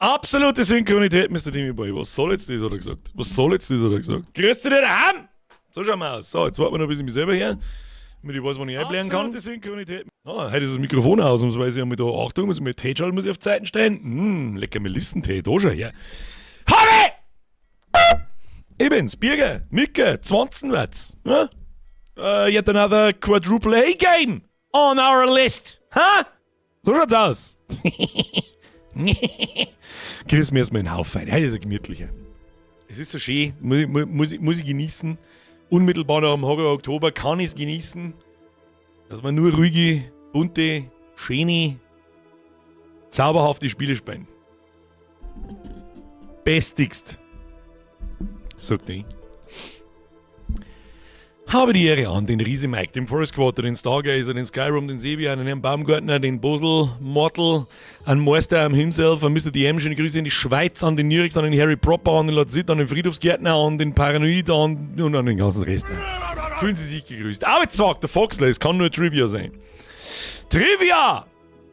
Absolute Synchronität, Mr. Timmy Boy. Was soll jetzt das, hat er gesagt. Was soll jetzt das, hat er gesagt. Grüß dich daheim! So schauen wir aus. So, jetzt warten wir noch ein bisschen mich selber her, damit ich weiß, wann ich einblären kann. Absolute Synchronität. Ah, heute ist das Mikrofon aus, und so weiß ich einmal da, Achtung, muss ich mir Teeschal muss ich auf Zeiten stellen. Lecker Melissentee, da schon her. Habe! Ich bin's, Birger, Micke, 20 Watts. Ja? Yet another quadruple A game on our list. Ha? So schaut's aus. Grüß mir erstmal einen Haufen. Heute ist ein gemütlicher. Es ist so schön, muss ich genießen. Unmittelbar nach dem Horror Oktober kann ich's genießen, dass man nur ruhige, bunte, schöne, zauberhafte Spiele spielen. Bestigst, sagt ich. Habe die Ehre an den Riese Mike, den Forest Quarter, den Stargazer, den Skyroom, den Sebian, den Herrn Baumgartner, den Bosel, Mortal, an Meister am himself, an Mr. DM, schöne Grüße in die Schweiz, an den Nürix, an den Harry Proper, an den Lord an den Friedhofsgärtner, an den Paranoid und an den ganzen Rest. Fühlen Sie sich gegrüßt. Arbeitszwag, der Foxler, es kann nur Trivia sein. Trivia!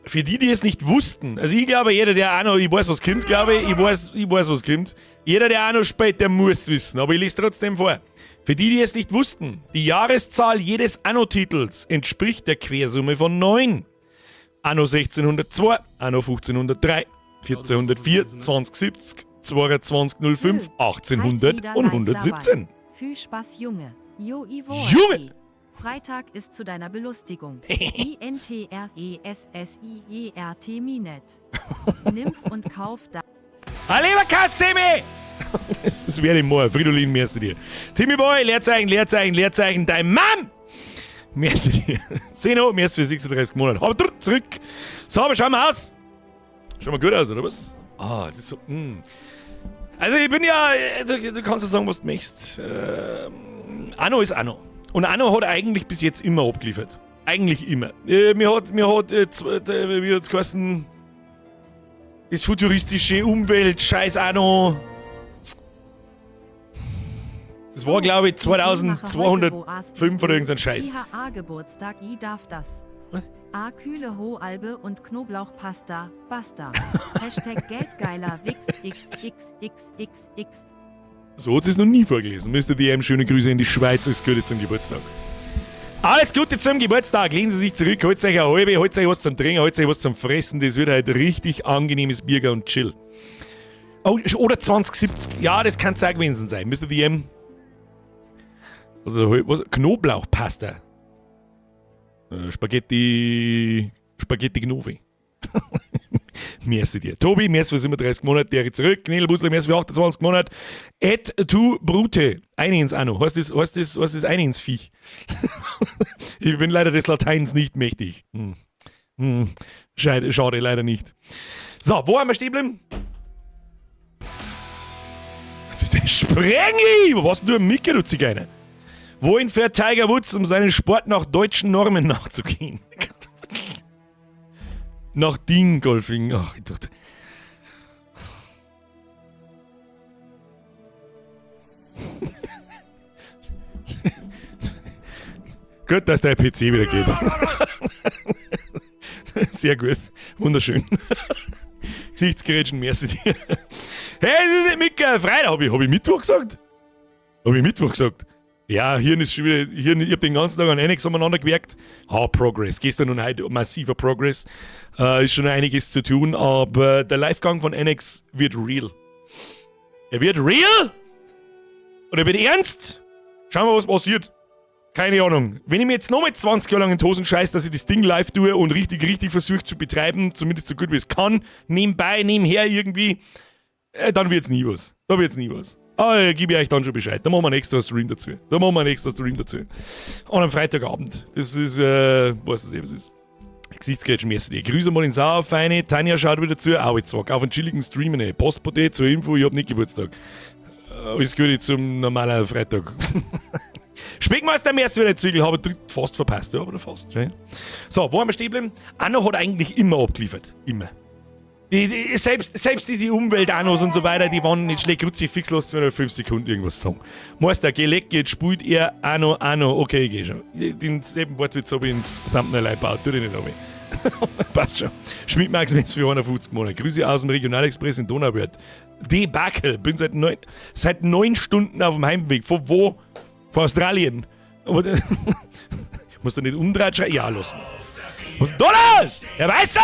Für die, die es nicht wussten, also ich glaube, jeder, der auch noch, ich weiß, was kommt, glaube ich, ich weiß, was kommt. Jeder, der auch noch spielt, der muss wissen, aber ich lese trotzdem vor. Für die, die es nicht wussten, die Jahreszahl jedes Anno-Titels entspricht der Quersumme von 9. Anno 1602, Anno 1503, 1404, 2070, 2205, 1800 und 117. Viel Spaß, Junge. Jo, Ivo. Junge! Freitag ist zu deiner Belustigung. I-N-T-R-E-S-S-I-E-R-T Minet. Nimm's und kauf da. Lieber Kassemi! Das werde ich morgen. Fridolin, merci dir. Timmy Boy, Leerzeichen, Leerzeichen, Leerzeichen, dein Mann! Merci dir. Zeno, merci für 36 Monate. Aber zurück. So, aber schauen wir aus. Schauen wir gut aus, oder was? Ah, es ist so. Also, ich bin ja. Also, du kannst ja sagen, was du möchtest. Anno ist Anno. Und Anno hat eigentlich bis jetzt immer abgeliefert. Eigentlich immer. Mir hat, wie hat's geheißen? Das futuristische Umwelt-Scheiß Anno. Das war, glaube ich, 2205 oder irgendein Scheiß. IHA Geburtstag, I darf das. Was? A kühle Hoalbe und Knoblauchpasta, basta. Hashtag Geldgeiler Wix X X X X X. So hat sie es noch nie vorgelesen. Mr. DM, schöne Grüße in die Schweiz, alles Gute zum Geburtstag. Alles Gute zum Geburtstag, lehnen Sie sich zurück, holt euch eine halbe, holt euch was zum Trinken, holt euch was zum Fressen, das wird halt richtig angenehmes Bierger und Chill. Oh, oder 2070, ja, das kann es auch gewesen sein. Mr. DM. Also, was? Knoblauchpasta. Spaghetti, Spaghetti Gnovi. Merci dir. Tobi, merci für 37 Monate, der zurück. Knädelbusle, merci für 28 Monate. Et tu Brute. Eine ins Anno. Heißt das eine ins Viech? Ich bin leider des Lateins nicht mächtig. Schade, schade, leider nicht. So, wo haben wir stehen geblieben? Sprengi! Wo warst denn du am Mickey, du Zigeuner? Wohin fährt Tiger Woods, um seinen Sport nach deutschen Normen nachzugehen? Nach Ding-Golfing. Ach, ich dachte. Gut, dass der PC wieder geht. Sehr gut. Wunderschön. Gesichtsgerätschen, merci dir. Hey, es ist nicht Micke. Freitag. Hab ich Mittwoch gesagt? Hab ich Mittwoch gesagt? Ja, Hirn ist schon wieder, Hirn, ich hab den ganzen Tag an Annex umeinander gewerkt. Ah, Progress. Gestern und heute massiver Progress. Ist schon einiges zu tun, aber der Livegang von Annex wird real. Er wird real! Und er wird ernst! Schauen wir, was passiert. Keine Ahnung. Wenn ich mir jetzt nochmal 20 Jahre lang in die Hosen scheiße, dass ich das Ding live tue und richtig, richtig versuche zu betreiben, zumindest so gut wie es kann, nebenbei, nebenher irgendwie, dann wird's nie was. Da wird's nie was. Ah, gebe ich euch dann schon Bescheid. Da machen wir einen extra Stream dazu. Da machen wir einen extra Stream dazu. Und am Freitagabend. Das ist, weiß das eh, was ist. Gesichtsgrätschen-mäßig. Grüße mal in Sauerfeine. Tanja schaut wieder zu. Au, jetzt sag, auf einen chilligen Stream. Ne. Postbote zur Info, ich hab nicht Geburtstag. Alles Gute zum normalen Freitag. Speckmeister Merci wieder Zwiegel, habe ich fast verpasst, ja, aber fast. Ja. So, wo haben wir stehen geblieben? Anno hat eigentlich immer abgeliefert. Immer. Selbst diese Umwelt-Annos und so weiter, die waren nicht schlecht. Kruzifix, lasst mir noch 5 Sekunden irgendwas sagen. Meister, geh leck, jetzt spielt er Anno, Anno. Okay, ich geh schon. Den selben Wortwitz hab ich ins Thumbnail eingebaut. Tu dich nicht runter. Passt schon. Schmidt-Max, merci für 51 Monate. Grüße aus dem Regionalexpress in Donauwörth. Debakel. Bin seit 9 Stunden auf dem Heimweg. Von wo? Von Australien. Aber musst du nicht umdrehen? Schreien? Ja, los. Was ist denn da los? Herr Weiße!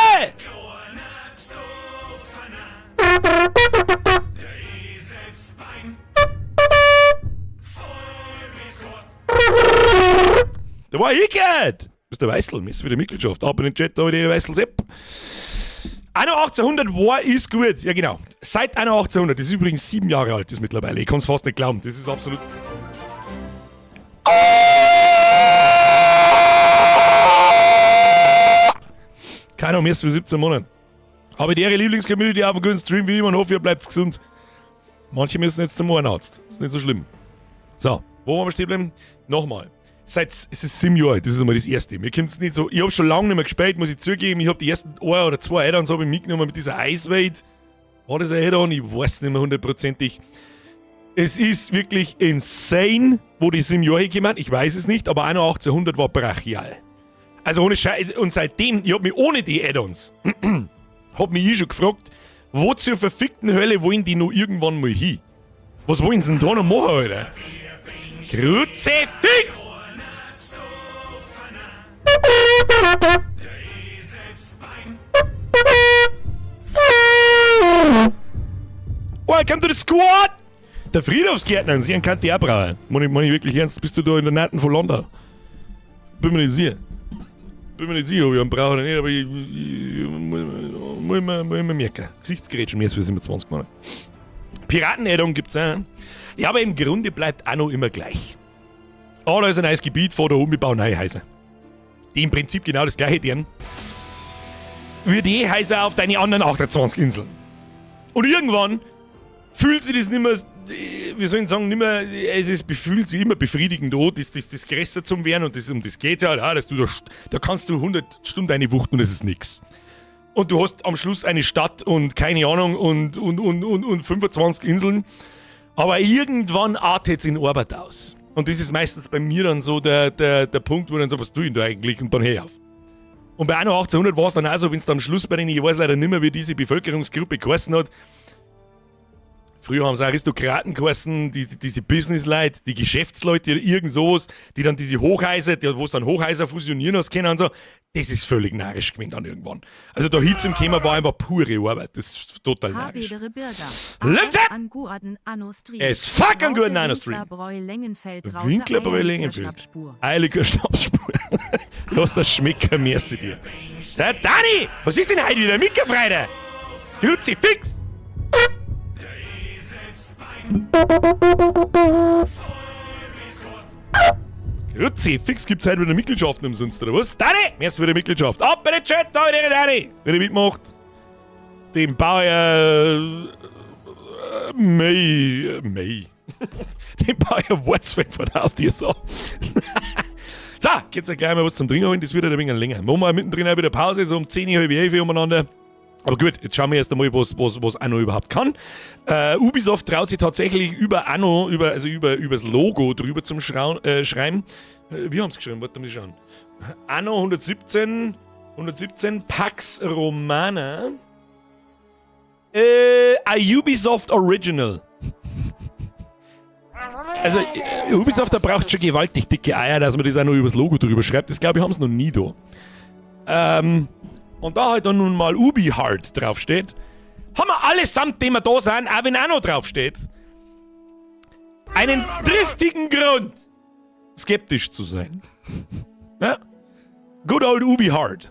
Da war ich gehört. Bist der Weißel, merci für die Mitgliedschaft. Ab in den Chat, da die Weißel Sepp. Anno 1800 war ist gut. Ja, genau. Seit Anno 1800, das ist übrigens 7 Jahre alt, das mittlerweile. Ich kann es fast nicht glauben. Das ist absolut. Oh! Keiner mehr für 17 Monate. Habe die Ehre, Lieblingscommunity auf einen guten Stream wie immer und hoffe, ihr bleibt gesund. Manche müssen jetzt zum Ohrenarzt. Ist nicht so schlimm. So, wo waren wir stehen geblieben? Nochmal. Seit, es ist 7 Jahre, das ist einmal das Erste. Mir kommt's nicht so, ich habe schon lange nicht mehr gespielt, muss ich zugeben. Ich habe die ersten ein oder zwei Add-ons hab ich mitgenommen mit dieser Eiswelt. War das ein Add-on? Ich weiß nicht mehr hundertprozentig. Es ist wirklich insane, wo die 7 Jahre gekommen. Ich weiß es nicht, aber Anno 1800 war brachial. Also ohne Scheiß. Und seitdem, ich hab mich ohne die Add-ons, hab mich ich schon gefragt, wo zur verfickten Hölle wollen die noch irgendwann mal hin? Was wollen sie denn da noch machen, Alter? Kruzifix! Welcome to the squad! Der Friedhofsgärtner, sie kann die auch brauchen. Muss ich wirklich ernst, bist du da in der Nähe von London? Bin mir nicht sicher. Bin mir nicht sicher, ob ich einen brauche oder nicht, aber ich muss mir merken. Gesichtsgerätschen, mehr als 27 Monate. Piraten-Addon gibt's auch. Ja, aber im Grunde bleibt Anno immer gleich. Oh, da ist ein neues Gebiet vor da oben, wir bauen neue Häuser. Die im Prinzip genau das gleiche tun wie die Häuser auf deine anderen 28 Inseln. Und irgendwann fühlt sich das nicht mehr, wie soll ich sagen, nicht mehr, es ist, fühlt sich immer befriedigend an, das größer zum werden und das, um das geht ja, ja, dass du da kannst du 100 Stunden eine wuchten und das ist nix. Und du hast am Schluss eine Stadt und keine Ahnung und 25 Inseln. Aber irgendwann artet es in Arbeit aus. Und das ist meistens bei mir dann so der Punkt, wo dann so, was tue ich denn da eigentlich? Und dann hör ich auf. Und bei Anno 1800 war es dann auch so, wenn es am Schluss bei denen, ich weiß leider nicht mehr, wie diese Bevölkerungsgruppe geheißen hat. Früher haben sie Aristokraten geheißen, diese Businessleute, die Geschäftsleute, irgend sowas, die dann diese Hochhäuser, wo es dann Hochhäuser fusionieren hast können und so. Das ist völlig narrisch gewesen dann irgendwann. Also da Hitze im Thema war einfach pure Arbeit. Das ist total narrisch. Habedere Bürger. Let's up! An guaden Anno Stream. Es fuck an guten Anno Stream. Winklerbräu Längenfeld. Raute Winklerbräu Eierlikör Längenfeld. Schnapsspur. Eierlikör Schnapsspur. Lass das schmecken, merci dir. Der Dani! Was ist denn heute wieder? Mickerfreide! Kruzifix! Kruzifix, gibt's heute wieder Mitgliedschaften umsonst, oder was? Dani! Merci für die Mitgliedschaft. Ab in den Chat, da wieder Dani! Wenn ihr mitmacht. Dem Bauer May. May. Dem Bauer Wortsfeld vor der Haustür so. So, geht's ja gleich mal was zum Trinken holen, das wird ja ein wenig länger. Machen wir mittendrin auch wieder Pause, so um 10, halb 11 umeinander. Aber gut, jetzt schauen wir erst einmal, was Anno überhaupt kann. Ubisoft traut sich tatsächlich über Anno, also übers Logo drüber zum Schreiben. Wir haben es geschrieben, warte mal schauen. Anno 117, 117 Pax Romana. A Ubisoft Original. Also, Ubisoft, da braucht schon gewaltig dicke Eier, dass man das auch noch übers Logo drüber schreibt. Das, glaube ich, haben sie noch nie da. Und da halt dann nun mal Ubi Hard draufsteht, haben wir allesamt, die wir da sind, auch wenn auch noch draufsteht, einen triftigen Grund, skeptisch zu sein. Ja? Good old Ubi Hard.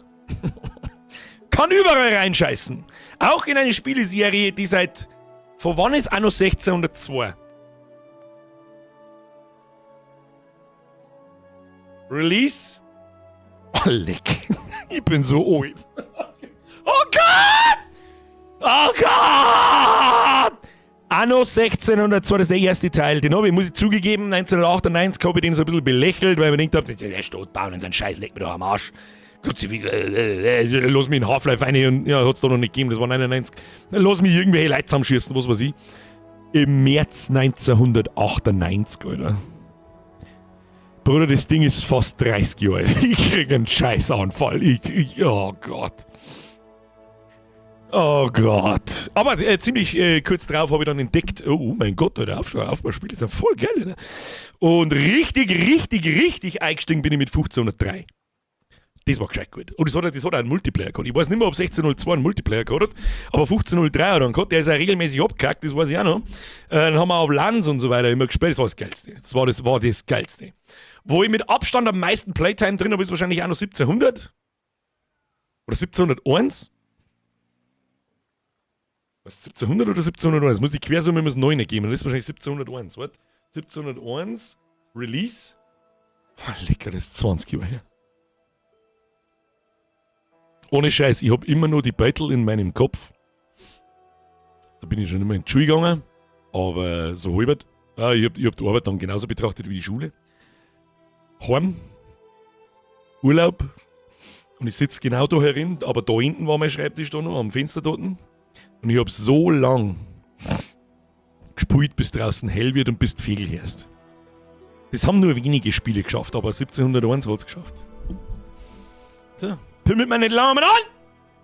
Kann überall reinscheißen. Auch in eine Spieleserie, die seit. Von wann ist Anno 1602? Release? Oh, leck. Ich bin so alt. Oh Gott! Oh Gott! Anno 1602, das ist der erste Teil. Den habe ich, muss ich zugegeben, 1998 habe ich den so ein bisschen belächelt, weil ich mir gedacht habe, der Stadt bauen in seinen Scheiß, leck mir doch am Arsch. Lass mich in Half-Life rein und ja, hat es da noch nicht gegeben, das war 99. Lass mich irgendwelche Leute zusammenschießen, was weiß ich. Im März 1998, Alter. Bruder, das Ding ist fast 30 Jahre alt. Ich krieg einen Scheißanfall. Ich, oh Gott. Oh Gott. Aber ziemlich kurz drauf habe ich dann entdeckt, oh mein Gott, der Aufbauspiel ist ja voll geil. Ne? Und richtig, richtig, richtig eingestiegen bin ich mit 1503. Das war gescheit gut. Und das hat auch einen Multiplayer gehabt. Ich weiß nicht mehr, ob 1602 einen Multiplayer gehabt hat, aber 1503 hat er einen gehabt. Der ist auch regelmäßig abgekackt, das weiß ich auch noch. Dann haben wir auf LANs und so weiter immer gespielt. Das war das Geilste. Das war das Geilste. Wo ich mit Abstand am meisten Playtime drin habe, ist wahrscheinlich auch noch 1700. Oder 1701. Was, 1700 oder 1701? Muss die Quersumme immer das 9 geben. Das ist wahrscheinlich 1701. Warte. 1701, Release. Oh, lecker, das ist 20 Jahre her. Ohne Scheiß, ich habe immer nur die Beutel in meinem Kopf. Da bin ich schon immer in die Schule gegangen, aber so halbert. Ah, ich hab die Arbeit dann genauso betrachtet wie die Schule. Heim, Urlaub und ich sitze genau da herin, aber da hinten war mein Schreibtisch da noch, am Fenster dort. Und ich habe so lang gespielt, bis draußen hell wird und bis die Vögel hörst. Das haben nur wenige Spiele geschafft, aber 1701 hat es geschafft. So, pimmelt mir nicht lange an!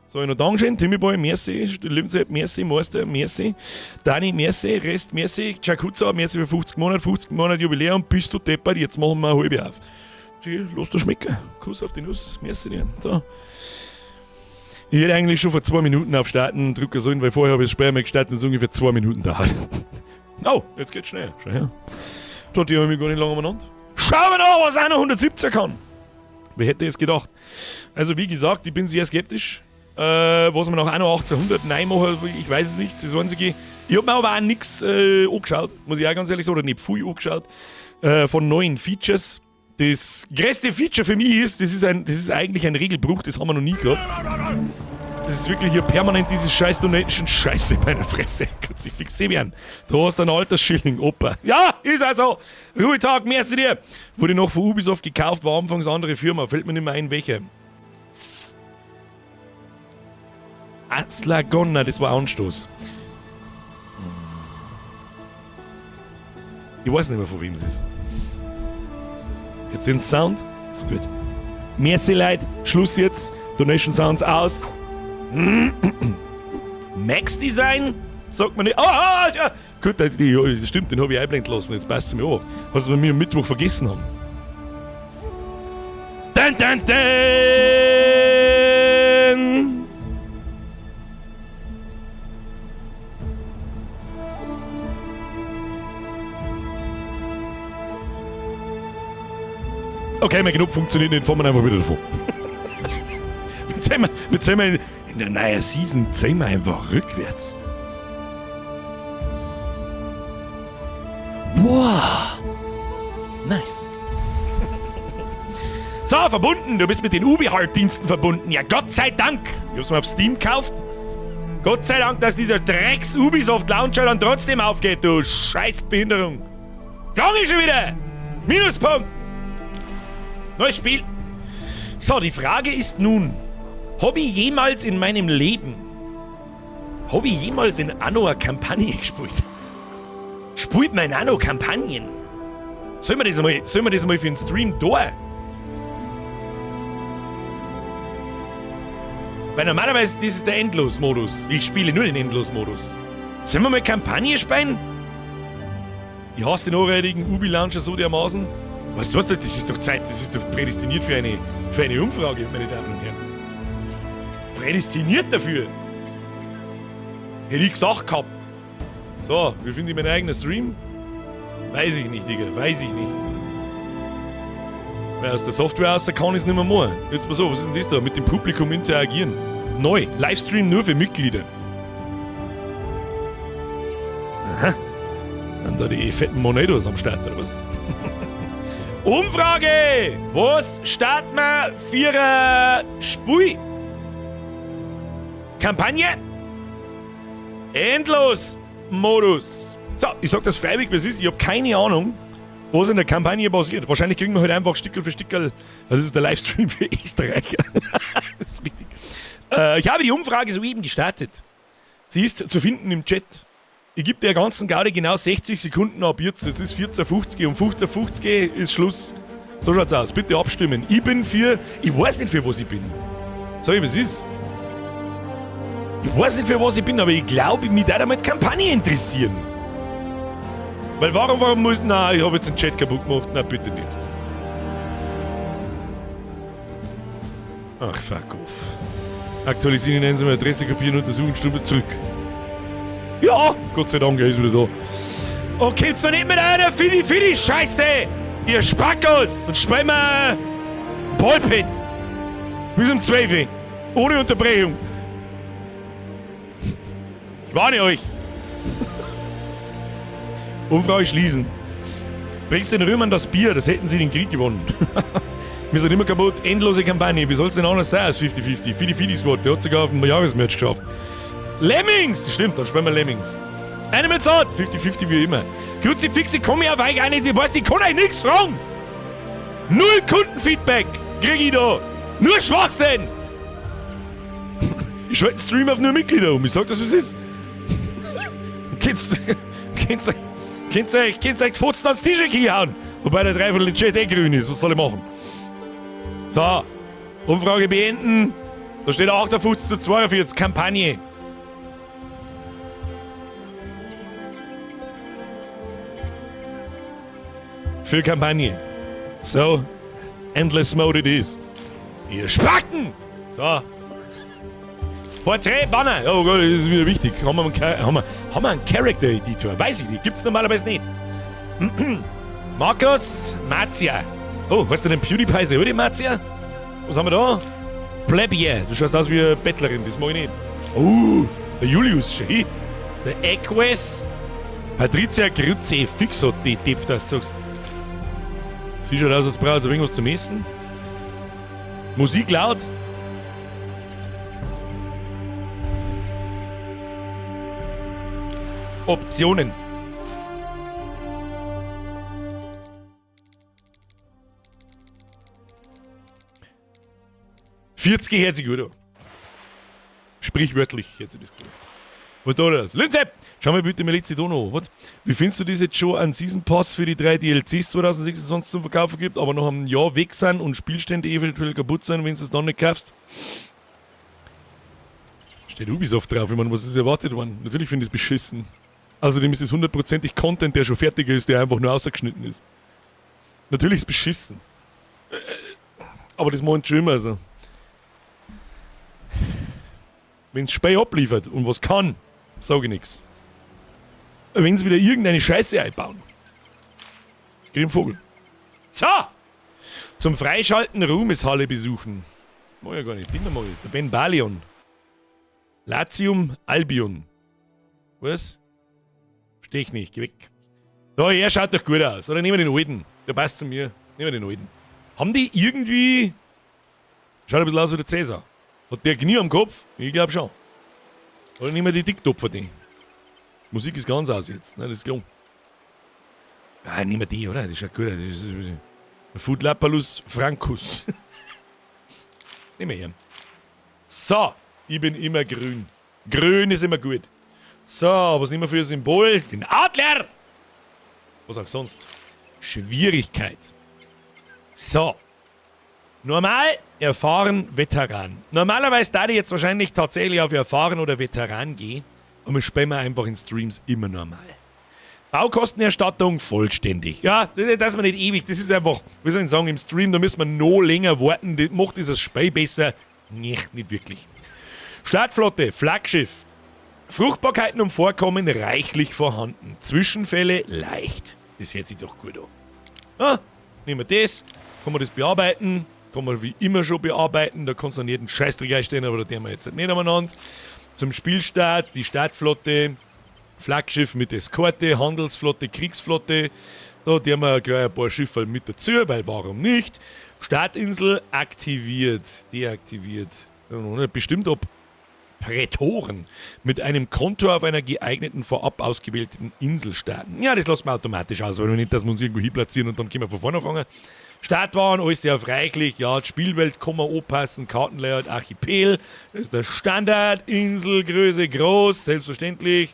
Sag ich noch Dankeschön, Timmy Boy, merci, Lebenszeit, merci, Meister, merci, Dani, merci, Rest, merci, Chakuza, merci für 50 Monate, 50 Monate Jubiläum, bist du deppert, jetzt machen wir eine halbe auf. Die, lass dir schmecken. Kuss auf die Nuss, merci dir. So. Ich hätte eigentlich schon vor 2 Minuten auf Starten drücken sollen, weil vorher habe ich das Spiel mal gestartet und es ungefähr 2 Minuten dauert. Oh, jetzt geht's schnell. Schau her. Da die habe ich mich gar nicht lange umeinander. Schauen wir noch, was einer 117 kann. Wer hätte es gedacht? Also, wie gesagt, ich bin sehr skeptisch. Was wir nach Anno 1800 neu machen, ich weiß es nicht. Das Einzige, ich habe mir aber auch nichts angeschaut, muss ich auch ganz ehrlich sagen, oder nicht viel angeschaut, von neuen Features. Das größte Feature für mich ist, das ist eigentlich ein Regelbruch, das haben wir noch nie gehabt. Das ist wirklich hier permanent dieses scheiß Donation Scheiße in meiner Fresse. Kruzifix werden. Du hast ein alter Schilling, Opa. Ja, ist also. Ruhetag, merci dir. Wurde noch von Ubisoft gekauft, war anfangs andere Firma. Fällt mir nicht mehr ein, welche. Aslagonna, das war Anstoß. Ich weiß nicht mehr, von wem es ist. Jetzt sind Sound. Ist gut. Merci, Leute. Schluss jetzt. Donation Sounds aus. Max Design? Sagt man nicht. Ah, ah, ja. Gut, die, stimmt, den habe ich einblenden lassen. Jetzt passt es mir auf. Was wir mir am Mittwoch vergessen haben. Dun, dun, dun! Okay, mein Knopf funktioniert nicht, fahren wir einfach wieder davon. Wir zählen in der neuen Season zählen wir einfach rückwärts. Wow. Nice. So, verbunden. Du bist mit den Ubi-Halt-Diensten verbunden. Ja, Gott sei Dank. Ich hab's mir auf Steam gekauft. Gott sei Dank, dass dieser Drecks Ubisoft Launcher dann trotzdem aufgeht, du Scheißbehinderung. Gang ich schon wieder. Minuspunkt. Neues Spiel. So, die Frage ist nun, habe ich jemals in meinem Leben, habe ich jemals in Anno eine Kampagne gespielt? Spielt mein Anno Kampagnen? Sollen wir das mal für den Stream da? Weil normalerweise, das ist der Endlos-Modus. Ich spiele nur den Endlos-Modus. Sollen wir mal Kampagne spielen? Ich hasse den hochwertigen Ubi-Launcher so dermaßen. Weißt du was, das ist doch Zeit, das ist doch prädestiniert für eine Umfrage, meine Damen und Herren. Prädestiniert dafür. Hätte ich gesagt gehabt. So, wie finde ich meinen eigenen Stream? Weiß ich nicht, Digga, weiß ich nicht. Weil aus der Software raus kann ich es nicht mehr machen. Jetzt mal so, was ist denn das da? Mit dem Publikum interagieren. Neu, Livestream nur für Mitglieder. Aha. Dann da die fetten Monedos am Start, oder was? Umfrage! Was starten wir für ein Spiel? Kampagne? Endlos Modus. So, ich sag das freiwillig, wie es ist. Ich habe keine Ahnung, was in der Kampagne passiert. Wahrscheinlich kriegen wir halt einfach Stückel für Stückel. Das ist der Livestream für Österreicher. Das ist richtig. Ich habe die Umfrage soeben gestartet. Sie ist zu finden im Chat. Ich gebe der ganzen Gaudi genau 60 Sekunden ab jetzt. Jetzt ist 14.50 . Um 15.50 ist Schluss. So schaut's aus. Bitte abstimmen. Ich bin für. Ich weiß nicht, für was ich bin. Sag ich, was ist? Ich weiß nicht, für was ich bin, aber ich glaube, mich da mit Kampagne interessieren. Weil warum muss. Na, ich habe jetzt den Chat kaputt gemacht. Na, bitte nicht. Ach, fuck off. Aktualisieren, einsame Adresse kopieren, untersuchen, Stunde zurück. Ja, Gott sei Dank, er ist wieder da. Und kommt's doch nicht mit einer Fidi Fidi Scheiße! Ihr Spackos! Dann spielen wir Ballpit! Bis um 12 Uhr. Ohne Unterbrechung. Ich warne euch. Umfrage schließen. Bringst den Römern das Bier, das hätten sie den Krieg gewonnen. Wir sind immer kaputt. Endlose Kampagne. Wie soll's denn anders sein als 50-50? Fidi Fidi Squad, der hat sogar auf dem Jahresmerch geschafft. Lemmings! Stimmt, dann spielen wir Lemmings. Animals Art! 50-50 wie immer. Kruzifix, ich komme ja auf euch auch nicht. Ich weiß, ich kann euch nichts fragen. Null Kundenfeedback krieg ich da. Nur Schwachsinn. Ich schalte den Stream auf nur Mitglieder um. Ich sag das, wie es ist. Könnt's euch die Fotzen ans Tisch hauen? Wobei der Dreiviertel im Chat eh grün ist. Was soll ich machen? So, Umfrage beenden. Da steht 58:42, Kampagne. Für Kampagne. So, Endless Mode it is. Ihr Spacken! So. Porträt, Banner. Oh Gott, das ist wieder wichtig. Haben wir einen Character Editor? Weiß ich nicht. Gibt's normalerweise nicht. Markus Mazia. Oh, was ist denn PewDiePie? Ist er Mazia? Was haben wir da? Plebeier. Du schaust aus wie eine Bettlerin, das mag ich nicht. Oh, der Julius, schön. Der Eques. Patricia Grütze, fix hat die Depp, dass du sagst. Sie schaut aus, als braucht sie ein wenig was zum Essen. Musik laut. Optionen. 40 hört sich gut an. Sprichwörtlich hört sich das gut an. Was da das? Lindsay! Schau mal bitte mir letzte Dono an. Was? Wie findest du das jetzt schon einen Season Pass für die 3 DLCs 2026 zum Verkaufen gibt, aber noch ein Jahr weg sind und Spielstände eventuell kaputt sind, wenn du es dann nicht kaufst? Steht Ubisoft drauf, ich meine, was ist erwartet worden? Natürlich finde ich es beschissen. Außerdem ist es hundertprozentig Content, der schon fertig ist, der einfach nur ausgeschnitten ist. Natürlich ist es beschissen. Aber das meint schon immer so. Wenn's Spiel abliefert und was kann, sag ich nix. Wenn's wieder irgendeine Scheiße einbauen. Krieg den Vogel. So! Zum Freischalten Ruhmeshalle besuchen. Mach ich ja gar nicht. Den mach ich. Der Ben Balion. Latium Albion. Was? Versteh ich nicht. Geh weg. Da, er schaut doch gut aus. Oder nehmen wir den alten. Der passt zu mir. Nehmen wir den alten. Haben die irgendwie. Schaut ein bisschen aus wie der Cäsar. Hat der Knie am Kopf? Ich glaub schon. Oder nehmen wir die Dicktopfer, die. Musik ist ganz aus jetzt. Ne, das ist klar. Ah, nehmen wir die, oder? Das schaut gut aus. Das ist Foodlapalus Francus. Nehmen wir ihn. So, ich bin immer grün. Grün ist immer gut. So, was nehmen wir für ein Symbol? Den Adler! Was auch sonst. Schwierigkeit. So. Normal, erfahren, Veteran. Normalerweise da ich jetzt wahrscheinlich tatsächlich auf erfahren oder Veteran gehen. Und wir spielen einfach in Streams immer normal. Baukostenerstattung vollständig. Ja, das ist mir nicht ewig. Das ist einfach, wie soll ich sagen, im Stream, da müssen wir noch länger warten. Das macht dieses Spiel besser. Nicht wirklich. Startflotte, Flaggschiff. Fruchtbarkeiten und Vorkommen reichlich vorhanden. Zwischenfälle leicht. Das hört sich doch gut an. Ah, nehmen wir das. Kann man das bearbeiten. Kann man wie immer schon bearbeiten. Da kannst du an jeden Scheißdreck einstellen, aber da tun wir jetzt nicht umeinander. Zum Spielstart, die Startflotte, Flaggschiff mit Eskorte, Handelsflotte, Kriegsflotte. Da tun wir gleich ein paar Schiffe mit dazu, weil warum nicht? Startinsel aktiviert, deaktiviert. Bestimmt ob Prätoren mit einem Konto auf einer geeigneten, vorab ausgewählten Insel starten. Ja, das lassen wir automatisch aus, weil wir nicht, dass wir uns irgendwo hinplatzieren und dann können wir von vorne anfangen. Startwaren, alles sehr auf reichlich. Ja, die Spielwelt kann man anpassen. Kartenlayout, Archipel. Das ist der Standard. Inselgröße groß, selbstverständlich.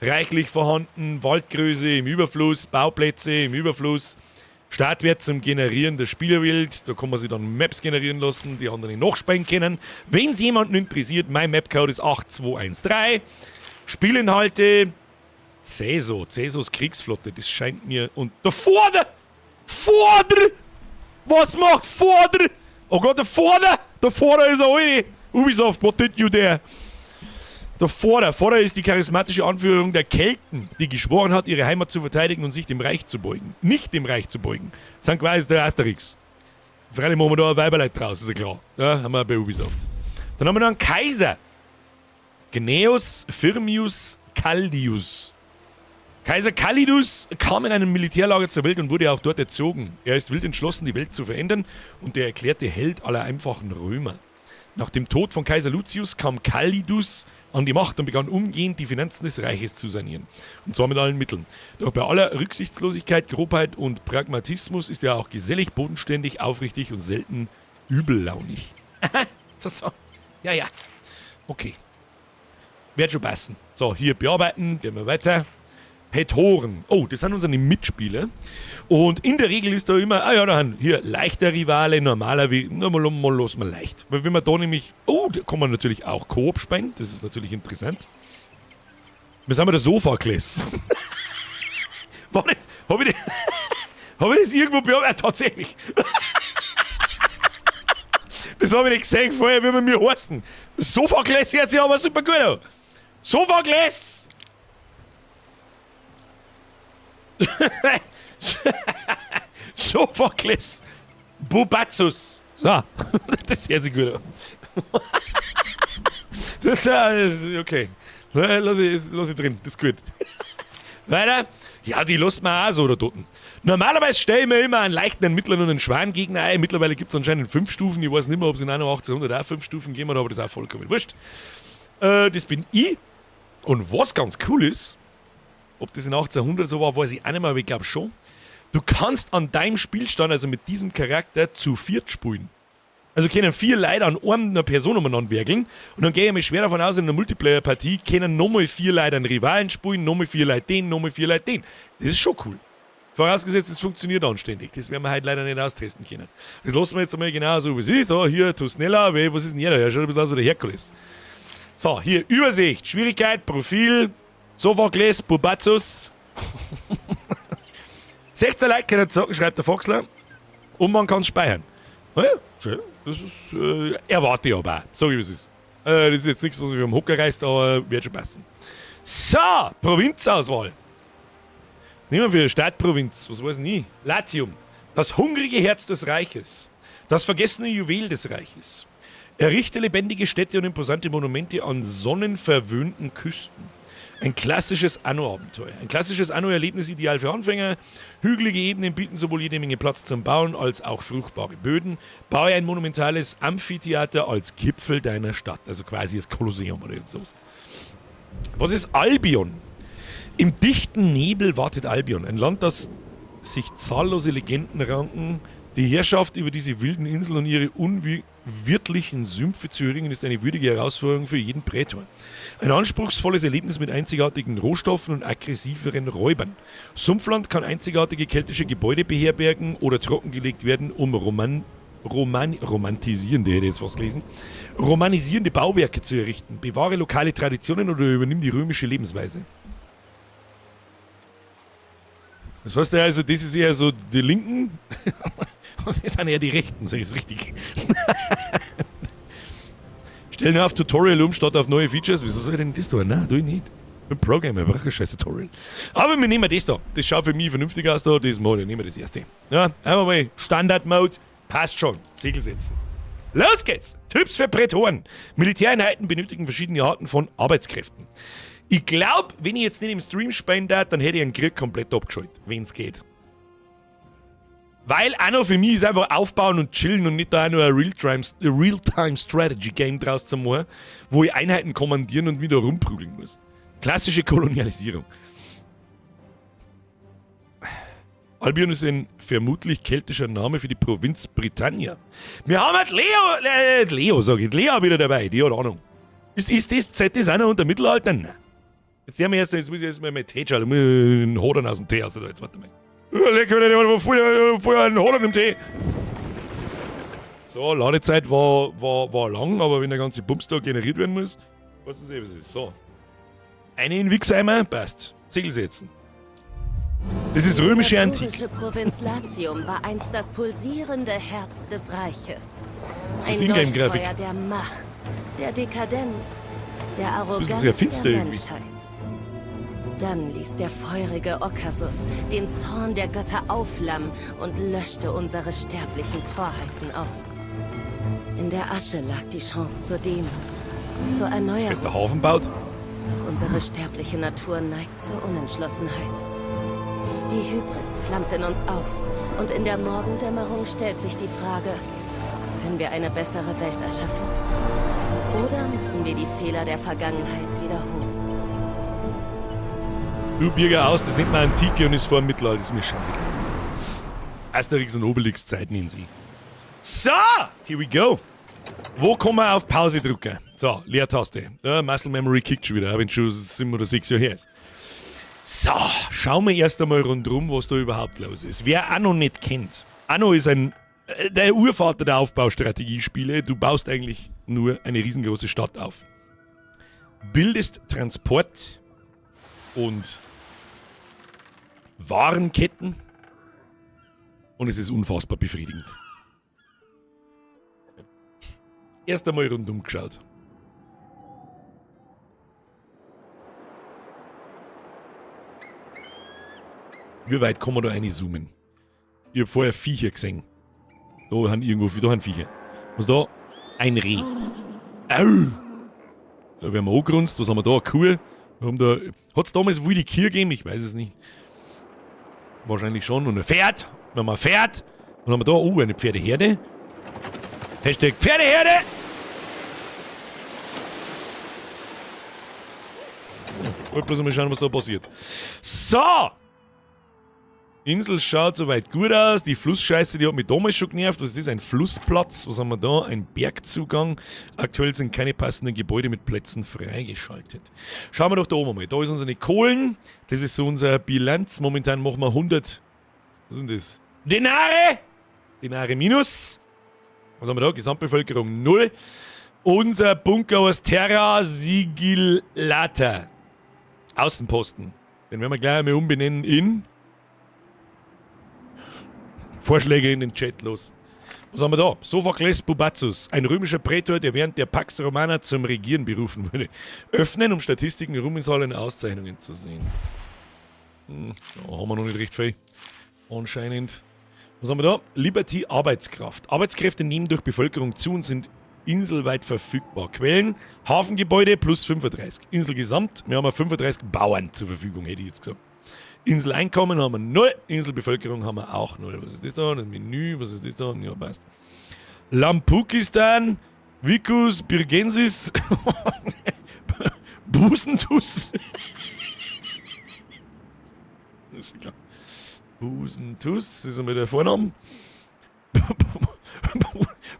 Reichlich vorhanden. Waldgröße im Überfluss. Bauplätze im Überfluss. Startwert zum Generieren der Spielerwelt. Da kann man sich dann Maps generieren lassen, die anderen nachspielen können. Wenn es jemanden interessiert, mein Mapcode ist 8213. Spielinhalte: Caeso, Caesos Kriegsflotte, das scheint mir. Und der Vorder! Vorder! Was macht Vorder? Oh Gott, der Vorder! Der Vorder ist er alle! Ubisoft, what did you there? Der Vorder. Vorder ist die charismatische Anführung der Kelten, die geschworen hat, ihre Heimat zu verteidigen und sich dem Reich zu beugen. Nicht dem Reich zu beugen. Das sind quasi der Asterix. Freilich machen wir da ein Weiberleid draus, ist ja klar. Ja, haben wir bei Ubisoft. Dann haben wir noch einen Kaiser. Gnaeus Firmius Caldius. Kaiser Callidus kam in einem Militärlager zur Welt und wurde auch dort erzogen. Er ist wild entschlossen, die Welt zu verändern, und der erklärte Held aller einfachen Römer. Nach dem Tod von Kaiser Lucius kam Callidus an die Macht und begann umgehend, die Finanzen des Reiches zu sanieren. Und zwar mit allen Mitteln. Doch bei aller Rücksichtslosigkeit, Grobheit und Pragmatismus ist er auch gesellig, bodenständig, aufrichtig und selten übellaunig. So, so. Ja, ja. Okay. Wird schon passen. So, hier bearbeiten, gehen wir weiter. Prätoren. Oh, das sind unsere Mitspieler. Und in der Regel ist da immer, ah ja, da haben hier leichter Rivale, normaler Rivale, mal, mal los, mal leicht. Weil wenn man da nämlich, oh, da kann man natürlich auch Koop spielen, das ist natürlich interessant. Wir sind wir der Sophokles. War das, hab ich das, hab ich das irgendwo bearbeitet? Tatsächlich. Das habe ich nicht gesehen vorher, wie wir mir heißen. Sophokles hört sich aber super gut an. Sophokles! Sophokles Bubatzus. So, das hört sich gut an. Das ist okay. Lass ich drin, das ist gut. Weiter. Ja, die lassen wir auch so da unten. Normalerweise stelle ich mir immer einen leichten, einen mittleren und einen schweren Gegner ein. Mittlerweile gibt es anscheinend 5 Stufen. Ich weiß nicht mehr, ob es in Anno 1800 auch 5 Stufen gegeben hat, aber das ist auch vollkommen wurscht. Das bin ich. Und was ganz cool ist, ob das in 1800 so war, weiß ich auch nicht mehr, aber ich glaube schon. Du kannst an deinem Spielstand, also mit diesem Charakter, zu viert spielen. Also können 4 Leute an einer Person umeinander werkeln. Und dann gehe ich mir schwer davon aus, in einer Multiplayer-Partie können nochmal 4 Leute einen Rivalen spielen, nochmal 4 Leute den, nochmal 4 Leute den. Das ist schon cool. Vorausgesetzt, es funktioniert anständig. Das werden wir heute leider nicht austesten können. Das lassen wir jetzt einmal genau so, wie es ist. So, hier, Tusnella, was ist denn hier da? Ja, schaut ein bisschen aus wie der Herkules. So, hier, Übersicht, Schwierigkeit, Profil, Sophokles, Bubatzus. 16 Leute können zocken, schreibt der Foxler. Und man kann speichern. Naja, schön. Das ist, erwarte ich aber auch. Sag ich, wie es ist. Das ist jetzt nichts, was mich vom Hocker reißt, aber wird schon passen. So, Provinzauswahl. Nehmen wir für Stadtprovinz, was weiß ich nie. Latium. Das hungrige Herz des Reiches. Das vergessene Juwel des Reiches. Errichte lebendige Städte und imposante Monumente an sonnenverwöhnten Küsten. Ein klassisches Anno-Abenteuer. Ein klassisches Anno-Erlebnis, ideal für Anfänger. Hügelige Ebenen bieten sowohl jede Menge Platz zum Bauen als auch fruchtbare Böden. Baue ein monumentales Amphitheater als Gipfel deiner Stadt. Also quasi das Kolosseum oder sowas. Was ist Albion? Im dichten Nebel wartet Albion. Ein Land, das sich zahllose Legenden ranken. Die Herrschaft über diese wilden Inseln und ihre unwirtlichen Sümpfe zu erringen, ist eine würdige Herausforderung für jeden Prätor. Ein anspruchsvolles Erlebnis mit einzigartigen Rohstoffen und aggressiveren Räubern. Sumpfland kann einzigartige keltische Gebäude beherbergen oder trockengelegt werden, um romantisierende, hätte ich jetzt was gelesen, romanisierende Bauwerke zu errichten. Bewahre lokale Traditionen oder übernimm die römische Lebensweise. Das heißt ja also, das ist eher so die Linken und das sind eher die Rechten, sag ich es richtig. Stell nur auf Tutorial um, statt auf neue Features. Wieso soll ich denn das tun? Nein, tu ich nicht. Ich bin Programmer, ich brauche kein scheiß Tutorial. Aber wir nehmen das da. Das schaut für mich vernünftig aus da. Das mache ich. Nehmen wir das erste. Ja, einfach mal Standard-Mode. Passt schon. Segel setzen. Los geht's! Tipps für Prätoren. Militäreinheiten benötigen verschiedene Arten von Arbeitskräften. Ich glaub, wenn ich jetzt nicht im Stream spielen darf, dann hätte ich einen Krieg komplett abgeschaltet, wenn's geht. Weil Anno für mich ist einfach aufbauen und chillen und nicht da auch nur ein Real-Time-Strategy-Game draus zu machen, wo ich Einheiten kommandieren und wieder rumprügeln muss. Klassische Kolonialisierung. Albion ist ein vermutlich keltischer Name für die Provinz Britannia. Wir haben halt Leo, sag ich, Lea wieder dabei, die hat Ahnung. Ist das, seid das auch noch unter Mittelalter? Nein. Jetzt, haben wir erst, jetzt muss ich erstmal mein Tee schauen, da muss ich den Hodern aus dem Tee raus, da, jetzt warte mal. Leck mir nicht, vorher einen Holland im Tee. So, Ladezeit war lang, aber wenn der ganze Bums da generiert werden muss, weißt du eh, was ist. So. Eine in Wichseimer, passt. Ziegel setzen. Das ist römische Antike. Die Provinz Latium war einst das pulsierende Herz des Reiches. Das ist Ein Ingame-Grafik. Leuchtfeuer der Macht, der Dekadenz, der Arroganz sehr finster der irgendwie. Menschheit. Dann ließ der feurige Okkasus den Zorn der Götter aufflammen und löschte unsere sterblichen Torheiten aus. In der Asche lag die Chance zur Demut, zur Erneuerung. Fetter Hafen baut. Doch unsere sterbliche Natur neigt zur Unentschlossenheit. Die Hybris flammt in uns auf und in der Morgendämmerung stellt sich die Frage, können wir eine bessere Welt erschaffen? Oder müssen wir die Fehler der Vergangenheit wiederholen? Du Birger aus, das nennt man Antike und ist vor dem Mittelalter, ist mir scheißegal. Asterix und Obelix Zeiten in sie. So, here we go. Wo kann man auf Pause drücken? So, Leertaste. Ja, Muscle Memory kickt schon wieder, auch wenn es schon 7 oder 6 Jahre her ist. So, schauen wir erst einmal rundherum, was da überhaupt los ist. Wer Anno nicht kennt, Anno ist der Urvater der Aufbaustrategiespiele. Du baust eigentlich nur eine riesengroße Stadt auf. Bildest Transport und Warenketten und es ist unfassbar befriedigend. Erst einmal rundum geschaut. Wie weit kann man da reinzoomen? Ich hab vorher Viecher gesehen. Da haben irgendwo, da haben Viecher. Was da? Ein Reh. Au! Da werden wir angerunzt. Was haben wir da? Eine Kuh. Wir haben da. Hat's damals wilde Kühe gegeben? Ich weiß es nicht. Wahrscheinlich schon. Und ein Pferd. Dann haben wir ein Pferd. Was haben wir da? Oh, eine Pferdeherde. Hashtag Pferdeherde! Ich wollte bloß mal schauen, was da passiert. So! Insel schaut soweit gut aus. Die Flussscheiße, die hat mich damals schon genervt. Was ist das? Ein Flussplatz. Was haben wir da? Ein Bergzugang. Aktuell sind keine passenden Gebäude mit Plätzen freigeschaltet. Schauen wir doch da oben mal. Da ist unsere Kohlen. Das ist so unsere Bilanz. Momentan machen wir 100. Was sind das? Denare! Denare minus. Was haben wir da? Gesamtbevölkerung 0. Unser Bunker aus Terra Sigillata. Außenposten. Den werden wir gleich einmal umbenennen in Vorschläge in den Chat los. Was haben wir da? Sophokles Bubatzus, ein römischer Prätor, der während der Pax Romana zum Regieren berufen wurde. Öffnen, um Statistiken, Ruhmeshallen und Auszeichnungen zu sehen. Da haben wir noch nicht recht viel. Anscheinend. Was haben wir da? Liberty Arbeitskraft. Arbeitskräfte nehmen durch Bevölkerung zu und sind inselweit verfügbar. Quellen, Hafengebäude plus 35. Insel gesamt, wir haben ja 35 Bauern zur Verfügung, hätte ich jetzt gesagt. Inseleinkommen haben wir 0, Inselbevölkerung haben wir auch 0. Was ist das da? Das Menü, was ist das da? Ja, passt. Lampukistan, Vicus Birgensis, Busentus. Das ist schon klar. Busentus ist einmal der Vorname.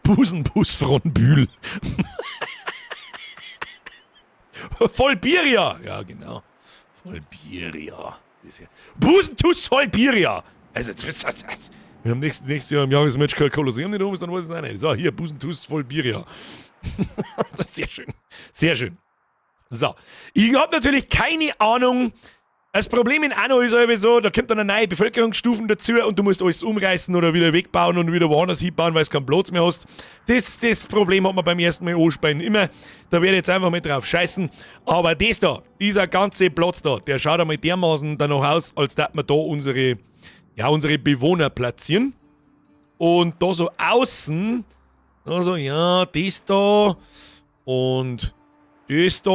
Busenbus von Bühl. Vollbiria! Ja, genau. Vollbiria. Das ist ja Busentus Vollbiria! Also, das. Wenn am nächsten Jahr im Jahresmatch kein Kolosseum nicht um ist, dann weiß ich es auch nicht. So, hier, Busentus Vollbiria. Das ist sehr schön. Sehr schön. So. Ich hab natürlich keine Ahnung. Das Problem in Anno ist halt so, da kommt dann eine neue Bevölkerungsstufen dazu und du musst alles umreißen oder wieder wegbauen und wieder woanders hinbauen, weil du keinen Platz mehr hast. Das Problem hat man beim ersten Mal anspielen immer. Da werde ich jetzt einfach mal drauf scheißen. Aber das da, dieser ganze Platz da, der schaut einmal dermaßen danach aus, als dass wir da unsere Bewohner platzieren. Und da so außen, also ja, das da und das da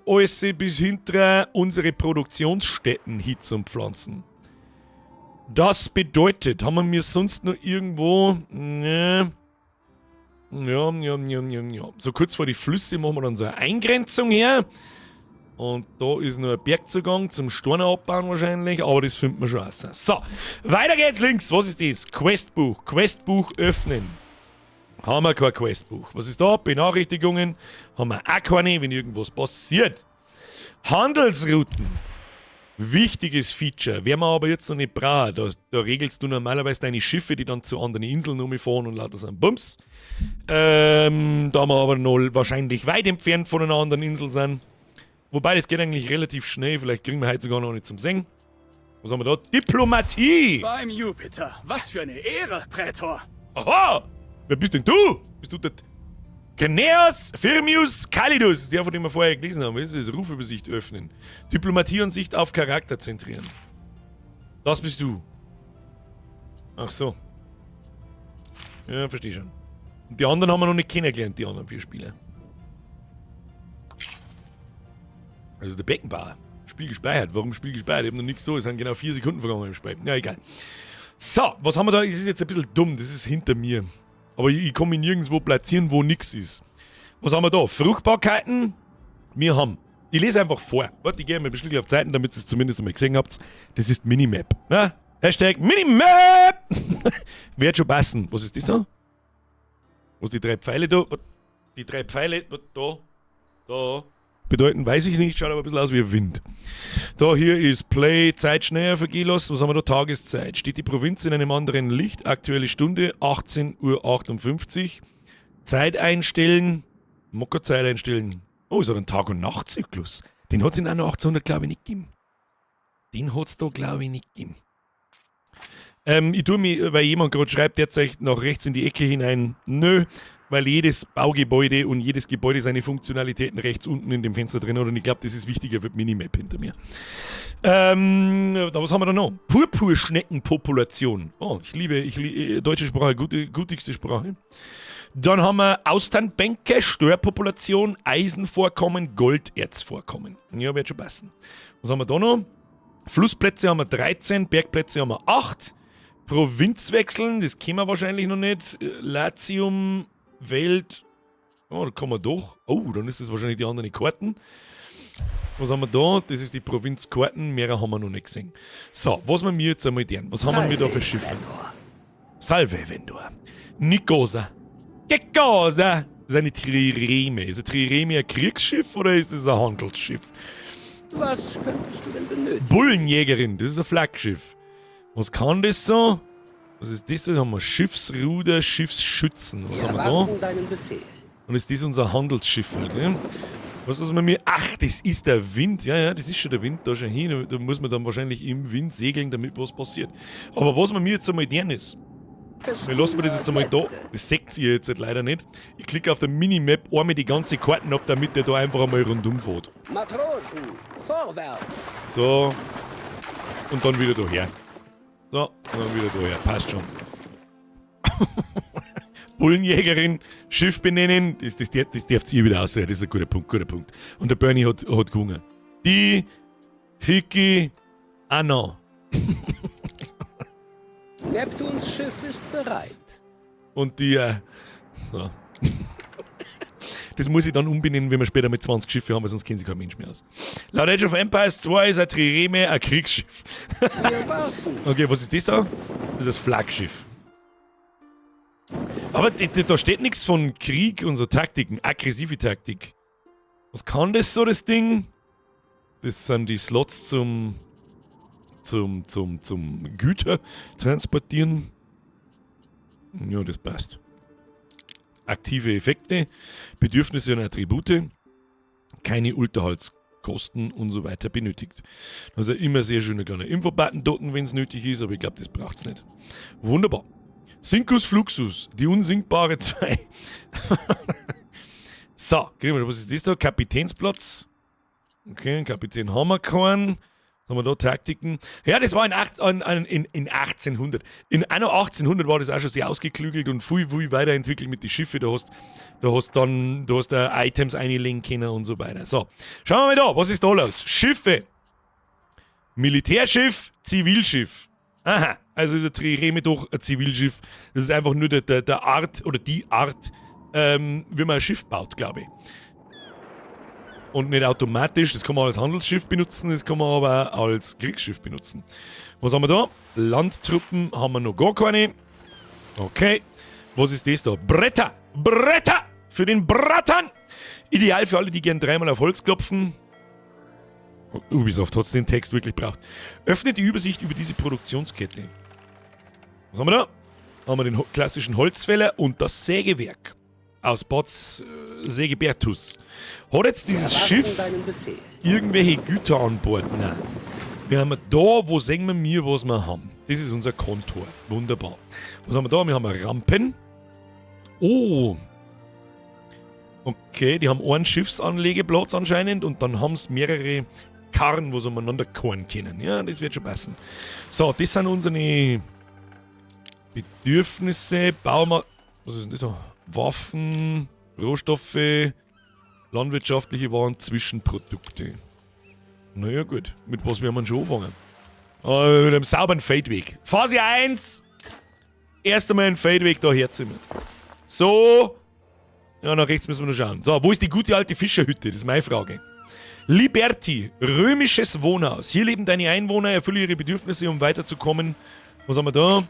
alles bis hinter unsere Produktionsstätten hin zum Pflanzen. Das bedeutet, haben wir mir sonst noch irgendwo, ne, ja, ja, ja, ja, ja. So kurz vor die Flüsse machen wir dann so eine Eingrenzung her. Und da ist noch ein Bergzugang zum Steine abbauen wahrscheinlich, aber das finden wir schon raus. So, weiter geht's links. Was ist das? Questbuch. Questbuch öffnen. Haben wir kein Questbuch. Was ist da? Benachrichtigungen. Haben wir auch keine, wenn irgendwas passiert. Handelsrouten. Wichtiges Feature, werden wir aber jetzt noch nicht brauchen. Da regelst du normalerweise deine Schiffe, die dann zu anderen Inseln rumfahren und lauter so einen Bums. Da wir aber noch wahrscheinlich weit entfernt von einer anderen Insel sind. Wobei, das geht eigentlich relativ schnell. Vielleicht kriegen wir heute sogar noch nicht zum Singen. Was haben wir da? Diplomatie! Beim Jupiter, was für eine Ehre, Prätor! Aha! Wer bist denn du? Bist du der Gnaeus Firmius Calidus, der, von dem wir vorher gelesen haben? Das ist Rufübersicht öffnen. Diplomatie und Sicht auf Charakter zentrieren. Das bist du. Ach so. Ja, verstehe schon. Und die anderen haben wir noch nicht kennengelernt, die anderen 4 Spieler. Also der Beckenbauer. Spiel gespeichert. Warum Spiel gespeichert? Ich hab noch nichts da. Es sind genau 4 Sekunden vergangen im Spiel. Ja, egal. So, was haben wir da? Es ist jetzt ein bisschen dumm. Das ist hinter mir. Aber ich kann mich nirgendwo platzieren, wo nix ist. Was haben wir da? Fruchtbarkeiten. Wir haben. Ich lese einfach vor. Warte, ich gehe mal ein bisschen auf Zeiten, damit ihr es zumindest einmal gesehen habt. Das ist Minimap. Na? Hashtag Minimap! Wird schon passen. Was ist das da? Was die 3 Pfeile da? Die 3 Pfeile da. Da. Bedeuten, weiß ich nicht, schaut aber ein bisschen aus wie Wind. Da hier ist Play, Zeit schneller vergehen lassen. Was haben wir da? Tageszeit. Steht die Provinz in einem anderen Licht? Aktuelle Stunde, 18:58 Uhr. Zeit einstellen. Mocker Zeit einstellen. Oh, ist hat einen Tag- und Nachtzyklus. Den hat's in anno 1800, glaub ich, nicht gegeben. Den hat's da, glaub ich, nicht gegeben. Ich tue mich, weil jemand gerade schreibt, derzeit nach rechts in die Ecke hinein. Nö. Weil jedes Baugebäude und jedes Gebäude seine Funktionalitäten rechts unten in dem Fenster drin hat. Und ich glaub, das ist wichtiger für die Minimap hinter mir. Da, was haben wir da noch? Purpurschneckenpopulation. Oh, ich liebe, ich deutsche Sprache, gutigste Sprache. Dann haben wir Austernbänke, Störpopulation, Eisenvorkommen, Golderzvorkommen. Ja, wird schon passen. Was haben wir da noch? Flussplätze haben wir 13, Bergplätze haben wir 8. Provinz wechseln, das kennen wir wahrscheinlich noch nicht. Latium, Welt, oh, da kann man doch. Oh, dann ist das wahrscheinlich die anderen Karten. Was haben wir da? Das ist die Provinz Karten. Mehrere haben wir noch nicht gesehen. So, was wir mir jetzt einmal deren? Was haben wir da für Schiffe? Salve, Vendor. Nicosa. Che cosa? Das ist eine Trireme. Ist eine Trireme ein Kriegsschiff oder ist das ein Handelsschiff? Was könntest du denn benötigen? Bullenjägerin, das ist ein Flaggschiff. Was kann das so? Was ist das? Da haben wir Schiffsruder, Schiffsschützen. Was Wir haben wir da? erwarten deinen Befehl. Und ist das unser Handelsschiff, gell? Was ist mit mir? Ach, das ist der Wind. Ja, ja, das ist schon der Wind da schon hin. Da muss man dann wahrscheinlich im Wind segeln, damit was passiert. Aber was man mir jetzt einmal deren ist, wir lassen das jetzt einmal da. Das seht ihr jetzt halt leider nicht. Ich klicke auf der Minimap einmal die ganze Karten ab, damit der da einfach einmal rundum fährt. Matrosen, vorwärts! So. Und dann wieder daher. So, und dann wieder daher. Passt schon. Bullenjägerin, Schiff benennen, das dürft ihr wieder aussehen. Das ist ein guter Punkt, guter Punkt. Und der Bernie hat gewonnen. Die Hiki Anna. Neptuns Schiff ist bereit. Und die, so. Das muss ich dann umbenennen, wenn wir später mit 20 Schiffe haben, weil sonst kennt sich kein Mensch mehr aus. Laut Age of Empires 2 ist ein Trireme ein Kriegsschiff. Wir warten. Okay, was ist das da? Das ist das Flaggschiff. Aber da steht nichts von Krieg und so Taktiken, aggressive Taktik. Was kann das so, das Ding? Das sind die Slots zum Güter transportieren. Ja, das passt. Aktive Effekte, Bedürfnisse und Attribute, keine Unterhaltskosten und so weiter benötigt. Also immer sehr schöner kleiner Infobutton dort, wenn's nötig ist, aber ich glaub, das braucht's nicht. Wunderbar. Sincus Fluxus, die unsinkbare 2. So, kriegen wir, was ist das da? Kapitänsplatz. Okay, Kapitän haben wir keinen. Was haben wir da? Taktiken. Ja, das war in acht, in, in, in 1800. In anno 1800 war das auch schon sehr ausgeklügelt und viel, viel weiterentwickelt mit den Schiffen. Da hast da Items einlegen können und so weiter. So, schauen wir mal da. Was ist da los? Schiffe. Militärschiff, Zivilschiff. Aha, also ist ein Trireme doch ein Zivilschiff. Das ist einfach nur der Art oder die Art, wie man ein Schiff baut, glaube ich. Und nicht automatisch, das kann man als Handelsschiff benutzen, das kann man aber auch als Kriegsschiff benutzen. Was haben wir da? Landtruppen haben wir noch gar keine. Okay. Was ist das da? Bretter! Bretter! Für den Brattern! Ideal für alle, die gern dreimal auf Holz klopfen. Ubisoft hat den Text wirklich braucht. Öffne die Übersicht über diese Produktionskette. Was haben wir da? Haben wir den klassischen Holzfäller und das Sägewerk aus Bad Sägebertus. Hat jetzt dieses Schiff irgendwelche Güter an Bord? Nein. Wir haben da, wo sehen wir mir, was wir haben? Das ist unser Kontor. Wunderbar. Was haben wir da? Wir haben Rampen. Oh. Okay, die haben einen Schiffsanlegeplatz anscheinend und dann haben sie mehrere Karren, wo sie umeinander karren können. Ja, das wird schon passen. So, das sind unsere Bedürfnisse. Bauen wir. Was ist denn das da? Waffen, Rohstoffe, landwirtschaftliche Waren, Zwischenprodukte. Naja, gut. Mit was werden wir schon anfangen? Mit einem sauberen Feldweg. Phase 1! Erst einmal einen Feldweg da herzimmert. So. Ja, nach rechts müssen wir noch schauen. So, wo ist die gute alte Fischerhütte? Das ist meine Frage. Liberty, römisches Wohnhaus. Hier leben deine Einwohner, erfülle ihre Bedürfnisse, um weiterzukommen. Was haben wir da? Haben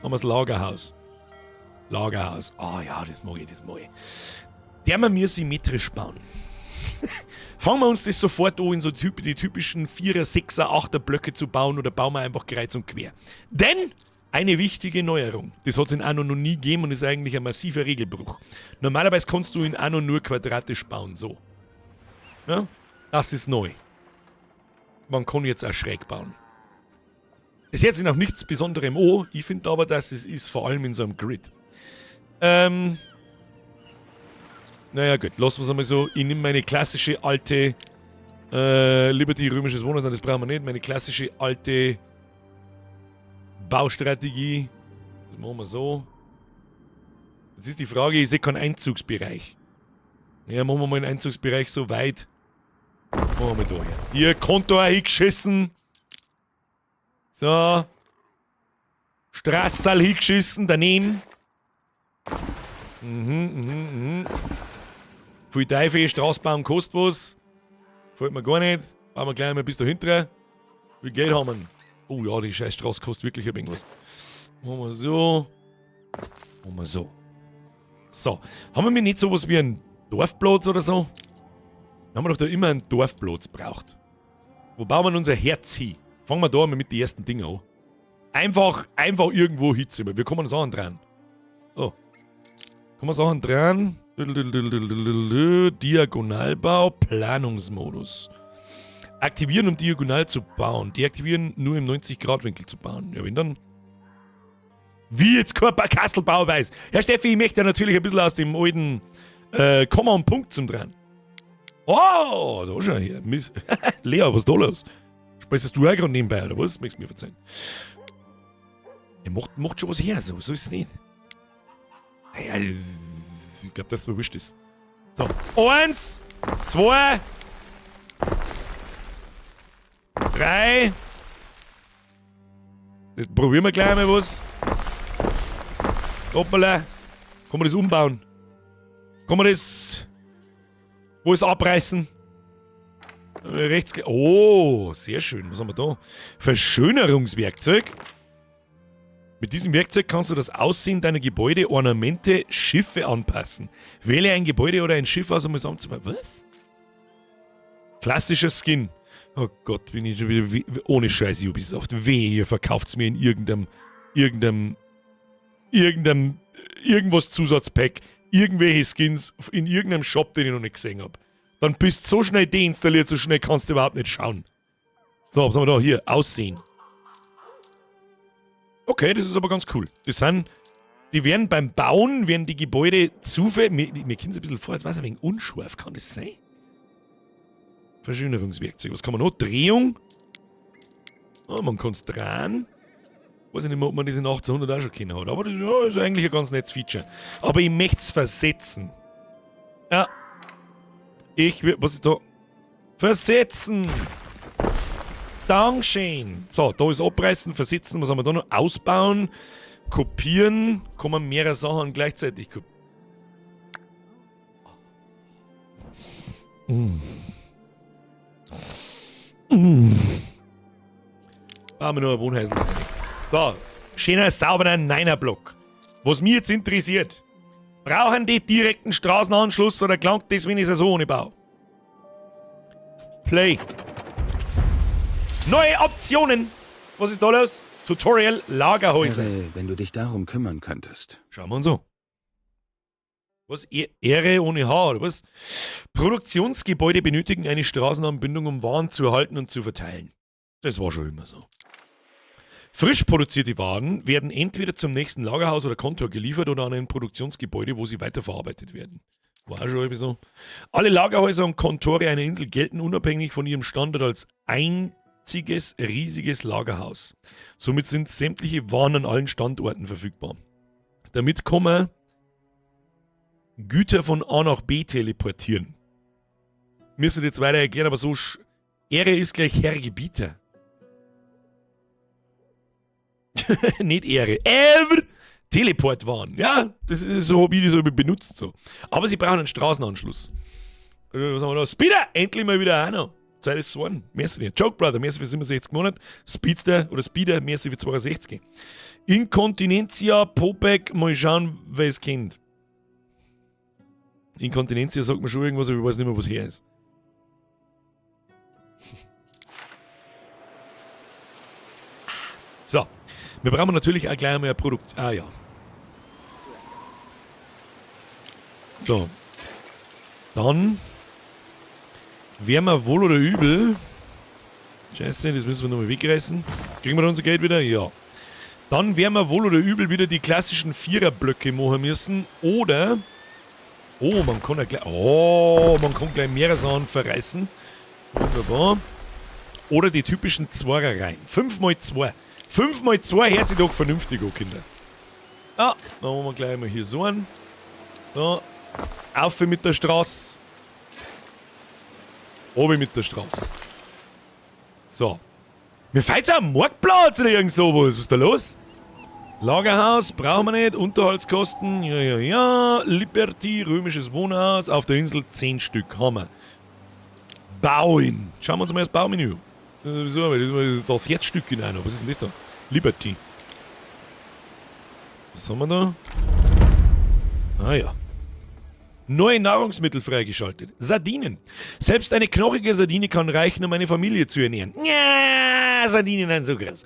wir das Lagerhaus. Lagerhaus. Ah ja, das mag ich, das mag ich. Der wir mir symmetrisch bauen. Fangen wir uns das sofort an, in so die typischen 4er, 6er, 8er Blöcke zu bauen oder bauen wir einfach kreuz und quer. Denn eine wichtige Neuerung, das hat es in Anno noch nie gegeben und ist eigentlich ein massiver Regelbruch. Normalerweise kannst du in Anno nur quadratisch bauen, so. Ja? Das ist neu. Man kann jetzt auch schräg bauen. Es hört sich nach nichts Besonderem an, ich finde aber, dass es ist, vor allem in so einem Grid. Naja gut, lassen wir es einmal so. Ich nehme meine klassische alte Liberty römisches Wohnhaus, das brauchen wir nicht. Meine klassische alte Baustrategie. Das machen wir so. Jetzt ist die Frage, ich sehe keinen Einzugsbereich. Ja, machen wir mal einen Einzugsbereich so weit. Machen wir mal da her. Hier, Konto hingeschissen. So. Strasserl hingeschissen, daneben. Viel Teufel, Straßenbauen kostet was. Gefällt mir gar nicht. Bauen wir gleich mal bis dahinter. Wie viel Geld haben wir? Oh ja, die scheiß Straße kostet wirklich ein wenig was. Machen wir so. Machen wir so. So. Haben wir nicht sowas wie einen Dorfplatz oder so? Haben wir doch da immer einen Dorfplatz braucht. Wo bauen wir unser Herz hin? Fangen wir da mal mit den ersten Dingen an. Einfach, einfach irgendwo hinziehen. Wir kommen Sachen dran. So. Kommen wir Sachen dran. Diagonalbau, Planungsmodus. Aktivieren, um diagonal zu bauen. Deaktivieren, nur im 90-Grad-Winkel zu bauen. Ja, wenn dann. Wie jetzt kein Kastelbau weiß. Herr Steffi, ich möchte ja natürlich ein bisschen aus dem alten Komma und Punkt zum dran. Oh, da schon hier. Lea, was ist da los? Speist du auch gerade nebenbei, oder was? Möchtest du mir verzeihen? Er macht schon was her, so ist es nicht. Naja, ich glaube, dass es mir wurscht ist. So. 1, 2, 3. Jetzt probieren wir gleich mal was. Hoppala. Kann man das umbauen? Kann man das. Wo ist abreißen? Rechts. Oh, sehr schön. Was haben wir da? Verschönerungswerkzeug. Mit diesem Werkzeug kannst du das Aussehen deiner Gebäude, Ornamente, Schiffe anpassen. Wähle ein Gebäude oder ein Schiff aus, um es anzupassen. Was? Klassischer Skin. Oh Gott, bin ich schon wieder ohne Scheiß Ubisoft. Wehe, ihr verkauft's mir in irgendeinem, irgendwas Zusatzpack, irgendwelche Skins in irgendeinem Shop, den ich noch nicht gesehen hab. Dann bist du so schnell deinstalliert, so schnell kannst du überhaupt nicht schauen. So, was haben wir da? Hier, Aussehen. Okay, das ist aber ganz cool. Das sind, die werden beim Bauen, werden die Gebäude zufällig, mir kommt es ein bisschen vor, als wäre es ein wenig unscharf, kann das sein? Verschönerungswerkzeug. Was kann man noch? Drehung. Oh, man kann es drehen. Weiß ich nicht mehr, ob man das in 1800 auch schon kennen hat. Aber das, ja, ist eigentlich ein ganz nettes Feature. Aber ich möchte es versetzen. Ja. Ich will. Was ist da? Versetzen! Dankeschön. So, da ist abreißen, versetzen. Was haben wir da noch? Ausbauen, kopieren. Kann man mehrere Sachen gleichzeitig kopieren. Bauen wir noch ein Wohnhäusl rein. So, schöner, sauberer Niner-Block. Was mich jetzt interessiert, brauchen die direkten Straßenanschluss oder klangt das, wenn ich es so ohne baue? Play. Neue Optionen. Was ist da los? Tutorial Lagerhäuser. Ehre, wenn du dich darum kümmern könntest. Schauen wir uns an. Was? Ehre ohne H, oder was? Produktionsgebäude benötigen eine Straßenanbindung, um Waren zu erhalten und zu verteilen. Das war schon immer so. Frisch produzierte Waren werden entweder zum nächsten Lagerhaus oder Kontor geliefert oder an ein Produktionsgebäude, wo sie weiterverarbeitet werden. War auch schon irgendwie so. Alle Lagerhäuser und Kontore einer Insel gelten unabhängig von ihrem Standort als einziges riesiges Lagerhaus. Somit sind sämtliche Waren an allen Standorten verfügbar. Damit kann man Güter von A nach B teleportieren. Müsste jetzt weiter erklären, aber so Ehre ist gleich Herr Gebieter. Nicht Ehre. Ever! Teleportwahn. Ja, das ist so, hab ich das so benutzt. So. Aber sie brauchen einen Straßenanschluss. Was haben wir da? Speeder! Endlich mal wieder einer. Zeit ist geworden. Merci dir. Joke Brother, merci für 67 Monate. Speedster oder Speeder, merci für 62. Inkontinentia, Popek, mal schauen, wer es kennt. Inkontinentia sagt mir schon irgendwas, aber ich weiß nicht mehr, was her ist. So. Wir brauchen natürlich auch gleich einmal ein Produkt. Ah ja. So. Dann werden wir wohl oder übel. Scheiße, das müssen wir nochmal wegreißen. Kriegen wir da unser Geld wieder? Ja. Dann werden wir wohl oder übel wieder die klassischen Viererblöcke machen müssen. Oder. Oh, man kann ja gleich. Oh, man kann gleich mehrere Sachen verreißen. Wunderbar. Oder die typischen Zweierreihen. 5 mal 2. 5 mal 2 hört sich doch vernünftig an, Kinder. Ah, dann machen wir gleich mal hier so einen. So. Auf mit der Straße. Oben mit der Straße. So. Mir fällt's am Marktplatz oder irgend sowas. Was ist da los? Lagerhaus brauchen wir nicht. Unterhaltskosten. Ja, ja, ja. Liberty, römisches Wohnhaus. Auf der Insel 10 Stück haben wir. Bauen. Schauen wir uns mal das Baumenü an. Das ist das Herzstück in einer. Was ist denn das da? Liberty. Was haben wir da? Ah ja. Neue Nahrungsmittel freigeschaltet. Sardinen. Selbst eine knochige Sardine kann reichen, um eine Familie zu ernähren. Ja, Sardinen sind so groß.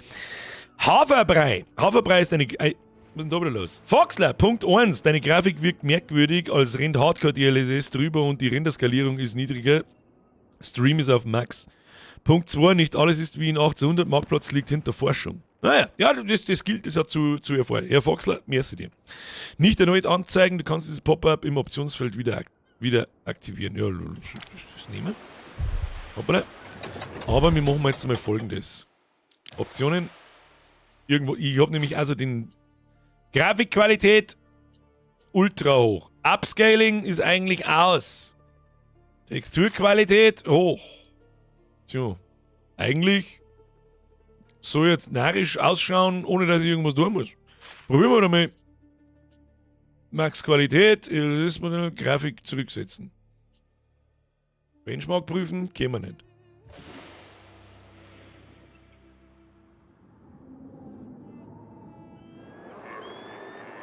Haferbrei. Haferbrei ist eine... Was ist denn da wieder los? Foxler, Punkt 1. Deine Grafik wirkt merkwürdig, als rennt Hardcore DLSS drüber und die Renderskalierung ist niedriger. Stream ist auf Max. Punkt 2. Nicht alles ist wie in 1800. Marktplatz liegt hinter Forschung. Naja, ja, das gilt es ja zu erfahren. Herr Foxler, merci dir. Nicht erneut anzeigen, du kannst dieses Pop-up im Optionsfeld wieder aktivieren. Ja, das nehmen wir. Hoppala. Aber wir machen jetzt mal Folgendes. Optionen. Irgendwo, ich hab nämlich also den Grafikqualität ultra hoch. Upscaling ist eigentlich aus. Texturqualität hoch. Tja, eigentlich soll jetzt narrisch ausschauen, ohne dass ich irgendwas tun muss. Probieren wir doch mal. Max Qualität, LSS-Modell, Grafik zurücksetzen. Benchmark prüfen, kennen wir nicht.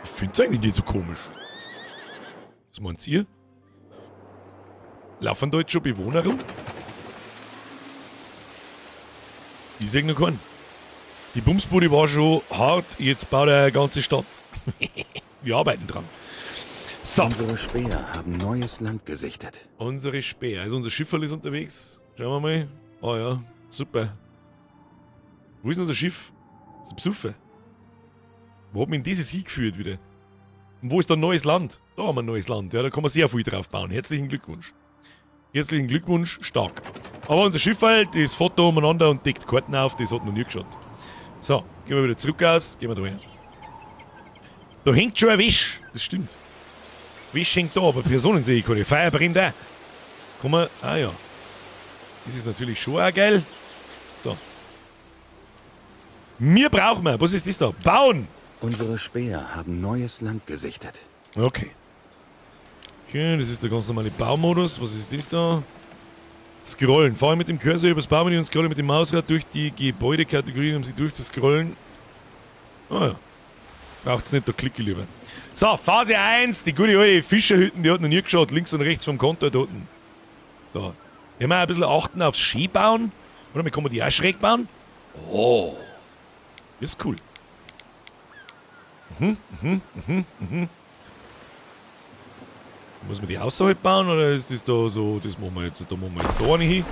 Ich find's eigentlich nicht so komisch. Was meint ihr? Laufen da jetzt schon Bewohner rum? Ich seh noch keinen. Die Bumsbude war schon hart, jetzt baut er eine ganze Stadt. Wir arbeiten dran. So. Unsere Späher haben neues Land gesichtet. Unsere Späher. Also unser Schifferl ist unterwegs. Schauen wir mal. Oh ja, super. Wo ist denn unser Schiff? Das ist ein Besucher. Wo hat mich denn dieses hingeführt wieder? Und wo ist da ein neues Land? Da haben wir ein neues Land. Ja, da kann man sehr viel drauf bauen. Herzlichen Glückwunsch. Herzlichen Glückwunsch, stark. Aber unser Schiff halt, das fährt da umeinander und deckt Karten auf, das hat noch nie geschaut. So, gehen wir wieder zurück aus, gehen wir da her. Da hängt schon ein Wisch, das stimmt. Wisch hängt da, aber Personen sehe ich keine. Feuer brennt auch. Komm mal, ah ja. Das ist natürlich schon auch geil. So. Mir brauchen wir, was ist das da? Bauen! Unsere Späher haben neues Land gesichtet. Okay. Okay, das ist der ganz normale Baumodus. Was ist das da? Scrollen. Fahre mit dem Cursor übers Baumenü und scrolle mit dem Mausrad durch die Gebäudekategorien, um sie durchzuscrollen. Ah ja. Braucht's nicht, da klicke ich lieber. So, Phase 1, die gute alte Fischerhütten, die hat noch nie geschaut, links und rechts vom Kontor dort. So. Wir müssen auch ein bisschen achten aufs Skibauen. Oder wir können die auch schräg bauen. Oh. Das ist cool. Muss man die außerhalb bauen oder ist das da so, das machen wir jetzt, da machen wir jetzt da nicht hin.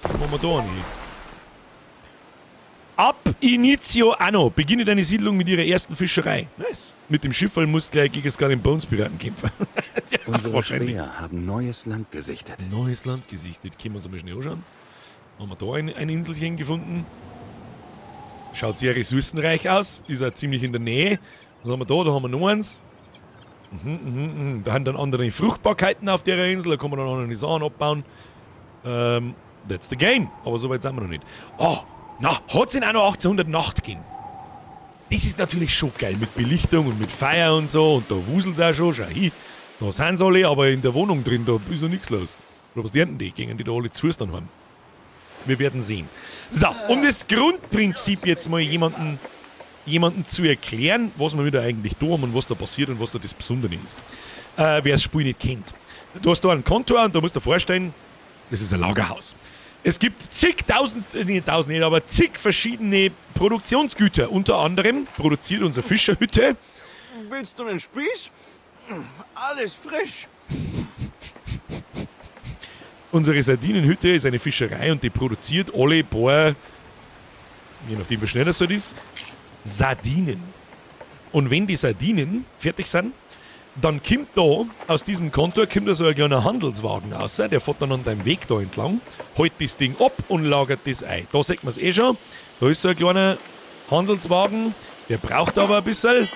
Da machen wir da nicht hin. Ab initio anno. Beginne deine Siedlung mit ihrer ersten Fischerei. Nice. Mit dem Schiff musst du gleich gegen Skull and Bones Piraten kämpfen. Ja, Unsere wahrscheinlich. Späher haben neues Land gesichtet. Neues Land gesichtet. Können wir uns einmal schnell anschauen. Haben wir da ein Inselchen gefunden. Schaut sehr ressourcenreich aus. Ist auch ziemlich in der Nähe. Was haben wir da? Da haben wir noch eins. Da haben dann andere Fruchtbarkeiten auf der Insel. Da kann man dann andere Sachen abbauen. That's the game. Aber so weit sind wir noch nicht. Oh, na, hat's in anno 1800 Nacht gegeben? Das ist natürlich schon geil. Mit Belichtung und mit Feuer und so. Und da wuselt's auch schon. Schau hin. Da sind sie alle, aber in der Wohnung drin, da ist ja nichts los. Oder was lernen die? Gingen die da alle zu Fuß dann heim? Wir werden sehen. So, um das Grundprinzip jetzt mal jemanden zu erklären, was wir wieder eigentlich da haben und was da passiert und was da das Besondere ist. Wer das Spiel nicht kennt. Du hast da ein Kontor und da musst du dir vorstellen, das ist ein Lagerhaus. Es gibt zigtausend, nee, tausend nicht, aber zig verschiedene Produktionsgüter. Unter anderem produziert unsere Fischerhütte. Willst du einen Spieß? Alles frisch. Unsere Sardinenhütte ist eine Fischerei und die produziert alle paar, je nachdem wie schnell das halt ist, Sardinen. Und wenn die Sardinen fertig sind, dann kommt da aus diesem Kontor kommt da so ein kleiner Handelswagen raus, der fährt dann an deinem Weg da entlang, holt das Ding ab und lagert das ein. Da sieht man's eh schon, da ist so ein kleiner Handelswagen, der braucht aber ein bisschen.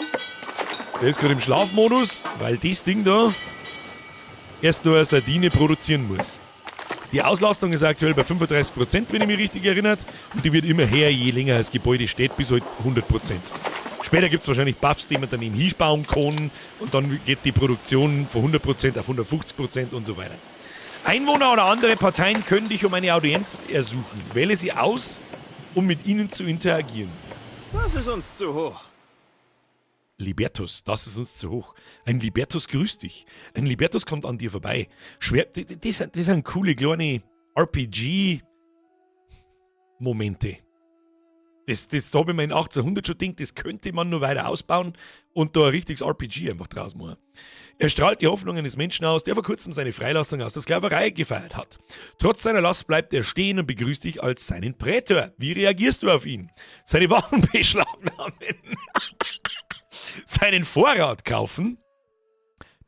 Der ist gerade im Schlafmodus, weil das Ding da erst nur eine Sardine produzieren muss. Die Auslastung ist aktuell bei 35%, wenn ich mich richtig erinnere. Und die wird immer höher, je länger das Gebäude steht, bis halt 100%. Später gibt's wahrscheinlich Buffs, die man dann eben hinbauen kann. Und dann geht die Produktion von 100% auf 150% und so weiter. Einwohner oder andere Parteien können dich um eine Audienz ersuchen. Wähle sie aus, um mit ihnen zu interagieren. Das ist uns zu hoch. Libertus, das ist uns zu hoch. Ein Libertus grüßt dich. Ein Libertus kommt an dir vorbei. Schwer, das sind coole kleine R P G-Momente. Das habe ich mir in 1800 schon gedacht, das könnte man nur weiter ausbauen und da ein richtiges RPG einfach draus machen. Er strahlt die Hoffnung eines Menschen aus, der vor kurzem seine Freilassung aus der Sklaverei gefeiert hat. Trotz seiner Last bleibt er stehen und begrüßt dich als seinen Prätor. Wie reagierst du auf ihn? Seine Waren beschlagnahmen. Seinen Vorrat kaufen.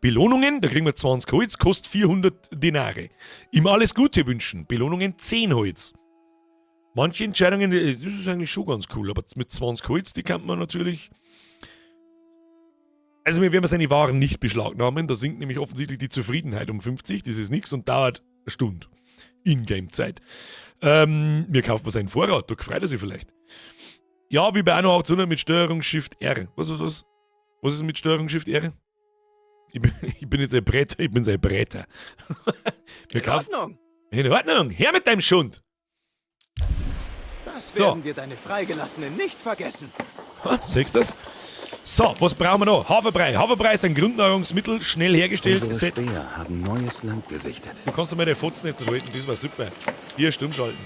Belohnungen, da kriegen wir 20 Holz, kostet 400 Denare. Ihm alles Gute wünschen. Belohnungen 10 Holz. Manche Entscheidungen, das ist eigentlich schon ganz cool, aber mit 20 Holz, die kann man natürlich... Also wir werden seine Waren nicht beschlagnahmen, da sinkt nämlich offensichtlich die Zufriedenheit um 50, das ist nix und dauert eine Stunde. Ingame-Zeit. Mir kauft man seinen Vorrat, da freut er sich vielleicht. Ja, wie bei Anno 1800 mit Steuerung Shift R. Was? Was ist mit Steuerung Shift R? Ich bin jetzt ein Bretter, ich bin sein Bretter. Wir In kaufen Ordnung. In Ordnung, her mit deinem Schund. Das So. werden dir deine Freigelassenen nicht vergessen. Ha, siehst du das? So, was brauchen wir noch? Haferbrei. Haferbrei ist ein Grundnahrungsmittel, schnell hergestellt. Unsere Set- Späher haben neues Land gesichtet. Du kannst mal den Fotzen jetzt halten, das war super. Hier, stumm schalten.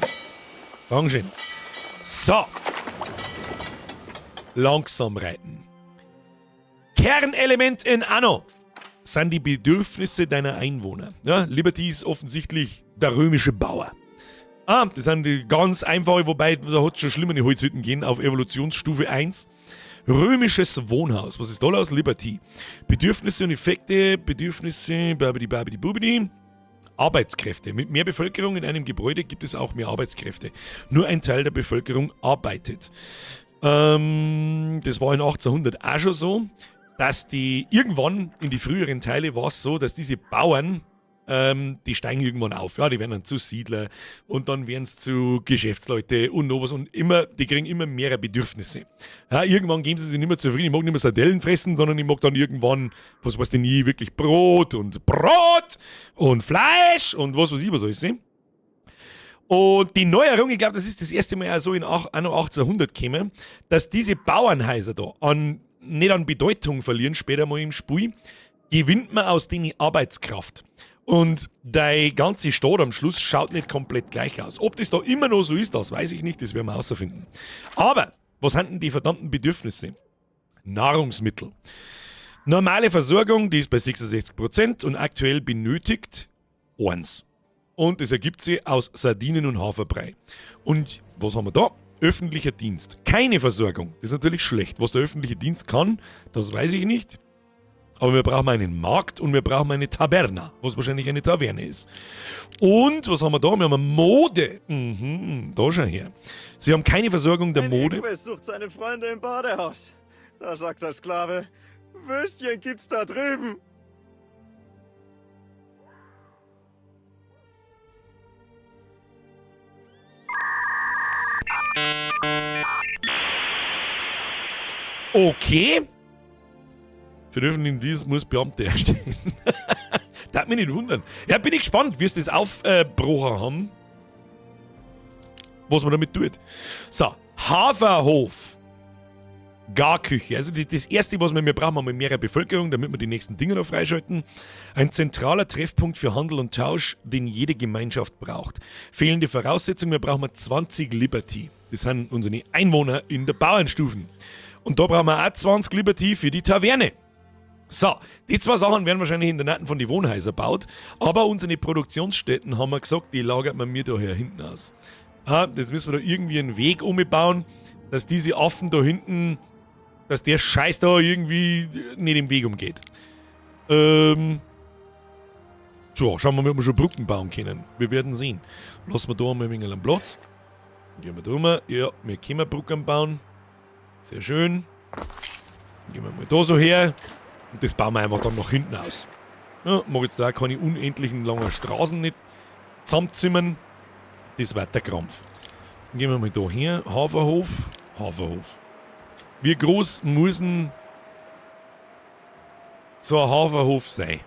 Dankeschön. So. Langsam reiten. Kernelement in Anno sind die Bedürfnisse deiner Einwohner. Ja, Liberty ist offensichtlich der römische Bauer. Ah, das sind die ganz einfache, wobei da hat's schon schlimmere Holzhütten gehen, auf Evolutionsstufe 1. Römisches Wohnhaus. Was ist da los? Liberty. Bedürfnisse und Effekte, Bedürfnisse, babidi, babidi, bubidi. Arbeitskräfte. Mit mehr Bevölkerung in einem Gebäude gibt es auch mehr Arbeitskräfte. Nur ein Teil der Bevölkerung arbeitet. Das war in 1800 auch schon so, dass die irgendwann in die früheren Teile war es so, dass diese Bauern, die steigen irgendwann auf. Ja, die werden dann zu Siedler und dann werden sie zu Geschäftsleute und noch was und immer, die kriegen immer mehr Bedürfnisse. Ja, irgendwann geben sie sich nicht mehr zufrieden, ich mag nicht mehr Sardellen fressen, sondern ich mag dann irgendwann, was weiß ich nie, wirklich Brot und Brot und Fleisch und was weiß ich, was alles. Und die Neuerung, ich glaub, das ist das erste Mal auch so in anno 1800 gekommen, dass diese Bauernhäuser da nicht an Bedeutung verlieren, später mal im Spiel, gewinnt man aus denen Arbeitskraft. Und die ganze Stadt am Schluss schaut nicht komplett gleich aus. Ob das da immer noch so ist, das weiß ich nicht, das werden wir herausfinden. Aber, was sind denn die verdammten Bedürfnisse? Nahrungsmittel. Normale Versorgung, die ist bei 66% und aktuell benötigt 1. Und das ergibt sich aus Sardinen und Haferbrei. Und was haben wir da? Öffentlicher Dienst. Keine Versorgung. Das ist natürlich schlecht. Was der öffentliche Dienst kann, das weiß ich nicht. Aber wir brauchen einen Markt und wir brauchen eine Taberna, was wahrscheinlich eine Taverne ist. Und was haben wir da? Wir haben Mode. Mhm, da schon her. Sie haben keine Versorgung der Mode. Equus sucht seine Freunde im Badehaus. Da sagt der Sklave, Würstchen gibt's da drüben. Okay. Für den öffentlichen Dienst muss Beamte erstellen. Darf mich nicht wundern. Ja, bin ich gespannt, wie sie das aufgebrochen haben. Was man damit tut. So, Haferhof. Garküche. Also das Erste, was wir brauchen, haben wir mehrere Bevölkerung, damit wir die nächsten Dinge noch freischalten. Ein zentraler Treffpunkt für Handel und Tausch, den jede Gemeinschaft braucht. Fehlende Voraussetzung, wir brauchen 20 Liberty. Das sind unsere Einwohner in der Bauernstufen. Und da brauchen wir auch 20 Liberty für die Taverne. So, die zwei Sachen werden wahrscheinlich in der Nähe von den Wohnhäusern gebaut, aber unsere Produktionsstätten, haben wir gesagt, die lagert man mir da hier hinten aus. Ah, jetzt müssen wir da irgendwie einen Weg umbauen, dass diese Affen da hinten, dass der Scheiß da irgendwie nicht im Weg umgeht. So, schauen wir mal, ob wir schon Brücken bauen können. Wir werden sehen. Lassen wir da einmal ein wenig einen Platz. Gehen wir da rum. Ja, wir können Brücken bauen. Sehr schön. Dann gehen wir mal da so her. Und das bauen wir einfach dann nach hinten aus. Ja, mag jetzt da auch keine unendlichen langen Straßen nicht zusammenzimmern. Das wird der Krampf. Dann gehen wir mal da her. Haferhof. Haferhof. Wie groß muss denn so ein Haferhof sein?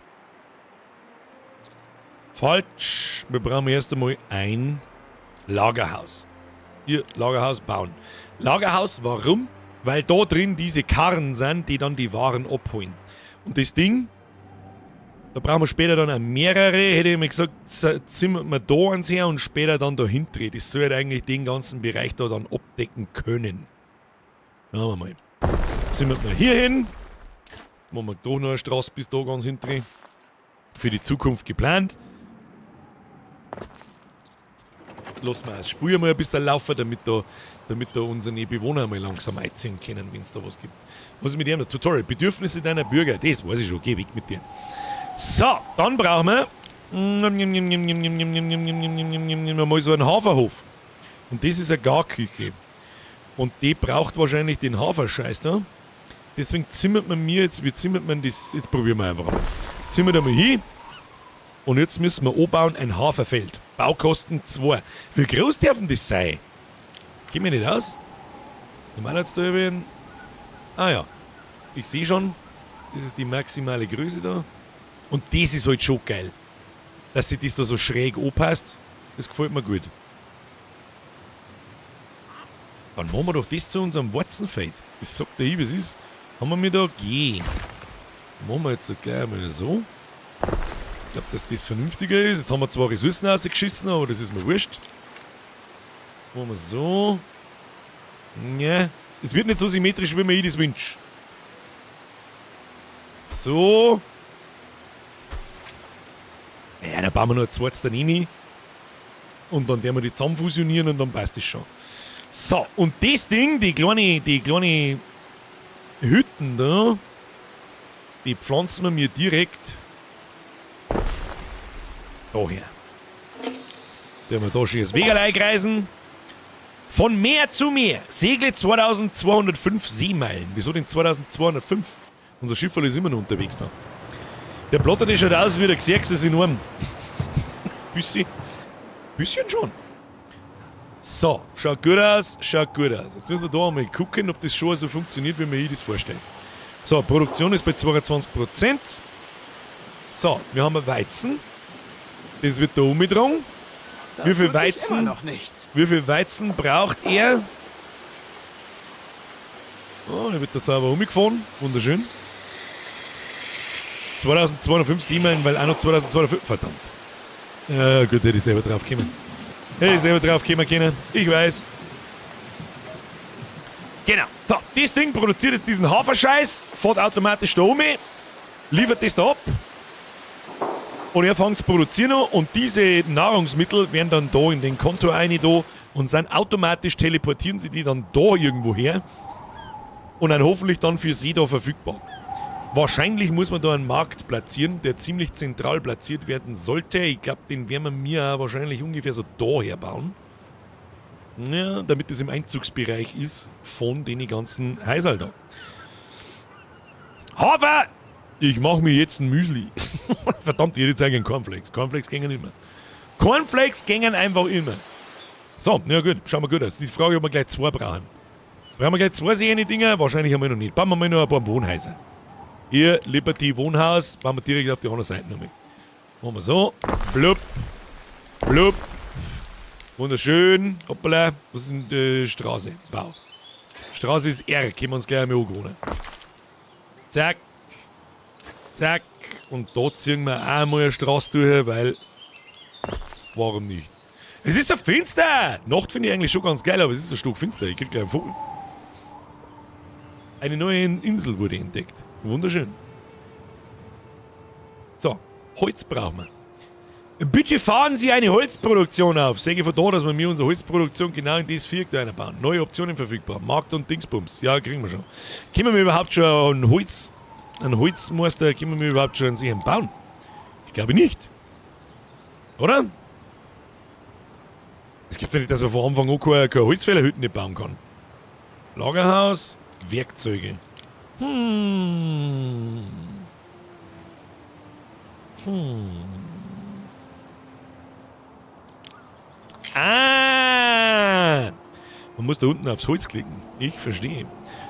Falsch. Wir brauchen erst einmal ein Lagerhaus. Hier, Lagerhaus bauen. Lagerhaus, warum? Weil da drin diese Karren sind, die dann die Waren abholen. Und das Ding, da brauchen wir später dann auch mehrere, hätte ich mir gesagt, zimmert man da eins her und später dann da hinten. Das soll halt eigentlich den ganzen Bereich da dann abdecken können. Schauen wir mal. Zimmert man hier hin. Machen wir doch noch eine Straße bis da ganz hinten. Für die Zukunft geplant. Lassen wir das Spiel mal ein bisschen laufen, damit da unsere Bewohner mal langsam einziehen können, wenn's da was gibt. Was ist mit dem? Tutorial. Bedürfnisse deiner Bürger. Das weiß ich schon. Geh weg mit dir. So, dann brauchen wir mal so einen Haferhof. Und das ist eine Garküche. Und die braucht wahrscheinlich den Haferscheiß da. Deswegen zimmert man mir jetzt, wie zimmert man das? Jetzt probieren wir einfach mal. Zimmert einmal hin. Und jetzt müssen wir anbauen ein Haferfeld. Baukosten 2. Wie groß darf denn das sein? Geht mir nicht aus. Normalerweise da ein. Ah ja. Ich sehe schon, das ist die maximale Größe da. Und das ist halt schon geil. Dass sich das da so schräg anpasst. Das gefällt mir gut. Dann machen wir doch das zu unserem Warzenfeld. Das sagt der ich, was ist. Haben wir mir da gehen. Machen wir jetzt gleich einmal so. Ich glaub, dass das vernünftiger ist. Jetzt haben wir zwar Ressourcen rausgeschissen, aber das ist mir wurscht. Machen wir so. Ja. Es wird nicht so symmetrisch, wie mir ich das wünsch. So. Ja, da bauen wir noch ein zweites daneben. Und dann werden wir die zusammen fusionieren und dann passt das schon. So, und das Ding, die kleine Hütten da, die pflanzen wir mir direkt daher. Da haben wir da schön das Wegerl einkreisen. Von Meer zu Meer. Segle 2205 Seemeilen. Wieso denn 2205? Unser Schiff ist immer noch unterwegs da. Der Plotter, der schaut aus wie der Xerxes in Arm. Bisschen. Bisschen schon. So, schaut gut aus, schaut gut aus. Jetzt müssen wir da einmal gucken, ob das schon so funktioniert, wie wir uns das vorstellen. So, Produktion ist bei 22%. So, wir haben Weizen. Das wird da umgetragen. Da Wie viel tut sich Weizen? immer noch nichts. Wie viel Weizen braucht er? Oh, der wird da sauber umgefahren. Wunderschön. 2250 E-Meilen, weil auch noch 2250. Verdammt. Ja, gut, hätte ich selber drauf kommen. Hätte ich selber drauf kommen können. Ich weiß. Genau. So, das Ding produziert jetzt diesen Haferscheiß, fährt automatisch da um, liefert das da ab. Und er fängt zu produzieren an und diese Nahrungsmittel werden dann da in den Konto rein da und sind automatisch teleportieren sie die dann da irgendwo her und dann hoffentlich dann für sie da verfügbar. Wahrscheinlich muss man da einen Markt platzieren, der ziemlich zentral platziert werden sollte. Ich glaube, den werden wir mir wahrscheinlich ungefähr so da herbauen. Ja, damit es im Einzugsbereich ist von den ganzen Häusern da. Hafer! Ich mache mir jetzt ein Müsli. Verdammt, ich hätte jetzt eigentlich Cornflakes. Cornflakes gängen immer. Cornflakes gängen einfach immer. So, na gut, schauen wir gut aus. Die Frage, ob wir gleich zwei brauchen. Brauchen wir gleich zwei solche Dinger? Wahrscheinlich haben wir noch nicht. Bauen wir mal noch ein paar Wohnhäuser. Hier, Liberty Wohnhaus, bauen wir direkt auf die andere Seite nochmal. Machen wir so. Blub. Blub. Wunderschön. Hoppala. Was ist denn die Straße? Bau. Straße ist R. Können wir uns gleich einmal angewohnen. Zack. Zack. Und da ziehen wir auch mal eine Straße durch, weil... Warum nicht? Es ist so finster! Nacht finde ich eigentlich schon ganz geil, aber es ist so stockfinster. Ich krieg gleich einen Vogel. Eine neue Insel wurde entdeckt. Wunderschön. So, Holz brauchen wir. Bitte fahren Sie eine Holzproduktion auf. Sehe ich von da, dass wir mir unsere Holzproduktion genau in das Viereck da einbauen. Neue Optionen verfügbar. Markt und Dingsbums. Ja, kriegen wir schon. Können wir überhaupt schon einen Holz, einen Holzmeister, können wir überhaupt schon einen bauen? Ich glaube nicht. Oder? Es gibt ja nicht, dass man von Anfang an keine Holzfällerhütten nicht bauen kann. Lagerhaus, Werkzeuge. Ah! Man muss da unten aufs Holz klicken. Ich verstehe.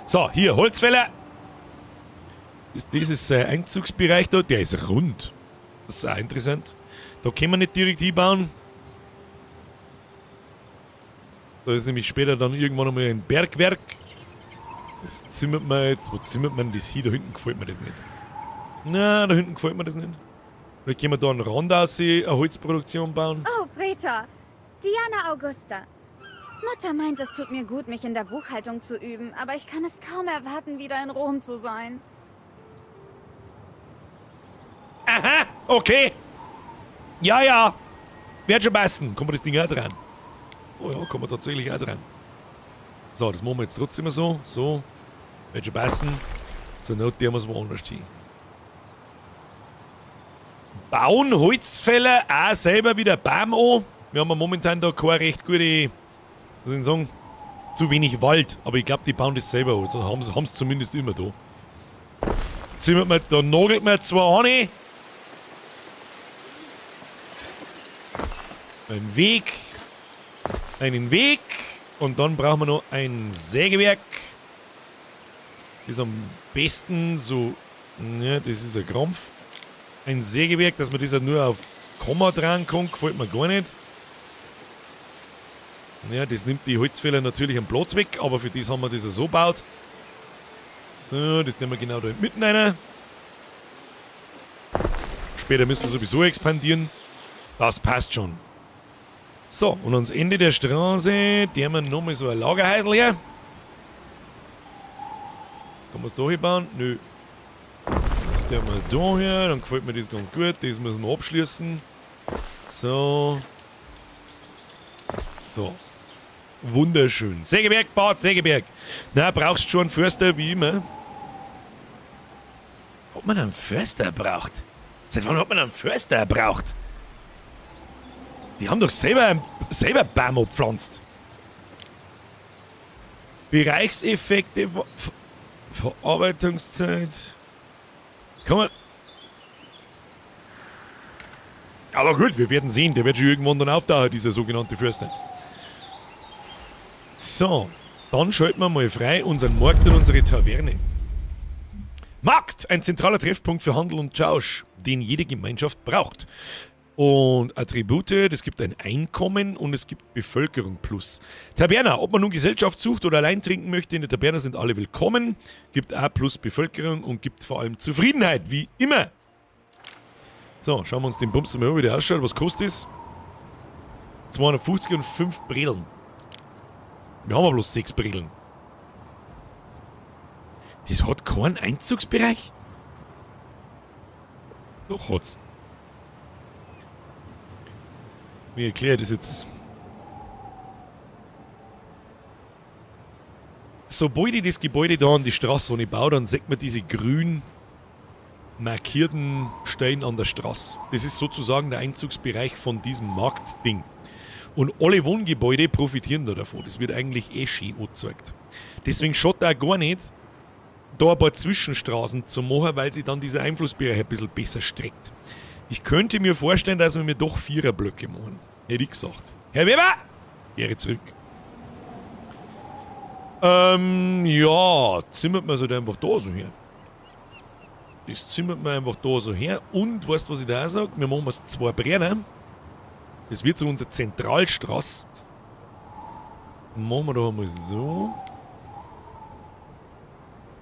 So, hier, Holzfäller. Ist dieses Einzugsbereich da? Der ist rund. Das ist auch interessant. Da können wir nicht direkt hinbauen. Da ist nämlich später dann irgendwann einmal ein Bergwerk. Das zimmert man jetzt. Wo zimmert man das hin? Da hinten gefällt mir das nicht. Na, da hinten gefällt mir das nicht. Vielleicht können wir da einen Rand aussehen, eine Holzproduktion bauen. Oh, Prätor. Diana Augusta. Mutter meint, es tut mir gut, mich in der Buchhaltung zu üben, aber ich kann es kaum erwarten, wieder in Rom zu sein. Aha, okay. Ja, ja. Wird schon passen. Kommt man das Ding auch dran? Oh ja, kommt man tatsächlich auch dran. So, das machen wir jetzt trotzdem so. So. Wird schon passen. Zur Not der muss woanders hin. Bauen Holzfäller auch selber wieder Baum an. Wir haben ja momentan da keine recht gute, was soll ich sagen, zu wenig Wald. Aber ich glaub, die bauen das selber an. Also haben's zumindest immer da. Zimmert man, da nagelt man zwei an. Ein Weg. Einen Weg. Und dann brauchen wir noch ein Sägewerk. Das ist am besten so. Ja, das ist ein Krampf. Ein Sägewerk, dass man das ja nur auf Komma dran kann, gefällt mir gar nicht. Ja, das nimmt die Holzfäller natürlich am Platz weg, aber für das haben wir das ja so gebaut. So, das nehmen wir genau da mitten rein. Später müssen wir sowieso expandieren. Das passt schon. So, und ans Ende der Straße, der haben wir nochmal so ein Lagerhäusl her. Kann man es da hinbauen? Nö. Das tun wir da her, dann gefällt mir das ganz gut. Das müssen wir abschließen. So. So. Wunderschön. Sägewerk, Bad, Sägewerk. Na, brauchst schon einen Förster, wie immer. Ob man einen Förster braucht? Seit wann hat man einen Förster braucht? Die haben doch selber Baum abgepflanzt. Bereichseffekte, Verarbeitungszeit. Kann man. Aber gut, wir werden sehen. Der wird schon irgendwann dann auftauchen, dieser sogenannte Förster. So, dann schalten wir mal frei unseren Markt und unsere Taverne. Markt, ein zentraler Treffpunkt für Handel und Tausch, den jede Gemeinschaft braucht. Und Attribute, das gibt ein Einkommen und es gibt Bevölkerung plus. Taberna, ob man nun Gesellschaft sucht oder allein trinken möchte, in der Taberna sind alle willkommen. Gibt A plus Bevölkerung und gibt vor allem Zufriedenheit, wie immer. So, schauen wir uns den Bums mal an, wie der ausschaut. Was kostet das? 250 und 5 Brillen. Wir haben aber bloß 6 Brillen. Das hat keinen Einzugsbereich? Doch hat's. Wie erkläre ich das jetzt? Sobald ich das Gebäude da an die Straße ich baue, dann sieht man diese grün markierten Stellen an der Straße. Das ist sozusagen der Einzugsbereich von diesem Marktding. Und alle Wohngebäude profitieren da davon. Das wird eigentlich eh schön angezeigt. Deswegen schaut auch gar nicht, da ein paar Zwischenstraßen zu machen, weil sich dann dieser Einflussbereich ein bisschen besser streckt. Ich könnte mir vorstellen, dass wir mir doch Viererblöcke machen. Hätte ich gesagt. Herr Weber! Ehre zurück. Ja, zimmert man es halt einfach da so her. Das zimmert man einfach da so her. Und weißt du, was ich da auch sag? Wir machen es 2 Brenner. Das wird so unsere Zentralstraße. Machen wir da einmal so.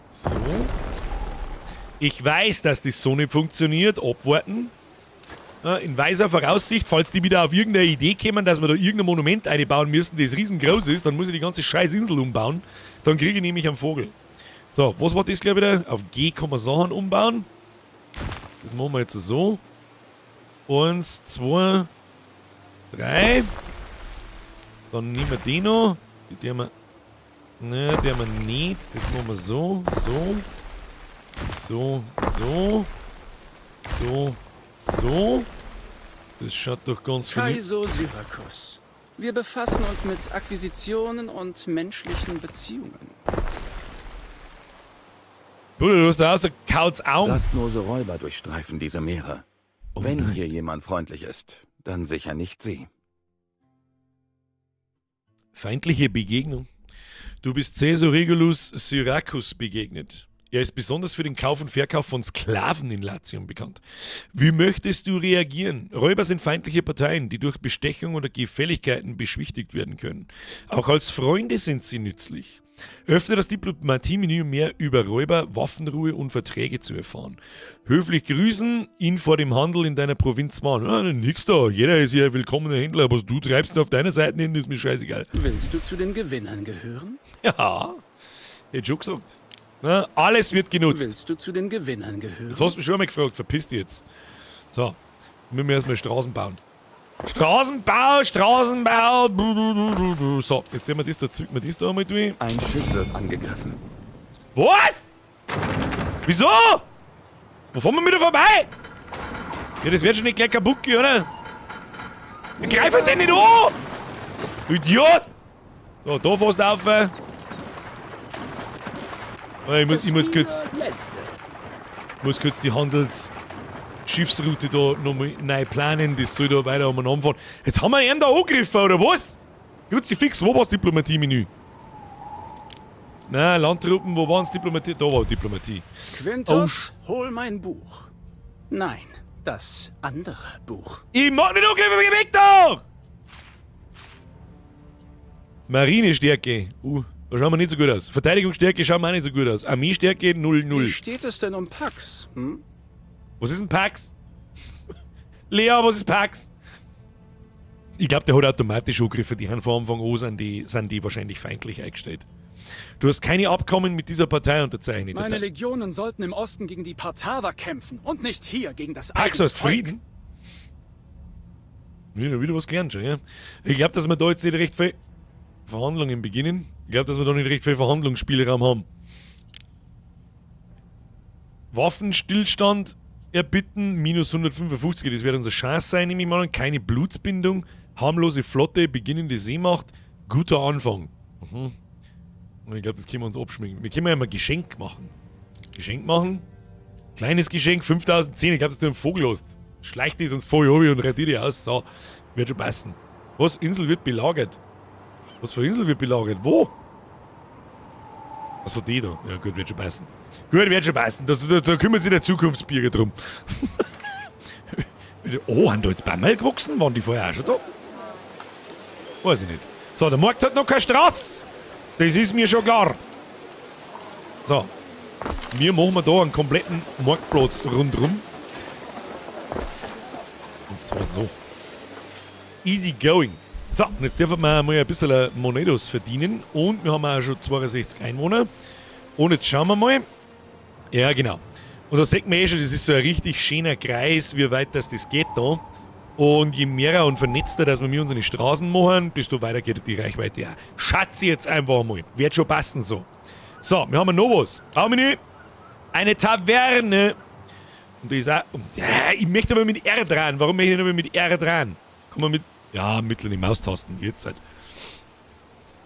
So. Ich weiß, dass das so nicht funktioniert. Abwarten. Ja, in weiser Voraussicht, falls die wieder auf irgendeine Idee kämen, dass wir da irgendein Monument einbauen müssen, das riesengroß ist, dann muss ich die ganze scheiß Insel umbauen. Dann kriege ich nämlich einen Vogel. So, was war das gleich wieder? Auf G kann man Sachen umbauen. Das machen wir jetzt so. 1, 2, 3. Dann nehmen wir den noch. Die haben wir. Ne, die haben wir nicht. Das machen wir so, so. So, so. So, so. Das schaut doch ganz vernünftig. Kaiso Syrakus. Wir befassen uns mit Akquisitionen und menschlichen Beziehungen. Bruder, du hast da außer Kauz Augen. Rastlose Räuber durchstreifen diese Meere. Oh Wenn nein. hier jemand freundlich ist, dann sicher nicht sie. Feindliche Begegnung. Du bist Caesar Regulus Syrakus begegnet. Er ist besonders für den Kauf und Verkauf von Sklaven in Latium bekannt. Wie möchtest du reagieren? Räuber sind feindliche Parteien, die durch Bestechung oder Gefälligkeiten beschwichtigt werden können. Auch als Freunde sind sie nützlich. Öffne das Diplomatie-Menü, um mehr über Räuber, Waffenruhe und Verträge zu erfahren. Höflich grüßen, ihn vor dem Handel in deiner Provinz warnen. Ah, nix da, jeder ist hier willkommener Händler, was du treibst auf deiner Seite hin, ist mir scheißegal. Willst du zu den Gewinnern gehören? Ja, hätte schon gesagt. Na, alles wird genutzt. Willst du zu den Gewinnern gehören? Das hast du mich schon einmal gefragt, verpiss dich jetzt. So, müssen wir erstmal Straßen bauen. Straßenbau, Straßenbau. So, jetzt sehen wir das da, zücken wir das da einmal durch. Ein Schiff wird angegriffen. Was? Wieso? Wo fahren wir wieder vorbei? Ja, das wird schon nicht gleich kaputt gehen, oder? Wir greifen den nicht an! Du Idiot! So, da fährst du auf. Ich muss kurz die Handelsschiffsroute da nochmal neu planen, das soll da weiter umeinander fahren. Jetzt haben wir ihn da angegriffen, oder was? Kruzifix, wo war's Diplomatie-Menü? Na, Landtruppen, wo waren's Diplomatie? Da war Diplomatie. Quintus, hol mein Buch. Nein, das andere Buch. Ich mag nicht angreifen, geh weg da! Marinestärke. Da schauen wir nicht so gut aus. Verteidigungsstärke schauen wir auch nicht so gut aus. Armeestärke 0-0. Wie steht es denn um Pax? Hm? Was ist denn Pax? Lea, was ist Pax? Ich glaub, der hat automatisch angegriffen. Die haben von Anfang an sind die wahrscheinlich feindlich eingestellt. Du hast keine Abkommen mit dieser Partei unterzeichnet. Meine Legionen sollten im Osten gegen die Partaver kämpfen und nicht hier gegen das Pax eigene heißt Volk. Frieden? Wieder was gelernt schon, ja? Ich glaub, dass wir da jetzt nicht recht viel Verhandlungen beginnen. Ich glaub, dass wir da nicht recht viel Verhandlungsspielraum haben. Waffenstillstand erbitten, minus 155, das wird unser Chance sein, nehme ich mal an. Keine Blutsbindung, harmlose Flotte, beginnende Seemacht, guter Anfang. Und ich glaub, das können wir uns abschminken. Wir können ja mal Geschenk machen. Geschenk machen? Kleines Geschenk, 5010, ich glaub, dass du einen Vogel hast. Schleich dich sonst voll runter und radier dich aus. So, wird schon passen. Was? Insel wird belagert. Was für Insel wird belagert? Wo? Achso, die da. Ja gut, wird schon passen. Gut, wird schon passen. Da kümmert sich der Zukunftsbürger drum. Oh, haben da jetzt Bäume gewachsen? Waren die vorher auch schon da? Weiß ich nicht. So, der Markt hat noch keine Straße. Das ist mir schon klar. So. Wir machen da einen kompletten Marktplatz rundrum. Und zwar so. Easy going. So, und jetzt dürfen wir mal ein bisschen Monedos verdienen. Und wir haben auch schon 62 Einwohner. Und jetzt schauen wir mal. Ja, genau. Und da sieht man eh schon, das ist so ein richtig schöner Kreis, wie weit das geht da. Und je mehr und vernetzter, dass wir mit unsere Straßen machen, desto weiter geht die Reichweite auch. Schatze jetzt einfach mal. Wird schon passen so. So, wir haben noch was. Menü. Eine Taverne. Und die ist auch. Ja, ich möchte aber mit R dran. Warum möchte ich aber mit R dran? Kann man mit. Ja, mittlere Maustasten. Jetzt halt.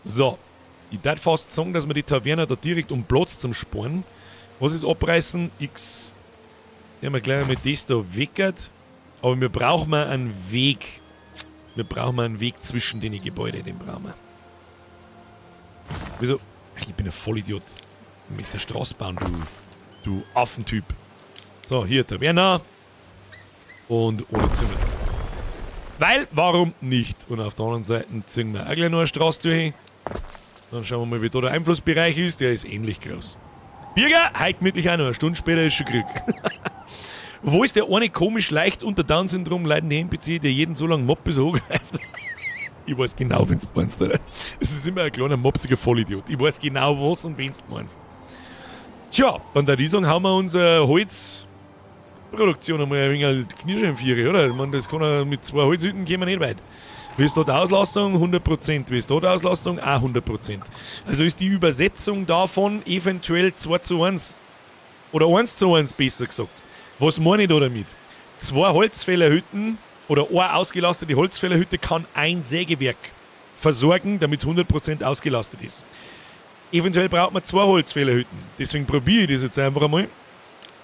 So. Ich darf fast sagen, dass wir die Taverne da direkt um Platz zum Sparen. Was ist abreißen? X. Ja, wir gleich mit das da weckert. Aber wir brauchen mal einen Weg. Wir brauchen mal einen Weg zwischen den Gebäuden. Den brauchen wir. Wieso? Ach, ich bin ein Vollidiot. Ich möchte eine Straße bauen, du Affentyp. So, hier Taverna. Und ohne Zimmer. Weil, warum nicht? Und auf der anderen Seite ziehen wir auch gleich noch eine Straße durch. Dann schauen wir mal, wie da der Einflussbereich ist. Der ist ähnlich groß. Birger, heute gemütlich auch noch. Eine Stunde später ist schon Krieg. Wo ist der eine komisch leicht unter Down-Syndrom leidende NPC, der jeden so lange mobbt, bis er angreift? Ich weiß genau, wen's meinst, oder? Es ist immer ein kleiner mopsiger Vollidiot. Ich weiß genau, was und wen's meinst. Tja, dann da die sagen, hauen wir unsere Holzproduktion einmal ein wenig Knirschenviere, oder? Ich meine, das kann ja mit 2 Holzhütten gehen wir nicht weit. Wie ist dort Auslastung? 100%. Wie ist dort Auslastung? Auch 100%. Also ist die Übersetzung davon eventuell 2:1. Oder 1:1 besser gesagt. Was meine ich da damit? 2 Holzfällerhütten oder eine ausgelastete Holzfällerhütte kann ein Sägewerk versorgen, damit 100% ausgelastet ist. Eventuell braucht man 2 Holzfällerhütten. Deswegen probiere ich das jetzt einfach einmal.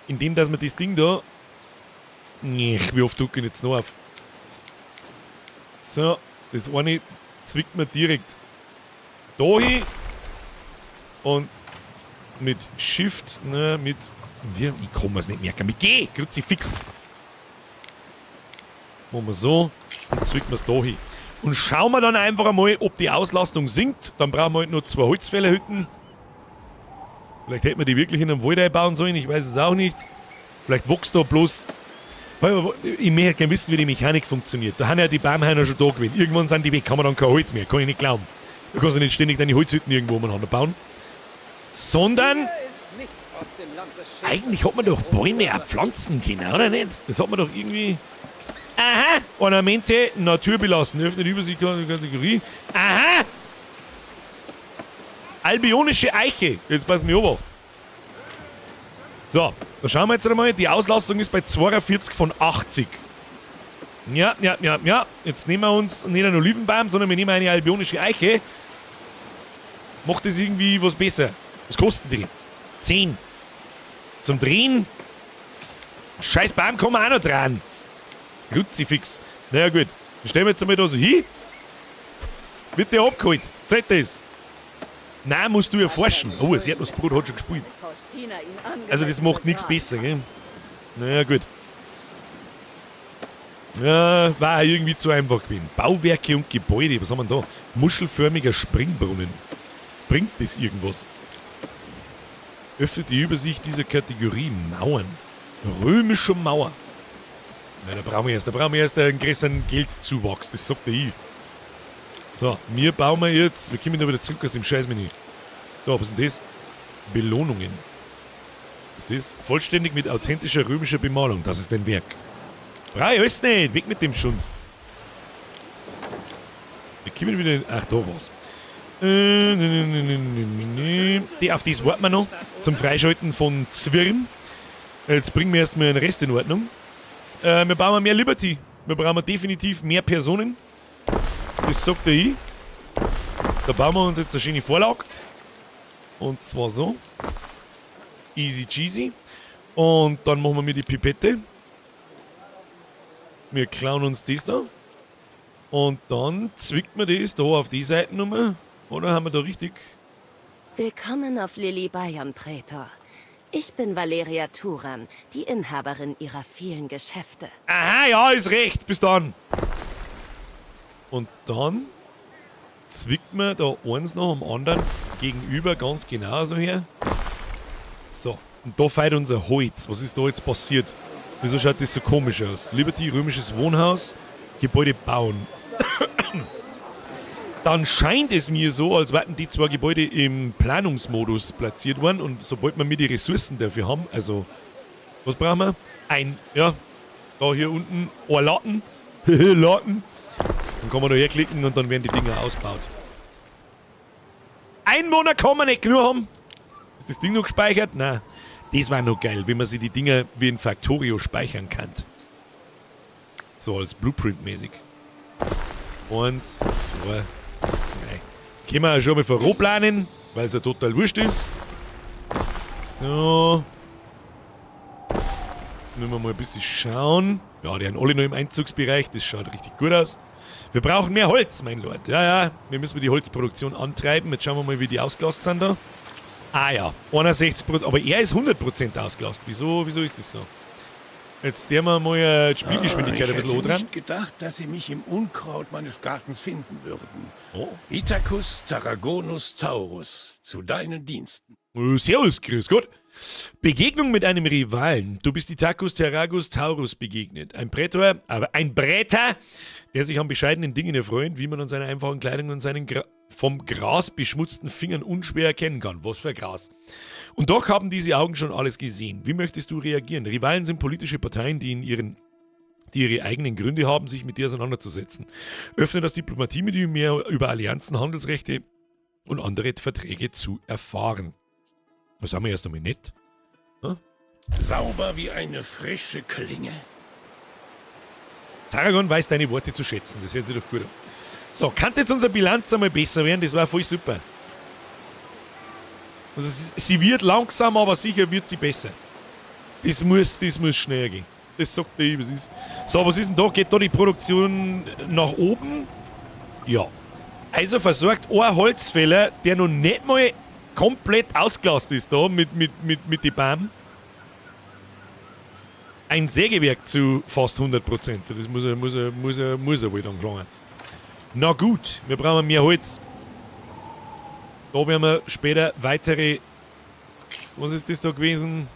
Indem, dass man das Ding da... Wie oft drücke ich jetzt noch auf? So, das eine zwickt man direkt da hin. Und mit Shift, ne, mit... Ich kann mir's nicht merken. Mit G, Kruzifix. Machen wir so und zwicken wir's da hin. Und schauen wir dann einfach einmal, ob die Auslastung sinkt. Dann brauchen wir halt nur 2 Holzfällerhütten. Vielleicht hätten wir die wirklich in einem Wald einbauen sollen, ich weiß es auch nicht. Vielleicht wächst da bloß... Ich möchte gerne wissen, wie die Mechanik funktioniert. Da haben ja die Baumhainer schon da gewesen. Irgendwann sind die weg, kann man dann kein Holz mehr. Kann ich nicht glauben. Du kannst ja nicht ständig deine Holzhütten irgendwo umeinander bauen. Sondern... Eigentlich hat man doch Bäume auch pflanzen können, oder nicht? Das hat man doch irgendwie... Aha! Ornamente, naturbelassen. Öffnet Übersicht, Kategorie. Aha! Albionische Eiche. Jetzt pass mir auf. So, da schauen wir jetzt einmal. Die Auslastung ist bei 42 von 80. Ja, ja, ja, ja. Jetzt nehmen wir uns nicht einen Olivenbaum, sondern wir nehmen eine albionische Eiche. Macht das irgendwie was besser? Was kosten die? 10. Zum Drehen? Scheiß Baum kann man auch noch dran. Kruzifix. Naja gut, dann stellen wir jetzt einmal da so hin. Wird der abgeholzt? Zeit das. Nein, musst du erforschen. Oh, das Erdnussbrot hat schon gespielt. Also das macht nichts besser, gell? Naja gut. Ja, war irgendwie zu einfach gewesen. Bauwerke und Gebäude, was haben wir denn da? Muschelförmiger Springbrunnen. Bringt das irgendwas? Öffnet die Übersicht dieser Kategorie Mauern. Römische Mauer. Na, da brauchen wir erst einen größeren Geldzuwachs, das sagt der ich. So, wir bauen wir jetzt, wir kommen da wieder zurück aus dem Scheißmenü. Da, was ist denn das? Belohnungen. Was ist das? Vollständig mit authentischer römischer Bemalung, das ist dein Werk. Brauch ich alles nicht, weg mit dem Schund. Wir kommen wieder in, ach, da war's. Die, auf das warten wir noch, zum Freischalten von Zwirn. Jetzt bringen wir erstmal den Rest in Ordnung. Wir brauchen mehr Liberty. Wir brauchen definitiv mehr Personen. Das sagt der ich. Da bauen wir uns jetzt eine schöne Vorlage. Und zwar so. Easy cheesy. Und dann machen wir mit die Pipette. Wir klauen uns das da. Und dann zwickt man das da auf die Seite nochmal. Oder haben wir da richtig? Willkommen auf Lilybaeum, Prätor. Ich bin Valeria Turan, die Inhaberin ihrer vielen Geschäfte. Aha, ja, ist recht. Bis dann. Und dann zwickt man da eins nach dem anderen gegenüber ganz genauso her. So, und da fällt unser Holz. Was ist da jetzt passiert? Wieso schaut das so komisch aus? Liberty, römisches Wohnhaus, Gebäude bauen. Dann scheint es mir so, als wären die zwei Gebäude im Planungsmodus platziert worden und sobald wir die Ressourcen dafür haben, also, was brauchen wir? Ein, ja, da hier unten, ein Latten. Latten. Dann kann man da herklicken und dann werden die Dinger ausgebaut. Einwohner kann man nicht genug haben. Ist das Ding noch gespeichert? Nein. Das war noch geil, wenn man sich die Dinger wie in Factorio speichern kann. So als Blueprint-mäßig. 1, 2, 3. Können wir auch schon mal voranplanen, weil es ja total wurscht ist. So. Müssen wir mal ein bisschen schauen. Ja, die sind alle noch im Einzugsbereich. Das schaut richtig gut aus. Wir brauchen mehr Holz, mein Lord. Ja, ja, wir müssen die Holzproduktion antreiben. Jetzt schauen wir mal, wie die ausgelastet sind da. Ah ja, 61%, aber er ist 100% ausgelastet. Wieso ist das so? Jetzt der wir mal die Spielgeschwindigkeit ein bisschen Ich hätte dran. nicht gedacht, dass Sie mich im Unkraut meines Gartens finden würden. Oh. Itacus Tarragonus Taurus, zu deinen Diensten. Servus, grüß Gott. Begegnung mit einem Rivalen. Du bist Itacus Tarragus Taurus begegnet. Ein Prätor, aber ein Bräter, der sich an bescheidenen Dingen erfreut, wie man an seiner einfachen Kleidung und seinen vom Gras beschmutzten Fingern unschwer erkennen kann. Was für Gras. Und doch haben diese Augen schon alles gesehen. Wie möchtest du reagieren? Rivalen sind politische Parteien, die ihre eigenen Gründe haben, sich mit dir auseinanderzusetzen. Öffne das Diplomatiemenü, mehr über Allianzen, Handelsrechte und andere Verträge zu erfahren. Das haben wir erst einmal nett. Hm? Sauber wie eine frische Klinge. Tarragon weiß deine Worte zu schätzen. Das hört sich doch gut an. So, kann jetzt unsere Bilanz einmal besser werden? Das war voll super. Also sie wird langsam, aber sicher wird sie besser. Das muss schneller gehen. Das sagt der, was ist. So, was ist denn da? Geht da die Produktion nach oben? Ja. Also versorgt ein Holzfäller, der noch nicht mal komplett ausgelastet ist da mit den Bäumen. Ein Sägewerk zu fast 100%. Das muss er wohl dann gelangen. Na gut, wir brauchen mehr Holz. Da werden wir später weitere, was ist das da gewesen?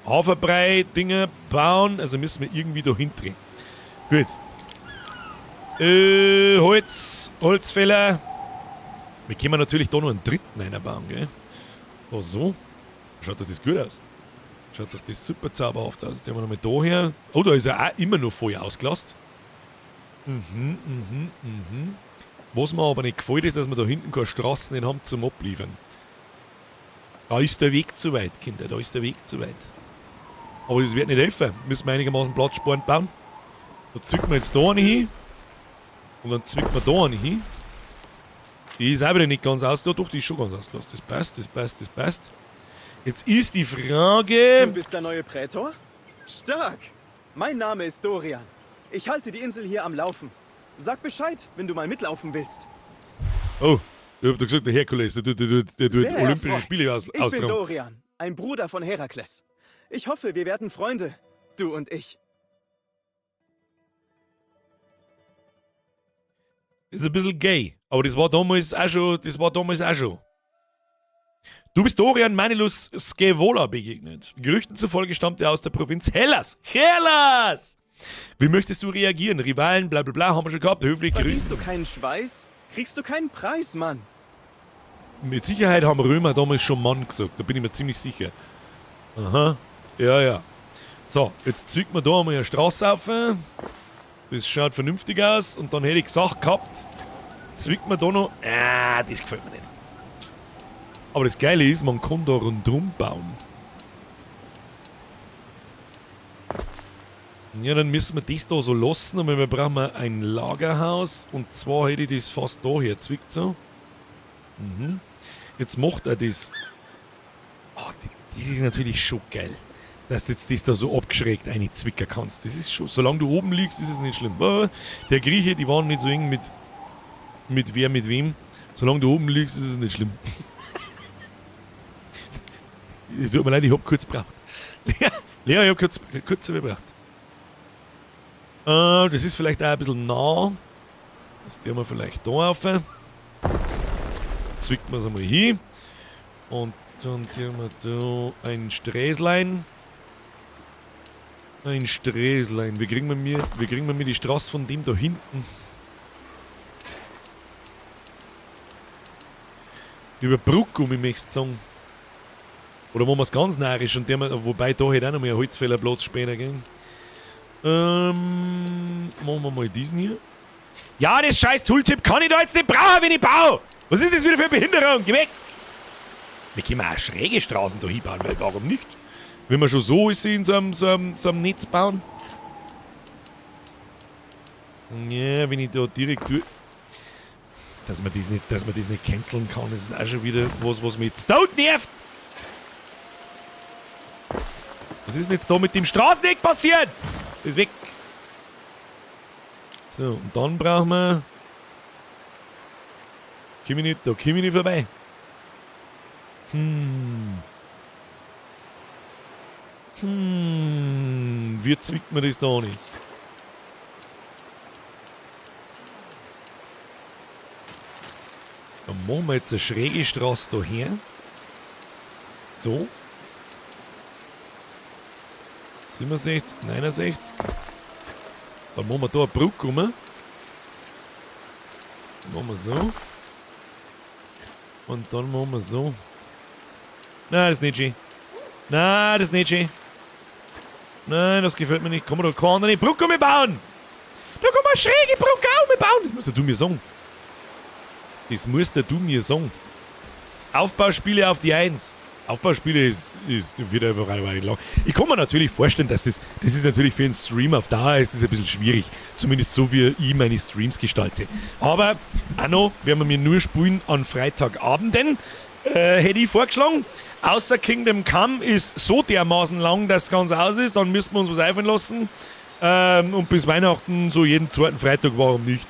Haferbrei-Dinger bauen. Also müssen wir irgendwie da hindrehen. Gut. Holz, Holzfäller. Wir können natürlich da noch einen dritten einbauen, gell? Oh, so. Schaut doch das gut aus. Schaut doch das super zauberhaft aus. Den haben wir nochmal da her. Oh, da ist er auch immer noch voll ausgelastet. Was mir aber nicht gefällt, ist, dass wir da hinten keine Straßen nicht haben zum Abliefern. Da ist der Weg zu weit, Kinder. Da ist der Weg zu weit. Aber das wird nicht helfen. Müssen wir einigermaßen Platz sparen bauen. Da zwicken wir jetzt da eine hin. Und dann zwicken wir da eine hin. Die ist auch wieder nicht ganz ausgelastet. Doch, die ist schon ganz ausgelastet. Das passt, das passt, das passt. Jetzt ist die Frage... Du bist der neue Prätor? Stark! Mein Name ist Dorian. Ich halte die Insel hier am Laufen. Sag Bescheid, wenn du mal mitlaufen willst. Oh, ich hab doch gesagt, der Herkules, der tut Olympische Spiele austragen. Ich bin Dorian, ein Bruder von Herakles. Ich hoffe, wir werden Freunde, du und ich. Ist ein bisschen gay, aber das war damals auch schon, Du bist Dorian Manilus Scaevola begegnet. Gerüchten zufolge stammt er aus der Provinz Hellas. Hellas! Wie möchtest du reagieren? Rivalen, bla bla bla, haben wir schon gehabt. Höflich grüßt. du keinen Schweiß, kriegst du keinen Preis, Mann. Mit Sicherheit haben Römer damals schon Mann gesagt, da bin ich mir ziemlich sicher. Aha, ja, ja. So, jetzt zwickt man da einmal eine Straße auf. Das schaut vernünftig aus. Und dann hätte ich gesagt gehabt, zwickt man da noch... Ah, das gefällt mir nicht. Aber das Geile ist, man kann da rundum bauen. Ja, dann müssen wir das da so lassen, aber wir brauchen ein Lagerhaus. Und zwar hätte ich das fast da her zwickt so. Mhm. Jetzt macht er das. Oh, das ist natürlich schon geil, dass du jetzt das da so abgeschrägt einzwicken kannst. Das ist schon, solange du oben liegst, ist es nicht schlimm. Der Grieche, die waren nicht so eng mit wer, mit wem. Solange du oben liegst, ist es nicht schlimm. Tut mir leid, ich hab kurz gebraucht. Lea, ich hab kurz gebraucht. Das ist vielleicht auch ein bisschen nah. Das tun wir vielleicht da auf. Zwickt man es einmal hin. Und dann tun wir da ein Sträßlein. Ein Sträslein. Wie kriegen wir mir die Straße von dem da hinten? Über Brücke um, ich möchte sagen. Oder machen wir es ganz narrisch und der, wobei da hätte auch noch mal ein Holzfällerplatz später, gell? Machen wir mal diesen hier. Ja, das scheiß Tooltip kann ich da jetzt nicht brauchen, wenn ich baue! Was ist das wieder für eine Behinderung? Geh weg! Wir können auch schräge Straßen da hinbauen, weil warum nicht? Wenn wir schon so ist in so einem Netz bauen. Ja, wenn ich da direkt durch. Dass man das nicht canceln kann, das ist auch schon wieder was mich jetzt tot nervt! Was ist denn jetzt da mit dem Straßeneck passiert? Ist weg! So, und dann brauchen wir... Komm ich nicht, da komme ich nicht vorbei. Wie zwickt man das da nicht? Dann machen wir jetzt eine schräge Straße da her. So. 67, 69. Dann machen wir da eine Brücke rum. Machen wir so. Und dann machen wir so. Nein, das ist nicht schön. Nein, das ist nicht schön. Nein, das gefällt mir nicht. Kann man da keine andere Brücke mehr bauen? Da kann man eine schräge Brücke auch mehr bauen. Das musst du mir sagen. Das musst du mir sagen. Aufbauspiele auf die 1. Aufbauspiele ist wieder überall lang. Ich kann mir natürlich vorstellen, dass das ist natürlich für einen Stream auf Dauer ist das ein bisschen schwierig. Zumindest so, wie ich meine Streams gestalte. Aber auch noch werden wir nur spielen an Freitagabenden. Hätte ich vorgeschlagen. Außer Kingdom Come ist so dermaßen lang, dass es ganz aus ist. Dann müssen wir uns was einfallen lassen. Und bis Weihnachten, so jeden zweiten Freitag, warum nicht?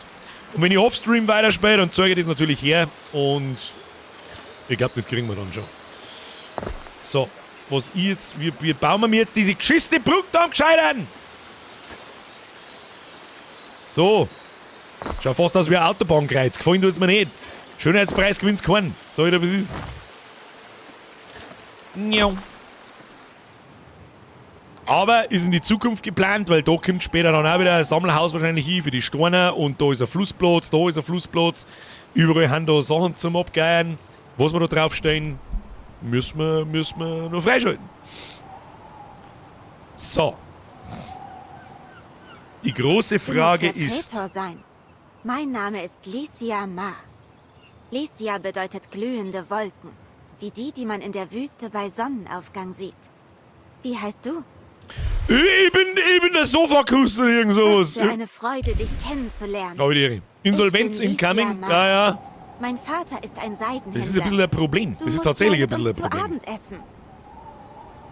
Und wenn ich Offstream weiterspiele, dann zeige ich das natürlich her. Und ich glaube, das kriegen wir dann schon. So, was ich jetzt... Wie bauen wir mir jetzt diese geschissene Brücke da am Gescheitern? So. Schau fast aus wie ein Autobahnkreuz. Gefallen tut's mir nicht. Schönheitspreis gewinnt's keinen. Sag ich dir, was ist. Ja. Aber ist in die Zukunft geplant, weil da kommt später dann auch wieder ein Sammelhaus wahrscheinlich hin für die Steine und da ist ein Flussplatz, da ist ein Flussplatz. Überall haben da Sachen zum Abgeiern. Was wir da draufstehen, müssen wir noch freischalten. So. Die große Frage du musst der ist... Prätor sein. Mein Name ist Licia Ma. Licia bedeutet glühende Wolken, wie die, die man in der Wüste bei Sonnenaufgang sieht. Wie heißt du? Ich bin der Sofakuss oder irgend sowas. Was für eine Freude, dich kennenzulernen. Glaube ich dir. Insolvenz incoming. Ja, ja. Mein Vater ist ein Seidenhändler. Das ist ein bisschen ein Problem. Du Das ist tatsächlich ein musst bisschen mit ein uns Problem. Zu Abendessen.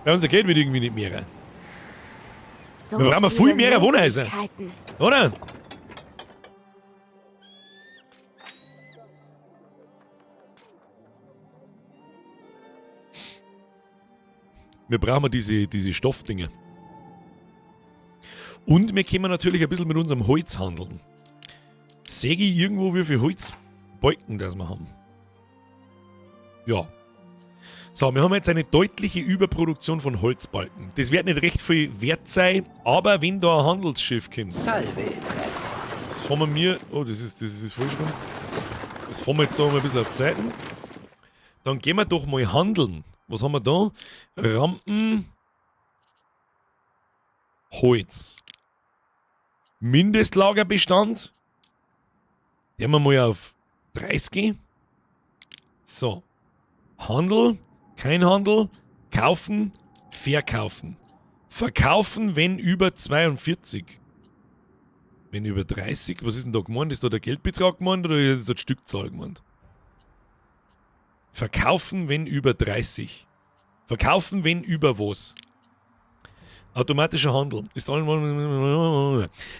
Ja, unser Geld wird irgendwie nicht mehr. So Wir brauchen viel viele mehr Wohnhäuser. Möglichkeiten. Oder? Wir brauchen diese Stoffdinger. Und wir können natürlich ein bisschen mit unserem Holz handeln. Sehe ich irgendwo, wie viel Holzbalken das wir haben? Ja. So, wir haben jetzt eine deutliche Überproduktion von Holzbalken. Das wird nicht recht viel wert sein, aber wenn da ein Handelsschiff kommt. Salve. Jetzt fahren wir mir. Oh, das ist falsch rum. Das fahren wir jetzt da mal ein bisschen auf Zeiten. Dann gehen wir doch mal handeln. Was haben wir da? Rampen. Holz. Mindestlagerbestand. Den wir mal auf 30 gehen. So. Handel, kein Handel, kaufen, verkaufen. Verkaufen, wenn über 42. Wenn über 30, was ist denn da gemeint? Ist da der Geldbetrag gemeint oder ist da die Stückzahl gemeint? Verkaufen, wenn über 30. Verkaufen, wenn über was? Automatischer Handel. Ist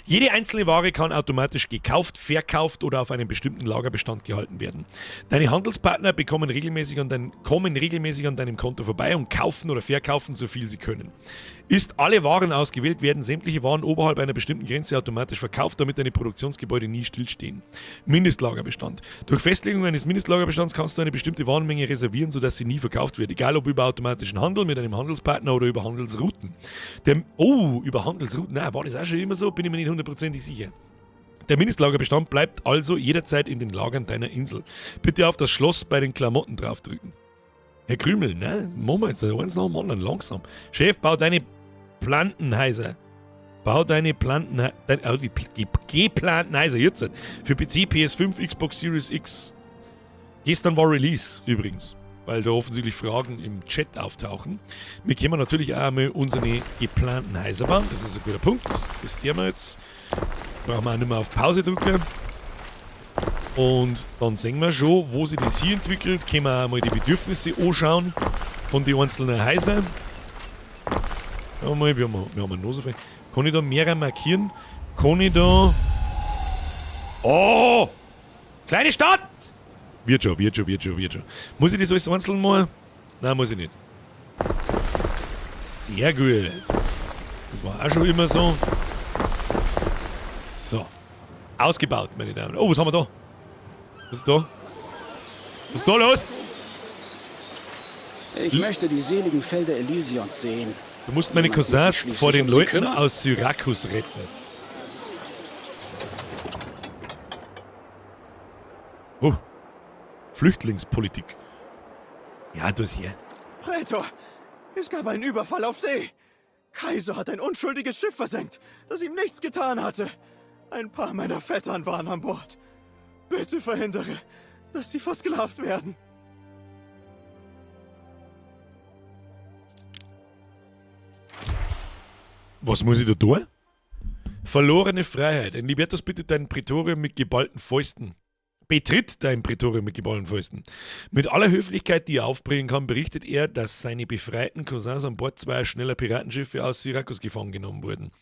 jede einzelne Ware kann automatisch gekauft, verkauft oder auf einem bestimmten Lagerbestand gehalten werden. Deine Handelspartner kommen regelmäßig an deinem Konto vorbei und kaufen oder verkaufen, so viel sie können. Ist alle Waren ausgewählt, werden sämtliche Waren oberhalb einer bestimmten Grenze automatisch verkauft, damit deine Produktionsgebäude nie stillstehen. Mindestlagerbestand. Durch Festlegung eines Mindestlagerbestands kannst du eine bestimmte Warenmenge reservieren, sodass sie nie verkauft wird, egal ob über automatischen Handel mit einem Handelspartner oder über Handelsrouten. Der, oh, über Handelsrouten. Nein, war das auch schon immer so? Bin ich mir nicht hundertprozentig sicher. Der Mindestlagerbestand bleibt also jederzeit in den Lagern deiner Insel. Bitte auf das Schloss bei den Klamotten draufdrücken. Herr Krümel, ne? Machen wir jetzt eins nach dem anderen, langsam. Chef, bau deine Plantenhäuser. Bau deine Planten, oh, die geplanten Häuser jetzt. Für PC, PS5, Xbox Series X. Gestern war Release übrigens, weil da offensichtlich Fragen im Chat auftauchen. Wir können natürlich auch einmal unsere geplanten Häuser bauen. Das ist ein guter Punkt. Das tun wir jetzt. Brauchen wir auch nicht mehr auf Pause drücken. Und dann sehen wir schon, wo sich das hier entwickelt. Können wir auch mal die Bedürfnisse anschauen von den einzelnen Häusern. Schauen wir mal, wir haben noch so viel. Kann ich da mehrere markieren? Kann ich da... Oh! Kleine Stadt! Wird schon, wird schon, wird schon, wird schon. Muss ich das alles einzeln machen? Nein, muss ich nicht. Sehr gut. Das war auch schon immer so. So. Ausgebaut, meine Damen. Oh, was haben wir da? Was ist da? Was ist da los? Ich möchte die seligen Felder Elysions sehen. Du musst meine Jemand muss sich Cousins schließlich vor den um sie Leuten kümmern. aus Syrakus retten. Oh. Flüchtlingspolitik. Ja, das hier. Prätor, es gab einen Überfall auf See. Kaiser hat ein unschuldiges Schiff versenkt, das ihm nichts getan hatte. Ein paar meiner Vettern waren an Bord. Bitte verhindere, dass sie versklavt werden. Was muss ich da tun? Verlorene Freiheit. Ein Libertus bittet dein Prätorium mit geballten Fäusten. Betritt dein Prätorium mit geballten Fäusten. Mit aller Höflichkeit, die er aufbringen kann, berichtet er, dass seine befreiten Cousins an Bord zweier schneller Piratenschiffe aus Syrakus gefangen genommen wurden.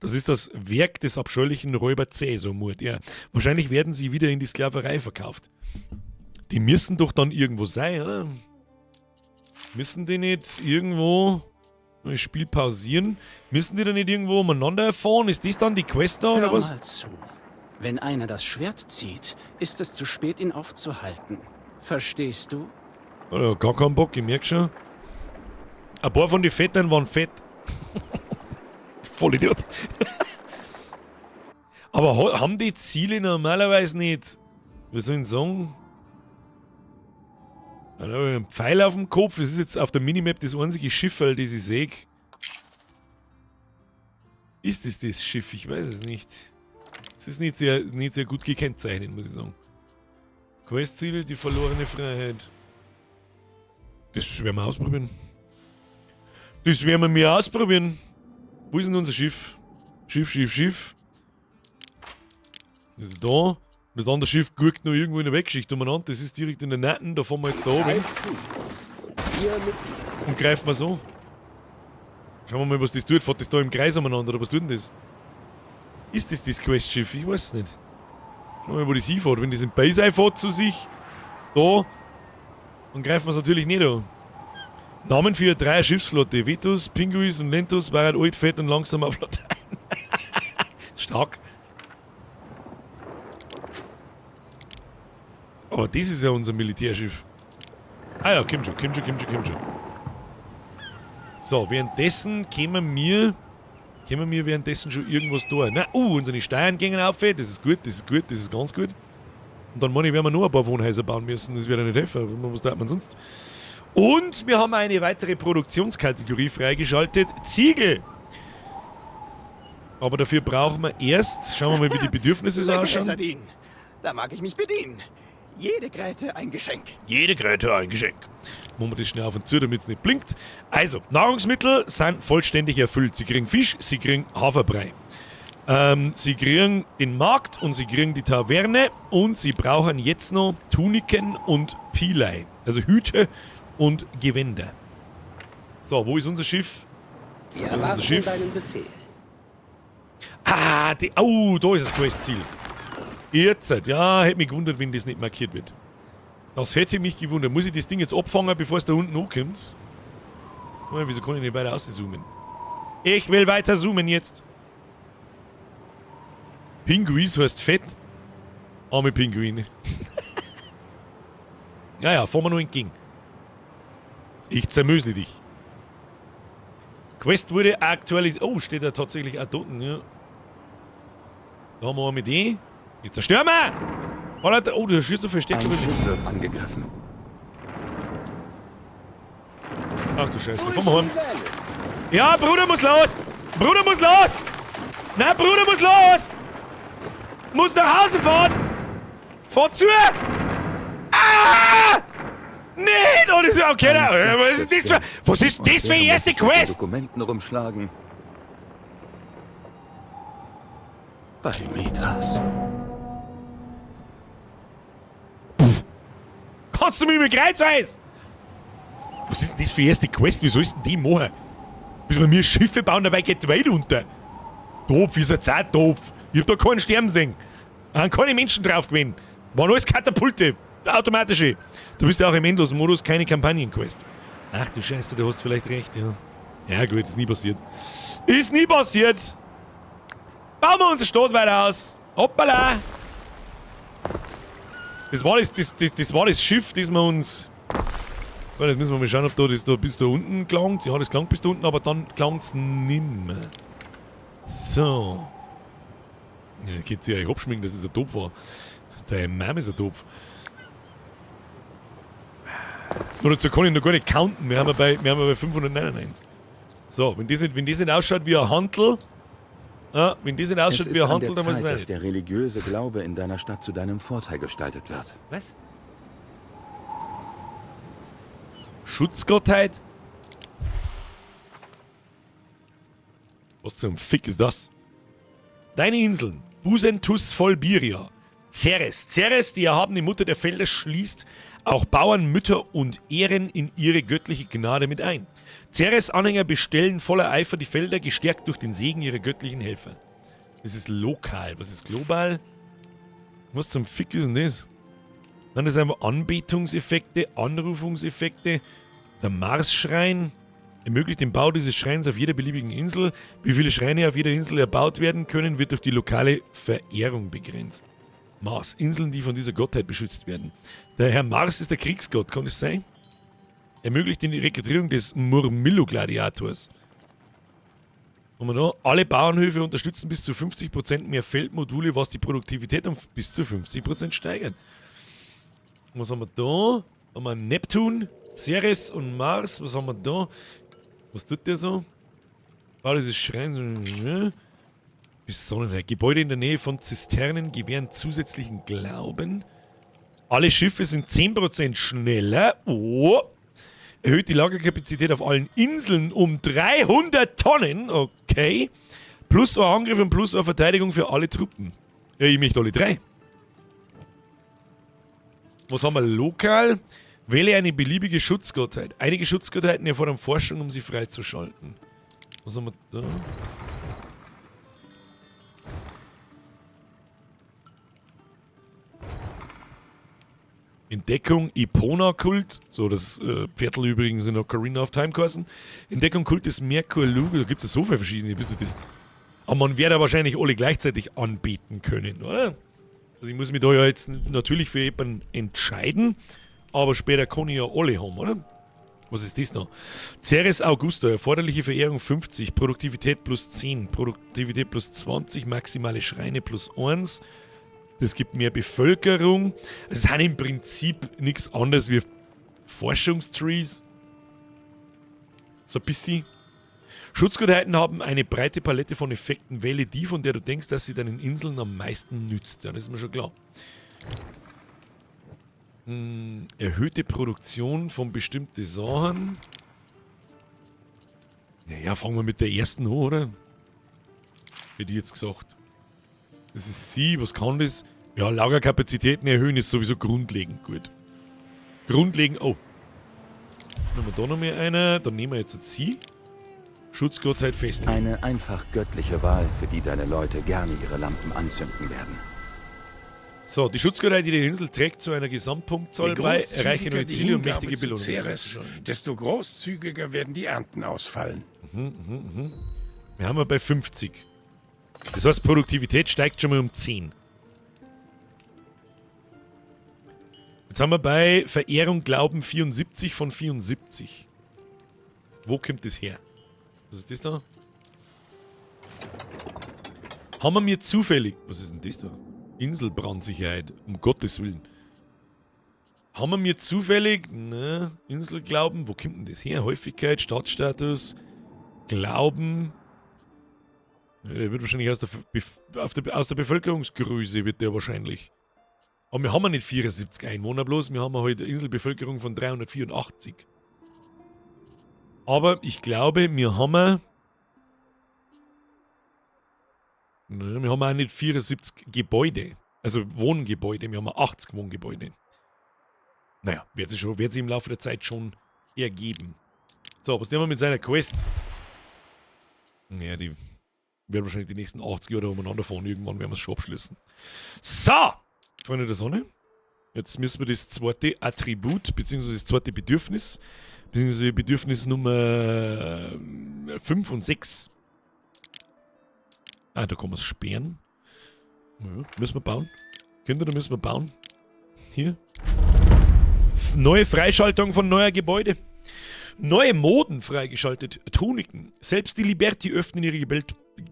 Das ist das Werk des abscheulichen Räuber Caesar, murrt er. Wahrscheinlich werden sie wieder in die Sklaverei verkauft. Die müssen doch dann irgendwo sein, oder? Müssen die nicht irgendwo... Das Spiel pausieren. Müssen die da nicht irgendwo umeinander fahren? Ist das dann die Quest da, oder Hör was? mal zu. Wenn einer das Schwert zieht, ist es zu spät, ihn aufzuhalten. Verstehst du? Oh ja, gar keinen Bock, ich merk schon. Ein paar von den Vettern waren fett. Vollidiot. Aber haben die Ziele normalerweise nicht, wie soll ich sagen? Dann habe ich einen Pfeil auf dem Kopf. Das ist jetzt auf der Minimap das einzige Schiff, das ich sehe. Ist es das Schiff? Ich weiß es nicht. Es ist nicht sehr gut gekennzeichnet, muss ich sagen. Questziele, die verlorene Freiheit. Das werden wir ausprobieren. Das werden wir mir ausprobieren. Wo ist denn unser Schiff? Schiff, Schiff, Schiff. Das ist da. Das andere Schiff guckt noch irgendwo in der Wegschicht umeinander. Das ist direkt in der Natten. Da fahren wir jetzt da oben. Und greifen wir so. Schauen wir mal, was das tut. Fährt das da im Kreis umeinander oder was tut denn das? Ist das das Questschiff? Ich weiß es nicht. Schauen wir mal, wo das hinfährt. Wenn das in Base einfährt zu sich, da, dann greifen wir es natürlich nicht an. Namen für drei Schiffsflotte. Vetus, Pinguis und Lentus waren alt, fett und langsam auf Latein. Stark. Aber das ist ja unser Militärschiff. Ah ja, kommt schon, kommt schon, kommt schon, kommt schon. So, währenddessen kämen wir währenddessen schon irgendwas da. Na, unsere Steuern gingen auf, das ist gut, das ist gut, das ist ganz gut. Und dann meine ich, werden wir noch ein paar Wohnhäuser bauen müssen, das wird ja nicht helfen. Was tut man sonst? Und wir haben eine weitere Produktionskategorie freigeschaltet, Ziegel. Aber dafür brauchen wir erst, schauen wir mal, wie die Bedürfnisse so ausschauen. Sardinen. Da mag ich mich bedienen. Jede Gräte ein Geschenk. Jede Gräte ein Geschenk. Machen wir das schnell auf und zu, damit es nicht blinkt. Also, Nahrungsmittel sind vollständig erfüllt. Sie kriegen Fisch, sie kriegen Haferbrei. Sie kriegen den Markt und sie kriegen die Taverne und sie brauchen jetzt noch Tuniken und Pilei. Also Hüte und Gewänder. So, wo ist unser Schiff? Wir Wo ist unser erwarten Schiff? deinen Befehl. Ah, die, oh, da ist das Questziel. Jetzt, ja, hätte mich gewundert, wenn das nicht markiert wird. Das hätte mich gewundert. Muss ich das Ding jetzt abfangen, bevor es da unten hochkommt? Oh, wieso kann ich nicht weiter auszoomen? Ich will weiter zoomen jetzt. Pinguis heißt fett. Arme Pinguine. Ja, ja, fahren wir nur entgegen. Ich zermösle dich. Quest wurde aktualisiert. Oh, steht da tatsächlich auch dort, ja. Da haben wir eine Idee. Jetzt zerstören wir! Oh, der schießt so versteckt. Ein Schiff wird angegriffen. Ach du Scheiße, komm mal heim. Ja, Bruder muss los! Bruder muss los! Na, Bruder muss los! Muss nach Hause fahren! Fahr zu! Ah! Nee, oh, das ist okay. Was ist das für, was ist das für eine erste Quest? Dokumenten rumschlagen. Bei Mithras. Kannst du mich mit Kreuzweis? Was ist denn das für erste Quest? Wie soll denn die machen? Bis wir mir Schiffe bauen, dabei geht die Welt unter. Topf ist ein Zeittopf. Ich hab da keinen Sterben sehen. Da haben keine Menschen drauf gewesen. Waren alles Katapulte. Automatische. Du bist ja auch im endlosen Modus, keine Kampagnenquest. Ach du Scheiße, du hast vielleicht recht, ja. Ja gut, ist nie passiert. Ist nie passiert. Bauen wir unsere Stadt weiter aus. Hoppala. Das war das war das Schiff, das wir uns... So, jetzt müssen wir mal schauen, ob da das da bis da unten gelangt. Ja, das gelangt bis da unten, aber dann gelangt es nimmer. So. Ja, könnt ihr euch abschminken, dass es ein Topf war. Deine Mama ist ein Topf. Nur dazu kann ich noch gar nicht counten. Wir haben ja bei 599. So, wenn das nicht ausschaut wie ein Hantel, ja, wenn das nicht ausschaut wie ein Hantel, dann muss es sein. Dass der religiöse Glaube in deiner Stadt zu deinem Vorteil gestaltet wird. Was? Schutzgottheit? Was zum Fick ist das? Deine Inseln. Busentus Volbiria. Ceres. Ceres, die erhabene Mutter der Felder, schließt auch Bauern, Mütter und Ehren in ihre göttliche Gnade mit ein. Ceres Anhänger bestellen voller Eifer die Felder, gestärkt durch den Segen ihrer göttlichen Helfer. Das ist lokal. Was ist global? Was zum Fick ist denn das? Dann ist einfach Anbetungseffekte, Anrufungseffekte. Der Mars-Schrein ermöglicht den Bau dieses Schreins auf jeder beliebigen Insel. Wie viele Schreine auf jeder Insel erbaut werden können, wird durch die lokale Verehrung begrenzt. Mars, Inseln, die von dieser Gottheit beschützt werden. Der Herr Mars ist der Kriegsgott, kann das sein? Ermöglicht die Rekrutierung des Murmillo-Gladiators. Und da, alle Bauernhöfe unterstützen bis zu 50% mehr Feldmodule, was die Produktivität um bis zu 50% steigert. Was haben wir da? Haben wir Neptun, Ceres und Mars. Was haben wir da? Was tut der so? Bau dieses Schrein. Besonnenheit. Gebäude in der Nähe von Zisternen gewähren zusätzlichen Glauben. Alle Schiffe sind 10% schneller. Oh. Erhöht die Lagerkapazität auf allen Inseln um 300 Tonnen. Okay. Plus ein Angriff und plus eine Verteidigung für alle Truppen. Ja, ich möchte alle drei. Was haben wir lokal? Wähle eine beliebige Schutzgottheit. Einige Schutzgottheiten erfordern Forschung, um sie freizuschalten. Was haben wir da? Entdeckung Epona-Kult. So, das Viertel übrigens in Ocarina of Time geheißen. Entdeckung Kult des Merkur Lugo. Da gibt es ja so viele verschiedene. Bist du das? Aber man wird ja wahrscheinlich alle gleichzeitig anbeten können, oder? Also ich muss mich da ja jetzt natürlich für jemanden entscheiden, aber später kann ich ja alle haben, oder? Was ist das noch? Ceres Augusta, erforderliche Verehrung 50, Produktivität plus 10, Produktivität plus 20, maximale Schreine plus 1. Das gibt mehr Bevölkerung. Es sind im Prinzip nichts anderes wie Forschungstrees. So ein bisschen. Schutzgottheiten haben eine breite Palette von Effekten. Wähle die, von der du denkst, dass sie deinen Inseln am meisten nützt. Ja, das ist mir schon klar. Erhöhte Produktion von bestimmten Sachen. Naja, fangen wir mit der ersten an, oder? Hätte ich jetzt gesagt. Das ist sie, was kann das? Ja, Lagerkapazitäten erhöhen ist sowieso grundlegend gut. Grundlegend, oh. Dann haben wir da noch mehr eine. Dann nehmen wir jetzt sie. Schutzgottheit fest. Eine einfach göttliche Wahl, für die deine Leute gerne ihre Lampen anzünden werden. So, die Schutzgottheit, die die Insel trägt zu einer Gesamtpunktzahl bei, erreiche neue Ziele und mächtige Belohnungen. Ceres, desto großzügiger werden die Ernten ausfallen. Wir haben ja bei 50. Das heißt, Produktivität steigt schon mal um 10. Jetzt haben wir bei Verehrung Glauben 74 von 74. Wo kommt das her? Was ist das da? Haben wir mir zufällig... Was ist denn das da? Inselbrandsicherheit. Um Gottes Willen. Haben wir mir zufällig... Ne, Inselglauben. Wo kommt denn das her? Häufigkeit, Stadtstatus, Glauben... Ja, der wird wahrscheinlich aus der Bevölkerungsgröße wird der wahrscheinlich. Aber wir haben ja nicht 74 Einwohner bloß, wir haben ja heute eine Inselbevölkerung von 384. Aber ich glaube, wir haben ja, ne, wir haben auch nicht 74 Gebäude, also Wohngebäude, wir haben 80 Wohngebäude. Naja, wird sich im Laufe der Zeit schon ergeben. So, was nehmen wir mit seiner Quest? Naja, die werden wahrscheinlich die nächsten 80 Jahre umeinander fahren. Irgendwann werden wir es schon abschließen. So! Freunde der Sonne. Jetzt müssen wir das zweite Attribut, beziehungsweise das zweite Bedürfnis, beziehungsweise Bedürfnis Nummer 5 und 6. Ah, da kann man es sperren. Ja, müssen wir bauen. Kinder, da müssen wir bauen. Hier. Neue Freischaltung von neuer Gebäude. Neue Moden freigeschaltet. Tuniken. Selbst die Liberti öffnen ihre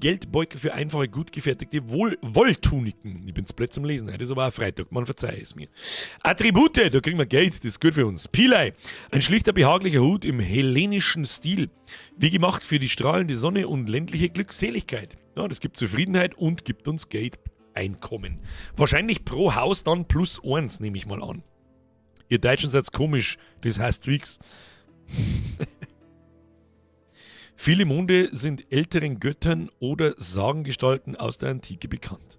Geldbeutel für einfache, gut gefertigte Wolltuniken. Ich bin's blöd zum Lesen. Das ist aber auch Freitag. Man verzeihe es mir. Attribute, da kriegen wir Geld. Das ist gut für uns. Pilei. Ein schlichter, behaglicher Hut im hellenischen Stil. Wie gemacht für die strahlende Sonne und ländliche Glückseligkeit. Ja, das gibt Zufriedenheit und gibt uns Geld. Einkommen. Wahrscheinlich pro Haus dann plus 1, nehme ich mal an. Ihr Deutschen seid komisch. Das heißt Twix. Viele Monde sind älteren Göttern oder Sagengestalten aus der Antike bekannt.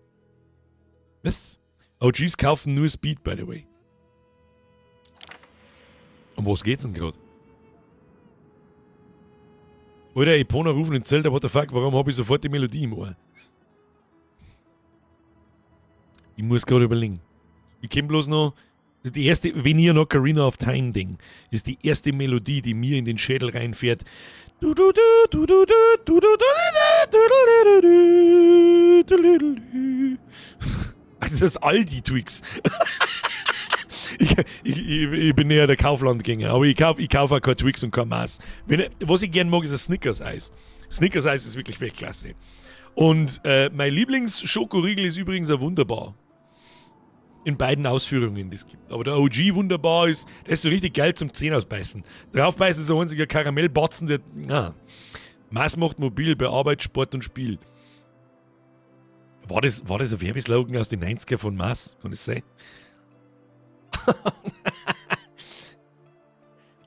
Was? OGs kaufen nur Speed, by the way. Um was geht's denn gerade? Oder Epona rufen in Zelda, what the fuck, warum habe ich sofort die Melodie im Ohr? Ich muss gerade überlegen. Ich kenn bloß noch... Die erste, wenn ihr noch Ocarina of Time Ding, ist die erste Melodie, die mir in den Schädel reinfährt. Du du du du du du du du du du du du. Also das ist Aldi Twix. Ich bin eher der Kauflandgänger, aber ich kauf auch kein Twix und kein Mars. Was ich gern mag, ist ein Snickers-Eis. Snickers-Eis ist wirklich Weltklasse. Und mein Lieblings-Schokoriegel ist übrigens ein Wunderbar. In beiden Ausführungen, die es gibt. Aber der OG Wunderbar ist, der ist so richtig geil zum Zähne ausbeißen. Draufbeißen ist so ein einziger Karamellbatzen, der. Na. Mars macht mobil bei Arbeit, Sport und Spiel. War das ein Werbeslogan aus den 90er von Mars? Kann das sein?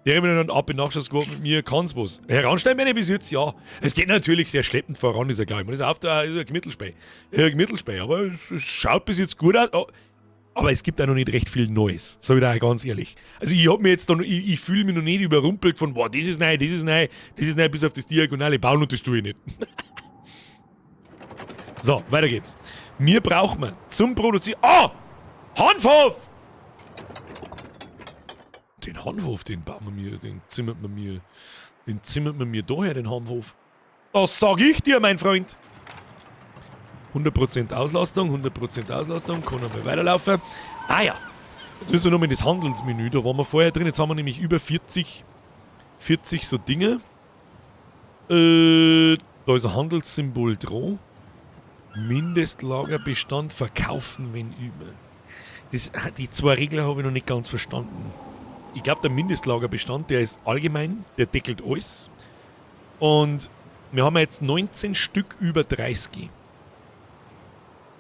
Der hat mir dann ab in Nachschuss geworfen mit mir, kann's was. Heransteigen bin ich bis jetzt, ja. Es geht natürlich sehr schleppend voran, ist ja klar. Ich meine, das ist auf der Mittelspei. Mittelspei, aber es schaut bis jetzt gut aus. Oh. Aber es gibt auch noch nicht recht viel Neues, sag ich da auch ganz ehrlich. Also ich hab mir jetzt dann, ich fühle mich noch nicht überrumpelt von, boah, das ist neu, das ist neu, das ist neu, bis auf das diagonale Bauen und das tue ich nicht. So, weiter geht's. Mir braucht man zum Produzieren... Oh! Hanfhof! Den Hanfhof, den bauen wir mir, den zimmert man mir, den zimmert man mir daher, den Hanfhof. Das sag ich dir, mein Freund! 100% Auslastung, 100% Auslastung, kann einmal weiterlaufen. Ah ja, jetzt müssen wir nochmal in das Handelsmenü, da waren wir vorher drin, jetzt haben wir nämlich über 40 so Dinge. Da ist ein Handelssymbol dran. Mindestlagerbestand verkaufen, wenn über. Die zwei Regeln habe ich noch nicht ganz verstanden. Ich glaube, der Mindestlagerbestand, der ist allgemein, der deckelt alles. Und wir haben jetzt 19 Stück über 30.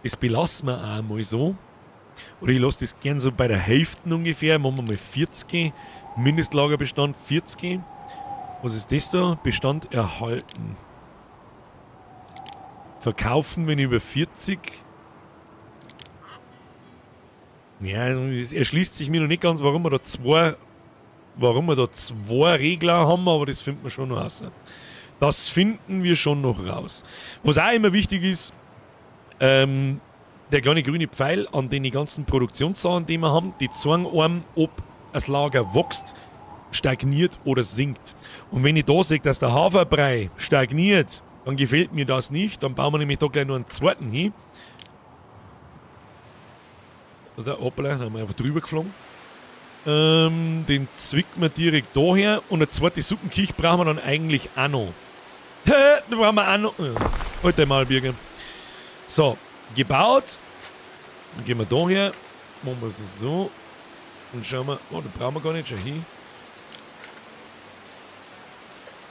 Das belassen wir auch mal so. Oder ich lasse das gern so bei der Hälfte ungefähr. Machen wir mal 40. Mindestlagerbestand 40. Was ist das da? Bestand erhalten. Verkaufen, wenn über 40. Ja, es erschließt sich mir noch nicht ganz, warum wir da zwei Regler haben, aber das finden wir schon noch raus. Das finden wir schon noch raus. Was auch immer wichtig ist, der kleine grüne Pfeil an den ganzen Produktionssachen, die wir haben, die zeigen einem, ob das Lager wächst, stagniert oder sinkt. Und wenn ich da sehe, dass der Haferbrei stagniert, dann gefällt mir das nicht. Dann bauen wir nämlich da gleich noch einen zweiten hin. Also, hoppala, da haben wir einfach drüber geflogen. Den zwicken wir direkt daher. Und eine zweite Suppenküche brauchen wir dann eigentlich auch noch. Da brauchen wir auch noch... Heute mal, Birger. So, gebaut. Dann gehen wir da her. Machen wir es so. Und schauen wir... Oh, da brauchen wir gar nicht. Schau hin.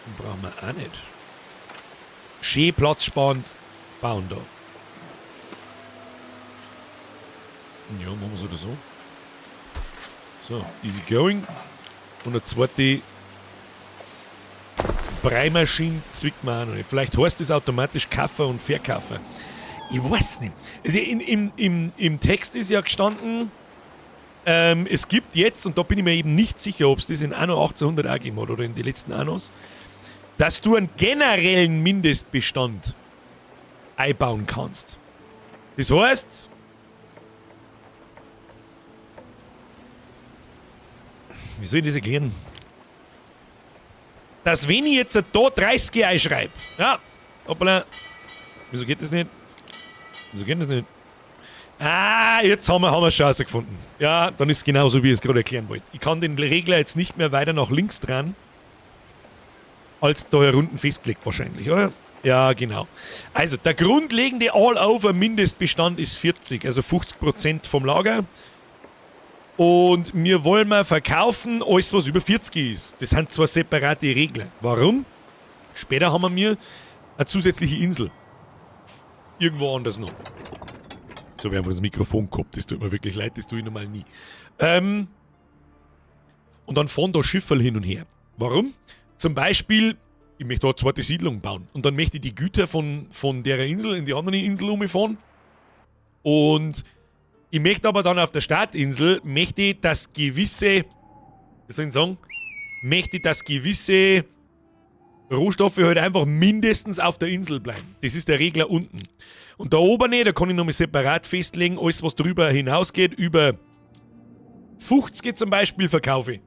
Den brauchen wir auch nicht. Schön platzsparend bauen da. Ja, machen wir es oder so. So, easy going. Und eine zweite Breimaschine zwickt man auch noch nicht. Vielleicht heißt das automatisch Kaufer und Verkaufer. Ich weiß nicht. Also im Text ist ja gestanden, es gibt jetzt, und da bin ich mir eben nicht sicher, ob es das in Anno 1800 auch gegeben hat oder in den letzten Annos, dass du einen generellen Mindestbestand einbauen kannst. Das heißt, wie soll ich das erklären? Dass wenn ich jetzt da 30 einschreibe, ja, hoppala, wieso geht das nicht? Wieso geht das nicht? Ah, jetzt haben wir schon rausgefunden. Ja, dann ist es genauso, wie ich es gerade erklären wollte. Ich kann den Regler jetzt nicht mehr weiter nach links dran, als da herunten festgelegt wahrscheinlich, oder? Ja, genau. Also, der grundlegende All-Over-Mindestbestand ist 40, also 50% vom Lager. Und wir wollen mal verkaufen, alles was über 40 ist. Das sind zwei separate Regler. Warum? Später haben wir eine zusätzliche Insel. Irgendwo anders noch. So habe ich einfach das Mikrofon gehabt. Das tut mir wirklich leid, das tue ich normal nie. Und dann fahren da Schifferl hin und her. Warum? Zum Beispiel, ich möchte da eine zweite Siedlung bauen. Und dann möchte ich die Güter von der Insel in die andere Insel umfahren. Und ich möchte aber dann auf der Startinsel, möchte ich, dass gewisse, wie soll ich sagen, möchte ich, dass gewisse Rohstoffe halt einfach mindestens auf der Insel bleiben. Das ist der Regler unten. Und da oben, da kann ich nochmal separat festlegen, alles was drüber hinausgeht, über 50 zum Beispiel verkaufe ich.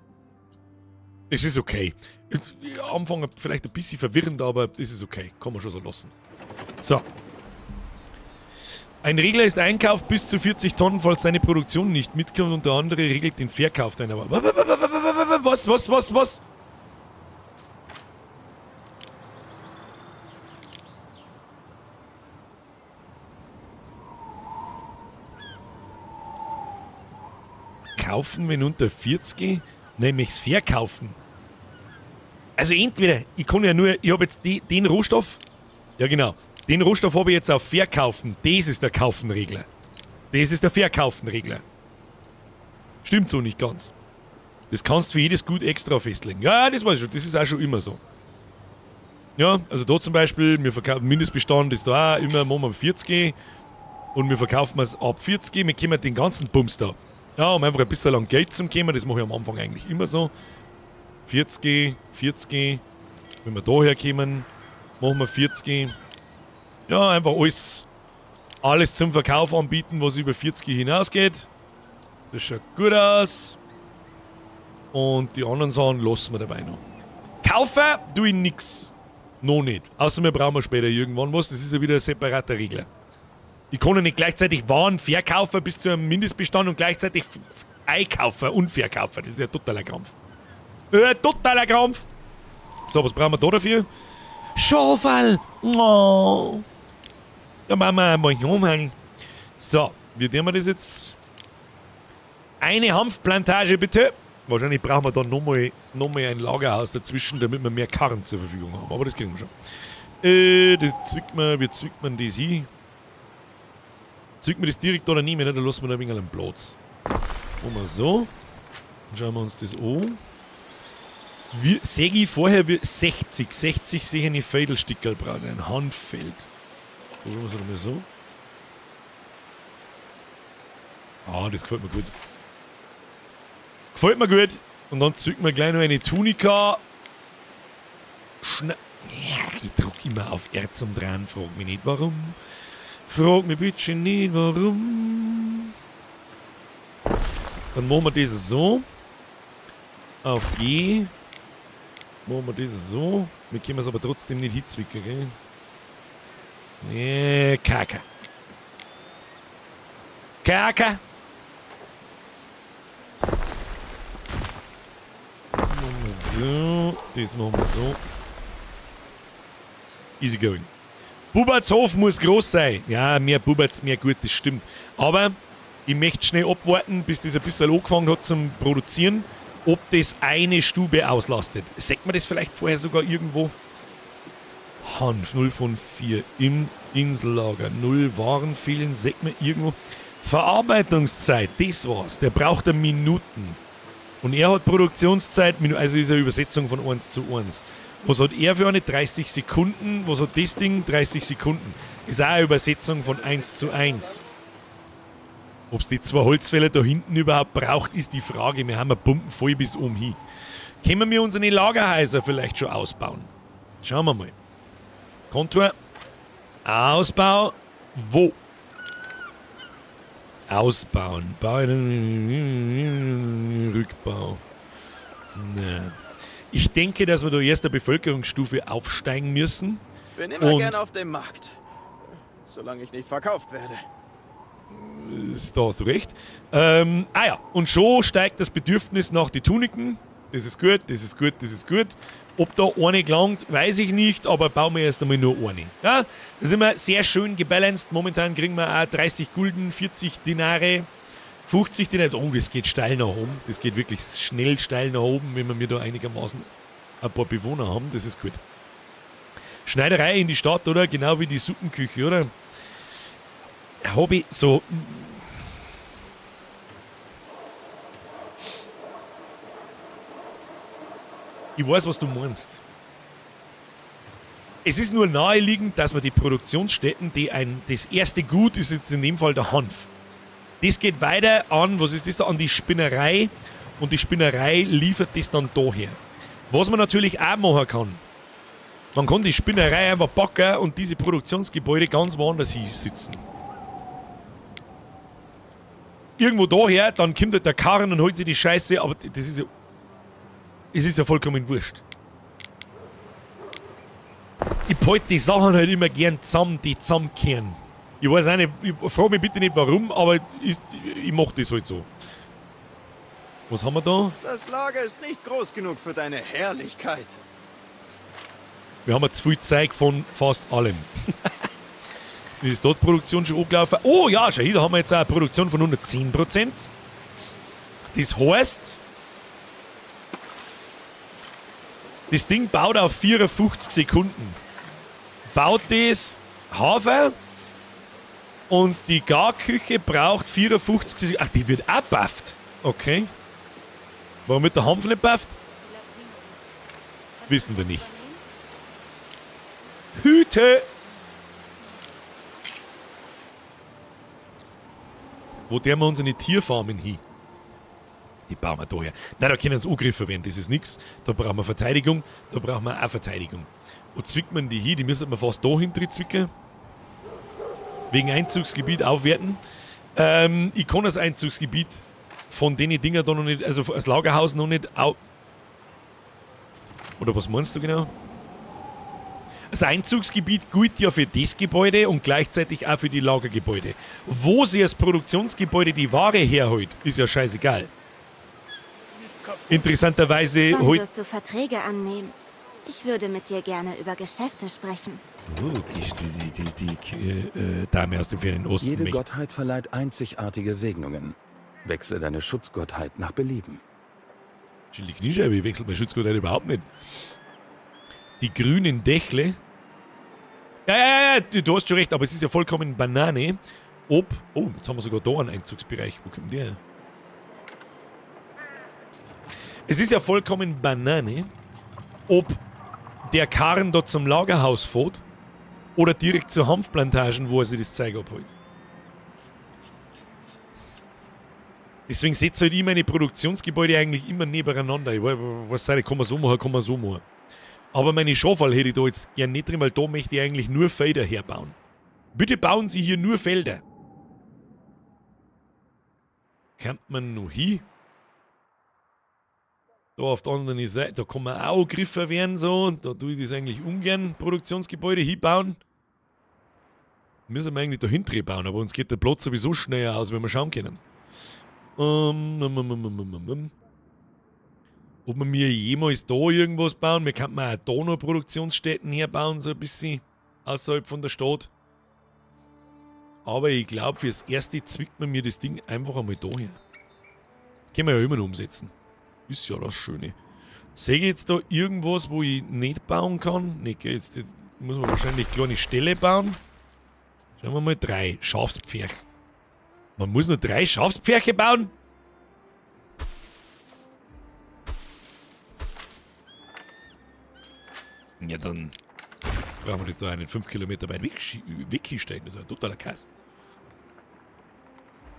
Das ist okay. Jetzt, am Anfang vielleicht ein bisschen verwirrend, aber das ist okay. Kann man schon so lassen. So. Ein Regler ist Einkauf bis zu 40 Tonnen, falls deine Produktion nicht mitkommt und der andere regelt den Verkauf deiner Ware. Was? Kaufen, wenn unter 40, nämlich verkaufen. Also entweder, ich kann ja nur, ich habe jetzt den Rohstoff, ja genau, den Rohstoff habe ich jetzt auf Verkaufen. Das ist der Kaufenregler. Das ist der Verkaufenregler. Stimmt so nicht ganz. Das kannst du für jedes Gut extra festlegen. Ja, das weiß ich schon. Das ist auch schon immer so. Ja, also da zum Beispiel, wir verkaufen Mindestbestand ist da auch immer, machen wir 40 und wir verkaufen es ab 40. Wir kommen den ganzen Bums da. Ja, um einfach ein bisschen an Geld zu kommen, das mache ich am Anfang eigentlich immer so. 40, 40, wenn wir da herkommen, machen wir 40. Ja, einfach alles zum Verkauf anbieten, was über 40 hinausgeht. Das schaut gut aus. Und die anderen Sachen lassen wir dabei noch. Kaufen tue ich nix. Noch nicht. Außer wir brauchen später irgendwann was. Das ist ja wieder ein separater Regler. Ich kann ja nicht gleichzeitig Waren verkaufen bis zu einem Mindestbestand und gleichzeitig einkaufen und verkaufen. Das ist ja totaler Krampf. Totaler Krampf. So, was brauchen wir da dafür? Schaufel! Oh. Da machen wir einmal umhängen. So, wie tun wir das jetzt? Eine Hanfplantage bitte. Wahrscheinlich brauchen wir dann nochmal ein Lagerhaus dazwischen, damit wir mehr Karren zur Verfügung haben. Aber das kriegen wir schon. Das zwickt man, wie zwickt man das hin? Zwickt man das direkt da daneben, ne? Da lassen wir da ein wenig einen Platz. Machen wir so. Dann schauen wir uns das an. Sehe ich vorher wie 60. 60 sehe ich eine Viertelstickerl brauchen, ein Handfeld. Probieren wir es nochmal so. Ah, das gefällt mir gut. Gefällt mir gut. Und dann zücken wir gleich noch eine Tunika. Ja, ich drück immer auf R zum Dran. Frag mich nicht warum. Frag mich bitte nicht warum. Dann machen wir das so. Auf G. Machen wir das so. Wir können es aber trotzdem nicht hinzwicken, gell? Nee, Kacke. Kacke! Machen wir so. Das machen wir so. Easy going. Bubertshof muss groß sein. Ja, mehr Buberts, mehr gut, das stimmt. Aber ich möchte schnell abwarten, bis das ein bisschen angefangen hat zum Produzieren, ob das eine Stube auslastet. Sagt man das vielleicht vorher sogar irgendwo? Hanf 0 von 4 im Insellager. 0 Waren fehlen, sagt man irgendwo. Verarbeitungszeit, das war's. Der braucht eine Minuten. Und er hat Produktionszeit, also ist eine Übersetzung von 1 zu 1. Was hat er für eine? 30 Sekunden. Was hat das Ding? 30 Sekunden. Ist auch eine Übersetzung von 1 zu 1. Ob's die zwei Holzfäller da hinten überhaupt braucht, ist die Frage. Wir haben eine Pumpen voll bis oben hin. Können wir unsere Lagerhäuser vielleicht schon ausbauen? Schauen wir mal. Kontor. Ausbau. Wo? Ausbauen. Rückbau. Na. Ich denke, dass wir da erst der Bevölkerungsstufe aufsteigen müssen. Bin immer gern auf dem Markt. Solange ich nicht verkauft werde. Da hast du recht. Ja, und schon steigt das Bedürfnis nach die Tuniken. Das ist gut, das ist gut, das ist gut. Ob da eine gelangt, weiß ich nicht, aber bauen wir erst einmal nur eine. Ja, das ist immer sehr schön gebalanced. Momentan kriegen wir auch 30 Gulden, 40 Dinare, 50 Dinare. Oh, das geht steil nach oben. Das geht wirklich schnell steil nach oben, wenn wir da einigermaßen ein paar Bewohner haben. Das ist gut. Schneiderei in die Stadt, oder? Genau wie die Suppenküche, oder? Hobby, so. Ich weiß, was du meinst. Es ist nur naheliegend, dass man die Produktionsstätten, das erste Gut ist jetzt in dem Fall der Hanf. Das geht weiter an, was ist das da, an die Spinnerei, und die Spinnerei liefert das dann daher. Was man natürlich auch machen kann, man kann die Spinnerei einfach packen und diese Produktionsgebäude ganz woanders hinsitzen. Irgendwo daher, dann kommt halt der Karren und holt sich die Scheiße, aber das ist ja... Es ist ja vollkommen wurscht. Ich behalte die Sachen halt immer gern zusammen, die zusammenkehren. Ich weiß auch nicht, ich frage mich bitte nicht warum, aber ich mach das halt so. Was haben wir da? Das Lager ist nicht groß genug für deine Herrlichkeit. Wir haben ja zu viel Zeug von fast allem. Ist dort Produktion schon angelaufen? Oh ja, schau hier, da haben wir jetzt auch eine Produktion von 110%. Das heißt, das Ding baut auf 54 Sekunden. Baut das Hafer und die Garküche braucht 54 Sekunden. Ach, die wird auch bufft. Okay. Warum wird der Hanf nicht bufft? Wissen wir nicht. Hüte! Wo der wir unsere Tierfarmen hin? Die bauen wir da her. Nein, da können sie angegriffen werden, das ist nix. Da brauchen wir Verteidigung, da brauchen wir auch Verteidigung. Wo zwickt man die hin? Die müssen wir fast da hinten zwicken. Wegen Einzugsgebiet aufwerten. Ich kann das Einzugsgebiet von den Dinger da noch nicht, also das Lagerhaus noch nicht au. Oder was meinst du genau? Das Einzugsgebiet gilt ja für das Gebäude und gleichzeitig auch für die Lagergebäude. Wo sie als Produktionsgebäude die Ware herholt, ist ja scheißegal. Interessanterweise Wann holt... wirst du Verträge annehmen? Ich würde mit dir gerne über Geschäfte sprechen. Oh, die Dame aus dem fernen Osten. Jede Gottheit verleiht einzigartige Segnungen. Wechsle deine Schutzgottheit nach Belieben. Die Kniescheibe, ich wechsle meine Schutzgottheit überhaupt nicht. Die grünen Dächle. Ja, ja, ja, du hast schon recht, aber es ist ja vollkommen Banane, ob... Oh, jetzt haben wir sogar da einen Einzugsbereich. Wo kommt der her? Es ist ja vollkommen Banane, ob der Karren dort zum Lagerhaus fährt oder direkt zur Hanfplantagen, wo er sich das Zeug abholt. Deswegen setze halt ich meine Produktionsgebäude eigentlich immer nebeneinander. Ich weiß nicht, kann man so machen, kann man so machen. Aber meine Schafal hätte ich da jetzt gern nicht drin, weil da möchte ich eigentlich nur Felder herbauen. Bitte bauen Sie hier nur Felder. Kommt man noch hin? Da auf der anderen Seite, da kann man auch angegriffen werden, so. Da tue ich das eigentlich ungern, Produktionsgebäude hinbauen. Müssen wir eigentlich da hinten bauen, aber uns geht der Platz sowieso schneller aus, wenn wir schauen können. Ob wir mir jemals da irgendwas bauen? Wir könnten auch da noch Produktionsstätten herbauen, so ein bisschen außerhalb von der Stadt. Aber ich glaube, fürs Erste zwickt man mir das Ding einfach einmal da her. Das können wir ja immer noch umsetzen. Ist ja das Schöne. Sehe ich jetzt da irgendwas, wo ich nicht bauen kann? Ne, gell, jetzt muss man wahrscheinlich kleine Ställe bauen. Schauen wir mal, 3 Schafspferch. Man muss nur 3 Schafspferche bauen? Ja, dann brauchen wir das da einen 5 Kilometer weit wegstellen. Das ist ja totaler Kass.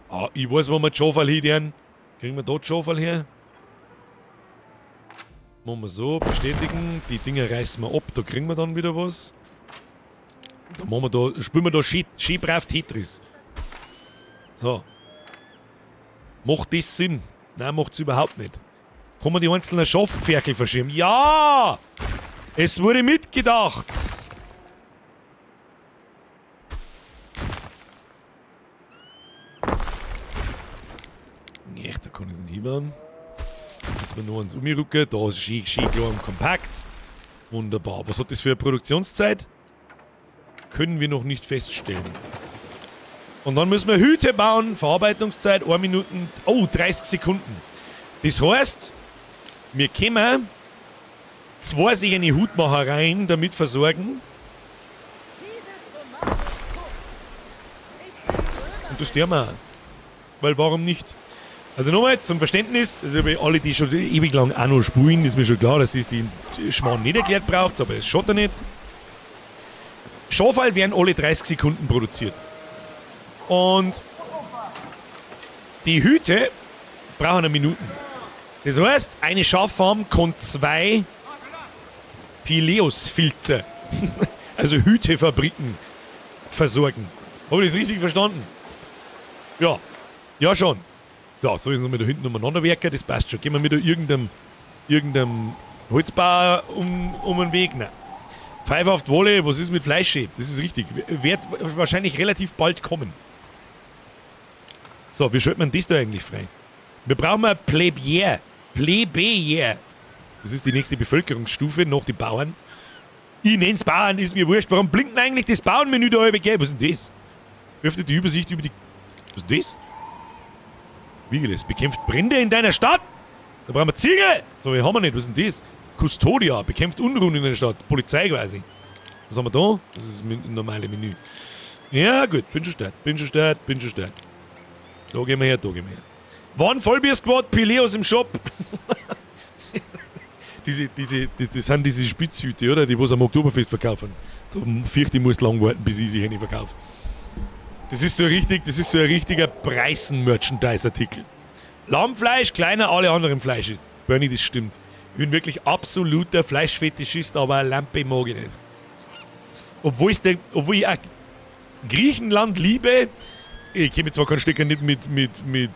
Ah, ich weiß, wo wir die Schafal hin. Kriegen wir da die Schafal her? Machen wir so, bestätigen. Die Dinger reißen wir ab, da kriegen wir dann wieder was. Da machen wir da, spielen wir da schön brav Tetris. So. Macht das Sinn? Nein, macht's überhaupt nicht. Kann man die einzelnen Schafpferkel verschieben? Ja! Es wurde mitgedacht! Echt, da kann ich's nicht hinbauen. Müssen wir nur ans Umrücken. Da ist schön, schön klar und kompakt. Wunderbar. Was hat das für eine Produktionszeit? Können wir noch nicht feststellen. Und dann müssen wir Hüte bauen. Verarbeitungszeit 1 Minute. Oh, 30 Sekunden. Das heißt, wir können 2 sich eine Hutmachereien damit versorgen. Und das tun wir auch. Weil warum nicht? Also nochmal zum Verständnis, also alle, die schon ewig lang auch noch spulen, ist mir schon klar, dass es die Schmarrn nicht erklärt braucht, aber es schaut ja nicht. Schafal werden alle 30 Sekunden produziert. Und die Hüte brauchen eine Minute. Das heißt, eine Schaffarm kann 2 Pileus-Filze, also Hütefabriken, versorgen. Hab ich das richtig verstanden? Ja. Ja, schon. So, so ist es mit da hinten umeinander werken, das passt schon. Gehen wir mit da irgendeinem Holzbauer um den Weg? Nein. Pfeife auf die Wolle, was ist mit Fleisch? Das ist richtig. Wird wahrscheinlich relativ bald kommen. So, wie schaltet man das da eigentlich frei? Wir brauchen ein Plebier. Plebejer. Das ist die nächste Bevölkerungsstufe nach den Bauern. Ich nenn's Bauern, ist mir wurscht. Warum blinkt denn eigentlich das Bauernmenü da halb gelb? Was ist denn das? Öffnet die Übersicht über die... Was ist denn das? Wie das? Bekämpft Brände in deiner Stadt? Da brauchen wir Ziegel! So, wir haben wir nicht. Was ist denn das? Custodia. Bekämpft Unruhen in der Stadt. Polizei quasi. Was haben wir da? Das ist das normale Menü. Ja, gut. Bin schon stark. Bin schon stark. Bin schon stark. Da gehen wir her, da gehen wir her. Wann Vollbier-Squad? Pileus im Shop. Das sind diese Spitzhüte, oder? Die was am Oktoberfest verkaufen. Da fürchte ich, muss lang warten, bis ich sie eine verkaufe. Das ist so richtig, das ist so ein richtiger Preisen-Merchandise-Artikel. Lammfleisch, kleiner, alle anderen Fleische. Bernie, das stimmt. Ich bin wirklich absoluter Fleischfetischist, aber eine Lampe mag ich nicht. Obwohl ich auch Griechenland liebe, ich kenne mich zwar kein Stück nicht mit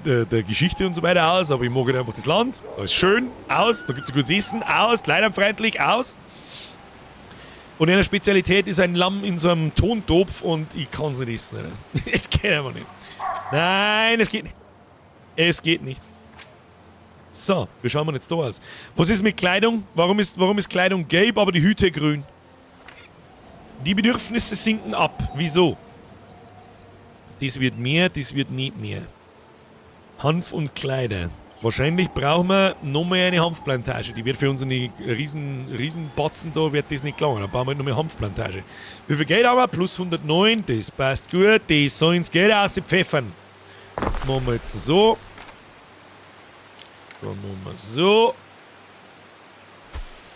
der Geschichte und so weiter aus, aber ich mag halt einfach das Land. Da ist schön, aus, da gibt's ein gutes Essen, aus, leidernfreundlich, aus. Und eine Spezialität ist ein Lamm in so einem Tontopf und ich kann's nicht essen. Alter. Es geht einfach nicht. Nein, es geht nicht. Es geht nicht. So, wie schauen wir jetzt da aus? Was ist mit Kleidung? Warum ist Kleidung gelb, aber die Hüte grün? Die Bedürfnisse sinken ab. Wieso? Das wird mehr, das wird nicht mehr. Hanf und Kleider. Wahrscheinlich brauchen wir nochmal eine Hanfplantage. Die wird für unsere Riesenbatzen da, wird das nicht gelangen. Dann bauen wir halt nochmal eine Hanfplantage. Wie viel Geld haben wir? Plus 109, das passt gut. Die sollen ins Geld auspfeffern. Machen wir jetzt so. Dann machen wir so.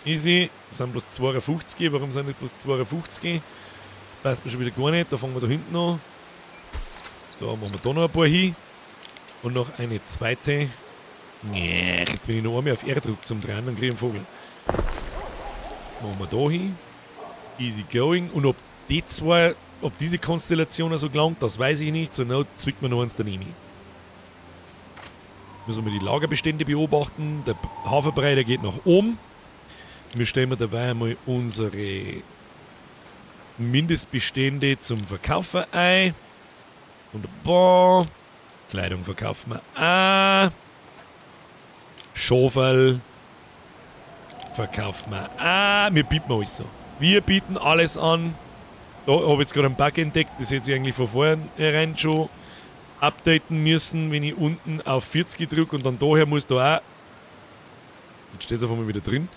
Easy. Das sind bloß 52. Warum sind das bloß 52? Das passt mir schon wieder gar nicht. Da fangen wir da hinten an. So, machen wir da noch ein paar hin. Und noch eine zweite. Nee, jetzt wenn ich noch einmal auf R drücke zum Drehen, dann kriege ich einen Vogel. Machen wir da hin. Easy going. Und ob die zwei, ob diese Konstellation so gelangt, das weiß ich nicht. Zur Not zwickt man noch eins daneben. Müssen wir die Lagerbestände beobachten. Der Haferbrei, der geht nach oben. Wir stellen dabei einmal unsere Mindestbestände zum Verkaufen ein. Wunderbar. Kleidung verkaufen wir auch. Schaferl verkaufen wir. Ah, wir bieten alles so. Wir bieten alles an. Da habe ich jetzt gerade einen Bug entdeckt, das hätte ich eigentlich von vornherein schon updaten müssen, wenn ich unten auf 40 drücke und dann daher muss da auch, jetzt steht es auf einmal wieder drin,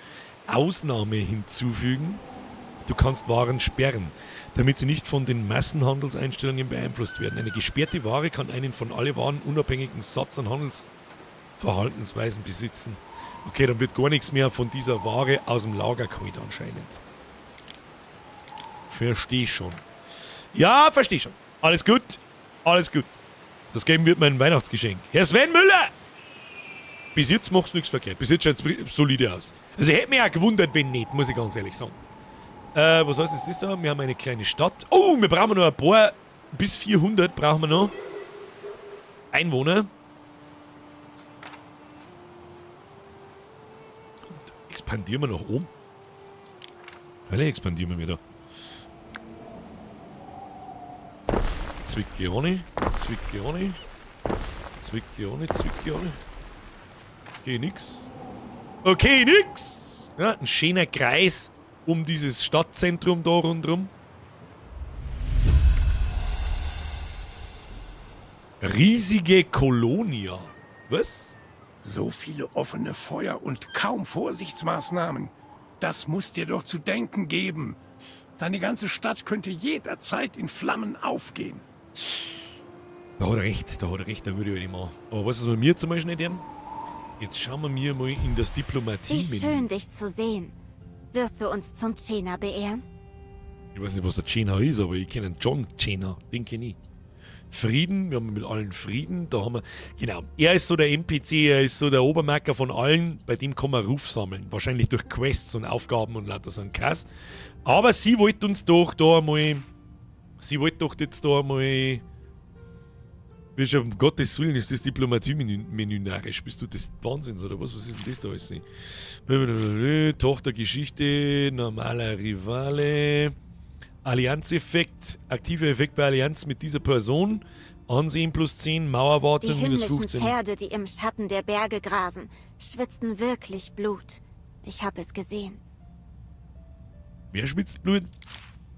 Ausnahme hinzufügen. Du kannst Waren sperren, damit sie nicht von den Massenhandelseinstellungen beeinflusst werden. Eine gesperrte Ware kann einen von alle Waren unabhängigen Satz an Handelsverhaltensweisen besitzen. Okay, dann wird gar nichts mehr von dieser Ware aus dem Lager geholt anscheinend. Versteh schon. Ja, versteh schon. Alles gut. Alles gut. Das Game wird mein Weihnachtsgeschenk. Herr Sven Müller! Bis jetzt machst du nichts verkehrt. Bis jetzt schaut's solide aus. Also ich hätte mich auch gewundert, wenn nicht, muss ich ganz ehrlich sagen. Was heißt jetzt das da? Wir haben eine kleine Stadt. Oh, wir brauchen noch ein paar. Bis 400 brauchen wir noch. Einwohner. Und expandieren wir nach oben. Vielleicht expandieren wir wieder. Zwickioni, Zwickioni, Zwickioni, Zwickioni. Okay, nix. Okay, nix! Ja, ein schöner Kreis um dieses Stadtzentrum da rundherum. Riesige Kolonia. Was? So viele offene Feuer und kaum Vorsichtsmaßnahmen. Das muss dir doch zu denken geben. Deine ganze Stadt könnte jederzeit in Flammen aufgehen. Da hat er recht, da hat er recht, da würde ich nicht machen. Aber weißt du, was wir mir zum Beispiel nicht haben? Jetzt schauen wir mir mal in das Diplomatie-Menü. Wie schön, dich zu sehen. Wirst du uns zum Chena beehren? Ich weiß nicht, was der Chena ist, aber ich kenne einen John Chena. Den kenne ich. Frieden, wir haben mit allen Frieden, da haben wir, genau, er ist so der NPC, er ist so der Obermerker von allen, bei dem kann man Ruf sammeln, wahrscheinlich durch Quests und Aufgaben und lauter so ein Kass. Aber sie wollte uns doch da einmal, sie wollte doch jetzt da einmal, wie schon, um Gottes Willen, ist das Diplomatie-Menü narrisch, bist du des Wahnsinns oder was? Was ist denn das da alles? Tochtergeschichte, normaler Rivale, Allianzeffekt, aktiver Effekt bei Allianz mit dieser Person, Ansehen plus 10, Mauerwartung Die minus himmlischen 15. Pferde, die im Schatten der Berge grasen, schwitzten wirklich Blut. Ich hab es gesehen. Wer schwitzt Blut?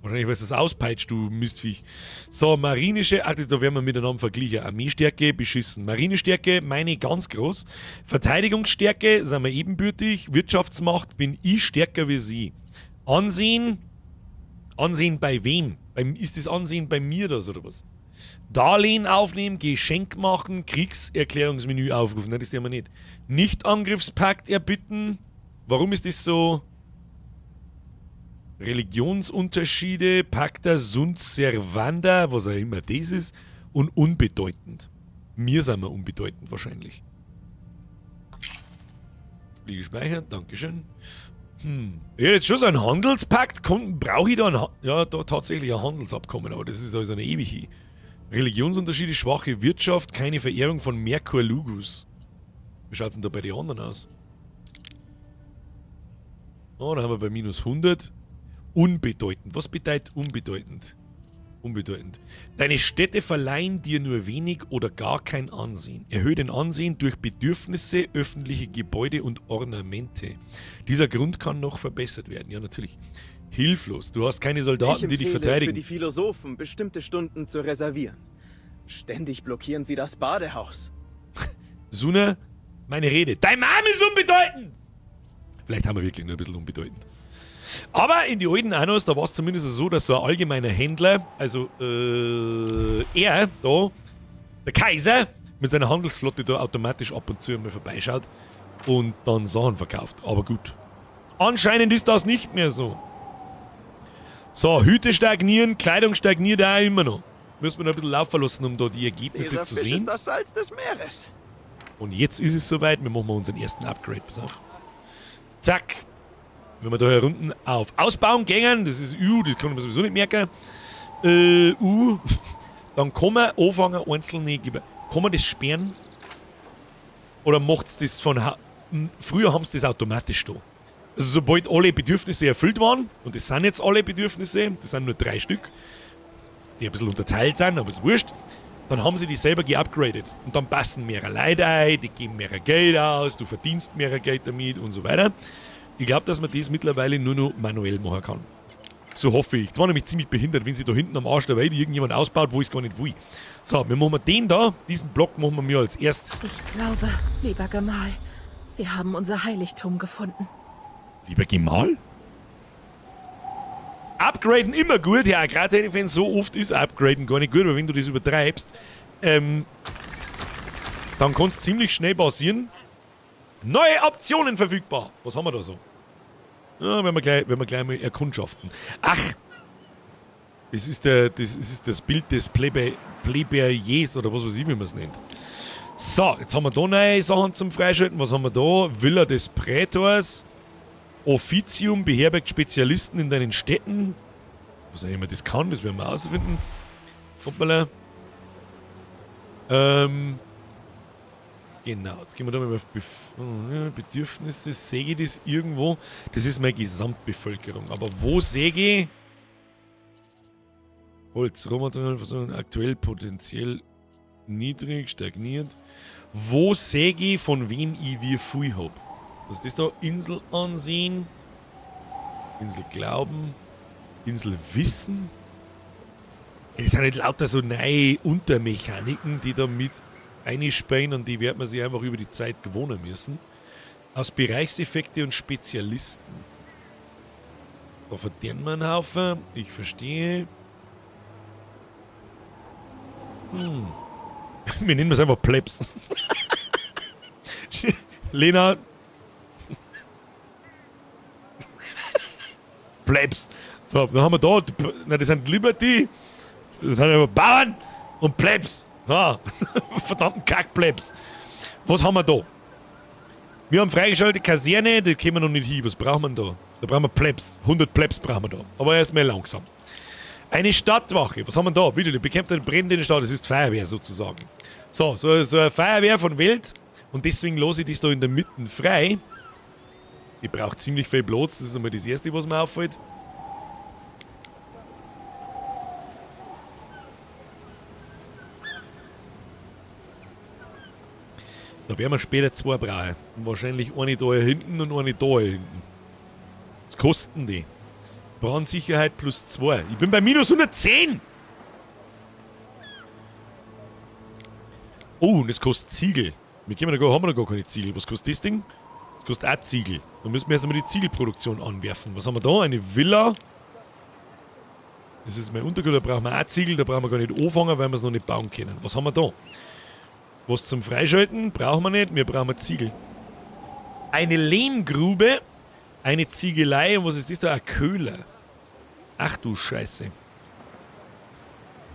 Wahrscheinlich, weil es das auspeitscht, du Mistviech. So, marinische, ach, da werden wir miteinander vergleichen. Armeestärke, beschissen. Marinestärke, meine ganz groß. Verteidigungsstärke, sind wir ebenbürtig. Wirtschaftsmacht, bin ich stärker wie sie. Ansehen, Ansehen bei wem? Ist das Ansehen bei mir das oder was? Darlehen aufnehmen, Geschenk machen, Kriegserklärungsmenü aufrufen. Nein, das sehen wir nicht. Nicht-Angriffspakt erbitten. Warum ist das so? Religionsunterschiede, Pacta sunt servanda, was auch immer das ist, und unbedeutend. Mir sind wir unbedeutend wahrscheinlich. Spiel gespeichert, Dankeschön. Ja, jetzt schon so ein Handelspakt, brauche ich da ein ja, da tatsächlich ein Handelsabkommen, aber das ist also eine ewige. Religionsunterschiede, schwache Wirtschaft, keine Verehrung von Merkur Lugus. Wie schaut's denn da bei den anderen aus? Oh, da haben wir bei minus 100. Unbedeutend. Was bedeutet unbedeutend? Unbedeutend. Deine Städte verleihen dir nur wenig oder gar kein Ansehen. Erhöhe den Ansehen durch Bedürfnisse, öffentliche Gebäude und Ornamente. Dieser Grund kann noch verbessert werden. Ja, natürlich. Hilflos. Du hast keine Soldaten, Ich die dich empfehle, verteidigen. für die Philosophen bestimmte Stunden zu reservieren. Ständig blockieren sie das Badehaus. Suna, meine Rede. Dein Mann ist unbedeutend! Vielleicht haben wir wirklich nur ein bisschen unbedeutend. Aber in die alten Annos, da war es zumindest so, dass so ein allgemeiner Händler, also er da, der Kaiser, mit seiner Handelsflotte da automatisch ab und zu einmal vorbeischaut und dann Sachen verkauft. Aber gut. Anscheinend ist das nicht mehr so. So, Hüte stagnieren, Kleidung stagniert auch immer noch. Müssen wir noch ein bisschen laufen lassen, um da die Ergebnisse Dieser zu Fisch sehen. ist das Salz des Meeres. Und jetzt ist es soweit, wir machen mal unseren ersten Upgrade. Pass auf. Zack. Wenn wir da hier unten auf Ausbauen gehen, das ist U, das kann man sowieso nicht merken. U. Dann kann man anfangen, einzelne Gebe-, kann man das sperren? Oder macht's das von früher haben's das automatisch da. Also sobald alle Bedürfnisse erfüllt waren, und das sind jetzt alle Bedürfnisse, das sind nur 3 Stück, die ein bisschen unterteilt sind, aber ist wurscht, Dann haben sie die selber geupgradet. Und dann passen mehrere Leute ein, die geben mehr Geld aus, du verdienst mehr Geld damit und so weiter. Ich glaube, dass man das mittlerweile nur noch manuell machen kann. So hoffe ich. Das war nämlich ziemlich behindert, wenn sie da hinten am Arsch der Welt irgendjemand ausbaut, wo ich es gar nicht will. So, wir machen den da, diesen Block machen wir mir als erstes. Ich glaube, lieber Gemahl, wir haben unser Heiligtum gefunden. Lieber Gemahl? Upgraden immer gut, ja, gerade wenn so oft ist Upgraden gar nicht gut, aber wenn du das übertreibst, dann kann's ziemlich schnell passieren. Neue Optionen verfügbar. Was haben wir da so? Ja, werden wir gleich mal erkundschaften. Ach! Das ist, das ist das Bild des Plebeiers oder was weiß ich, wie man es nennt. So, jetzt haben wir da neue Sachen zum Freischalten. Was haben wir da? Villa des Prätors. Officium beherbergt Spezialisten in deinen Städten. Was auch immer das kann, das werden wir herausfinden. Hoppala. Genau, jetzt gehen wir da mal auf Bedürfnisse. Sehe ich das irgendwo? Das ist meine Gesamtbevölkerung. Aber wo sehe ich? Holz, Rohmaterial, aktuell potenziell niedrig, stagniert. Wo sehe ich, von wem ich wie viel hab? Was ist das da? Insel ansehen. Insel glauben. Insel wissen. Das sind nicht lauter so neue Untermechaniken, die da mit einspielen und die wird man sich einfach über die Zeit gewohnen müssen. Aus Bereichseffekte und Spezialisten. Da verdienen wir einen Haufen. Ich verstehe. Wir nennen das einfach Plebs. Lena. Plebs. So, dann haben wir da, na, das sind Liberty, das sind aber Bauern und Plebs. So, verdammten Kackplebs. Was haben wir da? Wir haben freigeschaltet Kaserne, da kommen wir noch nicht hin. Was brauchen wir denn da? Da brauchen wir Plebs. 100 Plebs brauchen wir da. Aber erstmal langsam. Eine Stadtwache. Was haben wir da? Wieder, die bekämpft eine brennende Stadt. Das ist Feuerwehr sozusagen. So eine Feuerwehr von Welt. Und deswegen lasse ich das da in der Mitte frei. Die braucht ziemlich viel Platz. Das ist einmal das Erste, was mir auffällt. Da werden wir später zwei brauchen. Und wahrscheinlich eine da hier hinten und eine da hier hinten. Was kosten die? Brandsicherheit plus 2. Ich bin bei minus 110! Oh, und es kostet Ziegel. Wir können noch gar, haben wir noch gar keine Ziegel. Was kostet das Ding? Das kostet auch Ziegel. Da müssen wir erst einmal die Ziegelproduktion anwerfen. Was haben wir da? Eine Villa. Das ist mein Untergrund. Da brauchen wir auch Ziegel. Da brauchen wir gar nicht anfangen, weil wir es noch nicht bauen können. Was haben wir da? Was zum Freischalten brauchen wir nicht. Wir brauchen Ziegel. Eine Lehmgrube. Eine Ziegelei. Und was ist das da? Ein Köhler. Ach du Scheiße.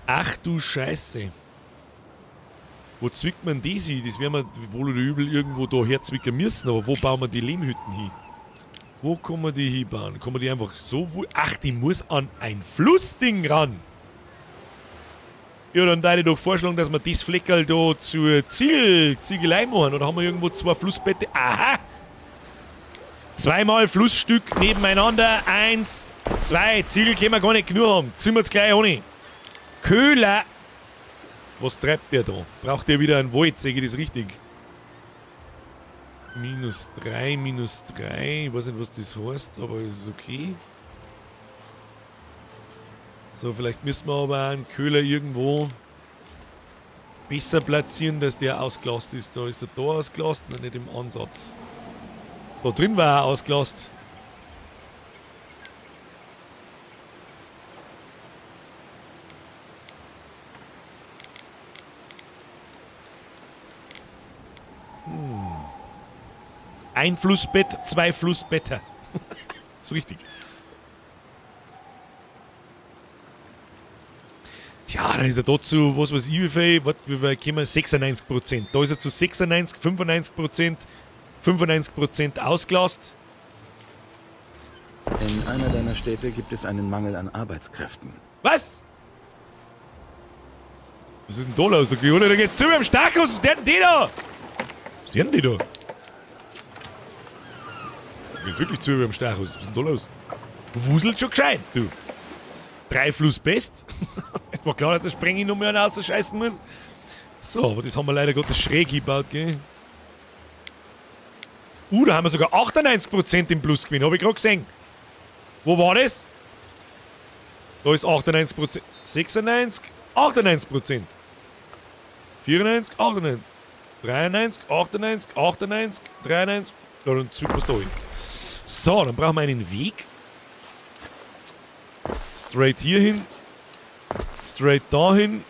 Ach du Scheiße. Wo zwickt man das hin? Das werden wir wohl oder übel irgendwo da herzwicken müssen. Aber wo bauen wir die Lehmhütten hin? Wo kann man die hinbauen? Kann man die einfach so... Ach, die muss an ein Flussding ran. Ja, dann würde ich doch vorschlagen, dass wir das Fleckerl da zur Ziegelei machen. Oder haben wir irgendwo zwei Flussbette? Aha! Zweimal Flussstück nebeneinander. 1, 2. Ziegel können wir gar nicht genug haben. Ziehen wir jetzt gleich ohne. Köhler. Was treibt der da? Braucht der wieder einen Wald? Sehe ich das richtig? Minus 3, minus 3. Ich weiß nicht, was das heißt, aber es ist okay. So, vielleicht müssen wir aber einen Köhler irgendwo besser platzieren, dass der ausgelast ist. Da ist der da ausgelast, nein, nicht im Ansatz. Da drin war er ausgelast. Ein Flussbett, 2 Flussbetter. Ist richtig. Tja, dann ist er da zu, was weiß ich, wie viel, warte, wie viel kommen wir? 96%. Da ist er zu 96, 95%, 95% ausgelast. In einer deiner Städte gibt es einen Mangel an Arbeitskräften. Was? Was ist denn da los? Da geht's zu mit dem Stachus. Was ist denn die da? Was ist denn die da? Da geht's wirklich zu mit dem Stachus. Was ist denn da los? Wuselt schon gescheit, du. 3 Fluss Best. War klar, dass der Sprengi noch mehr einen rausscheißen muss. So, aber das haben wir leider Gottes schräg gebaut, gell? Da haben wir sogar 98% im Plus gewesen, hab ich gerade gesehen. Wo war das? Da ist 98%. 96, 98%. 94, 98. 93, 98, 98, 93. Ja, dann zwicken wir's da hin. So, dann brauchen wir einen Weg. Straight hier hin. Straight dahin.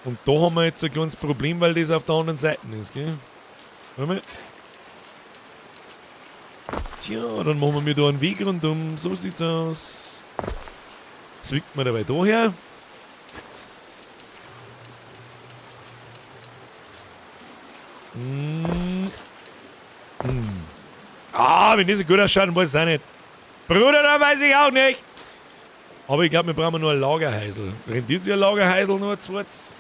Und da haben wir jetzt ein kleines Problem, weil das auf der anderen Seite ist, gell? Warte mal. Tja, dann machen wir da einen Weg rundum. So sieht's aus. Zwickt man dabei da her. Ah, wenn das so gut ausschaut, dann weiß ich es auch nicht. Bruder, da weiß ich auch nicht. Aber ich glaub, wir brauchen nur ein Lagerhäusl. Rentiert sich ein Lagerhäusl nur ein zweites?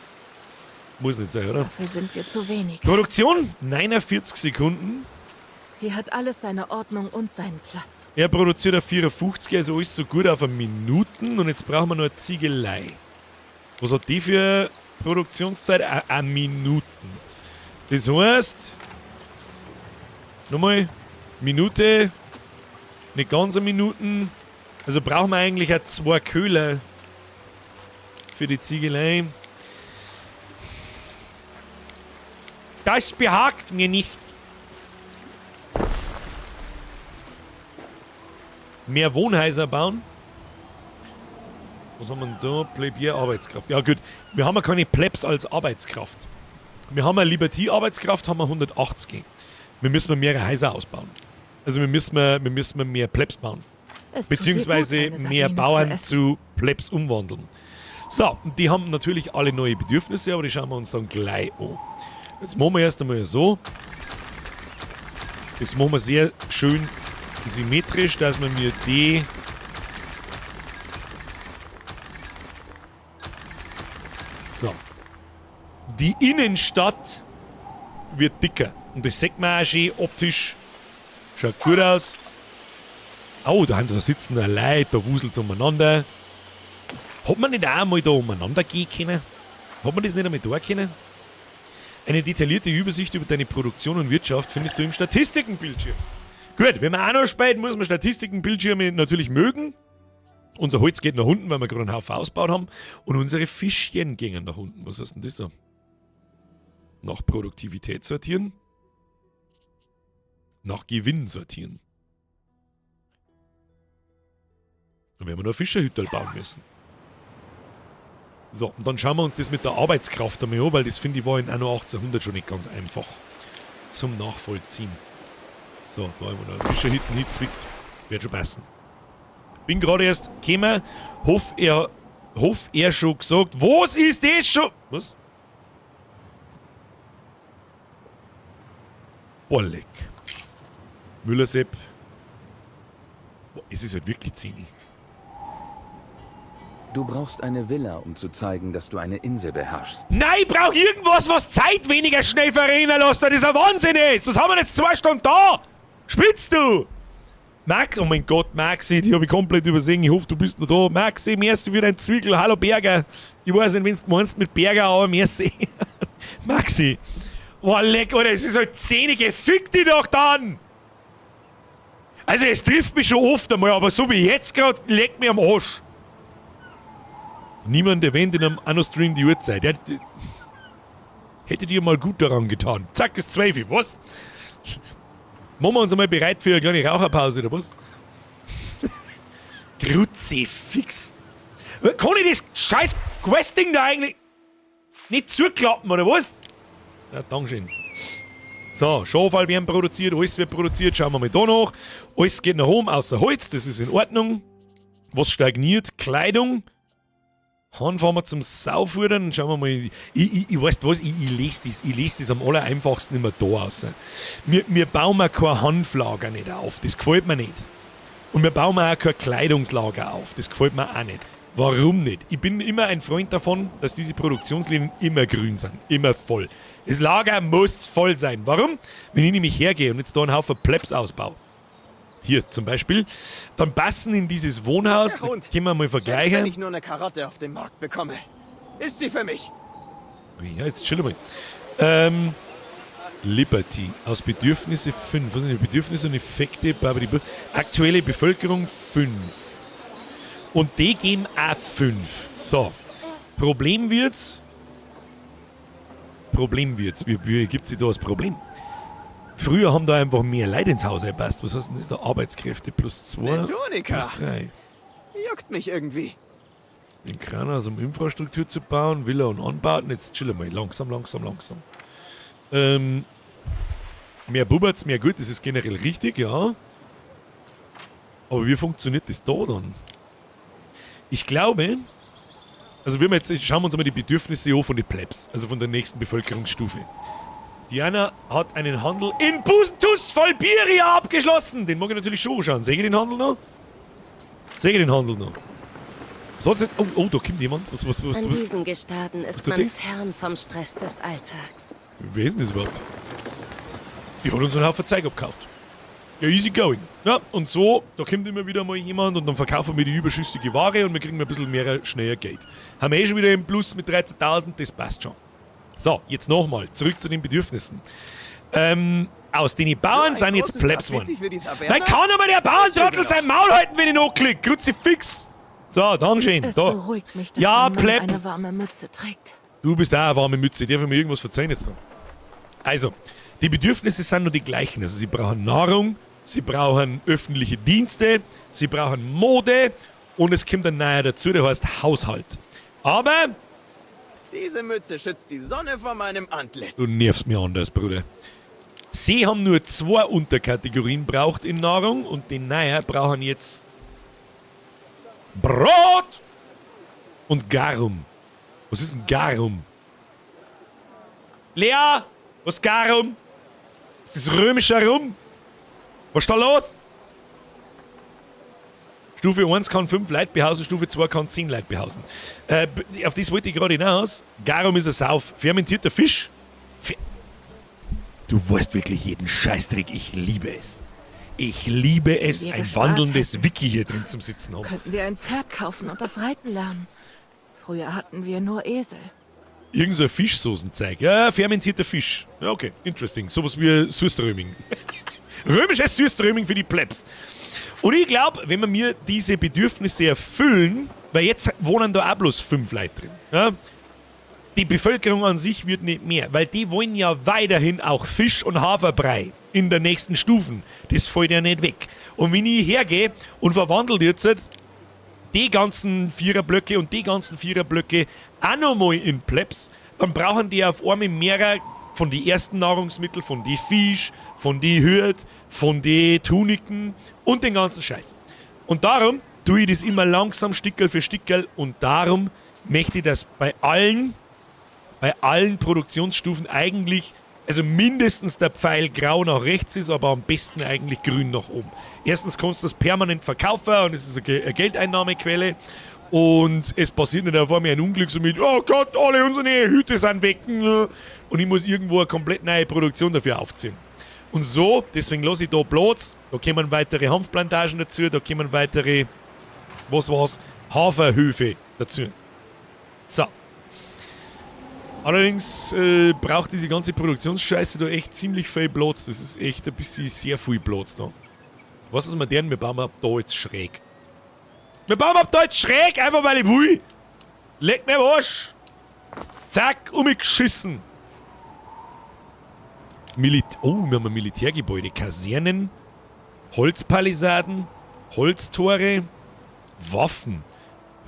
Muss nicht sein, oder? Dafür sind wir zu wenig. Produktion 49 Sekunden. Hier hat alles seine Ordnung und seinen Platz. Er produziert auf 54, also alles so gut auf eine Minuten. Und jetzt brauchen wir nur eine Ziegelei. Was hat die für Produktionszeit? Eine Minuten. Das heißt, nochmal, Minute, nicht ganz eine Minuten. Also brauchen wir eigentlich auch 2 Köhler für die Ziegelei. Das behagt mir nicht. Mehr Wohnhäuser bauen. Was haben wir denn da? Plebier, Arbeitskraft. Ja gut, wir haben ja keine Plebs als Arbeitskraft. Wir haben ja Liberty-Arbeitskraft, haben wir 180. Wir müssen mehrere Häuser ausbauen. Also wir müssen mehr Plebs bauen. Es tut dir Beziehungsweise gut, eine mehr Sardine zu Bauern essen. zu Plebs umwandeln. So, und die haben natürlich alle neue Bedürfnisse, aber die schauen wir uns dann gleich an. Jetzt machen wir erst einmal so. Das machen wir sehr schön symmetrisch, dass wir mir die... So. Die Innenstadt wird dicker. Und das sieht man auch schön optisch. Schaut gut aus. Oh, da sitzen da Leute, da wuselt's umeinander. Hat man nicht auch einmal da umeinander gehen können? Hat man das nicht einmal da können? Eine detaillierte Übersicht über deine Produktion und Wirtschaft findest du im Statistikenbildschirm. Gut, wenn man auch noch spät, muss man Statistikenbildschirme natürlich mögen. Unser Holz geht nach unten, weil wir gerade einen Haufen ausgebaut haben. Und unsere Fischchen gingen nach unten. Was heißt denn das da? Nach Produktivität sortieren. Nach Gewinn sortieren. Dann werden wir noch eine Fischerhütte bauen müssen. So, und dann schauen wir uns das mit der Arbeitskraft einmal an, weil das finde ich war in Anno 1800 schon nicht ganz einfach zum Nachvollziehen. So, da haben wir noch eine Fischerhütte hinzwickt. Wird schon passen. Bin gerade erst gekommen, hoff er schon gesagt, was ist das schon? Was? Boah, leck. Müllersepp. Boah, es ist halt wirklich 10. Du brauchst eine Villa, um zu zeigen, dass du eine Insel beherrschst. Nein, ich brauch irgendwas, was Zeit weniger schnell verrennen lässt. Das ist ein Wahnsinn ist. Was haben wir denn jetzt 2 Stunden da? Spitzt du? Max, oh mein Gott, Maxi, die hab ich komplett übersehen. Ich hoffe, du bist noch da. Maxi, merci für dein Zwickel. Hallo Berger. Ich weiß nicht, wenn du meinst mit Berger, aber merci. Maxi. Boah, leck, Alter, es ist halt 10, fick dich doch dann! Also, es trifft mich schon oft einmal, aber so wie jetzt grad, leck mich am Arsch. Niemand erwähnt in einem Anno-Stream die Uhrzeit. Ja, hättet ihr mal gut daran getan. Zack, ist 12, was? Machen wir uns einmal bereit für eine kleine Raucherpause, oder was? Kruzifix. Kann ich das scheiß Questing da eigentlich nicht zuklappen, oder was? Ja, Dankeschön. So, Schafall werden produziert, alles wird produziert. Schauen wir mal da nach. Alles geht nach oben, außer Holz, das ist in Ordnung. Was stagniert? Kleidung. Dann fahren wir zum Saufudern. Schauen wir mal. Ich weiß was, ich lese das. Ich lese das am aller einfachsten immer da raus. Wir bauen mir kein Hanflager nicht auf. Das gefällt mir nicht. Und wir bauen mir auch kein Kleidungslager auf. Das gefällt mir auch nicht. Warum nicht? Ich bin immer ein Freund davon, dass diese Produktionslinien immer grün sind. Immer voll. Das Lager muss voll sein. Warum? Wenn ich nämlich hergehe und jetzt da einen Haufen Plebs ausbaue. Hier zum Beispiel. Dann passen in dieses Wohnhaus, da Und können wir mal Selbst vergleichen. wenn ich nur eine Karotte auf dem Markt bekomme, ist sie für mich. Ja, jetzt chill mal. Liberty. Aus Bedürfnisse 5. Was sind die Bedürfnisse und Effekte? Babidi-bu. Aktuelle Bevölkerung 5. Und die geben auch 5. So. Problem wird's. Problem wird's. Wie gibt sich da das Problem? Früher haben da einfach mehr Leute ins Haus eingepasst. Was heißt denn das da? Arbeitskräfte plus 2, Eine Tunika. plus 3. Juckt mich irgendwie. Den Kranhaus, um Infrastruktur zu bauen, Villa und Anbauten. Jetzt chill mal. Langsam, langsam, langsam. Mehr Buberts, mehr gut, das ist generell richtig, ja. Aber wie funktioniert das da dann? Ich glaube, also wir jetzt, schauen wir uns mal die Bedürfnisse an von den Plebs, also von der nächsten Bevölkerungsstufe. Diana hat einen Handel in Busentus Volbiria abgeschlossen. Den mag ich natürlich schon anschauen. Sehe ich den Handel noch? Sehe ich den Handel noch? Was hat's denn? Oh, oh, da kommt jemand. Was, An diesen Gestaden was ist tut man die? fern vom Stress des Alltags. Wer ist denn das überhaupt? Die hat uns einen Haufen Zeug abgekauft. Ja, easy going. Ja, und so, da kommt immer wieder mal jemand und dann verkaufen wir die überschüssige Ware und wir kriegen ein bisschen mehr schneller Geld. Haben wir eh schon wieder im Plus mit 13.000, das passt schon. So, jetzt nochmal, zurück zu den Bedürfnissen. Aus den Bauern So ein sind jetzt großes Plebs Graffiti geworden. für die Taverne? Nein, kann aber der Bauerntrottel sein Maul halten, wenn ich noch klick. Kruzifix. So, Dankeschön. Es Da. beruhigt mich, dass Ja, mein Mann Pleb. eine warme Mütze trägt. Du bist auch eine warme Mütze. Darf ich mir irgendwas verzeihen jetzt da? Also, die Bedürfnisse sind nur die gleichen. Also, sie brauchen Nahrung, sie brauchen öffentliche Dienste, sie brauchen Mode und es kommt ein neuer dazu, der heißt Haushalt. Aber Diese Mütze schützt die Sonne vor meinem Antlitz. du nervst mich anders, Bruder. Sie haben nur 2 Unterkategorien braucht in Nahrung und die neuen brauchen jetzt Brot und Garum. Was ist denn Garum? Lea, was ist Garum? Ist das römischer Rum? Was ist da los? Stufe 1 kann 5 Leute behausen, Stufe 2 kann 10 Leute behausen. Auf das wollte ich gerade hinaus. Garum ist ein Sauf. Fermentierter Fisch. Du weißt wirklich jeden Scheißdreck. Ich liebe es. Ich liebe es, Wenn wir ein gespart wandelndes hätten, Wiki hier drin zum Sitzen haben. Könnten wir ein Pferd kaufen und das Reiten lernen. Früher hatten wir nur Esel. Irgend so ein Fischsoßenzeug. Ja, fermentierter Fisch. Ja, okay, interesting. Sowas wie Surströmming. Römisches Surströmming für die Plebs. Und ich glaub, wenn wir mir diese Bedürfnisse erfüllen, weil jetzt wohnen da auch bloß 5 Leute drin. Ja? Die Bevölkerung an sich wird nicht mehr, weil die wollen ja weiterhin auch Fisch und Haferbrei in der nächsten Stufen. Das fällt ja nicht weg. Und wenn ich hergehe und verwandle jetzt die ganzen Viererblöcke und die ganzen Viererblöcke auch nochmal in Plebs, dann brauchen die auf einmal mehrere von den ersten Nahrungsmitteln, von die Fisch, von die Hürt, von die Tuniken und den ganzen Scheiß. Und darum tue ich das immer langsam, Stickerl für Stickerl, und darum möchte ich, dass bei allen Produktionsstufen eigentlich, also mindestens der Pfeil grau nach rechts ist, aber am besten eigentlich grün nach oben. Erstens kannst du das permanent verkaufen und es ist eine Geldeinnahmequelle. Und es passiert nicht auf einmal ein Unglück so mit, oh Gott, alle unsere Hüte sind weg. Und ich muss irgendwo eine komplett neue Produktion dafür aufziehen. Und so, deswegen lasse ich da Platz, da kommen weitere Hanfplantagen dazu, da kommen weitere, was war's, Haferhöfe dazu. So. Allerdings braucht diese ganze Produktionsscheiße da echt ziemlich viel Platz. Das ist echt ein bisschen sehr viel Platz da. Was ist mit denen? Wir bauen ab da jetzt schräg. Wir bauen ab da jetzt schräg, einfach weil ich will. Leck mir am Arsch. Zack, umgeschissen. Oh, wir haben ein Militärgebäude. Kasernen, Holzpalisaden, Holztore, Waffen.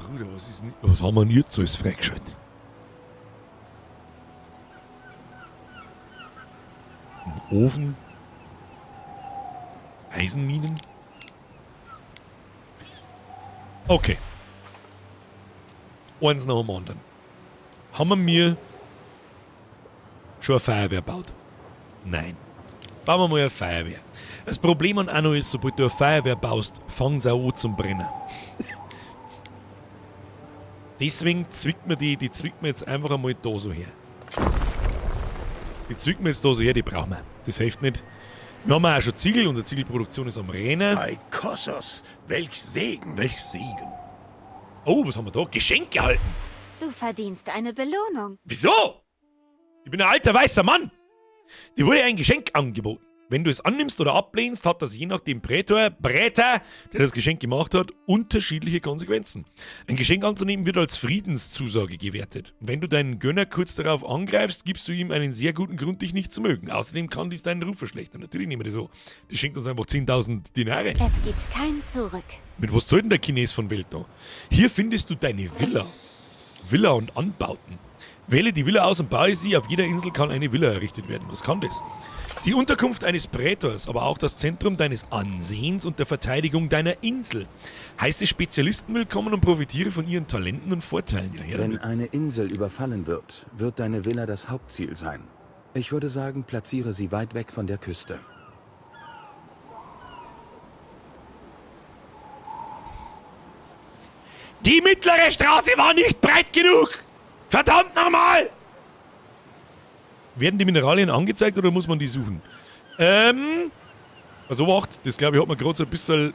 Bruder, was ist denn, was haben wir denn jetzt alles freigeschaltet? Ein Ofen. Eisenminen. Okay. Eins nach dem anderen. Haben wir mir schon eine Feuerwehr gebaut? Nein. Bauen wir mal eine Feuerwehr. Das Problem an Anno ist, sobald du eine Feuerwehr baust, fangt's auch an zum Brennen. Deswegen zwickt man die, die zwickt man jetzt einfach einmal da so her. Die zwickt man jetzt da so her, die brauchen wir. Das hilft nicht. Wir haben auch schon Ziegel. Unsere Ziegelproduktion ist am Rennen. Bei Kossos, welch Segen. Welch Segen. Oh, was haben wir da? Geschenk gehalten. Du verdienst eine Belohnung. Wieso? Ich bin ein alter weißer Mann. Dir wurde ein Geschenk angeboten. Wenn du es annimmst oder ablehnst, hat das je nach dem Prätor, Präter, der das Geschenk gemacht hat, unterschiedliche Konsequenzen. Ein Geschenk anzunehmen wird als Friedenszusage gewertet. Wenn du deinen Gönner kurz darauf angreifst, gibst du ihm einen sehr guten Grund, dich nicht zu mögen. Außerdem kann dies deinen Ruf verschlechtern. Natürlich nehmen wir das so. Das schenkt uns einfach 10.000 Dinare. Es gibt kein Zurück. Mit was soll denn der Chines von Welt da? Hier findest du deine Villa. Villa und Anbauten. Wähle die Villa aus und baue sie. Auf jeder Insel kann eine Villa errichtet werden. Was kann das? Die Unterkunft eines Prätors, aber auch das Zentrum deines Ansehens und der Verteidigung deiner Insel. Heiße Spezialisten willkommen und profitiere von ihren Talenten und Vorteilen. Ja, her Wenn damit. eine Insel überfallen wird, wird deine Villa das Hauptziel sein. Ich würde sagen, platziere sie weit weg von der Küste. Die mittlere Straße war nicht breit genug! Verdammt nochmal! Werden die Mineralien angezeigt oder muss man die suchen? Also Obacht, das glaube ich hat man gerade so ein bisschen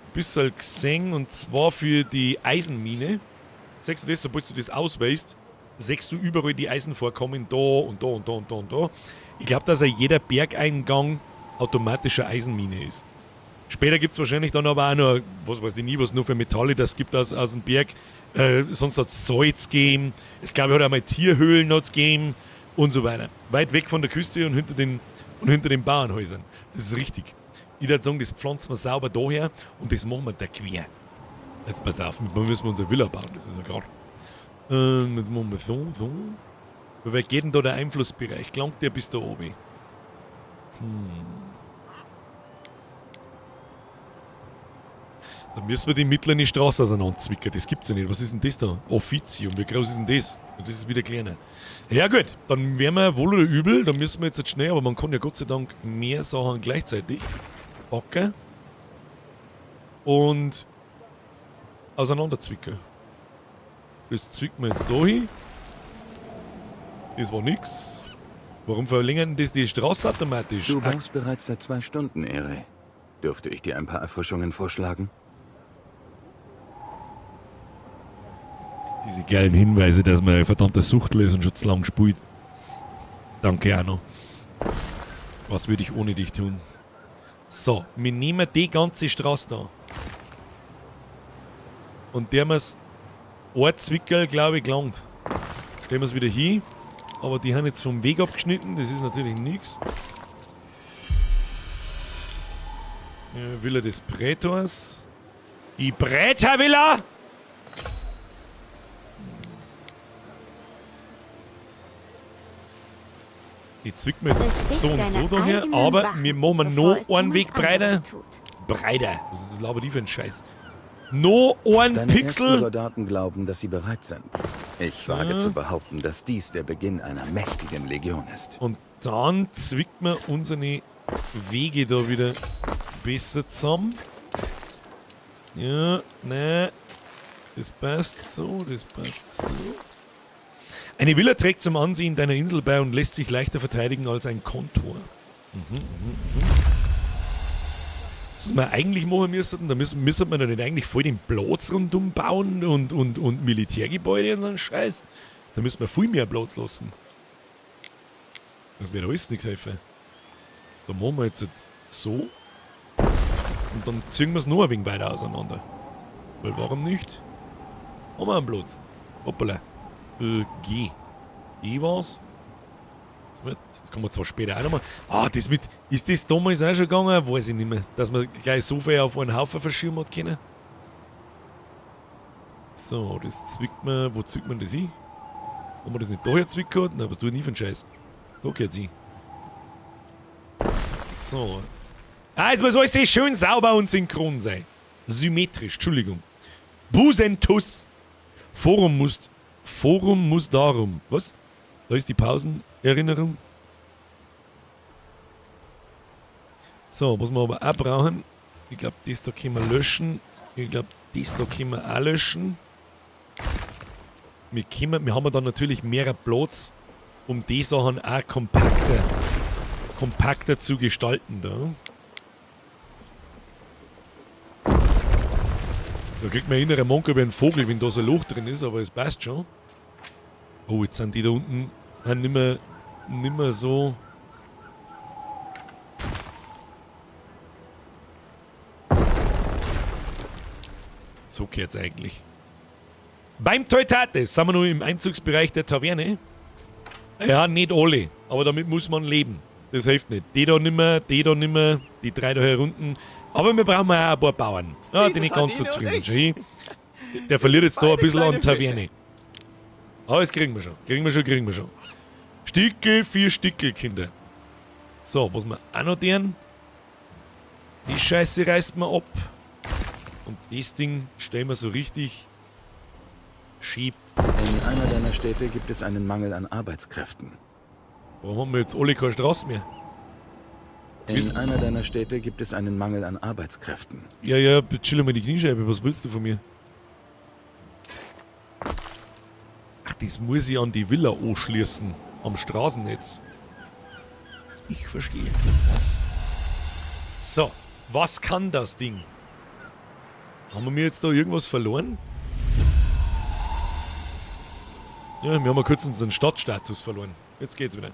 gesehen, und zwar für die Eisenmine. Siehst du das, sobald du das auswählst, siehst du überall die Eisenvorkommen da und da und da und da und da. Ich glaube, dass ja jeder Bergeingang automatisch eine Eisenmine ist. Später gibt's wahrscheinlich dann aber auch noch, was weiß ich nie, was nur für Metalle das gibt aus dem Berg. Sonst hat's Salz gegeben, es glaube ich hat auch mal Tierhöhlen hat's gegeben und so weiter. Weit weg von der Küste und hinter den Bauernhäusern. Das ist richtig. Ich würde sagen, das pflanzen wir sauber daher und das machen wir da quer. Jetzt pass auf, mit müssen wir unsere Villa bauen, das ist ja klar. Jetzt machen wir so, so. Wie weit geht denn da der Einflussbereich? Gelangt der bis da oben? Da müssen wir die mittlere Straße auseinanderzwicken. Das gibt's ja nicht. Was ist denn das da? Offizium. Wie groß ist denn das? Und das ist wieder kleiner. Ja gut, dann werden wir wohl oder übel. Da müssen wir jetzt schnell, aber man kann ja Gott sei Dank mehr Sachen gleichzeitig packen. Und auseinanderzwicken. Das zwicken wir jetzt da hin. Das war nix. Warum verlängern das die Straße automatisch? Du baust bereits seit 2 Stunden, Ere. Dürfte ich dir ein paar Erfrischungen vorschlagen? Diese geilen Hinweise, dass man ein verdammter Suchtel ist und schon zu lang spielt. Danke, Arno. Was würde ich ohne dich tun? So, wir nehmen die ganze Straße da. Und der muss ein Zwickel, glaube ich, gelangt. Stellen wir es wieder hin. Aber die haben jetzt vom Weg abgeschnitten, das ist natürlich nix. Ja, Villa des Prätors. Die Prätervilla! Die zwicken wir jetzt Besticht so und so deine daher, eigenen aber Wachen, wir machen bevor noch es einen jemand Weg breiter. anderes tut. Breiter. Was ist das die für ein Scheiß? No einen Deine Pixel. ersten Soldaten glauben, dass sie bereit sind. Ich So. wage zu behaupten, dass dies der Beginn einer mächtigen Legion ist. Und dann zwickt man unsere Wege da wieder besser zusammen. Ja, ne. Das passt so, das passt so. Eine Villa trägt zum Ansehen deiner Insel bei und lässt sich leichter verteidigen als ein Kontor. Was wir eigentlich machen müssten, da müssen wir da nicht eigentlich voll den Platz rundum bauen und Militärgebäude und so einen Scheiß. Da müssen wir viel mehr Platz lassen. Das wäre alles nichts helfen. Da machen wir jetzt so. Und dann ziehen wir es noch ein wenig weiter auseinander. Weil warum nicht? Haben wir einen Platz. Hoppala. G. G war's. Das kann man zwar später auch nochmal. Ah, das mit. Ist das damals auch schon gegangen? Weiß ich nicht mehr. Dass man gleich so viel auf einen Haufen verschirmen hat können. So, das zwickt man. Wo zwickt man das hin? Haben wir das nicht daher zwickt gehabt? Nein, was tue ich nie für einen Scheiß? Da geht's hin. So. Ah, jetzt muss alles schön sauber und synchron sein. Symmetrisch, Entschuldigung. Busentus. Forum muss. Forum muss darum. Was? Da ist die Pausenerinnerung. So, was wir aber auch brauchen. Ich glaub, das da können wir löschen. Ich glaub, das da können wir auch löschen. Wir haben dann natürlich mehr Platz, um die Sachen auch kompakter zu gestalten da. Da kriegt man innere Monk über einen Vogel, wenn da so ein Loch drin ist, aber es passt schon. Oh, jetzt sind die da unten nimmer so. So geht's eigentlich. Beim Teutates sind wir noch im Einzugsbereich der Taverne. Ja, nicht alle, aber damit muss man leben. Das hilft nicht. Die da nimmer, die da nimmer, die drei da hier unten. Aber wir brauchen auch ein paar Bauern. Ja, die nicht ganz so zufrieden sind. Der verliert jetzt da ein bisschen an Taverne. Aber das kriegen wir schon. Kriegen wir schon, kriegen wir schon. Stickel für Stickel, Kinder. So, was wir auch noch tun. Die Scheiße reißt man ab. Und das Ding stellen wir so richtig schief. In einer deiner Städte gibt es einen Mangel an Arbeitskräften. Warum haben wir jetzt alle keine Straße mehr? In einer deiner Städte gibt es einen Mangel an Arbeitskräften. Ja, ja, chill mal die Kniescheibe. Was willst du von mir? Ach, das muss ich an die Villa anschließen. Am Straßennetz. Ich verstehe. So, was kann das Ding? Haben wir jetzt da irgendwas verloren? Ja, wir haben mal kurz unseren Stadtstatus verloren. Jetzt geht's wieder.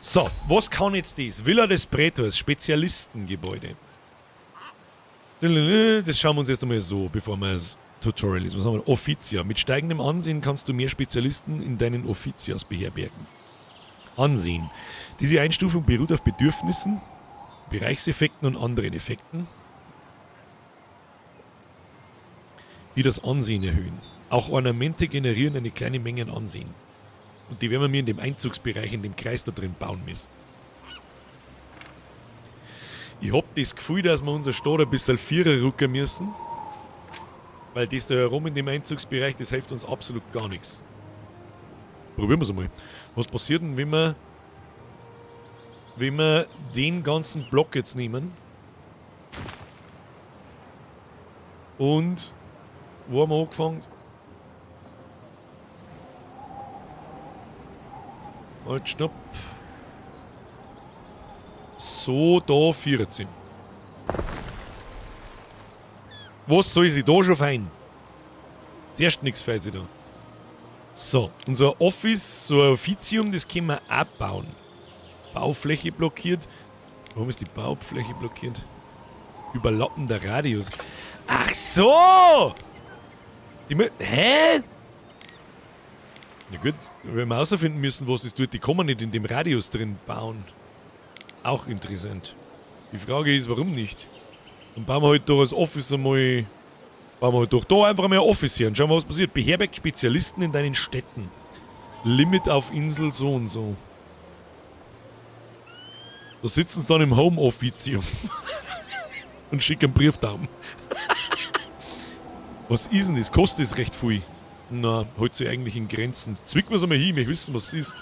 So, was kann jetzt das? Villa des Prätors, Spezialistengebäude. Das schauen wir uns erst einmal so, bevor wir das Tutorial ist. Was haben wir? Officia. Mit steigendem Ansehen kannst du mehr Spezialisten in deinen Officias beherbergen. Ansehen. Diese Einstufung beruht auf Bedürfnissen, Bereichseffekten und anderen Effekten, die das Ansehen erhöhen. Auch Ornamente generieren eine kleine Menge an Ansehen. Und die werden wir mir in dem Einzugsbereich, in dem Kreis da drin bauen müssen. Ich hab das Gefühl, dass wir unser Stadt ein bisschen Vierer rücken müssen. Weil das da herum in dem Einzugsbereich, das hilft uns absolut gar nichts. Probieren wir's einmal. Was passiert denn, wenn wir den ganzen Block jetzt nehmen? Und wo haben wir angefangen? Halt, stopp. So, da 14. Was soll sie da schon fein? Zuerst nichts fehlt sie da. So, unser Office, so ein Offizium, das können wir abbauen. Baufläche blockiert. Warum ist die Baufläche blockiert? Überlappender Radius. Ach so! Hä? Na gut, wenn wir herausfinden müssen, was es tut, die kann man nicht in dem Radius drin bauen. Auch interessant. Die Frage ist, warum nicht? Dann bauen wir halt da das Office einmal. Bauen wir halt doch da einfach mal ein Office her und schauen wir, was passiert. Beherbergt Spezialisten in deinen Städten. Limit auf Insel so und so. Da sitzen sie dann im Home-Officium. Und schicken einen Brieftauben. Was ist denn das? Kostet das recht viel? Na, hält sich eigentlich in Grenzen. Zwicken wir es einmal hin, wir wissen, was es ist.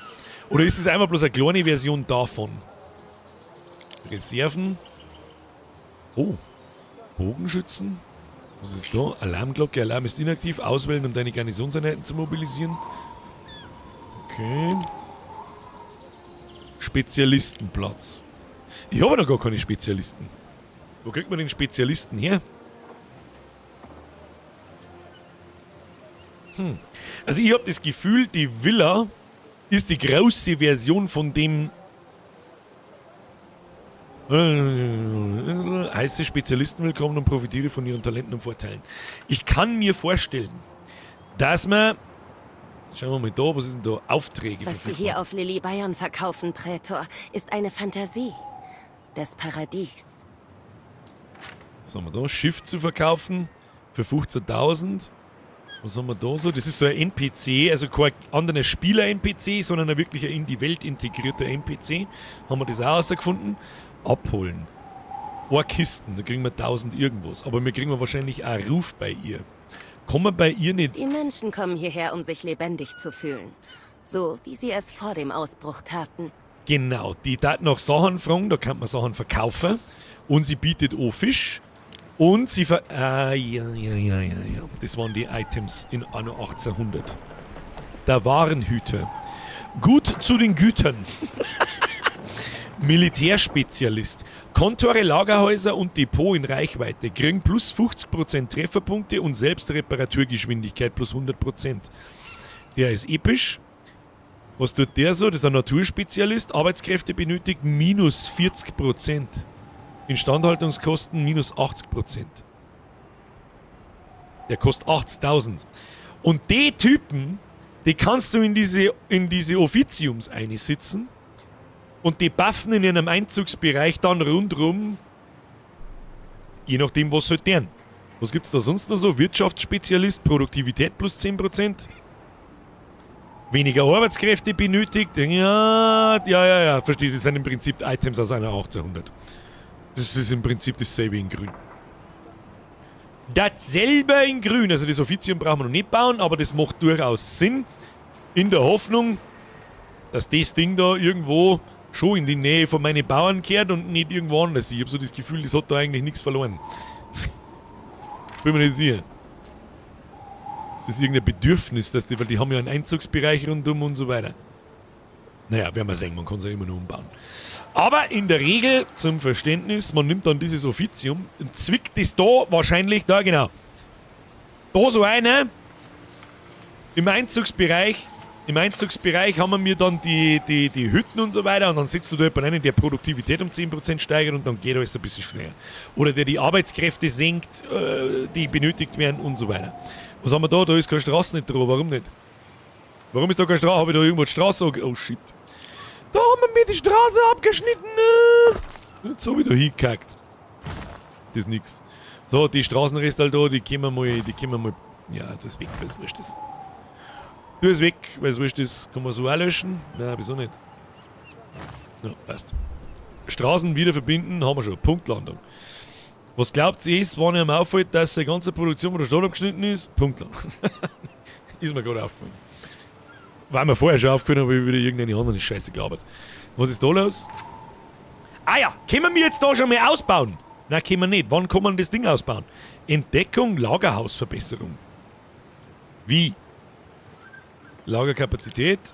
Oder ist es einfach bloß eine kleine Version davon? Reserven. Oh. Bogenschützen. Was ist da? Alarmglocke. Alarm ist inaktiv. Auswählen, um deine Garnisonseinheiten zu mobilisieren. Okay. Spezialistenplatz. Ich habe noch gar keine Spezialisten. Wo kriegt man den Spezialisten her? Also ich hab das Gefühl, die Villa ist die große Version von dem heiße Spezialisten willkommen und profitiere von ihren Talenten und Vorteilen. Ich kann mir vorstellen, dass man... Schauen wir mal da, was ist denn da? Aufträge. Was wir hier auf Lilybaion verkaufen, Prätor, ist eine Fantasie des Paradies. Was haben wir da? Schiff zu verkaufen für 15.000. Was haben wir da so? Das ist so ein NPC, also kein anderer Spieler-NPC, sondern ein wirklich in die Welt integrierter NPC. Haben wir das auch herausgefunden? Abholen. Ohr Kisten, da kriegen wir 1000 irgendwas. Aber wir kriegen wahrscheinlich auch Ruf bei ihr. Kommen wir bei ihr nicht... Die Menschen kommen hierher, um sich lebendig zu fühlen. So, wie sie es vor dem Ausbruch taten. Genau, die taten nach Sachen fragen, da kann man Sachen verkaufen. Und sie bietet auch Fisch. Und sie ver... Ah, ja. Das waren die Items in Anno 1800. Der Warenhüter. Gut zu den Gütern. Militärspezialist. Kontore, Lagerhäuser und Depot in Reichweite kriegen plus 50% Trefferpunkte und Selbstreparaturgeschwindigkeit plus 100%. Der ist episch. Was tut der so? Das ist ein Naturspezialist. Arbeitskräfte benötigt minus 40%. Instandhaltungskosten minus 80%. Der kostet 80.000. Und die Typen, die kannst du in diese Offiziums einsitzen und die buffen in ihrem Einzugsbereich dann rundrum, je nachdem, was halt deren. Was gibt's da sonst noch so? Wirtschaftsspezialist, Produktivität plus 10%. Weniger Arbeitskräfte benötigt. Ja, ja, ja, ja. Verstehe, das sind im Prinzip Items aus einer 1800. Das ist im Prinzip dasselbe in grün. Dasselbe in grün. Also das Offizium brauchen wir noch nicht bauen, aber das macht durchaus Sinn. In der Hoffnung, dass das Ding da irgendwo schon in die Nähe von meinen Bauern kehrt und nicht irgendwo anders. Ich habe so das Gefühl, das hat da eigentlich nichts verloren. Bin mir nicht sicher. Ist das irgendein Bedürfnis, dass die, weil die haben ja einen Einzugsbereich rundum und so weiter. Naja, werden wir sehen, man kann es ja immer noch umbauen. Aber in der Regel, zum Verständnis, man nimmt dann dieses Offizium und zwickt es da wahrscheinlich, da genau. Da so eine. Im Einzugsbereich haben wir mir dann die Hütten und so weiter und dann setzt du da jemanden rein, der Produktivität um 10% steigert und dann geht alles ein bisschen schneller. Oder der die Arbeitskräfte senkt, die benötigt werden und so weiter. Was haben wir da? Da ist keine Straße nicht dran. Warum nicht? Warum ist da keine Straße? Habe ich da irgendwo die Straße? Oh shit. Da haben wir mir die Straße abgeschnitten. Jetzt habe ich da hingekackt. Das ist nix. So, die Straßenreste halt da, die können wir mal. Ja, das ist weg, weil es wurscht ist. Du ist weg, weil es wurscht ist. Kann man so auch löschen? Nein, wieso nicht? Ja, passt. Straßen wieder verbinden, haben wir schon. Punktlandung. Was glaubt ihr, ist, wenn ihm auffällt, dass seine ganze Produktion von der Stadt abgeschnitten ist? Punktlandung. Ist mir gerade aufgefallen. Weil mir vorher schon aufgefallen, aber ich wieder irgendeine andere Scheiße gelabert. Was ist da los? Ah ja, können wir jetzt da schon mal ausbauen? Nein, können wir nicht. Wann kann man das Ding ausbauen? Entdeckung, Lagerhausverbesserung. Wie? Lagerkapazität.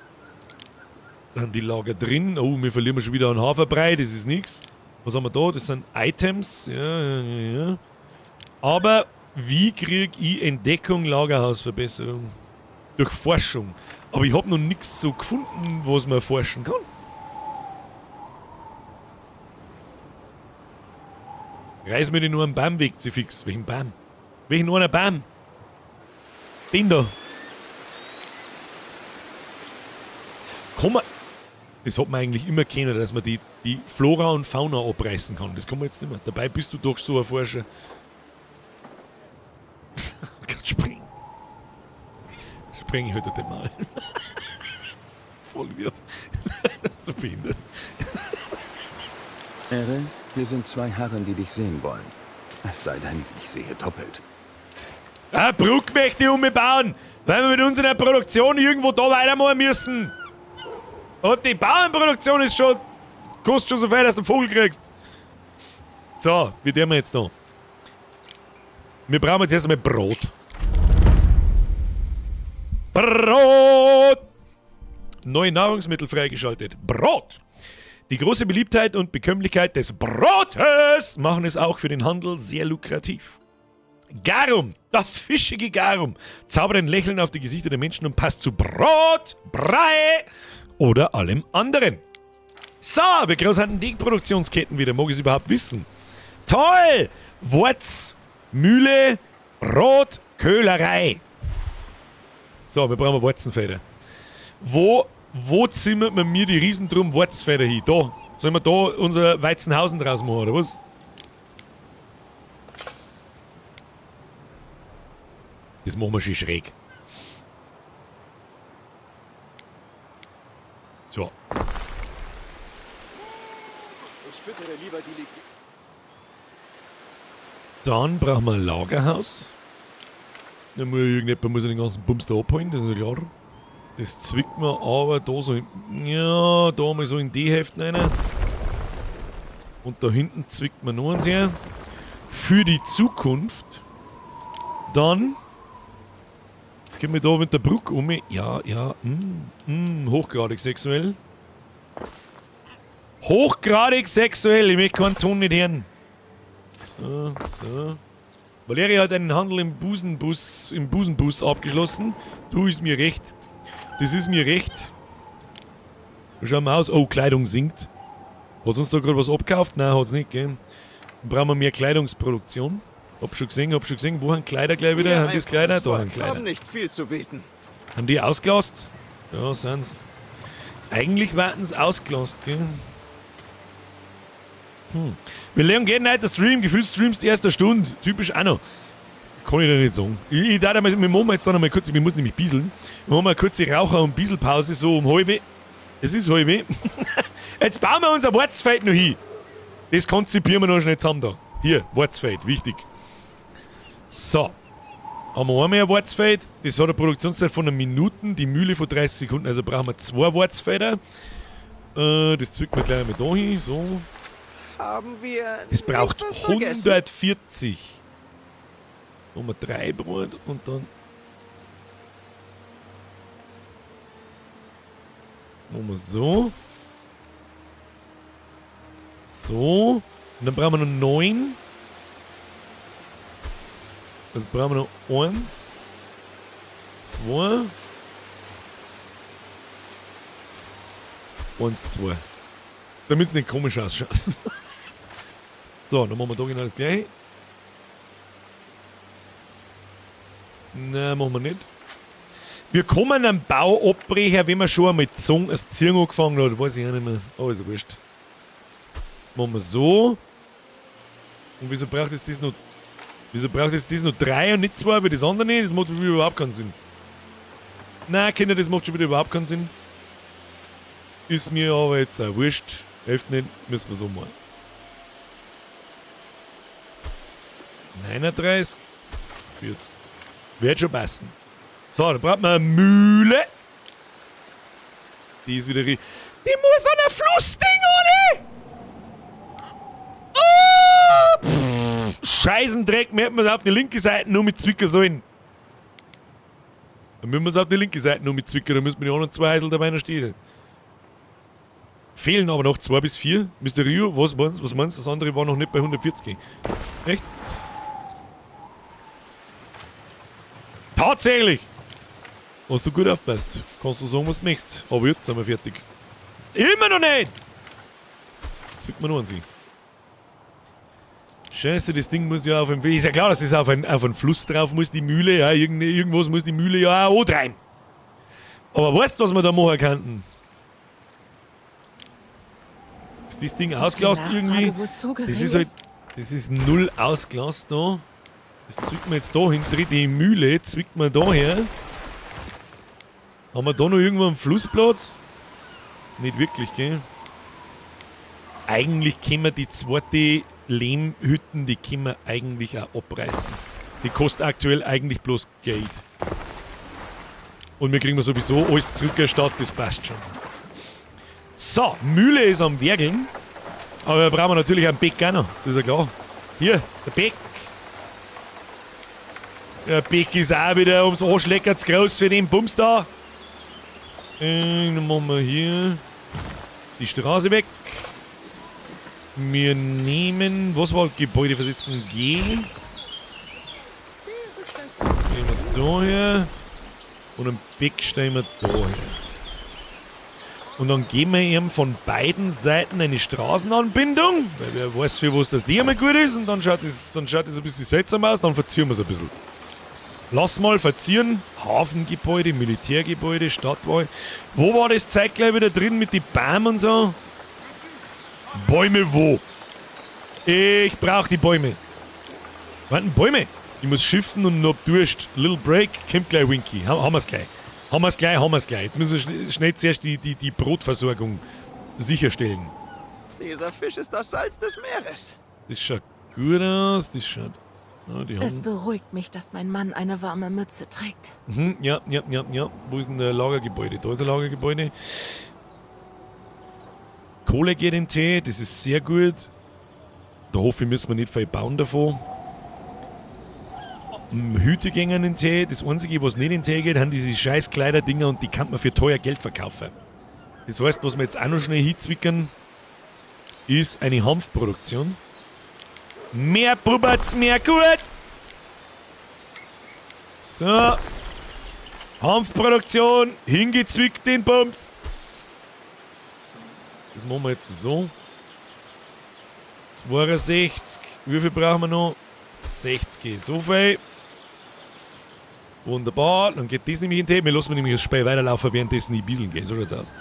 Dann die Lager drin. Oh, wir verlieren schon wieder einen Haferbrei, das ist nix. Was haben wir da? Das sind Items. Ja, ja, ja. Aber wie krieg ich Entdeckung, Lagerhausverbesserung? Durch Forschung. Aber ich hab noch nix so gefunden, was man forschen kann. Reiß mir den nur einen Baum weg, sie fix. Welchen Baum? Welchen einen Baum? Den da. Kann man. Das hat man eigentlich immer kennen, dass man die Flora und Fauna abreißen kann. Das kann man jetzt nicht mehr. Dabei bist du doch so ein Forscher. Gott, spring. Spring ich heute mal. Voll wird. Das ist so behindert. Erel, hier sind zwei Herren, die dich sehen wollen. Es sei denn, ich sehe doppelt. Ah, Brücke möchte ich umbauen, weil wir mit unserer Produktion irgendwo da weitermachen müssen. Und die Bauernproduktion ist schon. Kostet schon so viel, dass du einen Vogel kriegst. So, wie tun wir jetzt da? Wir brauchen jetzt erstmal Brot. Brot! Neue Nahrungsmittel freigeschaltet. Brot! Die große Beliebtheit und Bekömmlichkeit des Brotes machen es auch für den Handel sehr lukrativ. Garum, das fischige Garum, zaubert ein Lächeln auf die Gesichter der Menschen und passt zu Brot, Brei oder allem anderen. So, wie groß sind denn die Produktionsketten wieder? Mag ich es überhaupt wissen? Toll! Wurz, Mühle, Brot, Köhlerei. So, wir brauchen Warzenfelder. Wo zimmert man mir die Riesendrum Warzfelder hin? Da. Sollen wir da unser Weizenhausen draus machen, oder was? Das machen wir schon schräg. So. Ich füttere lieber die Dann brauchen wir ein Lagerhaus. Dann muss irgendjemand muss den ganzen Bums da abholen, das ist ja klar. Das zwickt man aber da so in, ja, da mal so in die Hälfte rein. Und da hinten zwickt man noch eins her. Für die Zukunft. Dann gehen wir da mit der Brücke um. Ja, ja, hochgradig sexuell. Hochgradig sexuell. Ich möchte keinen Ton nicht hören. So, so. Valeria hat einen Handel im Busenbus abgeschlossen. Du, ist mir recht. Das ist mir recht. Schauen wir aus. Oh, Kleidung sinkt. Hat uns da gerade was abgekauft? Nein, hat's nicht, gell? Dann brauchen wir mehr Kleidungsproduktion. Hab schon gesehen, hab schon gesehen. Wo haben Kleider gleich wieder? Wir Haben das Kleider? Da haben einfaches Volk Kleider. haben nicht viel zu bieten. Haben die ausgelost? Ja, sind's. Eigentlich warten's ausgelost, gell? Wir lernen gerne heute Stream. Gefühlt streamst erster Stunde. Typisch auch noch. Kann ich dir nicht sagen. Ich darf mal, wir machen jetzt dann noch mal kurz, wir müssen nämlich bieseln. Wir machen mal eine kurze Raucher- und Bieselpause, so um halbe. Es ist halbe. Jetzt bauen wir unser Wirtsfeld noch hin. Das konzipieren wir noch schnell zusammen da. Hier, Wirtsfeld, wichtig. So. Haben wir einmal ein Wirtsfeld. Das hat eine Produktionszeit von einer Minute, die Mühle von 30 Sekunden. Also brauchen wir 2 Wirtsfelder. Das zwickt wir gleich mal da hin. So. Haben wir Das braucht nicht was vergessen? 140. Nummer 3 Brot und dann machen wir so. So. Und dann brauchen wir noch 9. Also brauchen wir noch 1. 2. 1, 2. Damit's nicht komisch ausschaut. So, dann machen wir da genau das gleiche. Nein, machen wir nicht. Wir kommen am Bau abbrechen, wenn wir schon einmal Zung, das Ziehen angefangen hat. Weiß ich auch nicht mehr. Aber ist ja wurscht. Machen wir so. Und wieso braucht jetzt das noch. Wieso braucht jetzt das noch 3 und nicht 2 wie das andere nicht? Das macht wieder überhaupt keinen Sinn. Nein, Kinder, das macht schon wieder überhaupt keinen Sinn. Ist mir aber jetzt auch wurscht. Hilft nicht, müssen wir so machen. 39, 40. Wird schon passen. So, dann braucht man eine Mühle. Die ist wieder die muss an ein Flussding, oder? Oh, pff, Scheißendreck, wir hätten es auf die linke Seite nur mit zwicken sollen. Dann müssen wir es auf die linke Seite nur mit zwicken, da müssen wir die anderen 2 Häusl dabei noch stehen. Fehlen aber noch 2 bis 4. Mister Rio, was meinst du? Was meinst du? Das andere war noch nicht bei 140. Echt? Tatsächlich! Hast du gut aufgepasst. Kannst du sagen, was du möchtest. Aber jetzt sind wir fertig. Immer noch nicht! Jetzt zwickt man noch an sie. Scheiße, das Ding muss ja auf dem Ist ja klar, dass das auf einen Fluss drauf muss, die Mühle. Ja, irgendwas muss die Mühle ja auch rein. Aber weißt du, was wir da machen könnten? Ist das Ding Die ausgelast Nachfrage irgendwie? wohl zu Das gering ist halt, ist? das ist null ausgelast da. Das zwickt man jetzt da hin, die Mühle zwickt man da her. Haben wir da noch irgendwo einen Flussplatz? Nicht wirklich, gell? Eigentlich können wir die zweite Lehmhütten, die können wir eigentlich auch abreißen. Die kostet aktuell eigentlich bloß Geld. Und wir kriegen sowieso alles zurückerstattet, das passt schon. So, Mühle ist am Werkeln. Aber wir brauchen natürlich einen Beck auch noch, das ist ja klar. Hier, der Beck. Der Beck ist auch wieder ums Arschlecker zu groß für den Bums da. Dann machen wir hier die Straße weg. Wir nehmen, was war Gebäude versetzen? G. Nehmen wir da her. Und einen Beck stellen wir da her. Und dann geben wir ihm von beiden Seiten eine Straßenanbindung, weil wer weiß, für was das die immer gut ist. Und dann schaut das ein bisschen seltsam aus, dann verzieren wir's ein bisschen. Lass mal verzieren. Hafengebäude, Militärgebäude, Stadtwall. Wo war das Zeug gleich wieder drin mit den Bäumen und so? Bäume wo? Ich brauch die Bäume. Warten, Bäume? Ich muss shiften und noch Durst. Little Break, kommt gleich Winky. Haben wir's gleich. Haben wir's gleich, haben wir's gleich. Jetzt müssen wir schnell zuerst die Brotversorgung sicherstellen. Dieser Fisch ist das Salz des Meeres. Das schaut gut aus. Das schaut... Ja, die Es haben beruhigt mich, dass mein Mann eine warme Mütze trägt. Ja, ja, ja, ja. Wo ist denn der Lagergebäude? Da ist ein Lagergebäude. Kohle geht in Tee, das ist sehr gut. Da hoffe ich, müssen wir nicht viel bauen davon. Hüte gehen in den Tee. Das Einzige, was nicht in den Tee geht, sind diese scheiß Kleiderdinger und die kann man für teuer Geld verkaufen. Das heißt, was wir jetzt auch noch schnell hinzwickern. Ist eine Hanfproduktion. Mehr Buberts, mehr gut! So. Hanfproduktion, hingezwickt den Bums. Das machen wir jetzt so. 62. Wie viel brauchen wir noch? 60. So viel. Wunderbar. Dann geht das nämlich in die. Wir lassen nämlich das Spiel weiterlaufen, währenddessen ich bieseln gehe. So schaut's aus.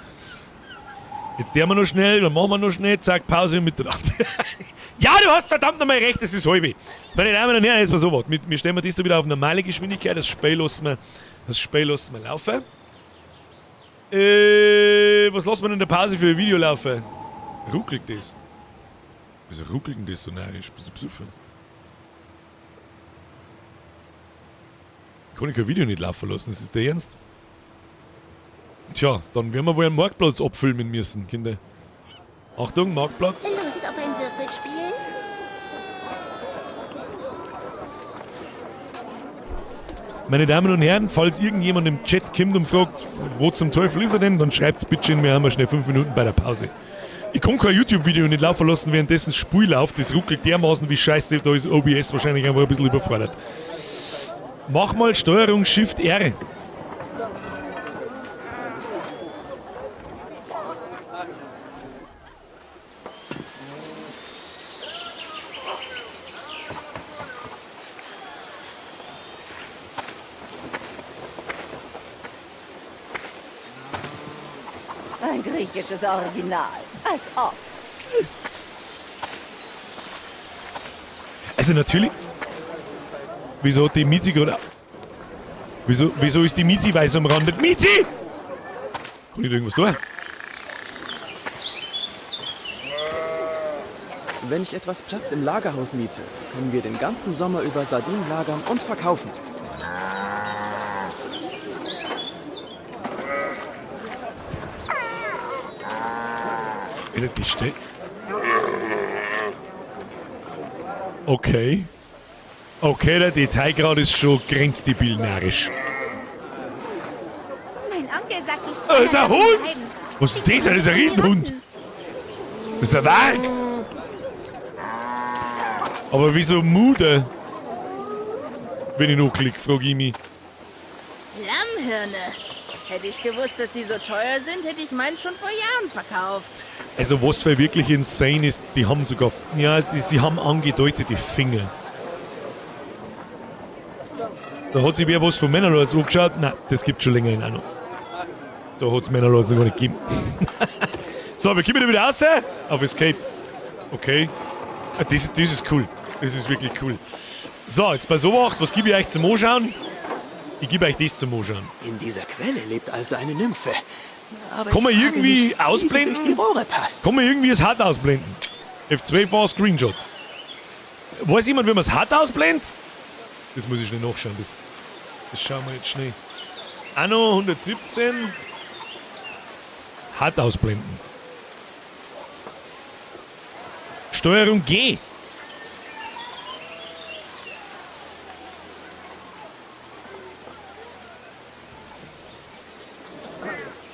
Jetzt der wir noch schnell, dann machen wir noch schnell. Zack, Pause und miteinander. Ja, du hast verdammt nochmal recht, das ist halb. Meine Damen und Herren, jetzt mal so was. Wir stellen das da wieder auf normale Geschwindigkeit. Das Spiel lassen wir laufen. Was lassen wir denn in der Pause für ein Video laufen? Ruckelt das? Wieso ruckelt denn das so narrisch? Bist du besoffen? Kann ich kein Video nicht laufen lassen, das ist der Ernst? Tja, dann werden wir wohl einen Marktplatz abfilmen müssen, Kinder. Achtung, Marktplatz. Lust auf ein Würfelspiel? Meine Damen und Herren, falls irgendjemand im Chat kommt und fragt, wo zum Teufel ist er denn, dann schreibt's bitte schön, wir haben ja schnell 5 Minuten bei der Pause. Ich kann kein YouTube-Video nicht laufen lassen, währenddessen das Spiel läuft. Das ruckelt dermaßen wie Scheiße, da ist OBS wahrscheinlich einfach ein bisschen überfordert. Mach mal Steuerung Shift R. Ein griechisches Original. Als ob. Also natürlich. Wieso hat die Mizi gerade. Wieso ist die Mizi weiß am Rand? Mizi! Kann ich da irgendwas tun? Wenn ich etwas Platz im Lagerhaus miete, können wir den ganzen Sommer über Sardinen lagern und verkaufen. Alter, die steht. Okay. Okay, der Detailgrad ist schon grenzdebil narrisch. Mein Onkel sagt, die Das ist ein Hund! bleiben. Was ist das? Das ist ein Riesenhund! Das ist ein Werk! Aber wieso Mude? Wenn ich noch klick, frage ich mich. Lammhirne. Hätte ich gewusst, dass sie so teuer sind, hätte ich meinen schon vor Jahren verkauft. Also was für wirklich insane ist, die haben sogar... Ja, sie haben angedeutete Finger. Da hat sich wer was von Manor Lords angeschaut. Nein, das gibt schon länger in Anno. Da hat's Manor Lords noch gar nicht gegeben. So, wir kommen da wieder raus. Auf Escape. Okay. Das ist cool. Das ist wirklich cool. So, jetzt bei sowas. Was gebe ich euch zum Anschauen? Ich gebe euch das zum Anschauen. In dieser Quelle lebt also eine Nymphe. Aber Kann man ich frage irgendwie mich, wie sie ausblenden? durch die Rohre passt. Kann man irgendwie das Hart ausblenden? F12 war Screenshot. Weiß jemand, wie man das Hart ausblendet? Das muss ich schnell nachschauen. Das schauen wir jetzt schnell. Anno 117. Hart ausblenden. Steuerung G.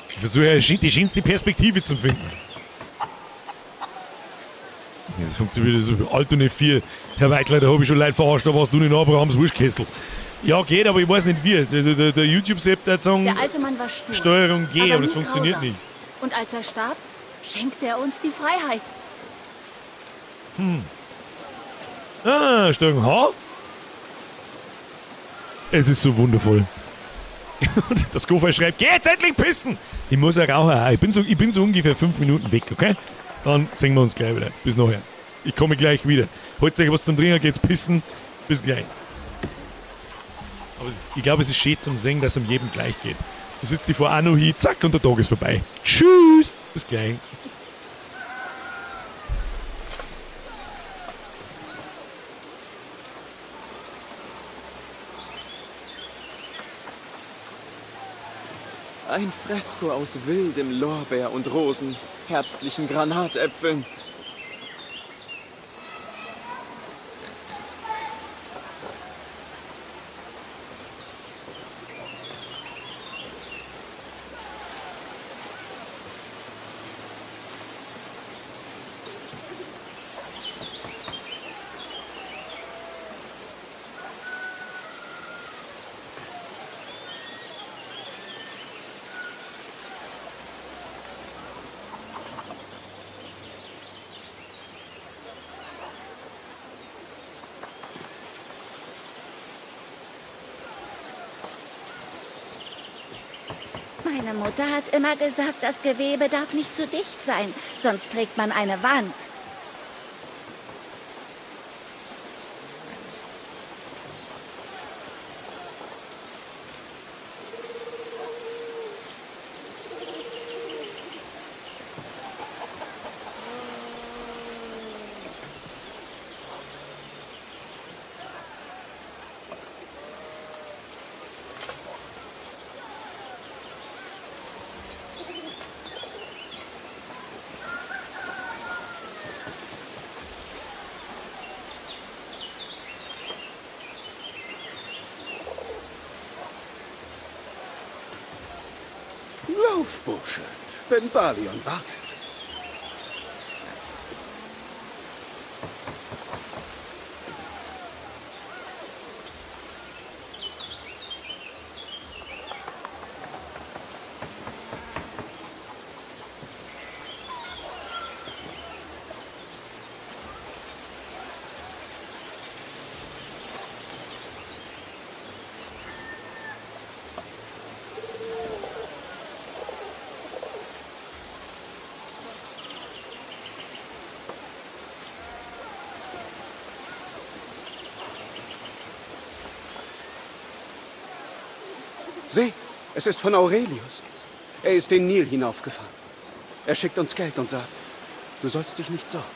Ich versuche ja die schönste Perspektive zu finden. Das funktioniert so. Alt und F4. Herr Weidler, da hab ich schon Leute verarscht, da warst du nicht Abrahams Wurstkessel. Ja, geht, aber ich weiß nicht wie. Der YouTube-Sepp, der hat sagen, Der alte Mann war stur. Steuerung G, aber das nie funktioniert grausam. nicht. Und als er starb, schenkte er uns die Freiheit. Ah, Steuerung H. Es ist so wundervoll. Das Koffer schreibt, geh jetzt endlich pissen! Ich muss ja rauchen. Auch. Ich bin so ungefähr 5 Minuten weg, okay? Dann sehen wir uns gleich wieder. Bis nachher. Ich komme gleich wieder. Holt euch was zum Trinken, geht's pissen. Bis gleich. Aber ich glaube, es ist schön zum Sehen, dass es um jedem gleich geht. Du sitzt dich vor Anno hin, zack, und der Tag ist vorbei. Tschüss! Bis gleich. Ein Fresko aus wildem Lorbeer und Rosen, herbstlichen Granatäpfeln. Meine Mutter hat immer gesagt, das Gewebe darf nicht zu dicht sein, sonst trägt man eine Wand. Lauf, Bursche. Ben Balion wartet. Sieh, es ist von Aurelius. Er ist den Nil hinaufgefahren. Er schickt uns Geld und sagt, du sollst dich nicht sorgen.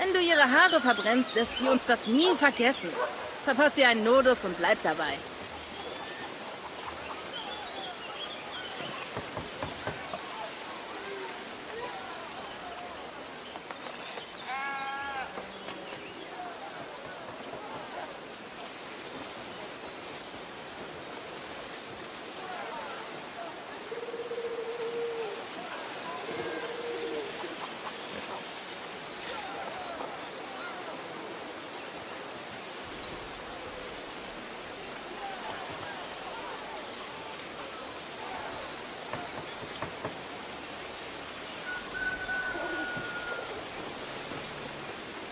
Wenn du ihre Haare verbrennst, lässt sie uns das nie vergessen. Verpass ihr einen Nodus und bleib dabei.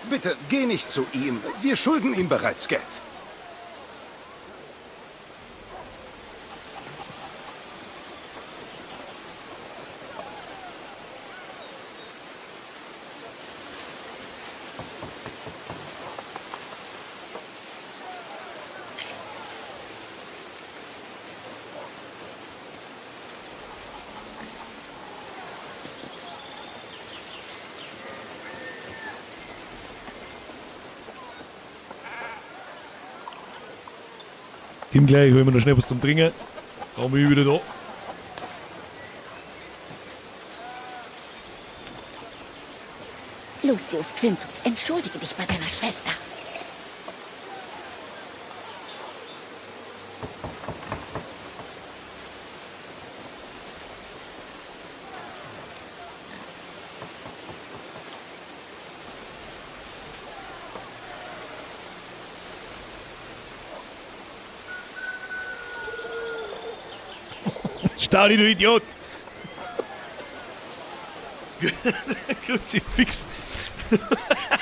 Bitte, geh nicht zu ihm. Wir schulden ihm bereits Geld. Ihm gleich, holen wir noch schnell was zum Trinken. Dann bin ich wieder da. Lucius Quintus, entschuldige dich bei deiner Schwester. Stau dich, du Idiot! Kruzifix.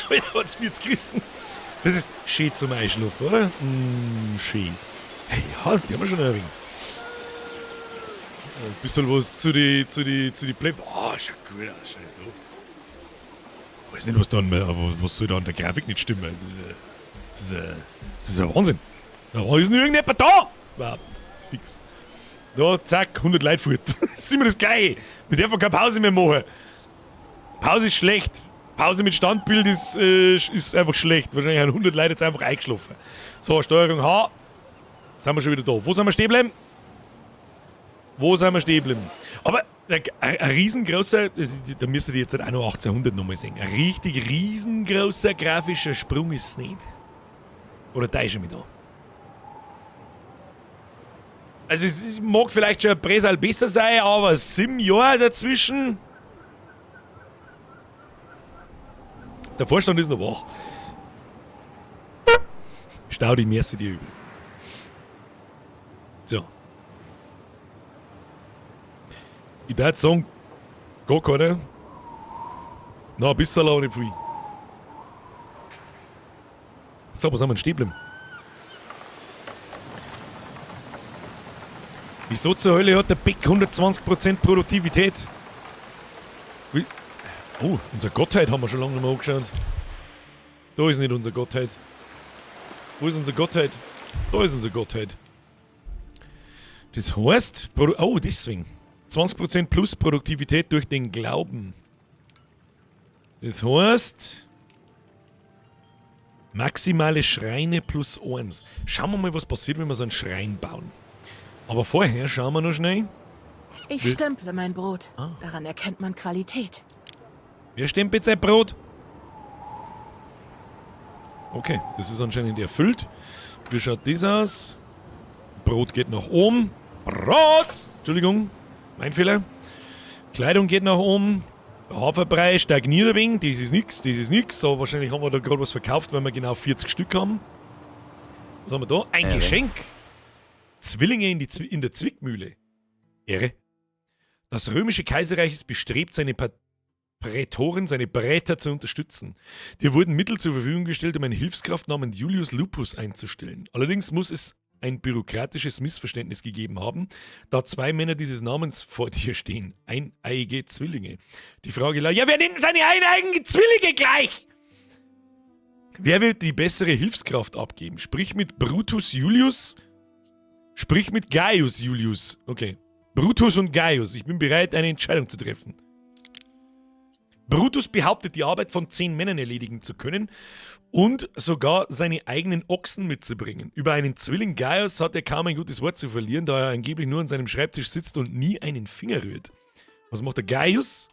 Wieder hat's mir jetzt gerissen. Das ist schön zum Einschlafen, oder? Schön. Hey, ja, die haben wir schon erwähnt. Ein bisschen was zu die, zu die, zu die Pleb. Ah, oh, schaut gut aus, schau so. Ich weiß nicht, was da an, aber was soll da an der Grafik nicht stimmen? Das ist ja Wahnsinn. Da ist nur irgendjemand da! Überhaupt. Das ist fix. Da, zack, 100 Leute fort. Das ist immer das Gleiche. Wir dürfen keine Pause mehr machen. Pause ist schlecht. Pause mit Standbild ist einfach schlecht. Wahrscheinlich haben 100 Leute jetzt einfach eingeschlafen. So, Steuerung H. Sind wir schon wieder da. Wo sind wir stehen geblieben? Wo sind wir stehen geblieben? Aber Ein riesengroßer, da müsstet ihr jetzt halt auch noch 1800 nochmal sehen. Ein richtig riesengroßer grafischer Sprung ist es nicht. Oder täusche ich mich da? Also es mag vielleicht schon ein Bresal besser sein, aber 7 Jahre dazwischen. Der Vorstand ist noch wach. Stau die Merce dir übel. So. Ich würde sagen, gar keine. Na, ein bisschen auch nicht viel. So, was haben wir denn stehen geblieben? Wieso zur Hölle hat der Beck 120% Produktivität? Wie? Oh, unsere Gottheit haben wir schon lange nicht mehr angeschaut. Da ist nicht unsere Gottheit. Wo ist unsere Gottheit? Da ist unsere Gottheit. Das heißt, oh, deswegen. 20% plus Produktivität durch den Glauben. Das heißt, maximale Schreine plus 1. Schauen wir mal, was passiert, wenn wir so einen Schrein bauen. Aber vorher schauen wir noch schnell. Ich stemple mein Brot. Ah. Daran erkennt man Qualität. Wer stempelt sein Brot? Okay, das ist anscheinend erfüllt. Wie schaut das aus? Brot geht nach oben. Brot! Entschuldigung, mein Fehler. Kleidung geht nach oben. Der Haferbrei stagniert ein wenig. Das ist nix, das ist nix. Aber wahrscheinlich haben wir da gerade was verkauft, weil wir genau 40 Stück haben. Was haben wir da? Ein Geschenk. Zwillinge in der Zwickmühle. Ehre. Das römische Kaiserreich ist bestrebt, seine Prätoren, seine Bräter zu unterstützen. Dir wurden Mittel zur Verfügung gestellt, um eine Hilfskraft namens Julius Lupus einzustellen. Allerdings muss es ein bürokratisches Missverständnis gegeben haben, da zwei Männer dieses Namens vor dir stehen. Eineiige Zwillinge. Die Frage lautet, ja, wer nimmt denn seine eineiigen Zwillinge gleich? Wer wird die bessere Hilfskraft abgeben? Sprich mit Brutus Julius. Sprich mit Gaius Julius. Okay. Brutus und Gaius. Ich bin bereit, eine Entscheidung zu treffen. Brutus behauptet, die Arbeit von 10 Männern erledigen zu können und sogar seine eigenen Ochsen mitzubringen. Über einen Zwilling Gaius hat er kaum ein gutes Wort zu verlieren, da er angeblich nur an seinem Schreibtisch sitzt und nie einen Finger rührt. Was macht der Gaius?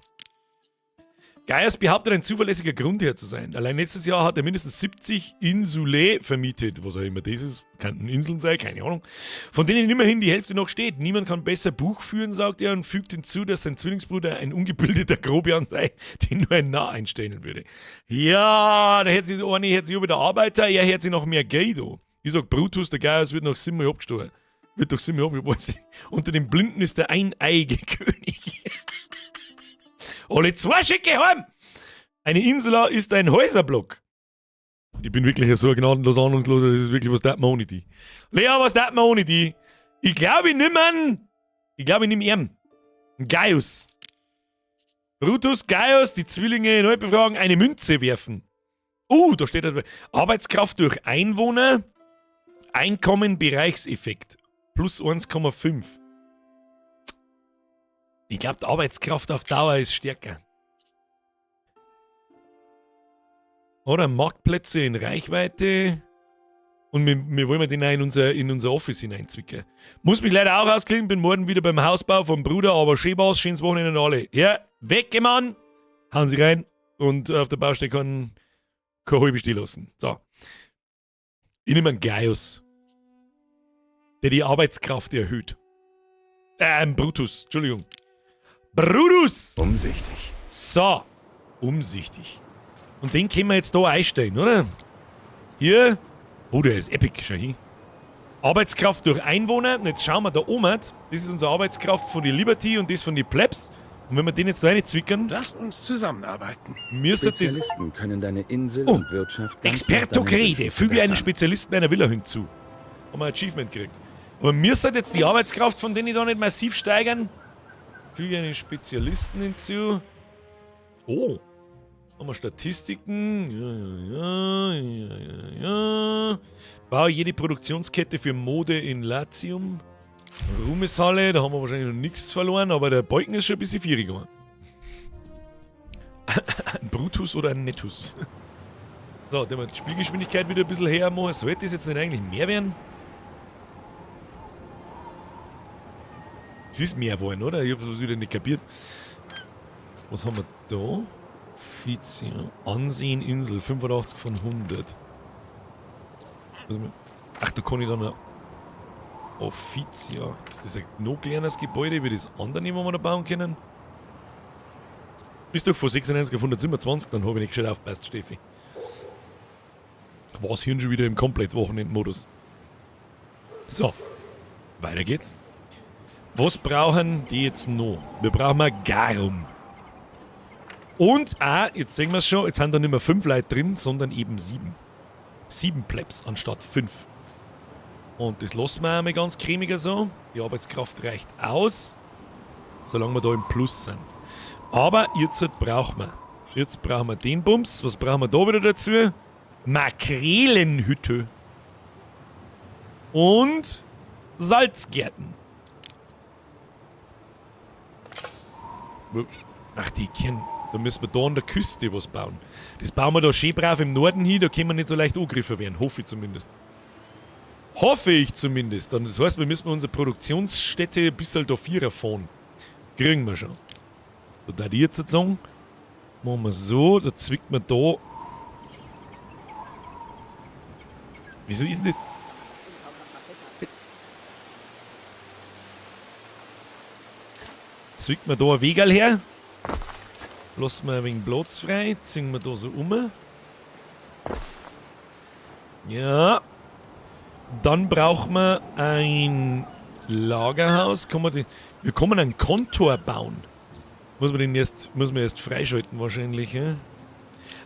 Gaius behauptet, ein zuverlässiger Grundherr zu sein. Allein letztes Jahr hat er mindestens 70 Insulae vermietet. Was auch immer das ist, könnten Inseln sein, keine Ahnung. Von denen immerhin die Hälfte noch steht. Niemand kann besser Buch führen, sagt er, und fügt hinzu, dass sein Zwillingsbruder ein ungebildeter Grobian sei, den nur ein Narr einstellen würde. Ja, da hätte sich eine hätte sich über der Arbeiter, er hätte sich noch mehr Geld an. Ich sag, Brutus, der Gaius wird noch siebenmal abgestochen. Wird doch siebenmal abgestochen. Unter den Blinden ist der eineige König. Alle zwei schicke heim! Eine Insula ist ein Häuserblock. Ich bin wirklich so ein gnadenlos Ahnungsloser, das ist wirklich, was darf man ohne die? Lea, was darf man ohne die? Ich glaube, ich nehme einen. Ich glaube, ich nehme ihn. Einen Gaius. Brutus, Gaius, die Zwillinge neu befragen, eine Münze werfen. Da steht Arbeitskraft durch Einwohner, Einkommen, Bereichseffekt. Plus 1,5. Ich glaub, die Arbeitskraft auf Dauer ist stärker. Oder Marktplätze in Reichweite. Und wir wollen den auch in unser Office hineinzwicken. Muss mich leider auch ausklinken, bin morgen wieder beim Hausbau vom Bruder, aber schön war's, schönes Wochenende an alle. Ja, weg, Mann! Hauen Sie rein und auf der Baustelle kann keine halbe stehen lassen. So. Ich nehme einen Gaius, der die Arbeitskraft erhöht. Brutus, Entschuldigung. Brutus! Umsichtig. So, umsichtig. Und den können wir jetzt da einstellen, oder? Hier. Oh, der ist epic, schau hin. Arbeitskraft durch Einwohner. Und jetzt schauen wir da oben. Das ist unsere Arbeitskraft von den Liberty und das von den Plebs. Und wenn wir den jetzt reinzwickern... Lass uns zusammenarbeiten. Mir ist das Spezialisten können deine Insel und Wirtschaft ganz Experto nach deinen Crede. Wünschen Füge einen verbessern. Spezialisten einer Villa hinzu. Haben wir ein Achievement gekriegt. Aber mir sollte jetzt die Arbeitskraft von denen da nicht massiv steigern. Füge einen Spezialisten hinzu. Oh. Haben wir Statistiken. Ja, ja, ja, ja, ja, ja. Baue jede Produktionskette für Mode in Latium. Ruhmeshalle, da haben wir wahrscheinlich noch nichts verloren, aber der Balken ist schon ein bisschen vierig geworden. Ein Brutus oder ein Nettus? So, dann wir die Spielgeschwindigkeit wieder ein bisschen her machen. Sollte das jetzt nicht eigentlich mehr werden? Es ist mehr geworden, oder? Ich hab's wieder nicht kapiert. Was haben wir da? Fizia. Ansehen Insel, 85 von 100. Ach, da kann ich dann eine Officia. Ist das ein noch kleineres Gebäude wie das andere, was wir da bauen können? Bist doch von 96 auf 127, dann habe ich nicht gescheit aufgepasst, Steffi. War das Hirn schon wieder im komplett Wochenendmodus. So, weiter geht's. Was brauchen die jetzt noch? Wir brauchen mal Garum. Und, jetzt sehen wir es schon, jetzt sind da nicht mehr 5 Leute drin, sondern eben 7. 7 Plebs anstatt 5. Und das lassen wir einmal ganz cremiger so. Die Arbeitskraft reicht aus, solange wir da im Plus sind. Aber jetzt brauchen wir. Jetzt brauchen wir den Bums. Was brauchen wir da wieder dazu? Makrelenhütte. Und Salzgärten. Ach, die kennen. Da müssen wir da an der Küste was bauen. Das bauen wir da schön brav im Norden hin, da können wir nicht so leicht angegriffen werden. Hoffe ich zumindest. Hoffe ich zumindest. Dann, das heißt, wir müssen unsere Produktionsstätte ein bisschen da vierer fahren. Kriegen wir schon. So, da die jetzt sagen, machen wir so, da zwickt man da. Wieso ist denn das? Zwickt man da ein Wegerl her? Lassen wir ein wenig Platz frei, ziehen wir da so um. Ja. Dann brauchen wir ein Lagerhaus. Kann man den, wir können einen Kontor bauen. Muss man den erst, muss man erst freischalten wahrscheinlich. Ja?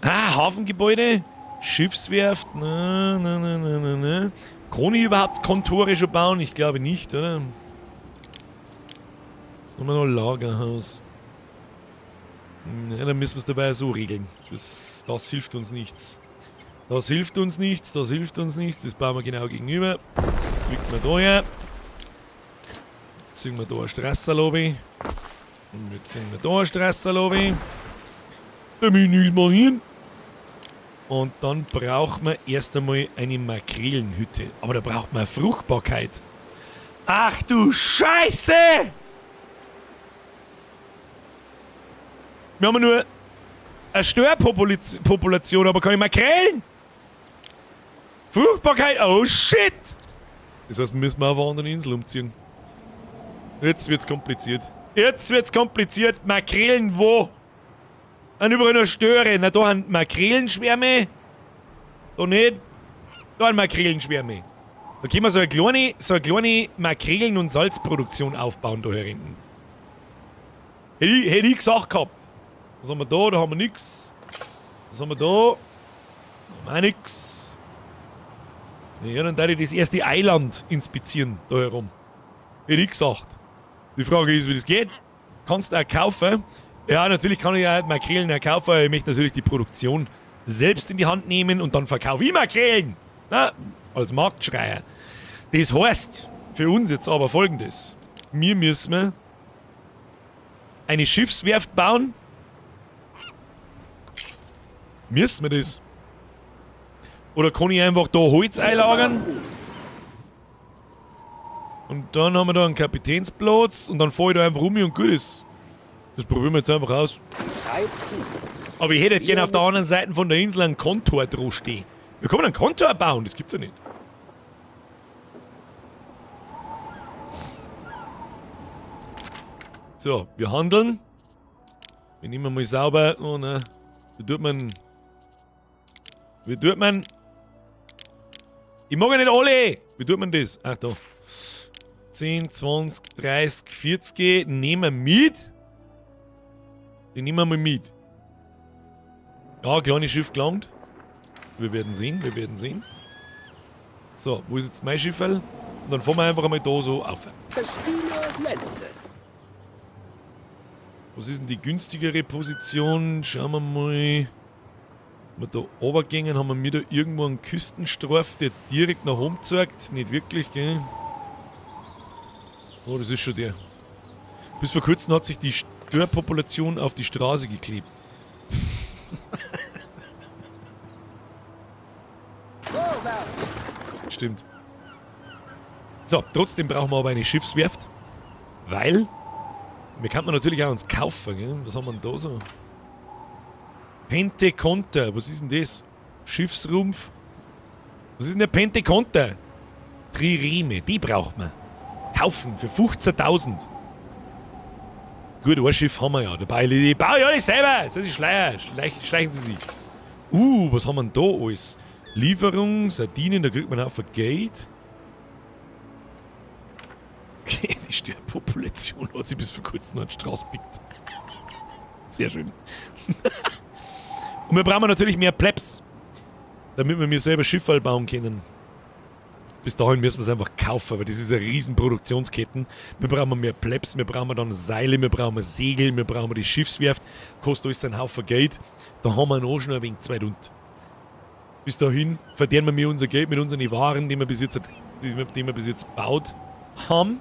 Ah, Hafengebäude. Schiffswerft. Na, na, na, na, na, na. Kann ich überhaupt Kontore schon bauen? Ich glaube nicht, oder? Was haben wir noch? Lagerhaus. Ja, dann müssen wir es dabei so regeln. Das hilft uns nichts. Das hilft uns nichts, das hilft uns nichts. Das bauen wir genau gegenüber. Zwicken wir da her. Ziehen wir da eine Strasserlobby. Und jetzt ziehen wir da eine Strasserlobby. Da müssen wir hin. Und dann brauchen wir erst einmal eine Makrelenhütte. Aber da braucht man Fruchtbarkeit. Ach du Scheiße! Wir haben nur eine Störpopulation, aber keine Makrelen! Fruchtbarkeit! Oh shit! Das heißt, wir müssen auf eine andere Insel umziehen. Jetzt wird's kompliziert. Jetzt wird's kompliziert. Makrelen wo? An überall nur Störe. Na, da haben Makrelenschwärme. Da nicht. Da haben Makrelenschwärme. Da können wir so eine kleine Makrelen- und Salzproduktion aufbauen da hinten. Hätte ich gesagt gehabt. Was haben wir da? Da haben wir nix. Was haben wir da? Da haben wir auch nix. Ja, dann darf ich das erste Eiland inspizieren da herum. Hätte ich gesagt. Die Frage ist, wie das geht. Kannst du auch kaufen? Ja, natürlich kann ich auch Makrelen auch kaufen. Ich möchte natürlich die Produktion selbst in die Hand nehmen und dann verkaufe ich Makrelen. Na, als Marktschreier. Das heißt für uns jetzt aber Folgendes. Wir müssen eine Schiffswerft bauen. Müssen wir das? Oder kann ich einfach da Holz einlagern? Und dann haben wir da einen Kapitänsplatz und dann fahre ich da einfach um und gut ist. Das probieren wir jetzt einfach aus. Aber ich hätte gerne auf der anderen Seite von der Insel einen Kontor drauf stehen. Wir können einen Kontor bauen, das gibt's ja nicht. So, wir handeln. Wir nehmen mal sauber. Oh ne. Wie tut man. Wie tut man. Ich mag ja nicht alle! Wie tut man das? Ach da. 10, 20, 30, 40. Nehmen wir mit. Die nehmen wir mal mit. Ja, kleines Schiff gelangt. Wir werden sehen, wir werden sehen. So, wo ist jetzt mein Schiff? Und dann fahren wir einfach einmal da so auf. Was ist denn die günstigere Position? Schauen wir mal. Wenn wir da runtergehen, haben wir da irgendwo einen Küstenstreif, der direkt nach oben zeigt. Nicht wirklich, gell? Oh, das ist schon der. Bis vor kurzem hat sich die Störpopulation auf die Straße geklebt. Stimmt. So, trotzdem brauchen wir aber eine Schiffswerft. Weil, wir könnten natürlich auch uns kaufen, gell? Was haben wir denn da so? Pentekonter, was ist denn das? Schiffsrumpf? Was ist denn der Pentekonter? Trireme, die braucht man. Kaufen für 15.000. Gut, ein Schiff haben wir ja. Dabei, die baue ich alles selber. Soll sie schleichen sie sich. Was haben wir denn da alles? Lieferung, Sardinen, da kriegt man auch Geld. Okay, die Störpopulation hat sich bis vor kurzem noch einen Strauß pickt. Sehr schön. Und wir brauchen natürlich mehr Plebs, damit wir mir selber Schifferl bauen können. Bis dahin müssen wir es einfach kaufen, aber das ist eine riesen Produktionskette. Wir brauchen mehr Plebs, wir brauchen dann Seile, wir brauchen Segel, wir brauchen die Schiffswerft. Kostet alles einen Haufen Geld. Da haben wir noch schon ein wenig Zeit und. Bis dahin verdienen wir unser Geld mit unseren Waren, die wir bis jetzt, die wir bis jetzt gebaut haben.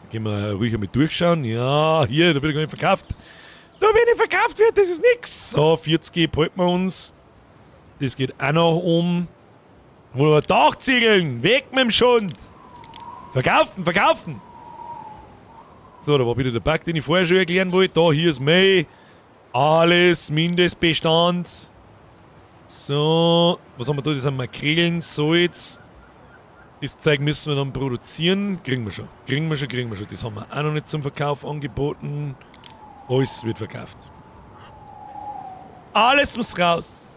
Da gehen wir ruhig einmal durchschauen. Ja, hier, da bin ich gar nicht verkauft. Da bin ich verkauft wird, das ist nix. So, 40 behalten wir uns. Das geht auch noch um. Wollen wir Dachziegeln? Weg mit dem Schund! Verkaufen, verkaufen! So, da war wieder der Bug, den ich vorher schon erklären wollte. Da, hier ist May. Alles Mindestbestand. So, was haben wir da? Das sind Makrelen, Salz. Das Zeug müssen wir dann produzieren. Kriegen wir schon. Kriegen wir schon, kriegen wir schon. Das haben wir auch noch nicht zum Verkauf angeboten. Alles wird verkauft. Alles muss raus.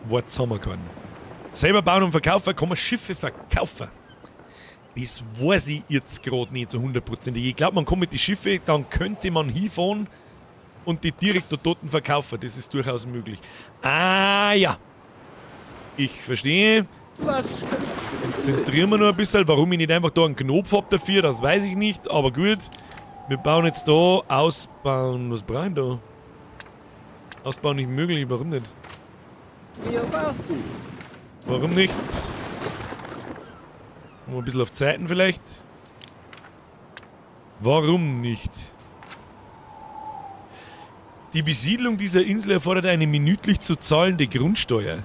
Was haben wir keinen. Selber bauen und verkaufen, kann man Schiffe verkaufen. Das weiß ich jetzt gerade nicht so hundertprozentig. Ich glaub, man kann mit den Schiffen, dann könnte man hinfahren und die direkt dort unten verkaufen. Das ist durchaus möglich. Ah ja. Ich verstehe. Was Konzentrieren wir noch ein bisschen. Warum ich nicht einfach da einen Knopf hab dafür, das weiß ich nicht. Aber gut. Wir bauen jetzt da ausbauen. Was brauchen wir da? Ausbauen nicht möglich. Warum nicht? Wir warten. Warum nicht? Mal ein bisschen auf Zeiten vielleicht. Warum nicht? Die Besiedlung dieser Insel erfordert eine minütlich zu zahlende Grundsteuer.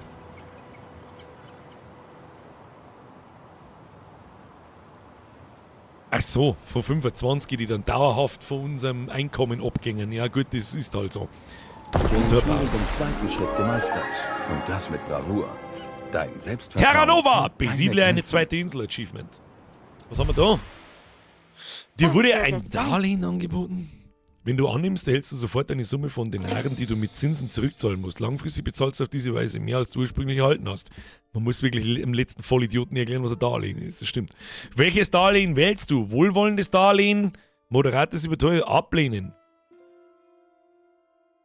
Ach so, von 25, die dann dauerhaft von unserem Einkommen abgängen. Ja gut, das ist halt so. Den Wunderbar. schwierigen zweiten Schritt gemeistert. Und das mit Bravour. Dein Selbstvertrauen Terra Nova! kennt keine Besiedle eine Grenzen. zweite Insel Achievement. Was haben wir da? Dir Was wurde wird ein es sein? Darlehen angeboten. Wenn du annimmst, erhältst du sofort eine Summe von Denaren, die du mit Zinsen zurückzahlen musst. Langfristig bezahlst du auf diese Weise mehr, als du ursprünglich erhalten hast. Man muss wirklich im letzten Vollidioten erklären, was ein Darlehen ist. Das stimmt. Welches Darlehen wählst du? Wohlwollendes Darlehen, moderates Überteuern, ablehnen.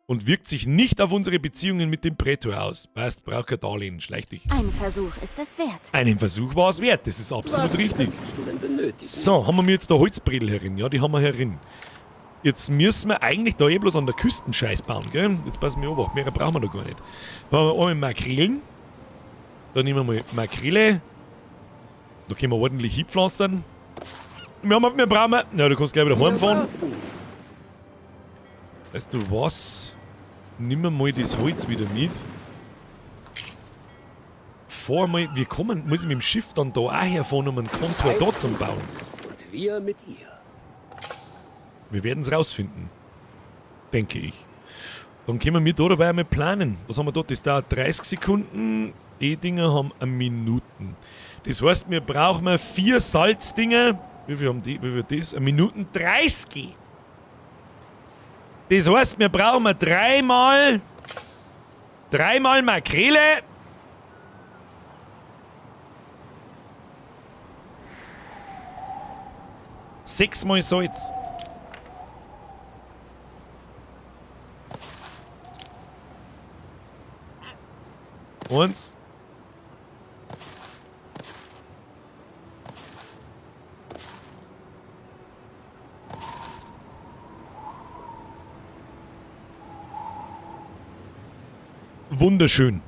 Und wirkt sich nicht auf unsere Beziehungen mit dem Prätor aus. Passt, braucht kein Darlehen, schleich dich. Ein Versuch ist es wert. Einen Versuch war es wert, das ist absolut Was richtig. könntest du denn benötigen? So, haben wir mir jetzt da Holzbredel herin? Ja, die haben wir herin. Jetzt müssen wir eigentlich da eh bloß an der Küste Scheiß bauen, gell? Jetzt passen wir auf, mehr brauchen wir da gar nicht. Da haben wir einmal Makrelen. Da nehmen wir mal Makrele. Da können wir ordentlich hinpflastern. Wir haben, wir brauchen... Na, du kannst gleich wieder heimfahren. Weißt du was? Nimm mir mal das Holz wieder mit. Fahr mal, wir kommen, muss ich mit dem Schiff dann da auch herfahren, um einen Kontor da zu bauen. Und wir mit ihr. Wir werden's rausfinden. Denke ich. Dann können wir da dabei einmal planen. Was haben wir dort? Das dauert 30 Sekunden. Die Dinger haben eine Minuten. Das heißt, wir brauchen 4 Salzdinger. Wie viel haben die? Wie viel das? Eine Minuten 30. Das heißt, wir brauchen dreimal Makrele. 6-mal Salz. 1. Wunderschön.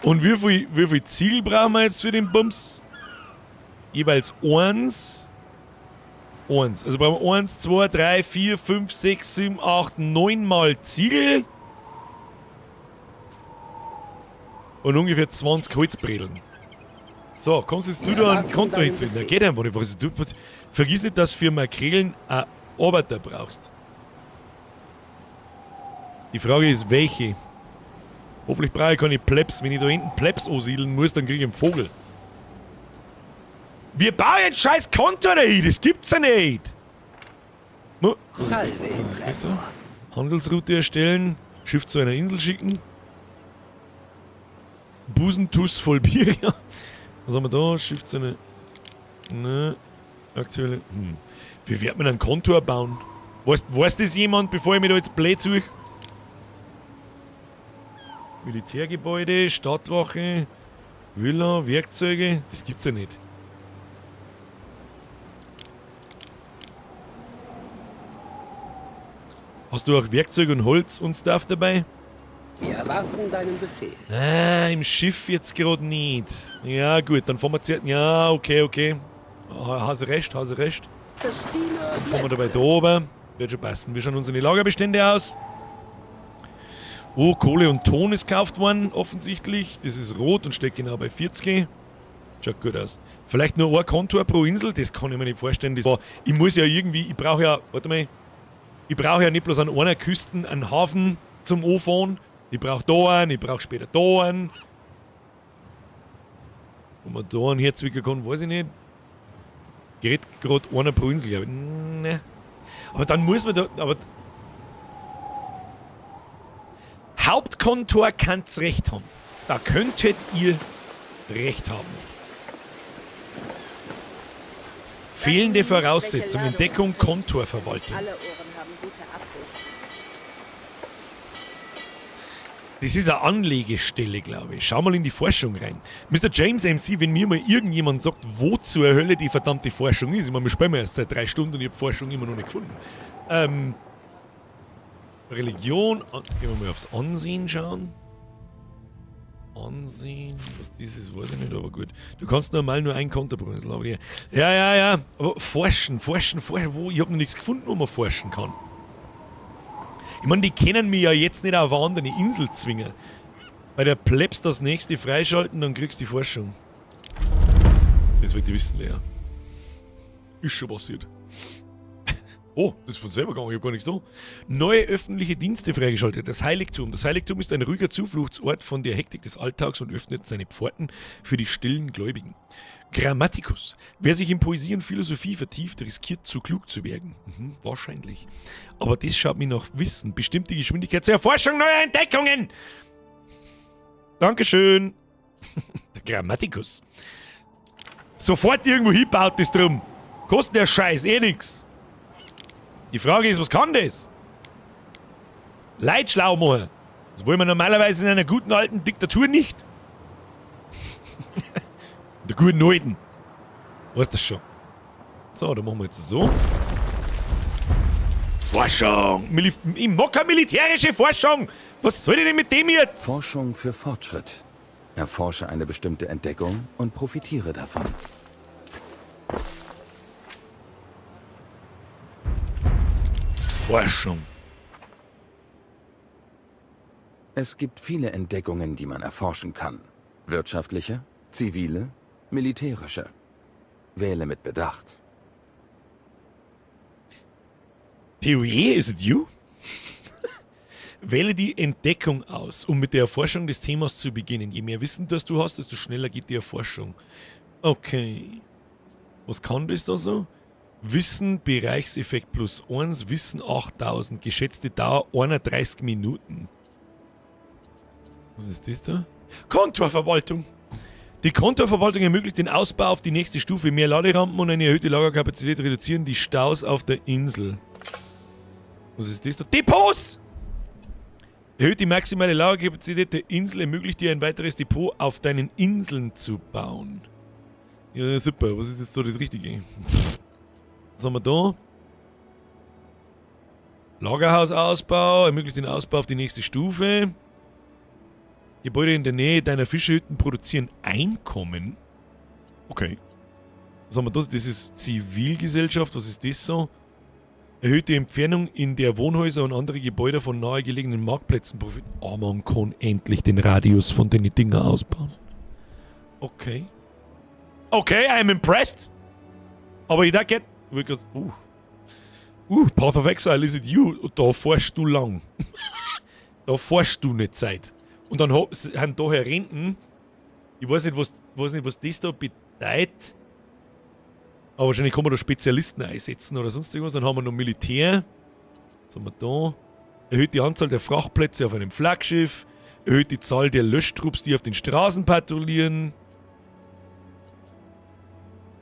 Und wie viel Ziel brauchen wir jetzt für den Bums? Jeweils 1. 1. Also brauchen wir 1, 2, 3, 4, 5, 6, 7, 8, 9 mal Ziegel. Und ungefähr 20 Holzbredeln. So, kommst jetzt du da ein Konto hinzufügen? Geht einfach nicht. Was, du, was, vergiss nicht, dass du für Makrelen einen Arbeiter brauchst. Die Frage ist, welche? Hoffentlich brauche ich keine Plebs. Wenn ich da hinten Plebs ansiedeln muss, dann kriege ich einen Vogel. Wir bauen jetzt scheiß Konto dahin, das gibt's ja nicht. Salve, Was ist da? Handelsroute erstellen, Schiff zu einer Insel schicken. Busentuss voll Bier, ja. Was haben wir da? Schiff zu einer. Ne, aktuelle. Wie wird man einen Kontor bauen? Weiß das jemand, bevor ich mir da jetzt blöd suche? Militärgebäude, Stadtwache, Villa, Werkzeuge. Das gibt's ja nicht. Hast du auch Werkzeug und Holz und Stuff dabei? Wir erwarten deinen Befehl. Ah, im Schiff jetzt gerade nicht. Ja, gut, dann fahren wir zuerst. Ja, okay, okay. Hast recht, hast recht. Dann fahren wir dabei da oben. Wird schon passen. Wir schauen unsere Lagerbestände aus. Oh, Kohle und Ton ist gekauft worden, offensichtlich. Das ist rot und steht genau bei 40. Schaut gut aus. Vielleicht nur ein Kontor pro Insel, das kann ich mir nicht vorstellen. Das war, ich muss ja irgendwie, ich brauche ja, warte mal, ich brauche ja nicht bloß an einer Küste einen Hafen zum Anfahren. Ich brauche da einen, ich brauche später da einen. Ob man da einen herzwicken kann, weiß ich nicht. Gerät gerade einer pro Insel, glaub ich. Ne. Aber dann muss man da, aber Hauptkontor kann's recht haben. Da könntet ihr recht haben. Fehlende Voraussetzung, Entdeckung, Kontorverwaltung. Alle Ohren haben gute Absicht. Das ist eine Anlegestelle, glaube ich. Schau mal in die Forschung rein. Mr. James MC, wenn mir mal irgendjemand sagt, wo zur Hölle die verdammte Forschung ist. Ich meine, wir spielen erst seit 3 Stunden und ich hab Forschung immer noch nicht gefunden. Religion, gehen wir mal aufs Ansehen schauen. Ansehen, was das ist, weiß ich nicht, aber gut. Du kannst normal nur ein Konto brauchen, das glaube ich. Ja, ja, ja. Aber forschen, forschen, forschen. Wo? Ich hab noch nichts gefunden, wo man forschen kann. Ich meine, die können mich ja jetzt nicht auf eine andere Insel zwingen. Bei der Plebs das nächste freischalten, dann kriegst du die Forschung. Das wollte ich wissen, Lea. Ist schon passiert. Oh, das ist von selber gegangen, ich hab gar nichts da. Neue öffentliche Dienste freigeschaltet. Das Heiligtum. Das Heiligtum ist ein ruhiger Zufluchtsort von der Hektik des Alltags und öffnet seine Pforten für die stillen Gläubigen. Grammaticus. Wer sich in Poesie und Philosophie vertieft, riskiert zu klug zu werden. Wahrscheinlich. Aber das schaut mir nach Wissen. Bestimmte Geschwindigkeit zur Erforschung neuer Entdeckungen. Dankeschön. Der Grammaticus. Sofort irgendwo hinbaut das drum. Kostet der Scheiß eh nix. Die Frage ist, was kann das? Leute schlau machen. Das wollen wir normalerweise in einer guten alten Diktatur nicht. Der guten alten. Weißt das schon. So, dann machen wir jetzt so. Forschung! Ich mag keine militärische Forschung! Was soll ich denn mit dem jetzt? Forschung für Fortschritt. Erforsche eine bestimmte Entdeckung und profitiere davon. Forschung. Es gibt viele Entdeckungen, die man erforschen kann. Wirtschaftliche, zivile, militärische. Wähle mit Bedacht. PoE, is it you? Wähle die Entdeckung aus, um mit der Erforschung des Themas zu beginnen. Je mehr Wissen das du hast, desto schneller geht die Erforschung. Okay. Was kann das da so? Wissen, Bereichseffekt plus 1, Wissen 8000, geschätzte Dauer 31 Minuten. Was ist das da? Kontorverwaltung! Die Kontorverwaltung ermöglicht den Ausbau auf die nächste Stufe. Mehr Laderampen und eine erhöhte Lagerkapazität reduzieren die Staus auf der Insel. Was ist das da? Depots! Erhöht die maximale Lagerkapazität der Insel, ermöglicht dir ein weiteres Depot auf deinen Inseln zu bauen. Ja, super. Was ist jetzt so das Richtige? Was haben wir da? Lagerhausausbau, ermöglicht den Ausbau auf die nächste Stufe. Gebäude in der Nähe deiner Fischerhütten produzieren Einkommen. Okay. Was haben wir da? Das ist Zivilgesellschaft. Was ist das so? Erhöht die Entfernung, in der Wohnhäuser und andere Gebäude von nahegelegenen Marktplätzen profitieren. Oh, man kann endlich den Radius von den Dinger ausbauen. Okay. Okay, I'm impressed. Aber ich denke, Path of Exile, is it you? Da fährst du lang. Da fährst du nicht Zeit. Und dann haben da hinten, ich weiß nicht, was das da bedeutet, aber wahrscheinlich kann man da Spezialisten einsetzen oder sonst irgendwas. Dann haben wir noch Militär. Was haben wir da? Erhöht die Anzahl der Frachtplätze auf einem Flaggschiff. Erhöht die Zahl der Löschtrupps, die auf den Straßen patrouillieren.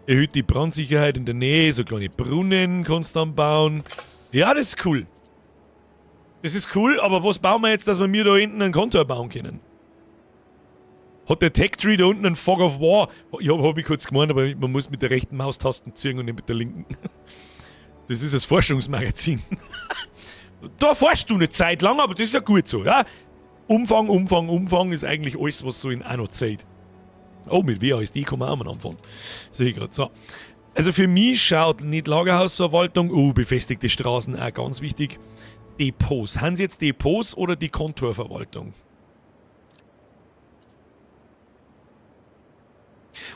Erhöht die Brandsicherheit in der Nähe. So kleine Brunnen kannst du dann bauen. Ja, das ist cool. Das ist cool, aber was bauen wir jetzt, dass wir mir da hinten einen Kontor bauen können? Hat der Tech Tree da unten einen Fog of War? Ja, hab ich kurz gemeint, aber man muss mit der rechten Maustasten ziehen und nicht mit der linken. Das ist das Forschungsmagazin. Da forschst du eine Zeit lang, aber das ist ja gut so, ja? Umfang, Umfang, Umfang ist eigentlich alles, was so in Anno zählt. Oh, mit WASD kann man auch mal anfangen. Sehe ich gerade. So. Also für mich schaut nicht Lagerhausverwaltung, oh, befestigte Straßen, auch ganz wichtig. Depots. Haben Sie jetzt Depots oder die Kontorverwaltung?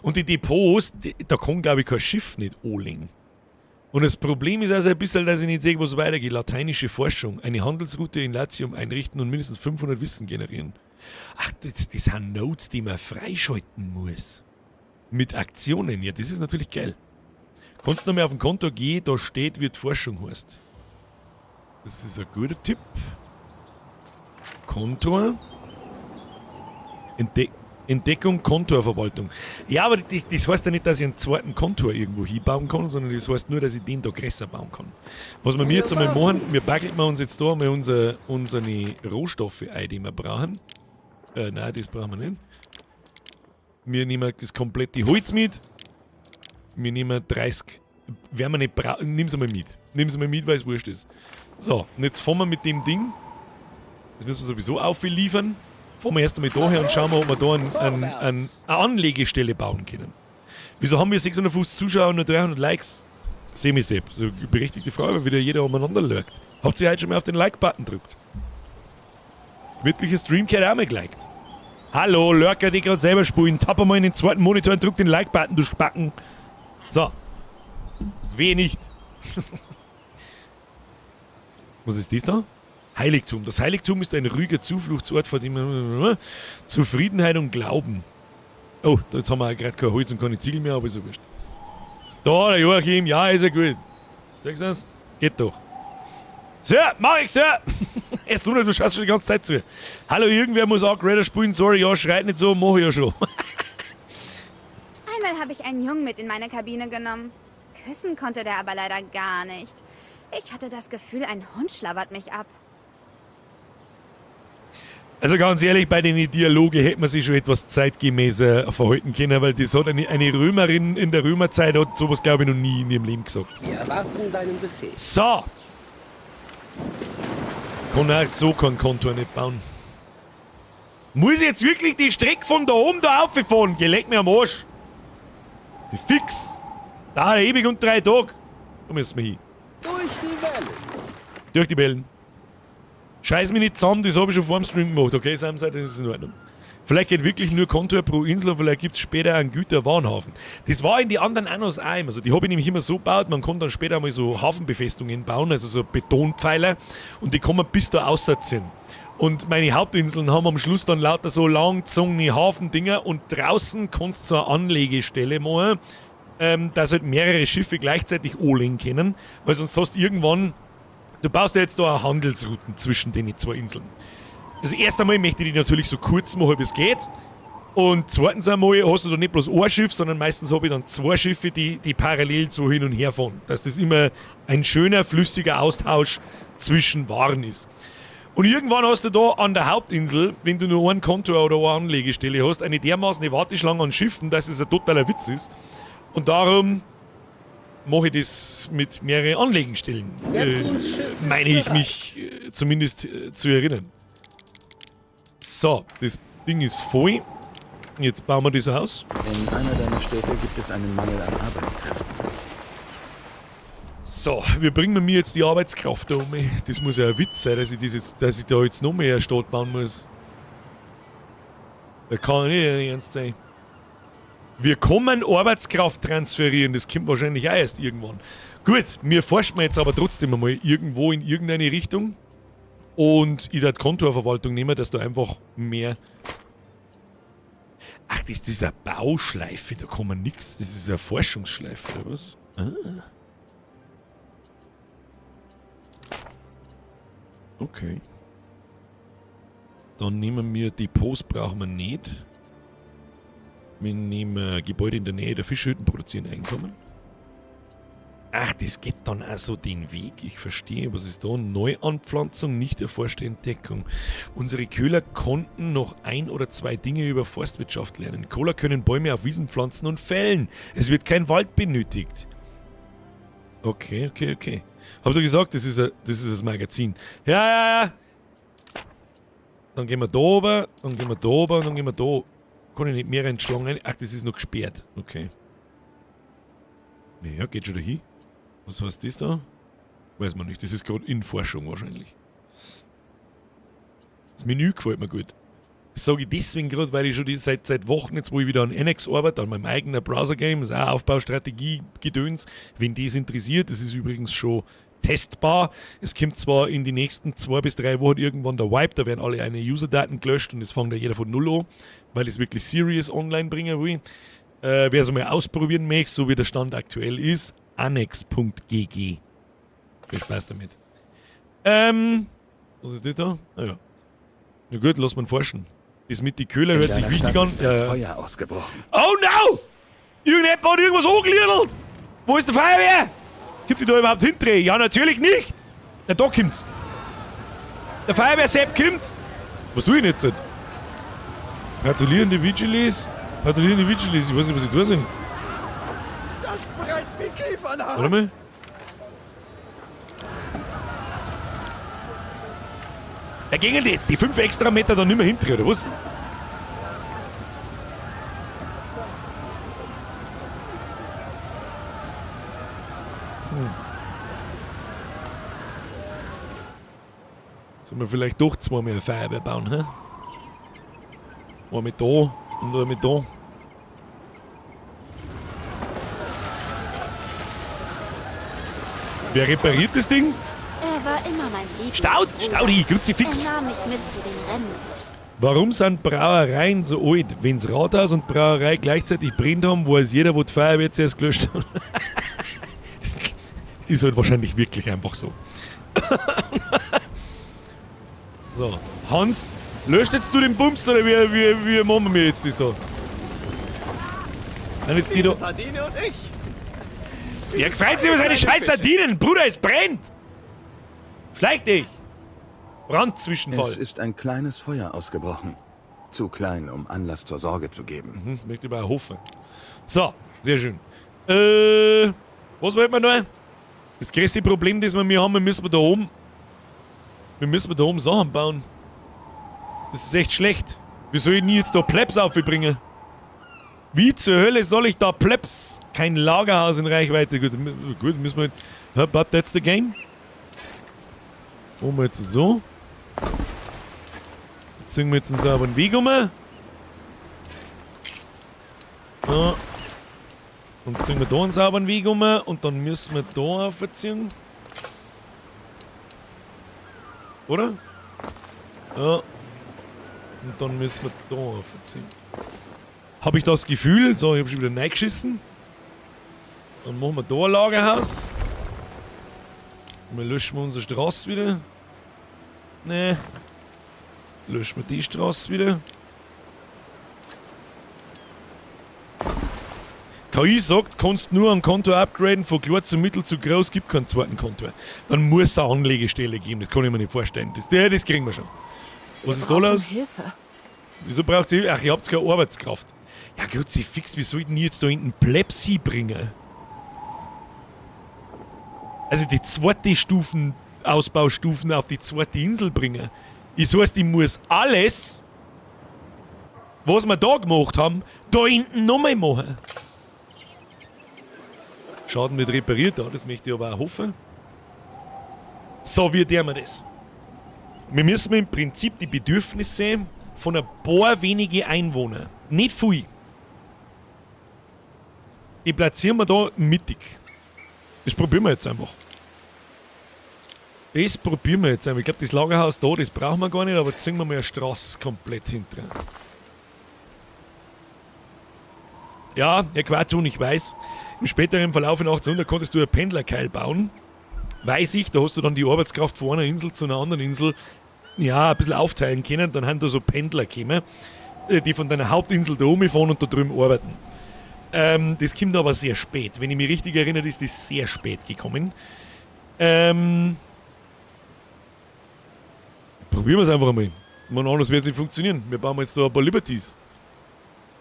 Und die Depots, da kann, glaube ich, kein Schiff nicht anlegen. Und das Problem ist also ein bisschen, dass ich nicht sehe, wo es weitergeht. Lateinische Forschung, eine Handelsroute in Latium einrichten und mindestens 500 Wissen generieren. Ach, das sind Nodes, die man freischalten muss. Mit Aktionen, ja, das ist natürlich geil. Kannst du noch mal auf ein Konto gehen, da steht, wie die Forschung heißt. Das ist ein guter Tipp. Kontor. Entdeckung, Kontorverwaltung. Ja, aber das heißt ja nicht, dass ich einen zweiten Kontor irgendwo hinbauen kann, sondern das heißt nur, dass ich den da größer bauen kann. Was wir jetzt einmal machen, wir baggeln uns jetzt da mal unsere Rohstoffe ein, die wir brauchen. Nein, das brauchen wir nicht. Wir nehmen das komplette Holz mit. Wir nehmen 30. Werden wir nicht brauchen. Nimm's einmal mit. Nimm's einmal mit, weil es wurscht ist. So, und jetzt fahren wir mit dem Ding. Das müssen wir sowieso aufliefern. Fahren wir erst einmal da her und schauen wir, ob wir da eine Anlegestelle bauen können. Wieso haben wir 650 Zuschauer und nur 300 Likes? Semi-Sepp. So berechtigte Frage, weil wieder jeder umeinander lurkt. Habt ihr heute schon mal auf den Like-Button gedrückt? Gemütlicher Stream gehört auch mal geliked. Hallo, Lurker, die gerade selber spulen. Tapp mal in den zweiten Monitor und drück den Like-Button, du Spacken. So. Weh nicht. Was ist das da? Heiligtum. Das Heiligtum ist ein ruhiger Zufluchtsort, vor dem Zufriedenheit und Glauben. Oh, jetzt haben wir auch gerade kein Holz und keine Ziegel mehr, aber ist ja wurscht. Da, der Joachim, ja, ist ja gut. Sagst du das? Geht doch. Sir, mach ich, Sir! Erst so, du schaust schon die ganze Zeit zu. Hallo, irgendwer muss auch Greater spielen, sorry, ja, schreit nicht so, mach ich ja schon. Einmal habe ich einen Jungen mit in meine Kabine genommen. Küssen konnte der aber leider gar nicht. Ich hatte das Gefühl, ein Hund schlabbert mich ab. Also ganz ehrlich, bei den Dialogen hätte man sich schon etwas zeitgemäßer verhalten können, weil das hat eine Römerin in der Römerzeit hat sowas, glaube ich, noch nie in ihrem Leben gesagt. Wir erwarten deinen Befehl. So! Kann auch so kein Kontor nicht bauen. Muss ich jetzt wirklich die Strecke von da oben da rauffahren? Geh, leck mir am Arsch! Die fix! Da ewig und 3 Tage! Da müssen wir hin. Durch die Wellen! Durch die Wellen. Scheiß mich nicht zusammen, das habe ich schon vor dem Stream gemacht. Okay, Samstag, das ist in Ordnung. Vielleicht geht wirklich nur Kontor pro Insel und vielleicht gibt es später einen Güterwarenhafen. Das war in die anderen Annos auch immer so. Die habe ich nämlich immer so gebaut, man kann dann später mal so Hafenbefestungen bauen, also so Betonpfeiler, und die kann man bis da aussetzen. Und meine Hauptinseln haben am Schluss dann lauter so langgezogene Hafendinger und draußen kannst du so eine Anlegestelle machen, dass halt mehrere Schiffe gleichzeitig anlegen können, weil sonst hast du irgendwann. Du baust ja jetzt da eine Handelsrouten zwischen den zwei Inseln. Also erst einmal möchte ich die natürlich so kurz machen, wie es geht. Und zweitens einmal hast du da nicht bloß ein Schiff, sondern meistens habe ich dann zwei Schiffe, die parallel so hin und her fahren. Dass das immer ein schöner, flüssiger Austausch zwischen Waren ist. Und irgendwann hast du da an der Hauptinsel, wenn du nur ein Kontor oder eine Anlegestelle hast, eine dermaßen Warteschlange an Schiffen, dass es ein totaler Witz ist. Und darum mache ich das mit mehreren Anlegestellen, meine ich mich zumindest zu erinnern. So, das Ding ist voll. Jetzt bauen wir das aus. In einer deiner Städte gibt es einen Mangel an Arbeitskräften. So, wir bringen mir jetzt die Arbeitskraft da um. Das muss ja ein Witz sein, dass ich, das jetzt, dass ich da jetzt noch mehr Stadt bauen muss. Da kann ich nicht ernst sein. Wir kommen Arbeitskraft transferieren, das kommt wahrscheinlich auch erst irgendwann. Gut, mir forschen wir jetzt aber trotzdem einmal irgendwo in irgendeine Richtung. Und ich werde Kontorverwaltung nehmen, dass da einfach mehr... Ach, das ist eine Bauschleife, da kann man nix. Das ist eine Forschungsschleife, oder was? Ah. Okay. Dann nehmen wir Depots, brauchen wir nicht. Wir nehmen Gebäude in der Nähe der Fischhütten, produzieren Einkommen. Ach, das geht dann also den Weg. Ich verstehe, was ist da? Neuanpflanzung, nicht erforschte Entdeckung. Unsere Köhler konnten noch 1 oder 2 Dinge über Forstwirtschaft lernen. Kohler können Bäume auf Wiesen pflanzen und fällen. Es wird kein Wald benötigt. Okay, okay, okay. Hab doch gesagt, das ist das Magazin. Ja, ja, ja. Dann gehen wir da oben, dann gehen wir da oben und dann gehen wir da. Kann ich nicht mehr in die Schlange rein? Ach, das ist noch gesperrt. Okay. Ja, geht schon dahin. Was heißt das da? Weiß man nicht. Das ist gerade in Forschung wahrscheinlich. Das Menü gefällt mir gut. Das sage ich deswegen gerade, weil ich schon seit Wochen jetzt, wo ich wieder an Annex arbeite, an meinem eigenen Browser-Game, das ist auch Aufbaustrategie-Gedöns. Wenn das interessiert, das ist übrigens schon testbar. Es kommt zwar in die nächsten 2 bis 3 Wochen irgendwann der Wipe, da werden alle eine User-Daten gelöscht und es fängt da jeder von Null an, weil ich es wirklich serious online bringen will. Wer es mal ausprobieren möchte, so wie der Stand aktuell ist, annex.gg. Viel Spaß damit. Was ist das da? Ah ja. Na gut, lass mal forschen. Das mit die Köhler hört sich wichtig an. Ist ein Feuer ausgebrochen. Oh no! Irgendjemand hat irgendwas hochgeliefert! Wo ist der Feuerwehr? Kommt die da überhaupt hindrehen? Ja, natürlich nicht! Ja, da kommt's. Der Feuerwehr-Sepp kommt! Was tue ich denn jetzt? Patrouillierende Vigilis. Patrouillierende Vigilis. Ich weiß nicht, was ich tun soll. Das brennt wie Kiefernharz. Warte mal. Da gingen die jetzt die 5 extra Meter da nicht mehr hinter, oder was? Hm. Sollen wir vielleicht doch 2 mehr Feuerwehr bauen, hä? Eine mit da und eine mit da. Wer repariert das Ding? Er war immer mein Lieblings. Staudi, Kruzifix! Er nahm mich mit zu den Rennen. Warum sind Brauereien so alt? Wenn's Rathaus und Brauerei gleichzeitig brennt haben, weiß jeder, wo die Feuerwehr zuerst gelöscht hat. Das ist halt wahrscheinlich wirklich einfach so. So, Hans, löscht jetzt du den Bums oder wie machen wir jetzt das da? Dann jetzt die da. Sardine und ich. Ja, gefreut sich über seine scheiß Sardinen, Bruder, es brennt! Schleich dich! Brandzwischenfall. Es ist ein kleines Feuer ausgebrochen. Zu klein, um Anlass zur Sorge zu geben. Mhm, das möchte ich aber auch hoffen. So, sehr schön. Was wollten wir noch? Das größte Problem, das wir hier haben, wir müssen da oben. Wir müssen da oben Sachen bauen. Das ist echt schlecht. Wie soll ich denn jetzt da Plebs aufbringen? Wie zur Hölle soll ich da Plebs? Kein Lagerhaus in Reichweite. Gut, gut, müssen wir. But that's the game. Machen wir jetzt so. Jetzt ziehen wir jetzt einen sauberen Weg um. So. Und ziehen wir da einen sauberen Weg um. Und dann müssen wir da aufziehen. Oder? Ja. Und dann müssen wir da aufziehen. Habe ich das Gefühl? So, ich habe schon wieder reingeschissen. Dann machen wir da ein Lagerhaus. Und wir löschen unsere Straße wieder. Ne. Löschen wir die Straße wieder. KI sagt, kannst nur ein Konto upgraden, von klein zu mittel zu groß, gibt keinen zweiten Konto. Dann muss es eine Anlegestelle geben, das kann ich mir nicht vorstellen. Das kriegen wir schon. Was ist da los? Hilfe. Wieso braucht ihr Hilfe? Ach, ihr habt keine Arbeitskraft. Ja, Kruzifix, wie soll ich denn jetzt da hinten Plebsi bringen? Also die zweite Stufen, Ausbaustufen auf die zweite Insel bringen. Ich heißt, ich muss alles, was wir da gemacht haben, da hinten nochmal machen. Schaden wird repariert, ja, das möchte ich aber auch hoffen. So, wie tun wir das? Wir müssen im Prinzip die Bedürfnisse von ein paar wenige Einwohnern, nicht viel, Die platzieren wir da mittig. Das probieren wir jetzt einfach. Das probieren wir jetzt einfach. Ich glaube, das Lagerhaus da, das brauchen wir gar nicht, aber ziehen wir mal eine Straße komplett hinter. Ja, Herr Quatun, ich weiß, im späteren Verlauf in 1800 konntest du ein Pendlerkeil bauen. Weiß ich, da hast du dann die Arbeitskraft von einer Insel zu einer anderen Insel, ja, ein bisschen aufteilen können. Dann haben da so Pendler gekommen, die von deiner Hauptinsel da rumfahren und da drüben arbeiten. Das kommt aber sehr spät. Wenn ich mich richtig erinnere, ist das sehr spät gekommen. Probieren wir es einfach einmal. Ich meine, anders wird es nicht funktionieren. Wir bauen jetzt da ein paar Liberties.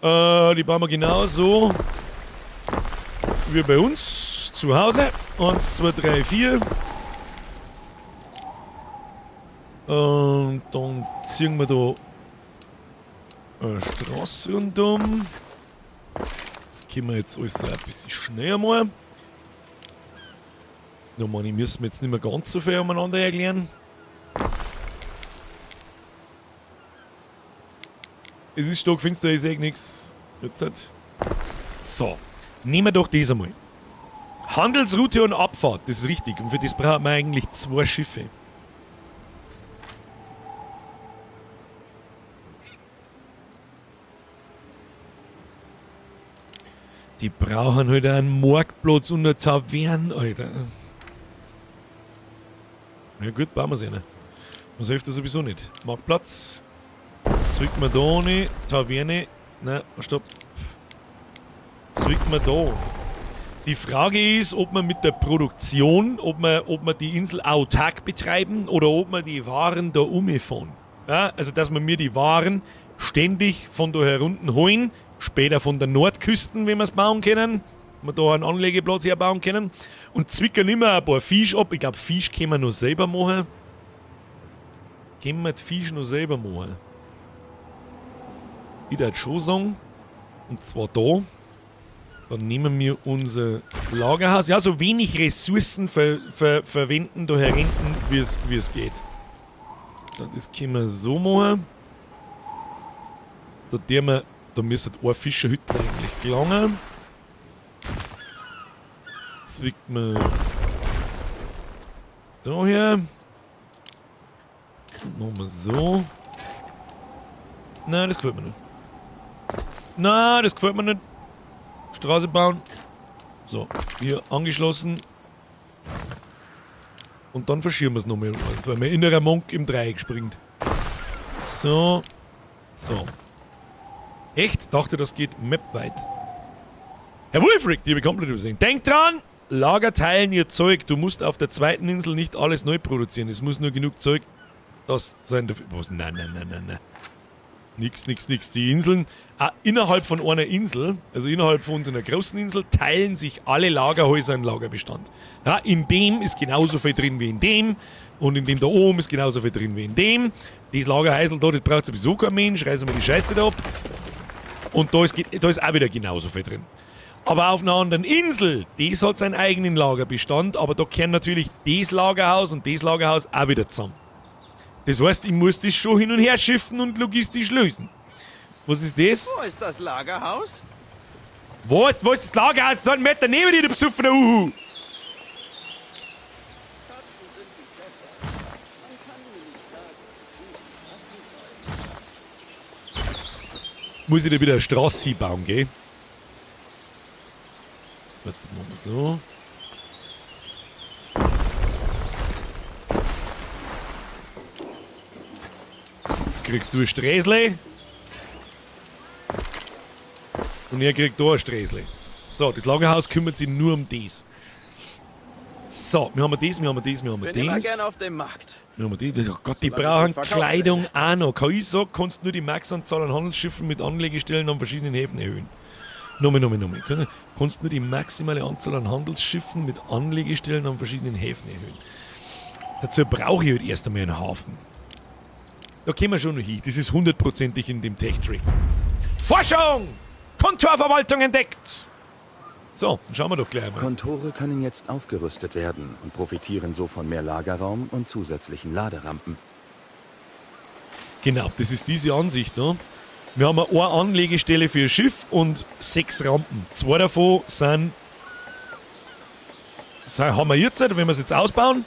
Die bauen wir genauso wie bei uns zu Hause. 1, 2, 3, 4. Und dann ziehen wir da eine Straße rundum. Das können wir jetzt alles ein bisschen schneller machen. Da meine ich, müssen wir jetzt nicht mehr ganz so viel umeinander erklären. Es ist stockfinster, ich sehe nichts. Jetzt. So, nehmen wir doch das einmal. Handelsroute und Abfahrt, das ist richtig. Und für das brauchen wir eigentlich 2 Schiffe. Die brauchen halt einen Marktplatz und eine Taverne, Alter. Ja gut, bauen wir sie eine. Was hilft das sowieso nicht? Marktplatz. Zwicken wir da nicht. Taverne. Nein, stopp. Zwicken wir da. Die Frage ist, ob wir mit der Produktion, ob wir die Insel autark betreiben oder ob wir die Waren da umfahren. Ja, also, dass wir mir die Waren ständig von da herunten holen, später von der Nordküsten, wenn wir es bauen können, wir da einen Anlegeplatz herbauen können und zwickern immer ein paar Fisch ab. Ich glaube, Fisch können wir noch selber machen. Können wir die Fisch noch selber machen? Ich würde schon sagen, und zwar da. Dann nehmen wir unser Lagerhaus. Ja, so wenig Ressourcen verwenden da herinten, wie es geht. Das können wir so machen. Da müsste eine Fischerhütte eigentlich gelangen. Zwickt man da her. Und machen wir so. Nein, das gefällt mir nicht. Nein, das gefällt mir nicht. Straße bauen. So, hier angeschlossen. Und dann verschieben wir es nochmal um eins, weil mein innerer Monk im Dreieck springt. So. So. Echt? Dachte, das geht mapweit. Herr Wulfric, die habe ich komplett übersehen. Denkt dran! Lager teilen ihr Zeug. Du musst auf der zweiten Insel nicht alles neu produzieren. Es muss nur genug Zeug das sein dafür. Was? Nein, nein, nein, nein, nein. Nix, nix, nix. Die Inseln, innerhalb von einer Insel, also innerhalb von unserer großen Insel, teilen sich alle Lagerhäuser im Lagerbestand. Ja, in dem ist genauso viel drin wie in dem und in dem da oben ist genauso viel drin wie in dem. Das Lagerhäusl da, das braucht sowieso kein Mensch, reißen wir die Scheiße da ab. Und da ist auch wieder genauso viel drin. Aber auf einer anderen Insel, das hat seinen eigenen Lagerbestand, aber da kehren natürlich das Lagerhaus und das Lagerhaus auch wieder zusammen. Das heißt, ich muss das schon hin und her schiffen und logistisch lösen. Was ist das? Wo ist das Lagerhaus? Was? Wo ist das Lagerhaus? So einen Meter neben dir, du besoffener Uhu! Muss ich da wieder eine Straße bauen, gell? Jetzt wird das machen wir so. Kriegst du ein Sträsle. Und er kriegt da ein Sträsle. So, das Lagerhaus kümmert sich nur um das. So, wir haben das, wir haben das, wir haben das. Ich bin immer gerne auf dem Markt. Wir haben das. Oh Gott, die brauchen Kleidung auch noch. Kann ich sagen, kannst nur die Maxanzahl an Handelsschiffen mit Anlegestellen an verschiedenen Häfen erhöhen. Nochmal, nochmal, nochmal. Kannst nur die maximale Anzahl an Handelsschiffen mit Anlegestellen an verschiedenen Häfen erhöhen. Dazu brauche ich halt erst einmal einen Hafen. Da kommen wir schon noch hin. Das ist hundertprozentig in dem Tech-Tree. Forschung! Kontorverwaltung entdeckt! So, dann schauen wir doch gleich mal. Kontore können jetzt aufgerüstet werden und profitieren so von mehr Lagerraum und zusätzlichen Laderampen. Genau, das ist diese Ansicht da. Wir haben eine Anlegestelle für ein Schiff und 6 Rampen. 2 davon sind haben wir jetzt, wenn wir es jetzt ausbauen,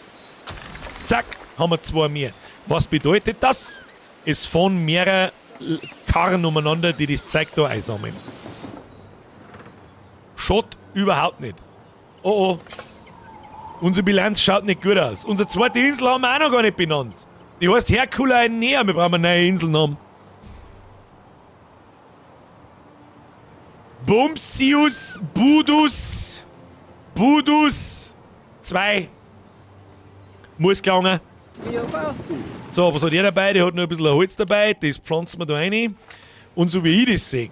zack, haben wir 2 mehr. Was bedeutet das? Es fahren mehrere Karren umeinander, die das Zeug da einsammeln. Schaut überhaupt nicht. Oh oh. Unsere Bilanz schaut nicht gut aus. Unsere zweite Insel haben wir auch noch gar nicht benannt. Die heißt Herculaneum. Wir brauchen eine neue Inselnamen. Bumsius Budus Budus 2. Muss gelangen. So, was hat der dabei? Der hat noch ein bisschen Holz dabei. Das pflanzen wir da rein. Und so wie ich das sehe,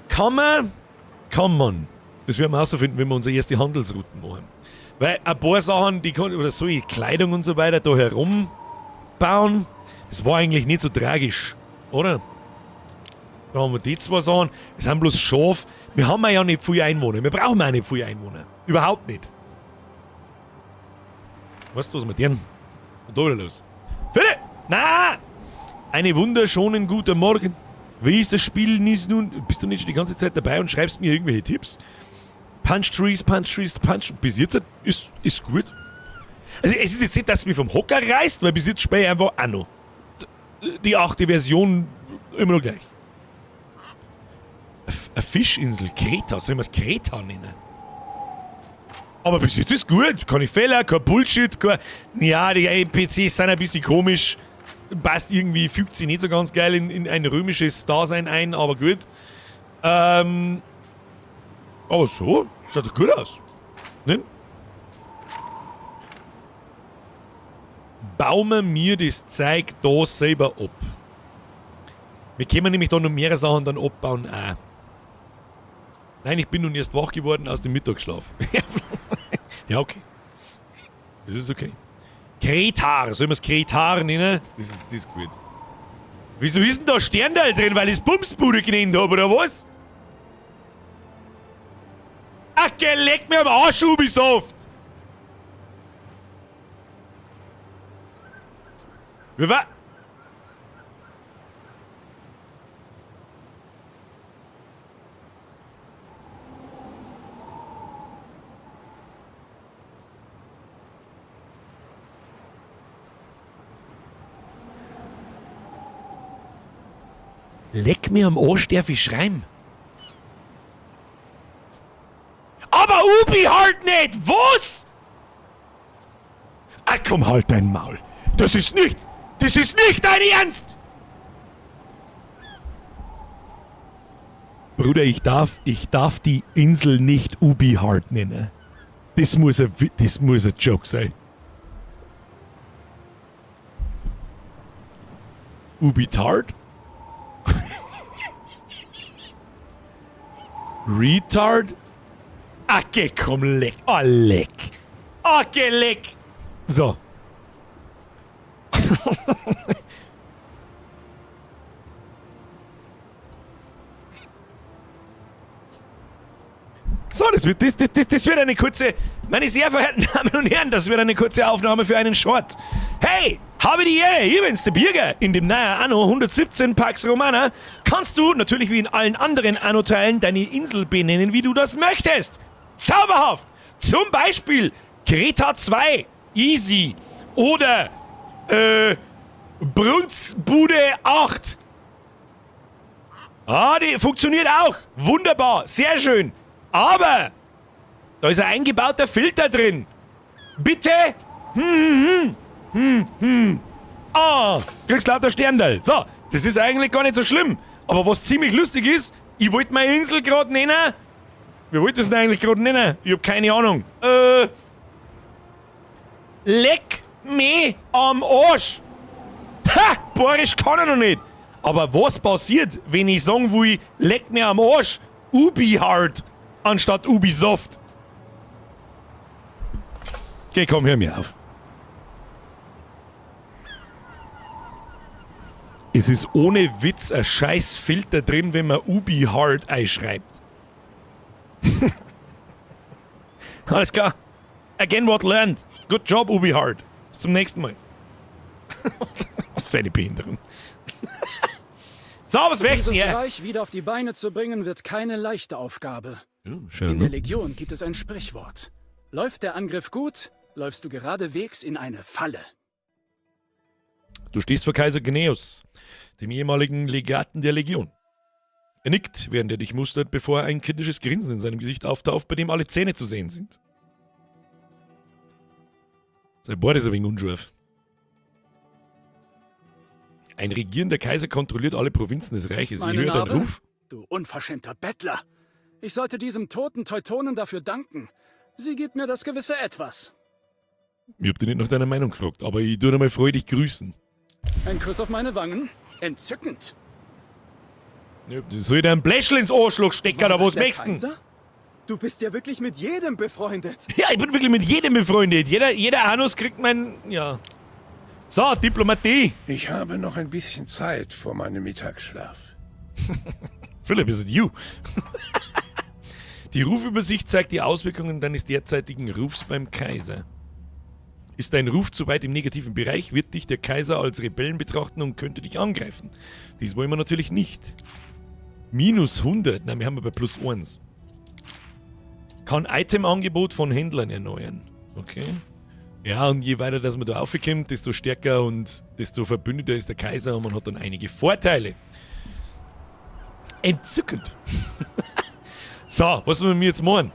kann man, das werden wir herausfinden, wenn wir unsere erste Handelsrouten machen. Weil ein paar Sachen, die kann, oder so, Kleidung und so weiter, da herumbauen, das war eigentlich nicht so tragisch, oder? Da haben wir die zwei Sachen, das sind bloß Schaf. Wir haben ja nicht viele Einwohner, wir brauchen auch nicht viele Einwohner. Überhaupt nicht. Weißt du, was mit denen? Und da wieder los. Philipp! Na! Einen wunderschönen guten Morgen. Wie ist das Spiel nun? Bist du nicht schon die ganze Zeit dabei und schreibst mir irgendwelche Tipps? Punch Trees, Punch Trees, Punch. Bis jetzt ist gut. Also es ist jetzt nicht, dass es mich vom Hocker reißt, weil bis jetzt spiele ich einfach auch noch. Die 8. Version immer noch gleich. Eine Fischinsel, Kreta, sollen wir es Kreta nennen? Aber bis jetzt ist gut. Keine Fehler, kein Bullshit, kein. Ja, die NPCs sind ein bisschen komisch. Passt irgendwie, fügt sich nicht so ganz geil in ein römisches Dasein ein, aber gut. Aber so, schaut gut aus. Ne? Bauen wir mir das Zeug da selber ab. Wir können nämlich da noch mehrere Sachen dann abbauen auch. Nein, ich bin nun erst wach geworden aus dem Mittagsschlaf. Ja, okay. Das ist okay. Kretar, sollen wir es Kretar nennen? Das ist gut. Wieso ist denn da Sternteil drin? Weil ich es Bumsbude genannt habe, oder was? Ach, geh, leck mir am Arsch, Ubisoft! Wie war? Leck mir am Arsch, darf ich schreiben? Aber Ubi halt nicht! Was? Ach komm, halt dein Maul! Das ist nicht dein Ernst! Bruder, ich darf die Insel nicht Ubi Hard nennen. Das muss ein Joke sein. Ubi Tard? Retard? Ach, geh, komm, leck. Oh, leck. Oh, geh, leck. So. So, das wird eine kurze, meine sehr verehrten Damen und Herren, das wird eine kurze Aufnahme für einen Short. Hey, habe die Ehre, hier bin's, der Birger. In dem nahen Anno 117 Pax Romana kannst du natürlich wie in allen anderen Anno-Teilen deine Insel benennen, wie du das möchtest. Zauberhaft! Zum Beispiel Kreta 2, easy. Oder, Brunzbude 8. Ah, die funktioniert auch. Wunderbar, sehr schön. Aber da ist ein eingebauter Filter drin. Bitte? Ah, kriegst lauter Sternteil. So, das ist eigentlich gar nicht so schlimm. Aber was ziemlich lustig ist, ich wollte meine Insel gerade nennen. Wie wollte ich das denn eigentlich gerade nennen? Ich hab keine Ahnung. Leck mich am Arsch. Ha, Boris kann er noch nicht. Aber was passiert, wenn ich sagen will, leck mir am Arsch, Ubi Hard anstatt Ubisoft? Okay, komm, hör mir auf. Es ist ohne Witz ein scheiß Filter drin, wenn man Ubi Hard einschreibt. Alles klar. Again what learned. Good job, Ubi Hard. Bis zum nächsten Mal. Was für eine Behinderung. So, was möchten Dieses ihr? Reich wieder auf die Beine zu bringen, wird keine leichte Aufgabe. Ja, schön, In der ne? Legion gibt es ein Sprichwort. Läuft der Angriff gut, läufst du geradewegs in eine Falle. Du stehst vor Kaiser Gnaeus, dem ehemaligen Legaten der Legion. Er nickt, während er dich mustert, bevor ein kritisches Grinsen in seinem Gesicht auftaucht, bei dem alle Zähne zu sehen sind. Sein Bart ist ein wenig unscharf. Ein regierender Kaiser kontrolliert alle Provinzen des Reiches. Je Meine höher dein Narbe? Ruf, Du unverschämter Bettler! Ich sollte diesem toten Teutonen dafür danken. Sie gibt mir das gewisse Etwas. Ich hab dich nicht nach deiner Meinung gefragt, aber ich tue einmal freudig grüßen. Ein Kuss auf meine Wangen? Entzückend! Soll ich dir ein Bläschel ins Arschloch stecken oder War was das der möchtest du? Kaiser? Du bist ja wirklich mit jedem befreundet. Ja, ich bin wirklich mit jedem befreundet. Jeder Anus kriegt mein. Ja. So, Diplomatie. Ich habe noch ein bisschen Zeit vor meinem Mittagsschlaf. Philipp, is it you? Die Rufübersicht zeigt die Auswirkungen deines derzeitigen Rufs beim Kaiser. Ist dein Ruf zu weit im negativen Bereich, wird dich der Kaiser als Rebellen betrachten und könnte dich angreifen. Dies wollen wir natürlich nicht. Minus 100. Nein, wir haben aber plus 1. Kann Itemangebot von Händlern erneuern. Okay. Ja, und je weiter dass man da raufkommt, desto stärker und desto verbündeter ist der Kaiser und man hat dann einige Vorteile. Entzückend. So, was wollen wir jetzt machen?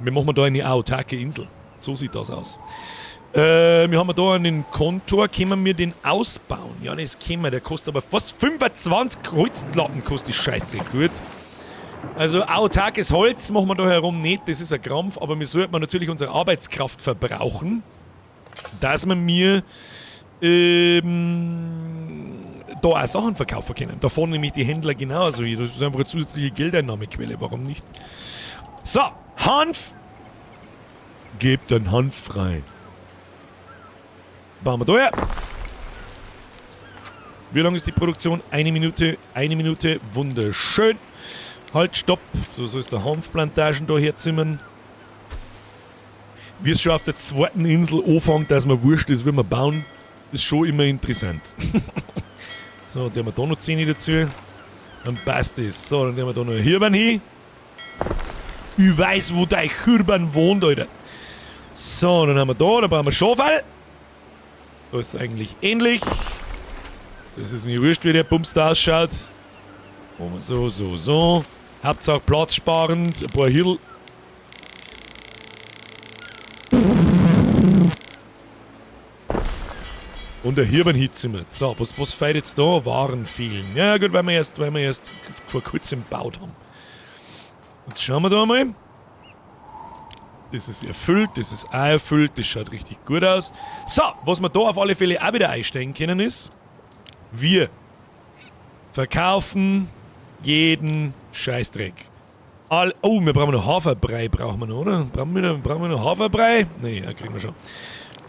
Wir machen da eine autarke Insel. So sieht das aus. Wir haben da einen Kontor, können wir den ausbauen? Ja, das können wir. Der kostet aber fast 25 Holzlatten kostet die Scheiße. Gut. Also autarkes Holz machen wir da herum nicht, das ist ein Krampf, aber wir sollten natürlich unsere Arbeitskraft verbrauchen, dass wir mir da auch Sachen verkaufen können. Davon nämlich die Händler genauso. Das ist einfach eine zusätzliche Geldeinnahmequelle, warum nicht? So, Hanf! Gebt den Hanf frei. Bauen wir da her. Wie lange ist die Produktion? 1 Minute, 1 Minute, wunderschön. Halt, stopp. So soll es der Hanfplantagen da herzimmern. Wie es schon auf der zweiten Insel anfängt, dass man wurscht ist, wie wir bauen, ist schon immer interessant. So, dann haben wir da noch 10 dazu. Dann passt es. So, dann nehmen wir da noch Hirban hin. Ich weiß, wo dein Hirban wohnt, Alter. So, dann haben wir da, da brauchen wir Schafall. Da ist es eigentlich ähnlich. Das ist mir wurscht, wie der Bums da ausschaut. Machen wir so, so, so. Hauptsache platzsparend, ein paar Hirl. Und der Hirben hinzimmert. So, was fehlt jetzt da? Waren fehlen. Ja gut, weil wir erst vor kurzem gebaut haben. Jetzt schauen wir da mal. Das ist erfüllt, das ist auch erfüllt, das schaut richtig gut aus. So, was wir da auf alle Fälle auch wieder einsteigen können ist, wir verkaufen jeden Scheißdreck. Oh, wir brauchen noch Haferbrei, brauchen wir noch, oder? Brauchen wir noch Haferbrei? Nee, ja, kriegen wir schon.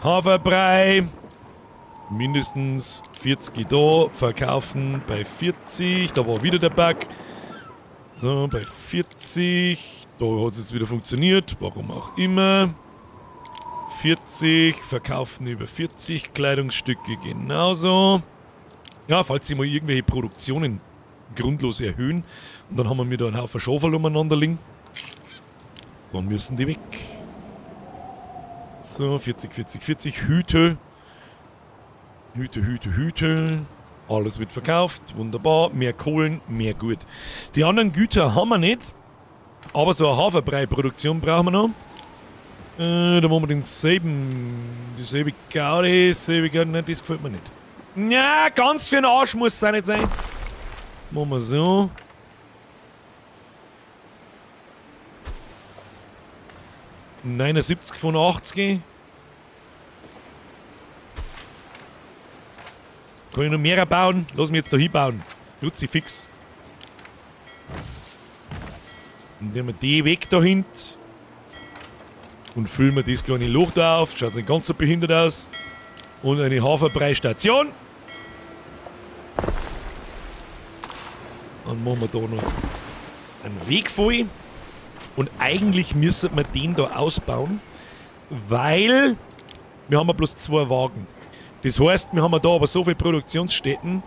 Haferbrei. Mindestens 40 da, verkaufen bei 40, da war wieder der Bug. So, bei 40, da hat es jetzt wieder funktioniert, warum auch immer. 40, verkaufen über 40, Kleidungsstücke genauso. Ja, falls sie mal irgendwelche Produktionen grundlos erhöhen und dann haben wir da einen Haufen Schaferl umeinander liegen, dann müssen die weg. So, 40, 40, 40, Hüte. Hüte, Hüte, Hüte. Alles wird verkauft. Wunderbar. Mehr Kohlen, mehr gut. Die anderen Güter haben wir nicht. Aber so eine Haferbrei-Produktion brauchen wir noch. Da machen wir denselben. Dieselbe Gaudi, selbe Gaudi. Nein, das gefällt mir nicht. Ja, ganz für den Arsch muss es auch nicht sein. Machen wir so. 79 von 80. Kann ich noch mehr bauen? Lass mich jetzt da hinbauen. Kruzifix. Und nehmen wir die weg da hinten. Und füllen wir das kleine Loch da auf. Schaut nicht ganz so behindert aus. Und eine Haferbrei-Station. Dann machen wir da noch einen Weg voll. Und eigentlich müsste man den da ausbauen, weil wir haben ja bloß 2 Wagen. Das heißt, wir haben da aber so viele Produktionsstätten.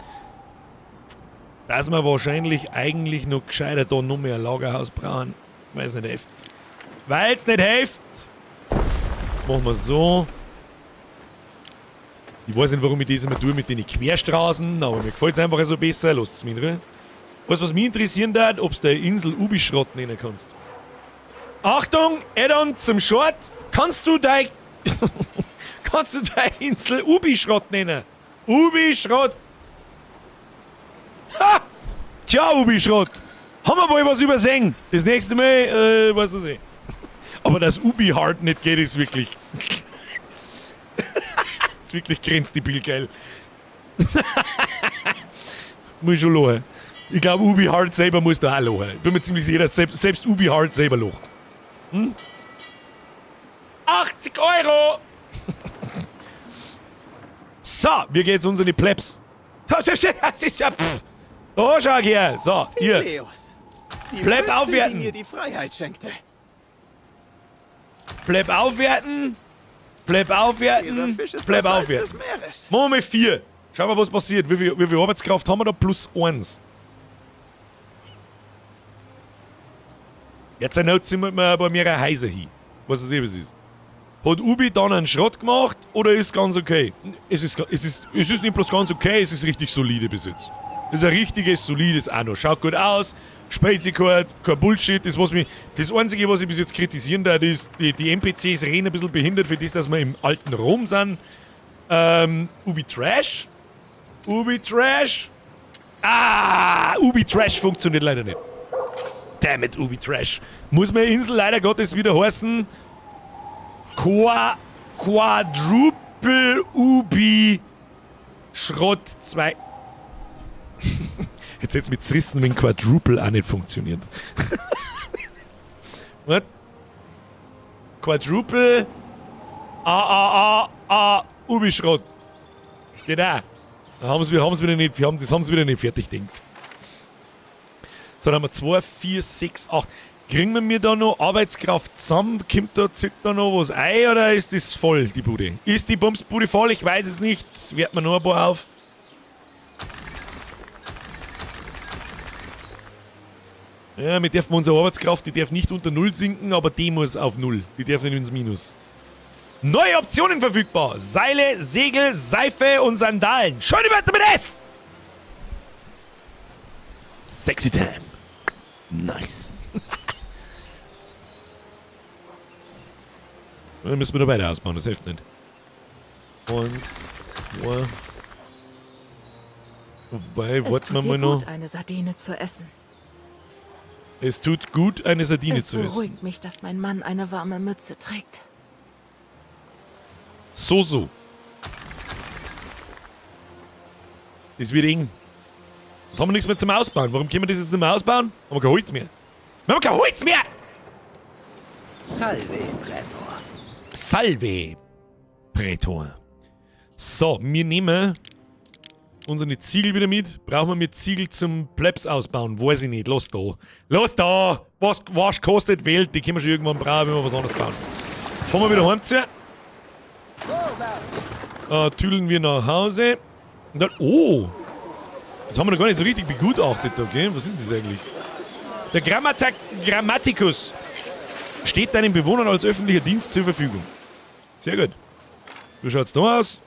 Dass wir wahrscheinlich eigentlich noch gescheiter da noch mehr ein Lagerhaus brauchen. Weil es nicht hilft. Weil es nicht hilft! Machen wir so. Ich weiß nicht, warum ich das immer tue mit den Querstraßen, aber mir gefällt es einfach so besser. Lasst es mich in Ruhe. Weißt du, was mich interessieren darf? Ob du der Insel Ubi-Schrott nennen kannst. Achtung, Addon zum Short. Kannst du dein... kannst du deine Insel Ubi-Schrott nennen? Ubi-Schrott! Ha! Tja, Ubi-Schrott! Haben wir wohl was übersehen? Das nächste Mal, weiß ich nicht. Aber dass Ubi-Hard nicht geht, ist wirklich... ist wirklich grenzdebil geil. Muss ich schon lachen. Ich glaube, Ubi Hard selber muss da auch lachen. Ich bin mir ziemlich sicher, dass selbst Ubi Hard selber lacht. Hm? 80 Euro! So, wie geht's unseren Plebs? Das ist ja... Pff. Da schau her! So, hier. Phileus, die Pleb Pfütze, aufwerten! die mir die Freiheit schenkte. Pleb aufwerten! Pleb aufwerten! Dieser Fisch ist Pleb das Salz aufwerten! des Meeres. Machen wir mal 4. Schauen wir, was passiert. Wie viel Arbeitskraft haben wir da? Plus 1. Jetzt zimmert man aber mehrere Häuser hin. Was es eben ist. Hat Ubi dann einen Schrott gemacht oder ist ganz okay? Es ist nicht bloß ganz okay, es ist richtig solide bis jetzt. Das ist ein richtiges, solides Anno. Schaut gut aus, spielt sich kein Bullshit. Das, das Einzige, was ich bis jetzt kritisieren darf, ist, die NPCs reden ein bisschen behindert für das, dass wir im alten Rom sind. Ubi Trash? Ubi Trash? Ah! Ubi Trash funktioniert leider nicht. Damn it, Ubi Trash. Muss meine Insel leider Gottes wieder heißen. Quadruple Ubi Schrott 2. Jetzt hätte es mit zerrissen, wenn Quadruple auch nicht funktioniert. What? Quadruple A A A A Ubi Schrott. Das geht auch. Da haben sie wieder nicht, das haben sie wieder nicht fertig gedacht. So, dann haben wir 2, 4, 6, 8. Kriegen wir da noch Arbeitskraft zusammen? Kommt da, zieht da noch was ein oder ist das voll, die Bude? Ist die Bumsbude voll? Ich weiß es nicht. Wert mir noch ein paar auf. Ja, wir dürfen unsere Arbeitskraft, die darf nicht unter 0 sinken, aber die muss auf 0. Die darf nicht ins Minus. Neue Optionen verfügbar. Seile, Segel, Seife und Sandalen. Schöne Wörter mit S! Sexy Time. Nice. Dann müssen wir da weiter ausbauen, das hilft nicht. 1, 2. Wobei, warten wir mal noch. Es tut dir gut, eine Sardine zu essen. Es tut gut, eine Sardine zu essen. Es beruhigt mich, dass mein Mann eine warme Mütze trägt. So, so. Das wird eng. Jetzt haben wir nichts mehr zum Ausbauen. Warum können wir das jetzt nicht mehr ausbauen? Haben wir kein Holz mehr. Wir haben kein Holz mehr! Salve, Prätor. Salve, Prätor. So, wir nehmen unsere Ziegel wieder mit. Brauchen wir mit Ziegel zum Plebs ausbauen? Weiß ich nicht. Lass da. Lass da! Was kostet Welt? Die können wir schon irgendwann brauchen, wenn wir was anderes bauen. Fahren wir wieder heim zu. Tüdeln wir nach Hause. Und dann, oh! Das haben wir noch gar nicht so richtig begutachtet, okay? Was ist denn das eigentlich? Der Grammaticus steht deinen Bewohnern als öffentlicher Dienst zur Verfügung. Sehr gut. Wie schaut's da aus?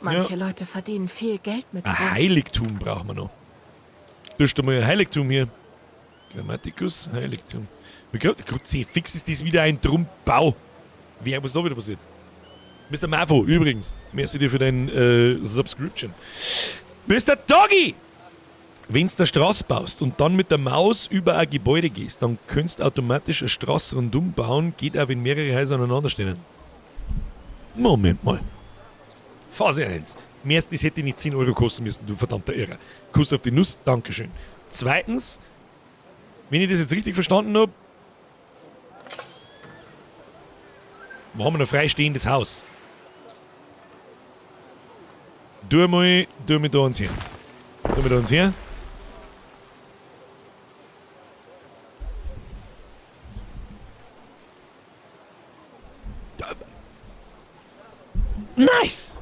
Manche ja. Leute verdienen viel Geld mit Ein Brot. Heiligtum brauchen wir noch. Du mal ein Heiligtum hier. Grammaticus, Heiligtum. Fix ist das wieder ein Trumpbau. Wer, was ist da wieder passiert? Mr. Mafo, übrigens. Merci dir für dein Subscription. Mr. Doggy! Wenn du eine Straße baust und dann mit der Maus über ein Gebäude gehst, dann könntest du automatisch eine Straße rundum bauen, geht auch, wenn mehrere Häuser aneinander stehen. Moment mal. Phase 1. Erstens hätte ich nicht 10 Euro kosten müssen, du verdammter Irrer. Kuss auf die Nuss, Dankeschön. Zweitens, wenn ich das jetzt richtig verstanden habe, wo haben wir ein freistehendes Haus? Du mal da uns her. Tu mal da uns her. Nice!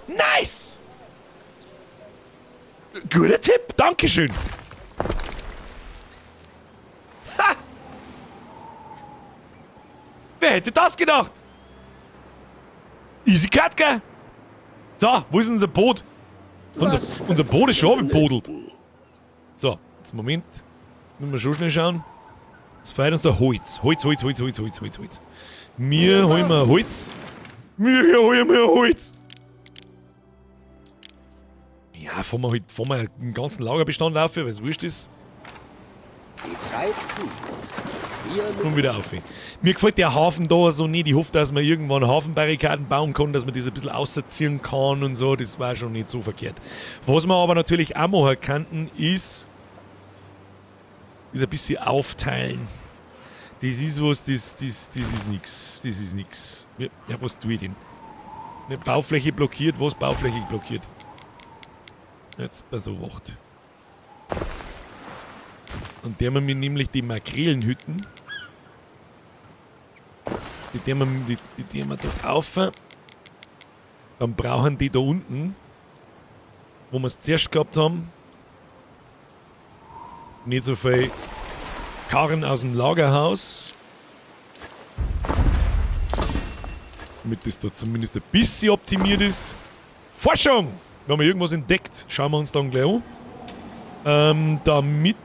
Nice! Guter Tipp, Dankeschön. Ha! Wer hätte das gedacht? Easy cut, gell? So, wo ist unser Boot? Unser Boot ist schon abgebodelt. So, jetzt Moment. Müssen wir schon schnell schauen. Was fehlt uns da? Holz. Holz, Holz, Holz, Holz, Holz, Holz, Holz. Wir holen wir Holz. Wir holen wir Holz. Ja, fahren wir halt, fahren wir den ganzen Lagerbestand auf, weil es wurscht ist. Die Zeit fliegt. Und wieder auf. Mir gefällt der Hafen da so nicht. Ich hoffe, dass man irgendwann Hafenbarrikaden bauen kann, dass man das ein bisschen auserziehen kann und so. Das war schon nicht so verkehrt. Was wir aber natürlich auch machen könnten, ist ein bisschen aufteilen. Das ist was, das ist nix. Das ist nix. Ja, was tue ich denn? Eine Baufläche blockiert. Was Baufläche blockiert? Jetzt bei so wacht. Und der haben wir nämlich die Makrelenhütten. Die haben wir da auf. Dann brauchen die da unten, wo wir es zuerst gehabt haben, nicht so viel Karren aus dem Lagerhaus. Damit das da zumindest ein bisschen optimiert ist. Forschung! Wir haben irgendwas entdeckt. Schauen wir uns dann gleich an. Damit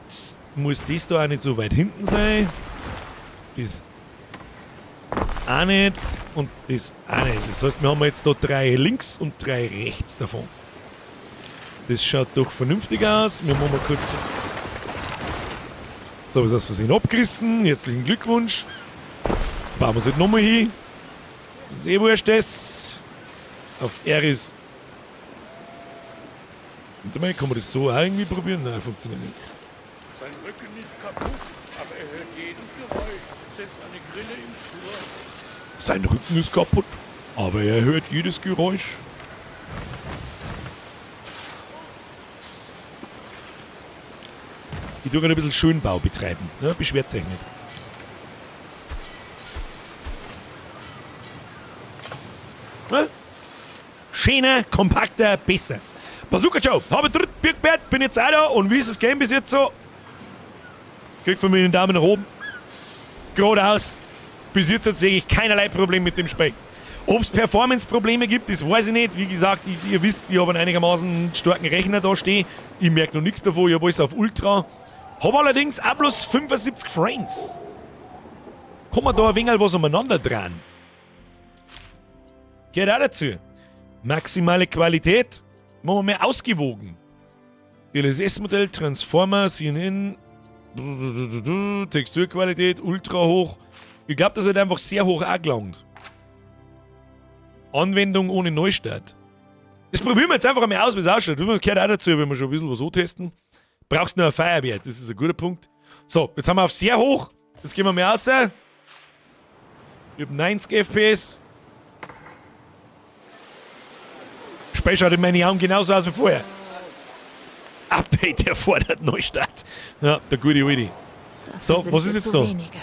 muss das da auch nicht so weit hinten sein. Das auch nicht und das auch nicht. Das heißt, wir haben jetzt da 3 links und 3 rechts davon. Das schaut doch vernünftig aus. Wir machen mal kurz... Jetzt habe ich es aus Versehen abgerissen. Herzlichen Glückwunsch. Bauen wir es halt nochmal hin. Das ist eh wurscht das. Auf R ist... Warte mal, kann man das so auch irgendwie probieren? Nein, funktioniert nicht. Sein Rücken ist kaputt, aber er hört jedes Geräusch, selbst eine Grille im Sturm. Sein Rücken ist kaputt, aber er hört jedes Geräusch. Ich tue gerade ein bisschen Schönbau betreiben. Ne? Beschwert sich nicht. Ne? Schöner, kompakter, besser. Bazooka Joe, habe dritt Birkbert, bin jetzt auch da und wie ist das Game bis jetzt so? Kriegt von mir den Daumen nach oben. Geradeaus. Bis jetzt sehe ich keinerlei Problem mit dem Spiel. Ob es Performance-Probleme gibt, das weiß ich nicht. Wie gesagt, ihr wisst, ich habe einen einigermaßen starken Rechner da stehen. Ich merke noch nichts davon, ich habe alles auf Ultra. Habe allerdings auch bloß 75 Frames. Kann man da ein wenig was umeinander dran? Gehört auch dazu. Maximale Qualität. Machen wir mal ausgewogen. DLSS-Modell, Transformer, CNN, Texturqualität, ultra hoch. Ich glaube, das hat einfach sehr hoch angelangt. Anwendung ohne Neustart. Das probieren wir jetzt einfach einmal aus, wie es ausschaut. Das gehört auch dazu, wenn wir schon ein bisschen was antesten. Brauchst nur eine Feuerwehr, das ist ein guter Punkt. So, jetzt haben wir auf sehr hoch. Jetzt gehen wir mal raus. Ich hab 90 FPS. Spiel schaut in meinen Augen genauso aus wie vorher. Update erfordert Neustart. Ja, der gute Alte. So, was ist jetzt da? Wenige.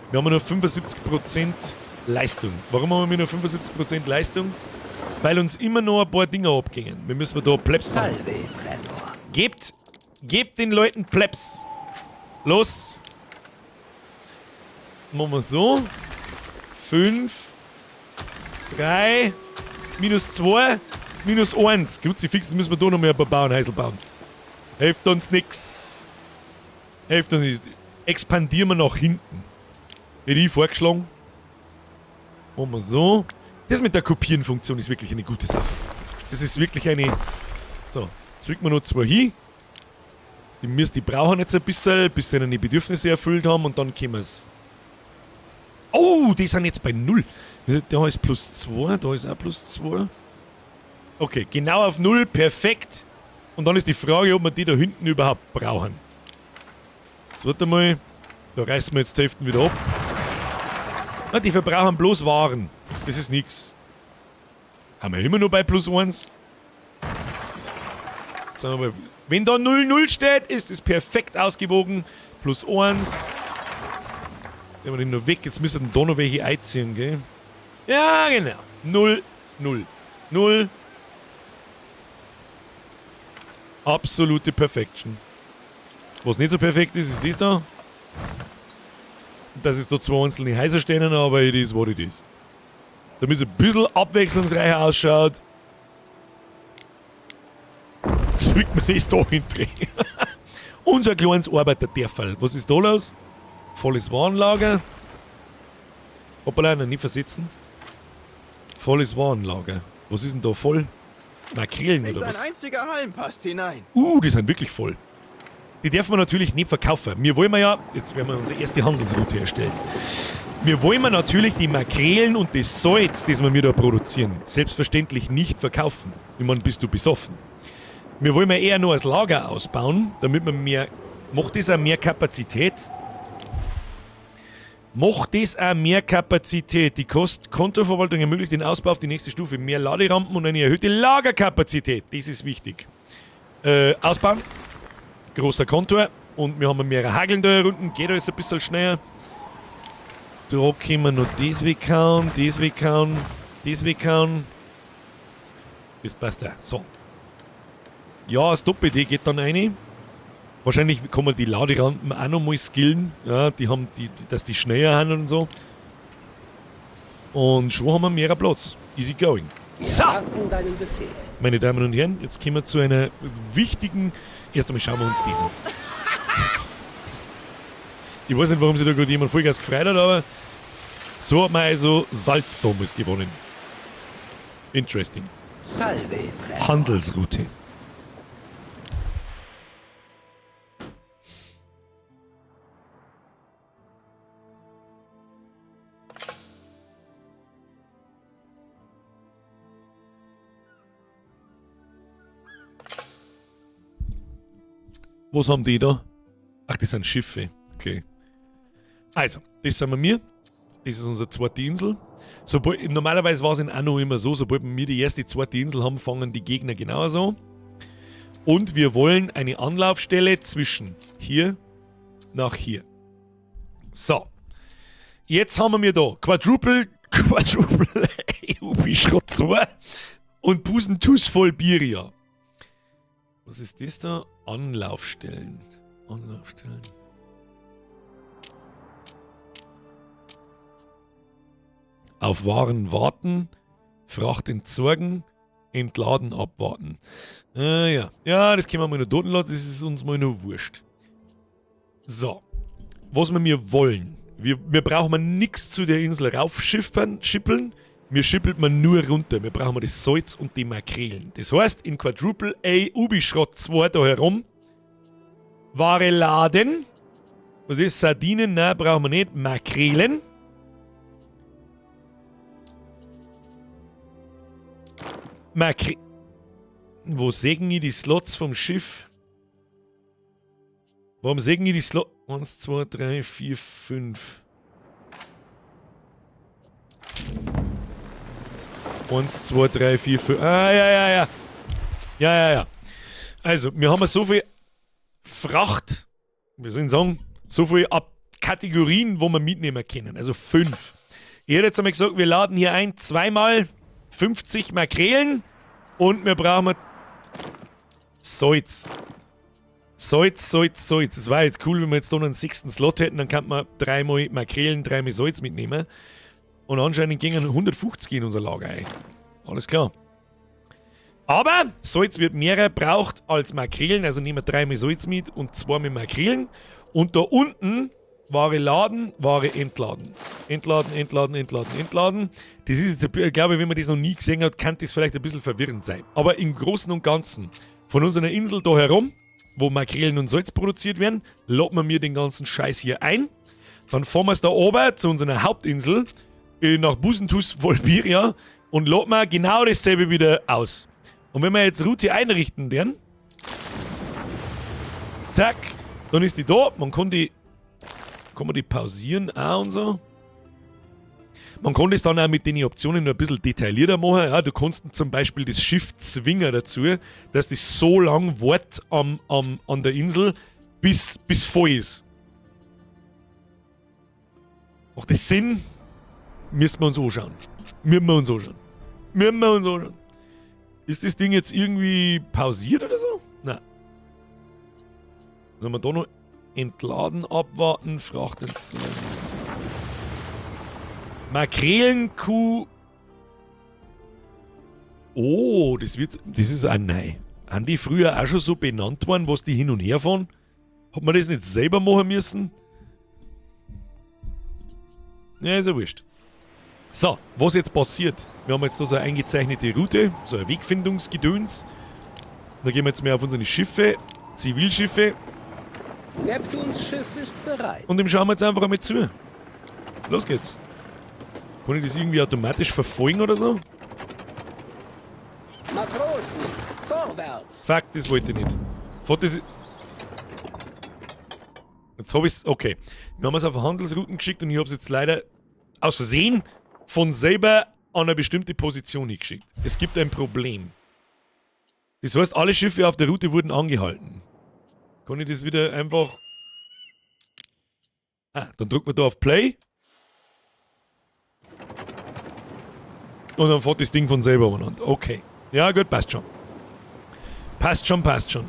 Wir haben nur 75% Leistung. Warum haben wir nur 75% Leistung? Weil uns immer noch ein paar Dinger abgingen. Wir müssen da Plebs haben. Gebt den Leuten Plebs. Los. Machen wir so. 5, 3, minus 2, minus 1. Kruzifix, müssen wir da noch mehr ein paar Bauernhäusl bauen. Hilft uns nix. Hilft uns nicht. Expandieren wir nach hinten. Hätte ich vorgeschlagen. Machen wir so. Das mit der Kopieren-Funktion ist wirklich eine gute Sache. Das ist wirklich eine... So, jetzt wir noch 2 hin. Die brauchen jetzt ein bisschen, bis sie ihre Bedürfnisse erfüllt haben und dann können wir es. Oh, die sind jetzt bei 0. Da ist plus 2, da ist auch plus 2. Okay, genau auf 0, perfekt. Und dann ist die Frage, ob wir die da hinten überhaupt brauchen. Jetzt warte mal. Da reißen wir jetzt die Hälfte wieder ab. Na, die verbrauchen bloß Waren. Das ist nix. Haben wir immer nur bei plus 1? Sagen wir mal, wenn da 0,0 steht, ist es perfekt ausgewogen. Plus 1. Nehmen wir den nur weg. Jetzt müssen da noch welche einziehen, gell? Ja, genau. 0, 0, 0. Absolute Perfection. Was nicht so perfekt ist, ist das da. Das ist da zwei einzelne Häuser stehen, aber it is what it is. Damit es ein bisschen abwechslungsreicher ausschaut, zwickt man das da hin. Unser kleines Arbeiterdörferl. Was ist da los? Volles Warenlager. Hoppala, noch nicht versetzen. Volles Warenlager. Was ist denn da voll? Makrelen Nicht oder ein was? einziger Halm passt hinein. Die sind wirklich voll. Die dürfen wir natürlich nicht verkaufen. Wir wollen ja, jetzt werden wir unsere erste Handelsroute erstellen. Wir wollen natürlich die Makrelen und das Salz, das wir da produzieren, selbstverständlich nicht verkaufen. Ich meine, bist du besoffen? Wir wollen ja eher nur als Lager ausbauen, damit man mehr... Macht das auch mehr Kapazität? Macht das auch mehr Kapazität? Die Kontoverwaltung ermöglicht den Ausbau auf die nächste Stufe. Mehr Laderampen und eine erhöhte Lagerkapazität. Das ist wichtig. Ausbauen. Großer Kontor. Und wir haben mehrere Hageln da unten. Geht alles ein bisschen schneller. Da können wir noch das weghauen, das weghauen, das weghauen. Das passt auch. So. Ja, das Doppelte geht dann rein. Wahrscheinlich kann man die Laderampen auch noch mal skillen. Ja, die haben die, die, dass die schneller haben und so. Und schon haben wir mehr Platz. Easy going. Wir So! erwarten deinen Befehl. Meine Damen und Herren, jetzt kommen wir zu einer wichtigen... Erst einmal schauen wir uns diesen. Ich weiß nicht, warum sich da gerade jemand Vollgas gefreut hat, aber so hat man also Salz damals gewonnen. Interesting. Salve, Prätor. Handelsroute. Was haben die da? Ach, das sind Schiffe. Okay. Also, das sind wir mir. Das ist unsere zweite Insel. Normalerweise war es in Anno immer so, sobald wir die erste, zweite Insel haben, fangen die Gegner genauso. Und wir wollen eine Anlaufstelle zwischen hier nach hier. So. Jetzt haben wir da Quadruple EU-Schrott 2 und Busentus voll Biria. Was ist das da? Anlaufstellen. Anlaufstellen. Auf Waren warten, Fracht entsorgen, entladen, abwarten. Ja. Ja, das können wir mal noch dort lassen, das ist uns mal noch wurscht. So. Was wir mir wollen. Wir brauchen nix zu der Insel raufschippern, schippeln. Wir schippelt man nur runter. Wir brauchen das Salz und die Makrelen. Das heißt, in Quadruple A Ubi-Schrott 2 da herum Ware laden. Was ist Sardinen? Nein, brauchen wir nicht. Makrelen. Wo sägen ich die Slots vom Schiff? Warum sägen ich die Slots? 1, 2, 3, 4, 5. 1, 2, 3, 4, 5. Ah, ja, ja, ja. Ja, ja, ja. Also, wir haben so viel Fracht, wir sollen sagen, so viel ab Kategorien, wo wir mitnehmen können. Also 5. Ich hätte jetzt einmal gesagt, wir laden hier ein, zweimal 50 Makrelen und wir brauchen Salz. Salz, Salz, Salz. Das war jetzt cool, wenn wir jetzt da noch einen 6. Slot hätten, dann könnte man dreimal Makrelen, dreimal Salz mitnehmen. Und anscheinend gingen 150 in unser Lager ein. Alles klar. Aber Salz wird mehr braucht als Makrelen, also nehmen wir dreimal Salz mit und zweimal Makrelen. Und da unten Ware laden, Ware entladen. Entladen, entladen, entladen, entladen. Das ist jetzt, glaube ich, wenn man das noch nie gesehen hat, kann das vielleicht ein bisschen verwirrend sein. Aber im Großen und Ganzen, von unserer Insel da herum, wo Makrelen und Salz produziert werden, laden wir mir den ganzen Scheiß hier ein. Dann fahren wir es da oben zu unserer Hauptinsel, nach Busentus Volbiria, und laden wir genau dasselbe wieder aus. Und wenn wir jetzt Route einrichten, dann, zack, dann ist die da. Man kann die, kann man die pausieren auch und so. Man kann das dann auch mit den Optionen noch ein bisschen detaillierter machen. Ja, du kannst zum Beispiel das Schiff zwingen dazu, dass das so lang wartet an der Insel, bis voll ist. Macht das Sinn? Müssen wir uns anschauen. Müssen wir uns anschauen. Müssen wir uns anschauen. Ist das Ding jetzt irgendwie pausiert oder so? Nein. Dann haben wir da noch entladen, abwarten, Fracht entladen. Makrelenkuh. Oh, das wird. Das ist auch neu. Haben die früher auch schon so benannt worden, was die hin und her fahren? Hat man das nicht selber machen müssen? Ja, ist ja wurscht. So, was jetzt passiert? Wir haben jetzt da so eine eingezeichnete Route, so ein Wegfindungsgedöns. Da gehen wir jetzt mehr auf unsere Schiffe, Zivilschiffe. Neptuns Schiff ist bereit. Und dem schauen wir jetzt einfach einmal zu. Los geht's. Kann ich das irgendwie automatisch verfolgen oder so? Matrosen, vorwärts! Fuck, das wollte ich nicht. Fuck, das. Jetzt hab ich's. Okay. Wir haben es auf Handelsrouten geschickt und ich hab's jetzt leider aus Versehen von selber an eine bestimmte Position hingeschickt. Es gibt ein Problem. Das heißt, alle Schiffe auf der Route wurden angehalten. Kann ich das wieder einfach. Ah, dann drücken wir da auf Play. Und dann fährt das Ding von selber umeinander. Okay. Ja, gut, passt schon. Passt schon, passt schon.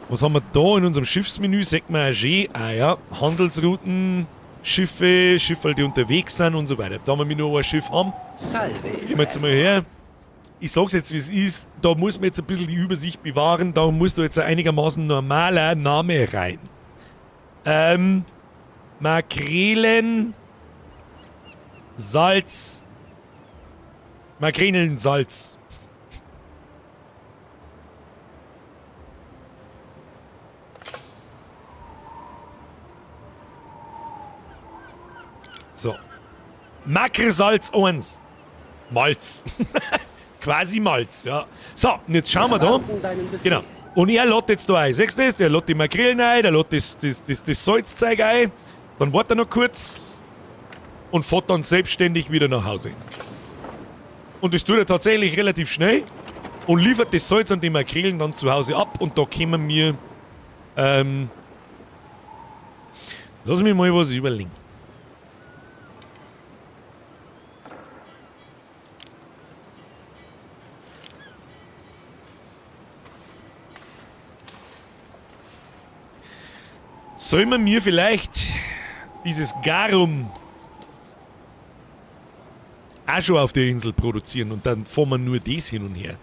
Was haben wir da in unserem Schiffsmenü? Sagt man schön. Ah ja, Handelsrouten, Schiffe, Schiffe, die unterwegs sind und so weiter. Da wir nur ein Schiff haben. Salve. Gehen wir jetzt mal her. Ich sag's jetzt, wie es ist. Da muss man jetzt ein bisschen die Übersicht bewahren. Da muss da jetzt ein einigermaßen normaler Name rein. Makrelen, Salz. Makrelen, Salz. So. Makresalz 1. Malz. Quasi Malz, ja. So, und jetzt schauen wir da. Erwarten deinen Befehl. Genau. Und er lädt jetzt da ein. Siehst du das? Der lädt die Makrelen ein, der lädt das Salzzeug ein. Dann wartet er noch kurz und fährt dann selbstständig wieder nach Hause. Und das tut er tatsächlich relativ schnell und liefert das Salz an die Makrelen dann zu Hause ab. Und da kommen wir. Lass mich mal was überlegen. Soll man mir vielleicht dieses Garum auch schon auf der Insel produzieren und dann fahren wir nur das hin und her?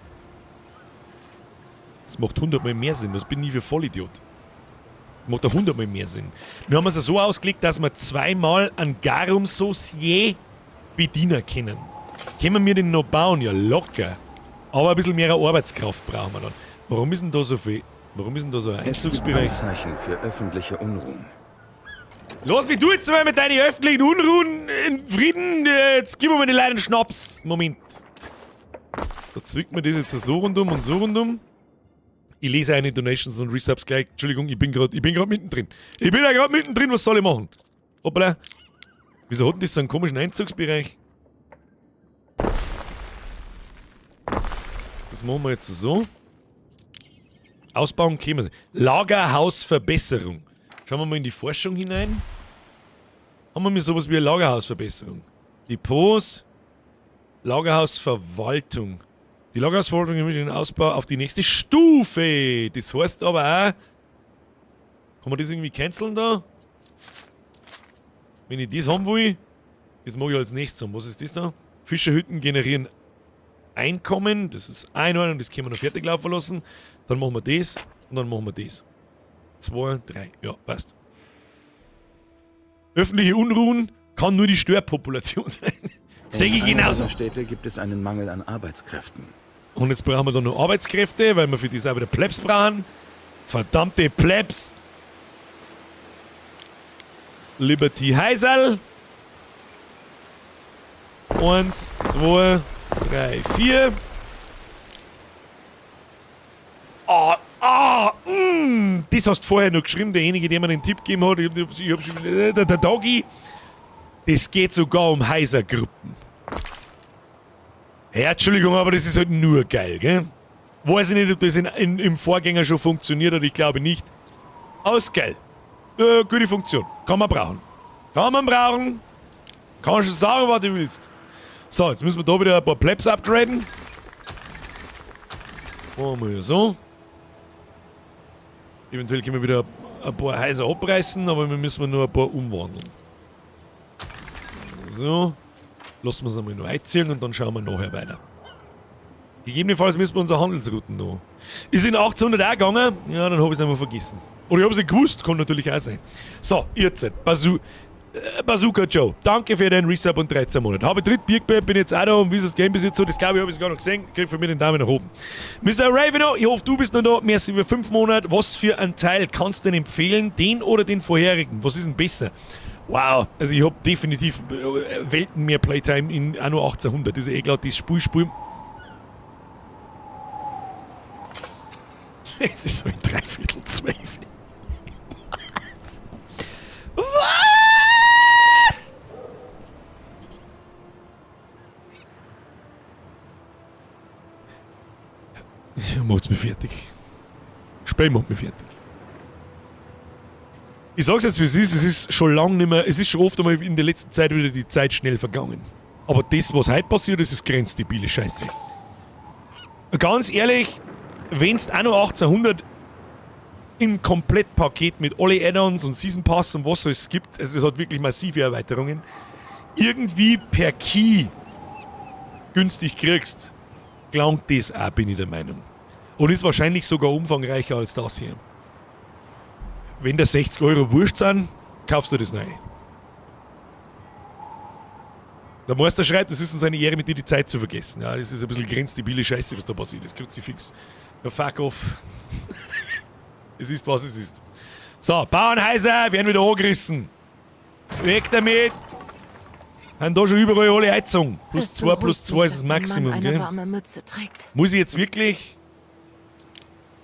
Das macht hundertmal mehr Sinn. Was bin ich für Vollidiot? Das macht doch hundertmal mehr Sinn. Wir haben es ja so ausgelegt, dass wir zweimal einen Garum Saucier bedienen können. Können wir den noch bauen? Ja, locker. Aber ein bisschen mehr Arbeitskraft brauchen wir dann. Warum ist denn da so viel? Warum ist denn da so ein Es gibt Einzugsbereich? Anzeichen für öffentliche Unruhen. Lass mich du jetzt mal mit deinen öffentlichen Unruhen in Frieden. Jetzt gib mir mal den leider Schnaps. Moment. Da zwickt mir das jetzt so rundum und so rundum. Ich lese eine Donations und Resubs gleich. Entschuldigung, ich bin grad mittendrin. Ich bin ja grad mittendrin, was soll ich machen? Hoppala. Wieso hat denn das so einen komischen Einzugsbereich? Das machen wir jetzt so. Ausbauen kämen wir. Lagerhausverbesserung. Schauen wir mal in die Forschung hinein. Haben wir mir sowas wie eine Lagerhausverbesserung? Depots. Lagerhausverwaltung. Die Lagerhausverwaltung mit dem Ausbau auf die nächste Stufe. Das heißt aber auch. Kann man das irgendwie canceln da? Wenn ich das haben will, das mag ich als nächstes haben. Was ist das da? Fischerhütten generieren Einkommen. Das ist in Ordnung, das können wir noch fertig laufen lassen. Dann machen wir das und dann machen wir das. 2, 3, ja, passt. Öffentliche Unruhen kann nur die Störpopulation sein. Sehe ich In einem genauso. dieser Städte gibt es einen Mangel an Arbeitskräften. Und jetzt brauchen wir da noch Arbeitskräfte, weil wir für das auch wieder Plebs brauchen. Verdammte Plebs. Liberty Heisel. 1, 2, 3, 4. Ah, ah, das hast du vorher noch geschrieben, derjenige, der mir den Tipp gegeben hat. Ich hab schon, der Doggy. Das geht sogar um Heisergruppen. Ja, Entschuldigung, aber das ist halt nur geil, gell? Weiß ich nicht, ob das im Vorgänger schon funktioniert hat, ich glaube nicht. Aber ist geil. Gute Funktion. Kann man brauchen. Kann man brauchen. Kann schon sagen, was du willst. So, jetzt müssen wir da wieder ein paar Plebs upgraden. Machen wir so. Eventuell können wir wieder ein paar Häuser abreißen, aber wir müssen nur ein paar umwandeln. So. Lassen wir es einmal noch einziehen und dann schauen wir nachher weiter. Gegebenenfalls müssen wir unsere Handelsrouten noch. Ist in 1800 auch gegangen? Ja, dann habe ich es einmal vergessen. Oder ich habe es nicht gewusst, kann natürlich auch sein. So, jetzt, Bazooka Joe, danke für deinen Resub und 13 Monate. Habe dritt Bier gehabt, bin jetzt auch da und wie ist das Game bis jetzt so, das glaube ich, habe ich sogar noch gesehen. Krieg von mir den Daumen nach oben. Mr. Raveno, ich hoffe, du bist noch da. Merci für 5 Monate. Was für ein Teil kannst du denn empfehlen? Den oder den vorherigen? Was ist denn besser? Wow, also ich hab definitiv Welten mehr Playtime in Anno 1800. Das ist eh klar, das Spiel. Es ist so ein 11:45. Was? Was? Macht's mich fertig. Spiel macht mich fertig. Ich sag's jetzt, wie es ist, es ist schon lange nicht mehr, es ist schon oft einmal in der letzten Zeit wieder die Zeit schnell vergangen. Aber das, was heute passiert ist, ist grenzdebile Scheiße. Ganz ehrlich, wenn's Anno 1800 im Komplettpaket mit alle Add-ons und Season Pass und was es gibt, also es hat wirklich massive Erweiterungen, irgendwie per Key günstig kriegst, gelangt das auch, bin ich der Meinung. Und ist wahrscheinlich sogar umfangreicher als das hier. Wenn da 60 Euro wurscht sind, kaufst du das neu. Der Meister schreibt, das ist uns eine Ehre, mit dir die Zeit zu vergessen. Ja, das ist ein bisschen grenzdebile Scheiße, was da passiert. Das Kruzifix. Der Fuck off. Es ist, was es ist. So, Bauernhäuser werden wieder angerissen. Weg damit! Haben da schon überall alle Heizung. Plus Es 2, plus beruhigt 2 mich, ist das dass mein Mann Maximum, eine gell? warme Mütze trägt. Muss ich jetzt wirklich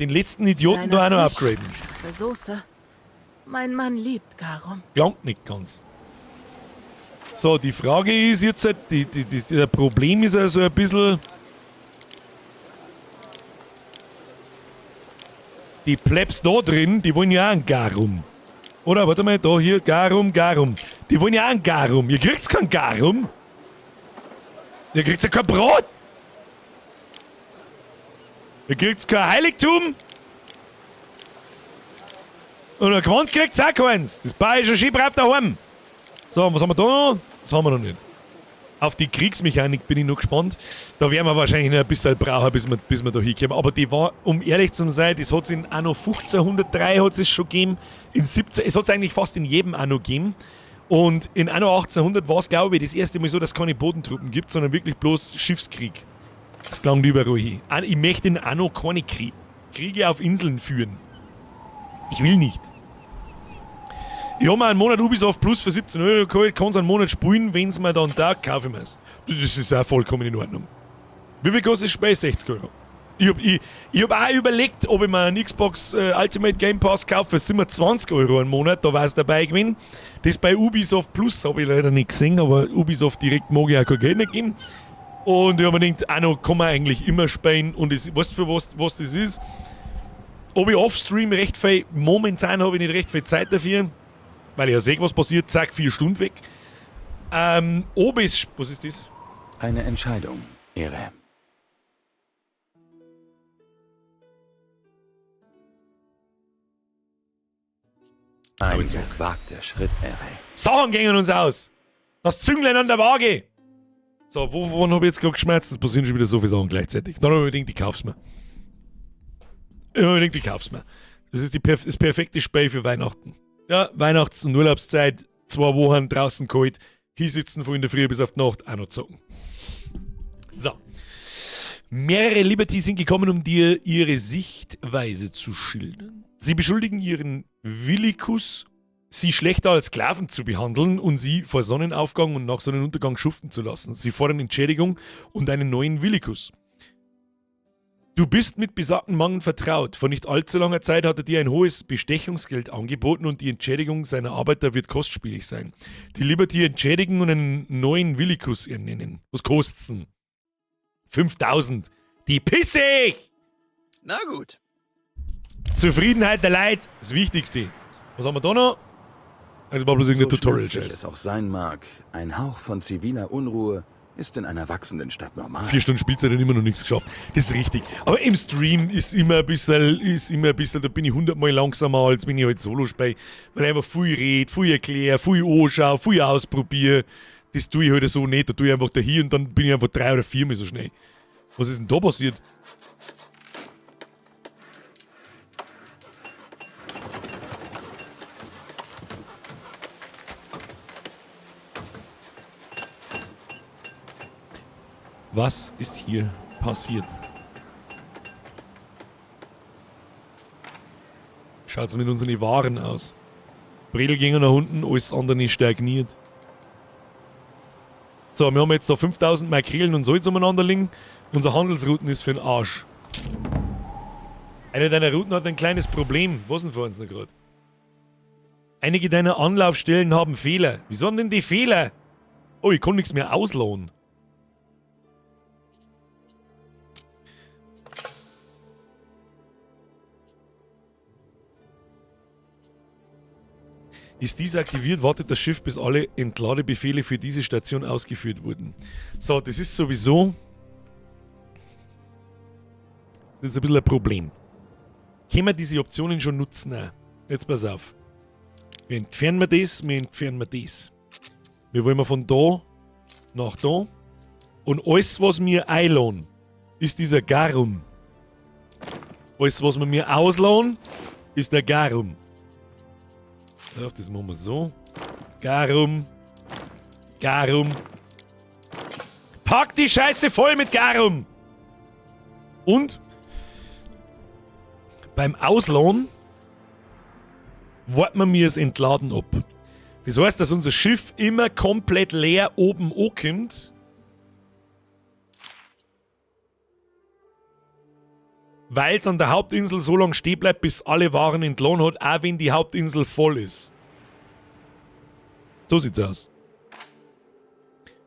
den letzten Idioten da auch noch Kleiner Fisch, upgraden? Scharfe Soße. Mein Mann liebt Garum. Gelangt nicht ganz. So, die Frage ist jetzt, das Problem ist also ein bisschen, die Plebs da drin, die wollen ja auch ein Garum. Oder, warte mal, da hier, Garum, Garum. Die wollen ja auch ein Garum. Ihr kriegt's kein Garum. Ihr kriegt's ja kein Brot. Ihr kriegt's kein Heiligtum. Und ein Gewand kriegt's auch keins. Das bayerische Schiff braucht daheim. So, und was haben wir da noch? Das haben wir noch nicht. Auf die Kriegsmechanik bin ich noch gespannt. Da werden wir wahrscheinlich noch ein bisschen brauchen, bis wir da hinkommen. Aber die war, um ehrlich zu sein, das hat's in Anno 1503 hat's es schon gegeben. In 17, es hat's eigentlich fast in jedem Anno gegeben. Und in Anno 1800 war's, glaube ich, das erste Mal so, dass es keine Bodentruppen gibt, sondern wirklich bloß Schiffskrieg. Das klang überall hin. Ich möchte in Anno keine Kriege auf Inseln führen. Ich will nicht. Ich hab mir einen Monat Ubisoft Plus für 17 Euro geholt, kann's einen Monat spielen, wenn's mir dann taugt, kaufe ich mir's. Das ist auch vollkommen in Ordnung. Wie viel kostet das Spiel? 60 Euro. Ich hab auch überlegt, ob ich mir einen Xbox Ultimate Game Pass kaufe für 27 Euro einen Monat, da war's dabei gewesen. Das bei Ubisoft Plus hab ich leider nicht gesehen, aber Ubisoft direkt mag ich auch kein Geld nicht geben. Und ich hab mir gedacht, auch noch kann man eigentlich immer spielen und es, weißt du, für was das ist? Ob ich offstream recht viel, momentan hab ich nicht recht viel Zeit dafür, weil ich ja sehe, was passiert, zack, 4 Stunden weg. Ob es, was ist das? Eine Entscheidung, Ehre. Ein gewagter Schritt, Ehre. Sachen gingen uns aus. Das Zünglein an der Waage. So, wovon hab ich jetzt gerade geschmerzt? Das passieren schon wieder so viele Sachen gleichzeitig. Dann hab ich mir gedacht, ich kauf's mir. Ich hab mir gedacht, ich kauf's mir. Das ist das perfekte Spiel für Weihnachten. Ja, Weihnachts- und Urlaubszeit, 2 Wochen draußen kalt, hier sitzen von in der Früh bis auf die Nacht, auch noch zocken. So. Mehrere Liberty sind gekommen, um dir ihre Sichtweise zu schildern. Sie beschuldigen ihren Villicus, sie schlechter als Sklaven zu behandeln und sie vor Sonnenaufgang und nach Sonnenuntergang schuften zu lassen. Sie fordern Entschädigung und einen neuen Villicus. Du bist mit besagten Mann vertraut. Vor nicht allzu langer Zeit hat er dir ein hohes Bestechungsgeld angeboten und die Entschädigung seiner Arbeiter wird kostspielig sein. Die Liberty entschädigen und einen neuen Villicus ernennen. Was kostet's denn? 5000. Die pisse ich! Na gut. Zufriedenheit der Leute, das Wichtigste. Was haben wir da noch? Also war bloß irgendein So Tutorial-Scheiß. schmerzlich es auch sein mag, ein Hauch von ziviler Unruhe Ist in einer wachsenden Stadt normal. 4 Stunden Spielzeit und immer noch nichts geschafft. Das ist richtig. Aber im Stream ist immer ein bisschen, da bin ich 100-mal langsamer, als wenn ich halt solo spiele. Weil ich einfach viel rede, viel erkläre, viel anschaue, viel ausprobiere. Das tue ich halt so nicht. Da tue ich einfach da hier und dann bin ich einfach 3 oder 4 Mal so schnell. Was ist denn da passiert? Was ist hier passiert? Schaut's mit unseren Waren aus. Bredel gingen nach unten, alles andere stagniert. So, wir haben jetzt da 5000 Makrelen und Salz umeinander liegen. Unser Handelsrouten ist für den Arsch. Eine deiner Routen hat ein kleines Problem. Was denn für uns noch grad? Einige deiner Anlaufstellen haben Fehler. Wieso haben denn die Fehler? Oh, ich kann nichts mehr ausladen. Ist dies aktiviert, wartet das Schiff, bis alle Entladebefehle für diese Station ausgeführt wurden. So, das ist sowieso... Das ist ein bisschen ein Problem. Können wir diese Optionen schon nutzen? Nein. Jetzt pass auf. Wir entfernen wir das, wir entfernen wir das. Wir wollen von da nach da. Und alles, was wir einladen, ist dieser Garum. Alles, was wir mir ausladen, ist der Garum. So, das machen wir so. Garum. Garum. Pack die Scheiße voll mit Garum! Und beim Ausladen warten wir mir das Entladen ab. Das heißt, dass unser Schiff immer komplett leer oben ankommt. Weil's an der Hauptinsel so lange stehen bleibt, bis alle Waren entladen hat, auch wenn die Hauptinsel voll ist. So sieht's aus.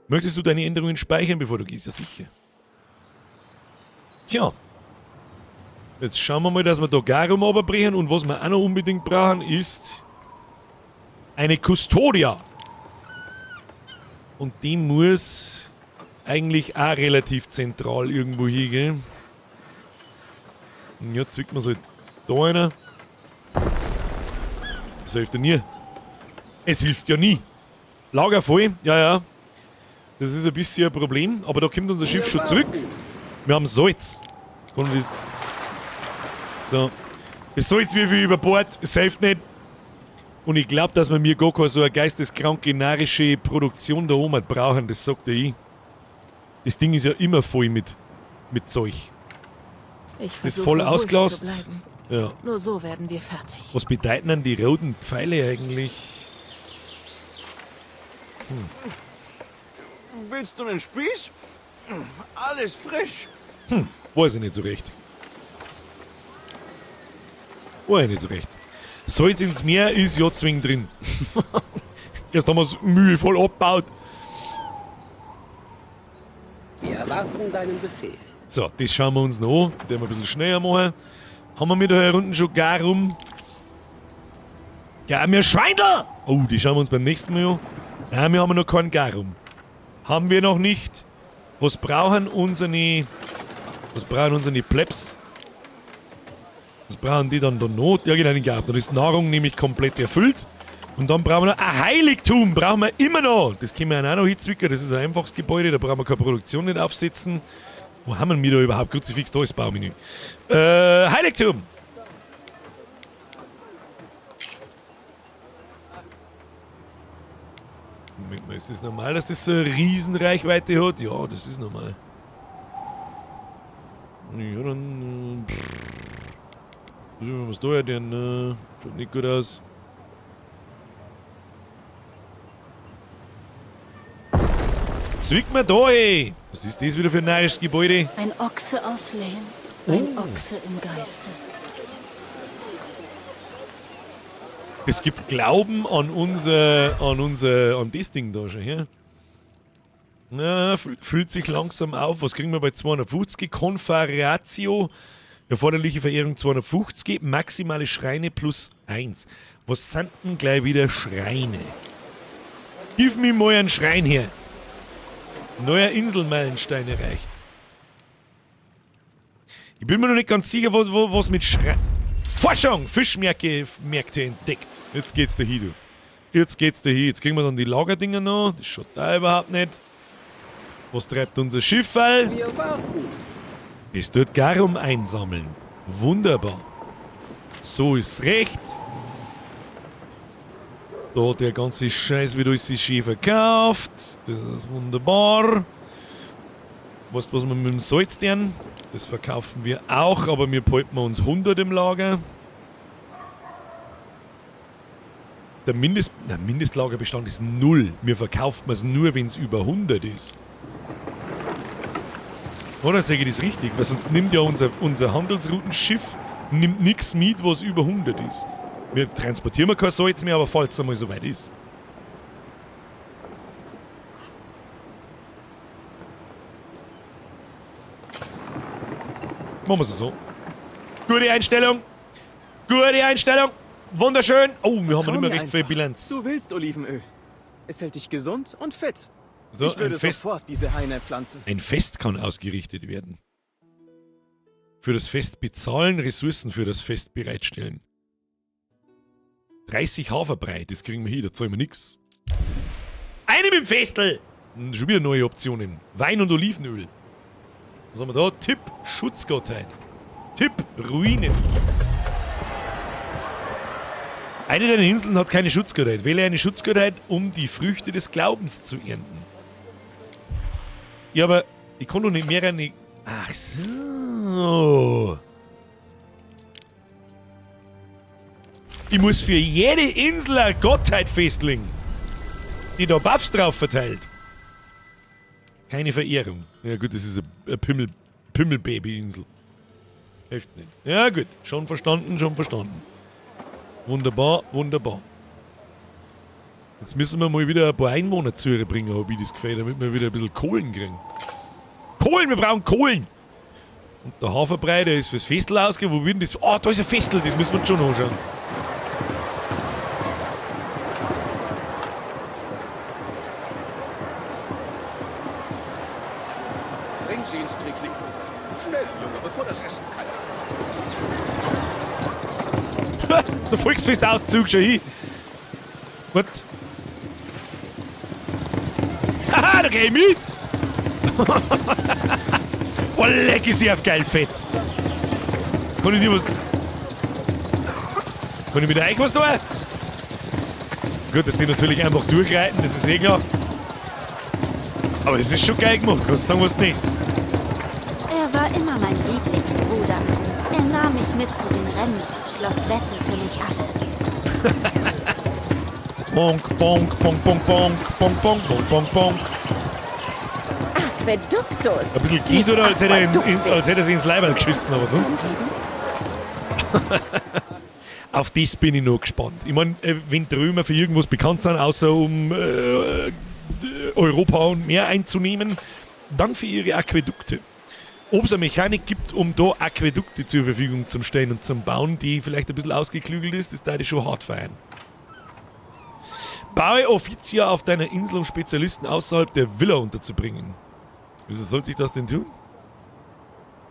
Möchtest du deine Änderungen speichern, bevor du gehst? Ja, sicher. Tja. Jetzt schauen wir mal, dass wir da Garum runterbrechen. Und was wir auch noch unbedingt brauchen, ist eine Custodia. Und die muss eigentlich auch relativ zentral irgendwo hingehen. Und jetzt zwickt man so da einer. Das hilft ja nie. Es hilft ja nie. Lager voll, ja, ja. Das ist ein bisschen ein Problem, aber da kommt unser Schiff schon zurück. Wir haben Salz. So. Das Salz wie viel über Bord, es hilft nicht. Und ich glaub, dass wir mir gar keine so eine geisteskranke, narische Produktion da oben brauchen, das sagt ja ich. Das Ding ist ja immer voll mit Zeug. Ich Ist versuche, voll ruhig zu ausgelast. bleiben. Ja. Nur so werden wir fertig. Was bedeuten denn die roten Pfeile eigentlich? Willst du einen Spieß? Alles frisch. Weiß ich nicht so recht. Weiß ich nicht so recht. Salz ins Meer ist ja zwingend drin. Erst haben wir's mühevoll abgebaut. Wir erwarten deinen Befehl. So, das schauen wir uns noch an. Das werden wir ein bisschen schneller machen. Haben wir da hier unten schon Garum? Ja, wir Schweindel! Oh, die schauen wir uns beim nächsten Mal an. Nein, wir haben noch keinen Garum. Haben wir noch nicht. Was brauchen unsere... Was brauchen unsere Plebs? Was brauchen die dann da noch? Ja, genau, den Garten. Dann ist Nahrung nämlich komplett erfüllt. Und dann brauchen wir noch ein Heiligtum. Brauchen wir immer noch. Das können wir auch noch hinzwicken. Das ist ein einfaches Gebäude. Da brauchen wir keine Produktion nicht aufsetzen. Wo haben wir da überhaupt? Kruzifix, da ist Baumenü. Heiligtum! Moment mal, ist das normal, dass das so eine Riesenreichweite hat? Ja, das ist normal. Ja, dann... Was da her denn? Schaut nicht gut aus. Zwick mir da, ey! Was ist das wieder für ein neues Gebäude? Ein Ochse aus Lehm, ein Ochse im Geiste. Es gibt Glauben an das Ding da schon, her. Na, fühlt sich langsam auf. Was kriegen wir bei 250? Conferatio. Erforderliche Verehrung 250. Maximale Schreine plus 1. Was sind denn gleich wieder Schreine? Gib mir mal einen Schrein her. Neuer Inselmeilenstein erreicht. Ich bin mir noch nicht ganz sicher, was mit Schrei... Forschung! Fischmärkte Märkte entdeckt. Jetzt geht's dahin, du. Jetzt geht's dahin. Jetzt kriegen wir dann die Lagerdinger noch. Das schaut da überhaupt nicht. Was treibt unser Schiff? Wir warten. Es tut Garum einsammeln. Wunderbar. So ist's recht. Da der ganze Scheiß wird alles schön verkauft. Das ist wunderbar. Weißt du, was wir mit dem Salz tun? Das verkaufen wir auch, aber wir behalten uns 100 im Lager. Der Mindestlagerbestand ist 0. Wir verkaufen es nur, wenn's über 100 ist. Oder sage ich das richtig? Weil sonst nimmt ja unser Handelsroutenschiff nimmt nix mit, was über 100 ist. Wir transportieren kein Salz mehr, aber falls es einmal so weit ist. Machen wir es so. Gute Einstellung. Gute Einstellung. Wunderschön. Oh, wir haben Vertrau nicht mehr mir recht viel einfach. Bilanz. Du willst Olivenöl. Es hält dich gesund und fit. So, ich würde ein Fest. sofort diese Haine pflanzen. Ein Fest kann ausgerichtet werden. Für das Fest bezahlen, Ressourcen für das Fest bereitstellen. 30 Haferbrei, das kriegen wir hin, da zahlen wir nix. Eine mit dem Festel! Schon wieder neue Optionen. Wein und Olivenöl. Was haben wir da? Tipp, Schutzgottheit. Tipp, Ruinen. Eine deiner Inseln hat keine Schutzgottheit. Wähle eine Schutzgottheit, um die Früchte des Glaubens zu ernten. Ja, aber ich kann doch nicht mehr eine... Ach so. Ich muss für jede Insel eine Gottheit festlegen, die da Buffs drauf verteilt. Keine Verehrung. Ja gut, das ist eine Pimmel-Baby-Insel. Hilft nicht. Ja gut, schon verstanden, schon verstanden. Wunderbar, wunderbar. Jetzt müssen wir mal wieder ein paar Einwohner zu ihr bringen, hab ich das Gefühl, damit wir wieder ein bisschen Kohlen kriegen. Kohlen, wir brauchen Kohlen! Und der Haferbrei, der ist fürs Festel ausgegeben. Wo wird denn das? Oh, da ist ein Festel, das müssen wir uns schon anschauen. Bring sie ins Triclinium. Schnell, Junge, bevor das Essen kalt wird. Der Volksfestauszug schon hin. Gut. Haha, da geh ich mit! Oh, leck ist sie auf geil fett. Kann ich dir was... Kann ich mit euch was tun? Gut, dass die natürlich einfach durchreiten, das ist eh klar. Aber das ist schon geil gemacht. Kannst du sagen, was du denkst. Er war immer mein Lieblingsbruder. Er nahm mich mit zu den Rennen und schloss Wetten für mich ab. Bonk, bonk, bonk, bonk, bonk, bonk, bonk, bonk, bonk, bonk. Aquäduktus. Ein bisschen geht, oder? Als hätte er, als hätte er sich ins Leiberl geschissen, aber sonst. Auf das bin ich noch gespannt. Ich mein, wenn die Römer für irgendwas bekannt sind, außer um Europa und Meer einzunehmen, dann für ihre Aquädukte. Ob es eine Mechanik gibt, um da Aquädukte zur Verfügung zu stellen und zum Bauen, die vielleicht ein bisschen ausgeklügelt ist, das da ich schon hart feiern. Baue Offizier auf deiner Insel, um Spezialisten außerhalb der Villa unterzubringen. Wieso sollte ich das denn tun?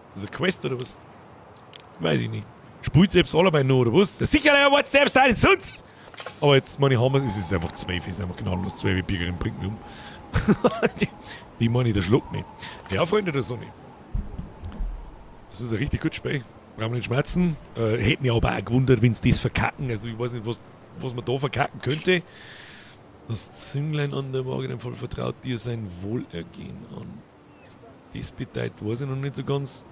Ist das eine Quest oder was? Weiß ich nicht. Spielt selbst alle bei noch, oder was? Ja, sicher, ja, was selbst da nicht sonst! Aber jetzt, meine Hammer, es ist einfach 12, es ist einfach gnadenlos 12, die Bürgerin bringt mich um. Die meine ich, der schluckt mich. Ja, Freunde der Sonne. Das ist ein richtig gutes Spiel. Brauchen wir nicht schmerzen. Hätte mich aber auch gewundert, wenn's das verkacken. Also ich weiß nicht, was man da verkacken könnte. Das Zünglein an der Waage, dem Fall vertraut dir sein Wohlergehen an. Was das bedeutet, weiß ich noch nicht so ganz.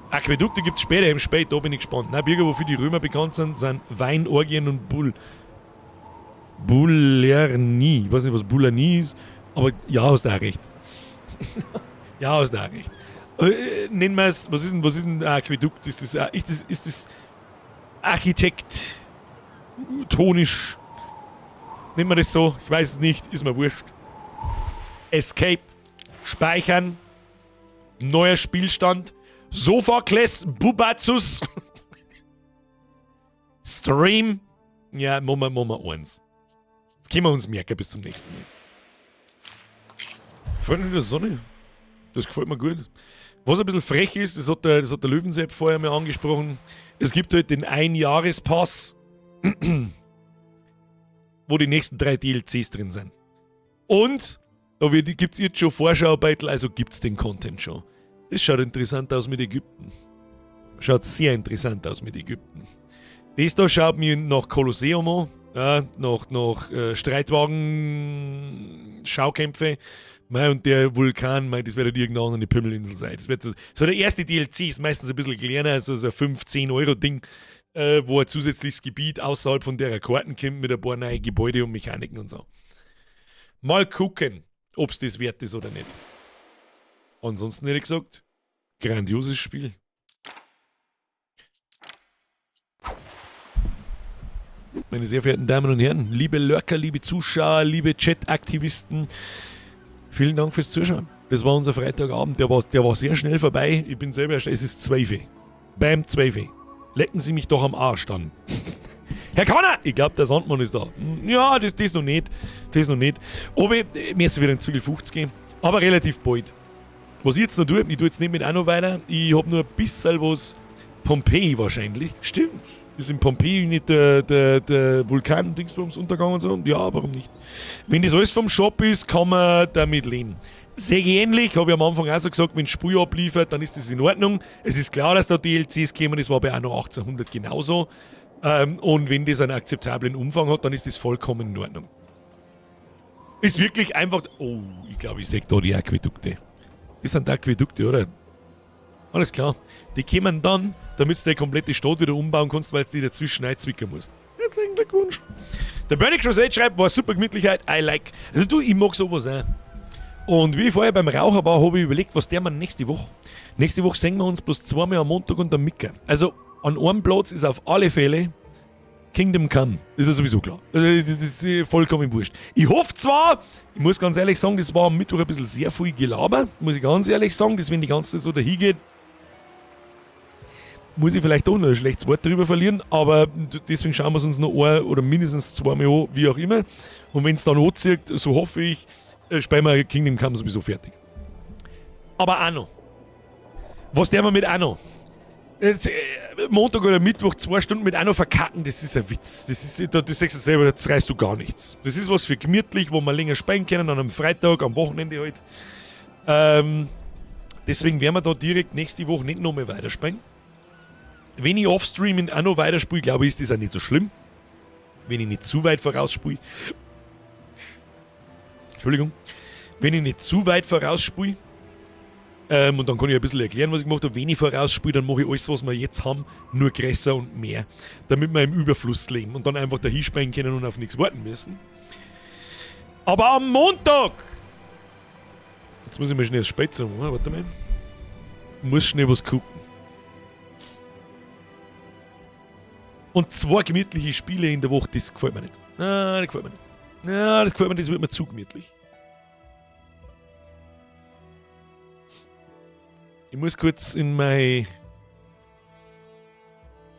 Aquädukte gibt's später im Spiel, da bin ich gespannt. Na, Bürger, wofür die Römer bekannt sind, sind Wein, Orgien und Bullernie. Ich weiß nicht, was Bullernie ist, aber ja, hast du auch recht. Ja, hast du auch recht. Nennen wir es, was ist denn ein Aquädukt? Ist das architektonisch? Nennen wir das so? Ich weiß es nicht, ist mir wurscht. Escape. Speichern. Neuer Spielstand. Sophokles Bubatzus. Stream. Ja, machen wir eins. Jetzt können wir uns merken bis zum nächsten Mal. Freunde der Sonne. Das gefällt mir gut. Was ein bisschen frech ist, das hat der Löwensepp vorher mal angesprochen. Es gibt halt den Einjahrespass, wo die nächsten drei DLCs drin sind. Und da gibt es jetzt schon Vorschau-Beitel, also gibt es den Content schon. Das schaut interessant aus mit Ägypten. Schaut sehr interessant aus mit Ägypten. Das da schaut mir nach Kolosseum an, ja, nach Streitwagen, Schaukämpfe. Mei, und der Vulkan, mei, das wird halt irgendeine andere Pimmelinsel sein. Das wird so der erste DLC ist meistens ein bisschen kleiner, also so ein 5, 10 Euro Ding, wo ein zusätzliches Gebiet außerhalb von der Karten kommt mit ein paar neuen Gebäude und Mechaniken und so. Mal gucken, ob es das wert ist oder nicht. Ansonsten hätte ich gesagt, grandioses Spiel. Meine sehr verehrten Damen und Herren, liebe Lurker, liebe Zuschauer, liebe Chat-Aktivisten, vielen Dank fürs Zuschauen. Das war unser Freitagabend, der war sehr schnell vorbei. Ich bin selber, es ist 12. Bam, 12. Lecken Sie mich doch am Arsch dann. Herr Conner! Ich glaube, der Sandmann ist da. Ja, das noch nicht. Das noch nicht. Aber mir ist wieder in Zwiegel 50 gehen. Aber relativ bald. Was ich jetzt noch tue, ich tue jetzt nicht mit Anno weiter. Ich habe nur ein bisschen was. Pompeji wahrscheinlich. Stimmt. Ist in Pompeji nicht der Vulkan-Dingsbums Untergang und so? Ja, warum nicht? Wenn das alles vom Shop ist, kann man damit leben. Sehr ähnlich, habe ich am Anfang auch so gesagt, wenn Spiel abliefert, dann ist das in Ordnung. Es ist klar, dass da DLCs kommen, das war bei Anno 1800 genauso. Und wenn das einen akzeptablen Umfang hat, dann ist das vollkommen in Ordnung. Ist wirklich einfach. Oh, ich glaube, ich sehe da die Aquädukte. Das sind Aquädukte, oder? Alles klar. Die kommen dann, damit du die komplette Stadt wieder umbauen kannst, weil du die dazwischen einzwicken musst. Herzlichen Glückwunsch. Der Burning Crusade schreibt, war super Gemütlichkeit, I like. Also du, ich mag sowas auch. Und wie ich vorher beim Raucher war, habe ich überlegt, was der man nächste Woche. Nächste Woche sehen wir uns bloß zweimal am Montag und am Mittwoch. Also an einem Platz ist auf alle Fälle Kingdom Come. Das ist ja sowieso klar. Also, das ist vollkommen wurscht. Ich hoffe zwar, ich muss ganz ehrlich sagen, das war am Mittwoch ein bisschen sehr viel Gelaber, muss ich ganz ehrlich sagen, dass wenn die ganze Zeit so dahin geht, muss ich vielleicht doch noch ein schlechtes Wort drüber verlieren, aber deswegen schauen wir es uns noch ein oder mindestens zweimal an, wie auch immer. Und wenn es dann anzieht, so hoffe ich, spielen wir Kingdom Come sowieso fertig. Aber Anno. Was der wir mit Anno? Jetzt, Montag oder Mittwoch 2 Stunden mit Anno verkacken, das ist ein Witz. Das ist, du sagst es selber, das reißt du gar nichts. Das ist was für gemütlich, wo wir länger spielen können, an einem Freitag, am Wochenende halt. Deswegen werden wir da direkt nächste Woche nicht nochmal weiterspielen. Wenn ich offstream in Anno weiterspiele, glaube ich, ist das auch nicht so schlimm. Wenn ich nicht zu weit vorausspiele. Entschuldigung. Wenn ich nicht zu weit vorausspiele, und dann kann ich ein bisschen erklären, was ich gemacht habe. Wenn ich vorausspiele, dann mache ich alles, was wir jetzt haben, nur größer und mehr. Damit wir im Überfluss leben und dann einfach dahin spielen können und auf nichts warten müssen. Aber am Montag! Jetzt muss ich mal schnell das Spät sagen, warte mal. Ich muss schnell was gucken. Und zwei gemütliche Spiele in der Woche, das gefällt mir nicht. Nein, das gefällt mir nicht. Ja, das gefällt mir, das wird mir zu gemütlich. Ich muss kurz in meine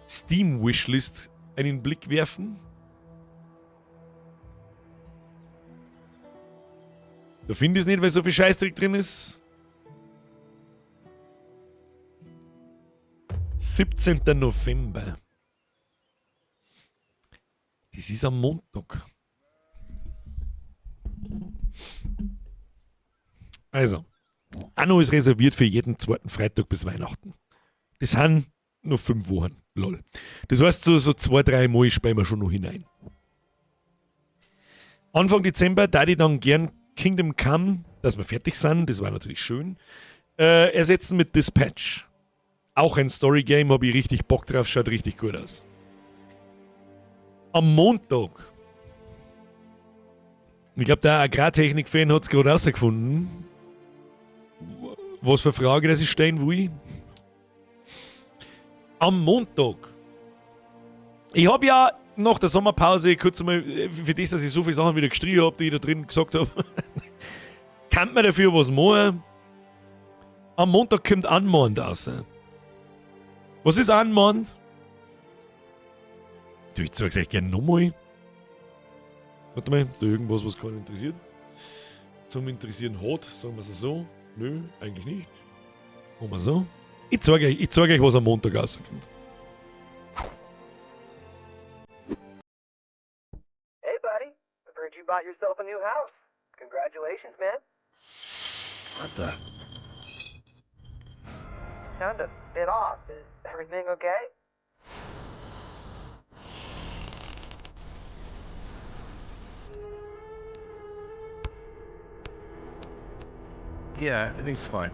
Steam Wishlist einen Blick werfen. Da finde ich es nicht, weil so viel Scheißdreck drin ist. 17. November. Das ist am Montag. Also, Anno ist reserviert für jeden zweiten Freitag bis Weihnachten. Das sind noch 5 Wochen. Lol. Das heißt, so zwei, drei Mal spielen wir schon noch hinein. Anfang Dezember da ich dann gern Kingdom Come, dass wir fertig sind, das war natürlich schön, ersetzen mit Dispatch. Auch ein Story Game, habe ich richtig Bock drauf, schaut richtig gut aus. Am Montag. Ich glaube, der Agrartechnik-Fan hat es gerade rausgefunden. Was für Frage das ich stellen will. Am Montag. Ich habe ja nach der Sommerpause kurz einmal, für das, dass ich so viele Sachen wieder gestrichen habe, die ich da drin gesagt habe, kann man dafür was machen. Am Montag kommt Unmourned raus. Was ist Unmourned? Du, ich zeig's euch gerne nochmal. Warte mal, ist da irgendwas, was keinen interessiert? Zum Interessieren hat, sagen wir es so. Nö, eigentlich nicht. Machen wir so. Ich zeige euch, ich zeig euch, was am Montag rauskommt. Hey, buddy. I've heard you bought yourself a new house. Congratulations, man. What the? Sound a bit off. Is everything okay? Yeah, everything's fine.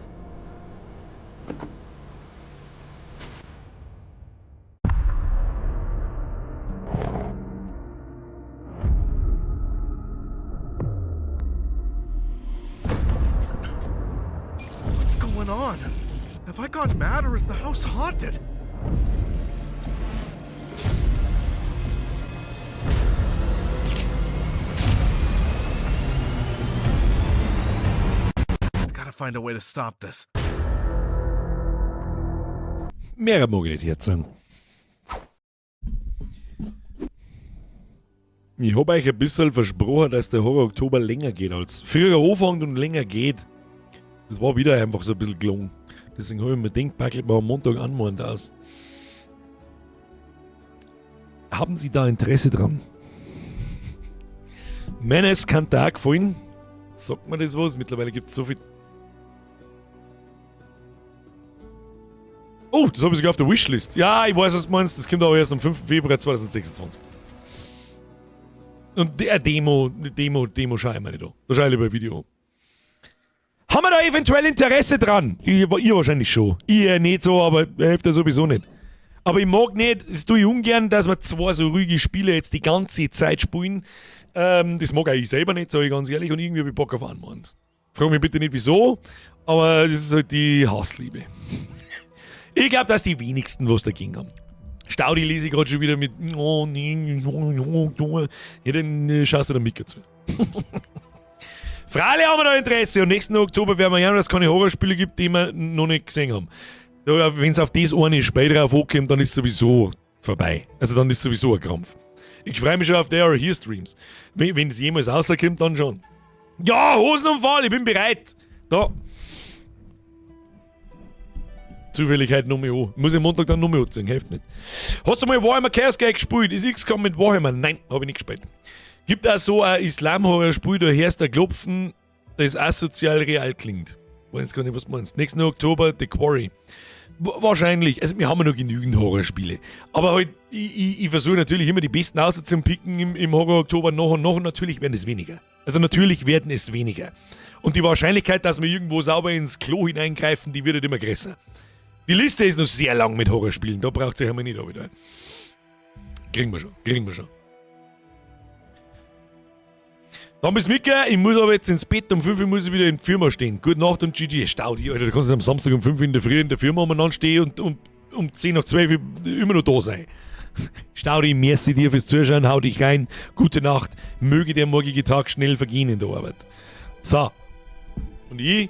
What's going on? Have I gone mad or is the house haunted? I gotta find a way to stop this. Mehr mag ich nicht herzogen. Ich habe euch ein bisschen versprochen, dass der Horror Oktober länger geht als früher anfängt und länger geht. Das war wieder einfach so ein bisschen gelungen. Deswegen habe ich mir gedacht, packelt mal am Montag anmahnt aus. Haben Sie da Interesse dran? Menace kann da gefallen. Sagt man das was? Mittlerweile gibt es so viel. Oh, das habe ich sogar auf der Wishlist. Ja, ich weiß, was du meinst. Das kommt aber erst am 5. Februar 2026. Und die Demo, Demo, Demo schaue ich mir nicht an. Da schaue ich lieber ein Video. Haben wir da eventuell Interesse dran? Ihr, ihr wahrscheinlich schon. Ich nicht so, aber hilft ja sowieso nicht. Aber ich mag nicht, das tue ich ungern, dass wir zwei so ruhige Spiele jetzt die ganze Zeit spielen. Das mag auch ich selber nicht, sage ich ganz ehrlich. Und irgendwie habe ich Bock auf Unmanned. Frag mich bitte nicht wieso, aber das ist halt die Hassliebe. Ich glaube, dass die wenigsten was dagegen haben. Staudi lese ich gerade schon wieder mit. Oh, nee, oh, oh, oh. Ja, dann schaust du der Mika zu. Freilich haben wir da Interesse und nächsten Oktober werden wir ja, dass es keine Horrorspiele gibt, die wir noch nicht gesehen haben. Wenn es auf das eine Spiel drauf ankommt, dann ist sowieso vorbei. Also dann ist sowieso ein Krampf. Ich freue mich schon auf der Here Streams. Wenn es jemals rauskommt, dann schon. Ja, Hosenunfall, ich bin bereit. Da. Zufällig heute noch mal an. Muss ich Montag dann noch mal anziehen, hilft nicht. Hast du mal Warhammer Chaos Gate gespielt? Ist XCOM mit Warhammer? Nein, habe ich nicht gespielt. Gibt auch so ein Islam-Horror-Spiel, da hörst du Klopfen, das asozial real klingt. Weiß gar nicht, was du meinst. Nächsten Oktober The Quarry. Wahrscheinlich. Also, wir haben ja noch genügend Horrorspiele. Aber halt, ich versuche natürlich immer die besten auszupicken im Horror-Oktober noch und noch und natürlich werden es weniger. Also, natürlich werden es weniger. Und die Wahrscheinlichkeit, dass wir irgendwo sauber ins Klo hineingreifen, die wird halt immer größer. Die Liste ist noch sehr lang mit Horrorspielen, da braucht sich einmal nicht wieder. Kriegen wir schon, kriegen wir schon. Dann bis Mika, ich muss aber jetzt ins Bett, um 5 Uhr muss ich wieder in der Firma stehen. Gute Nacht und GG. Stau dich, Alter, du kannst am Samstag um 5 Uhr in der Früh in der Firma umeinander stehen und um 10 nach 12 immer noch da sein. Stau dich, merci dir fürs Zuschauen, hau dich rein. Gute Nacht, möge der morgige Tag schnell vergehen in der Arbeit. So. Und ich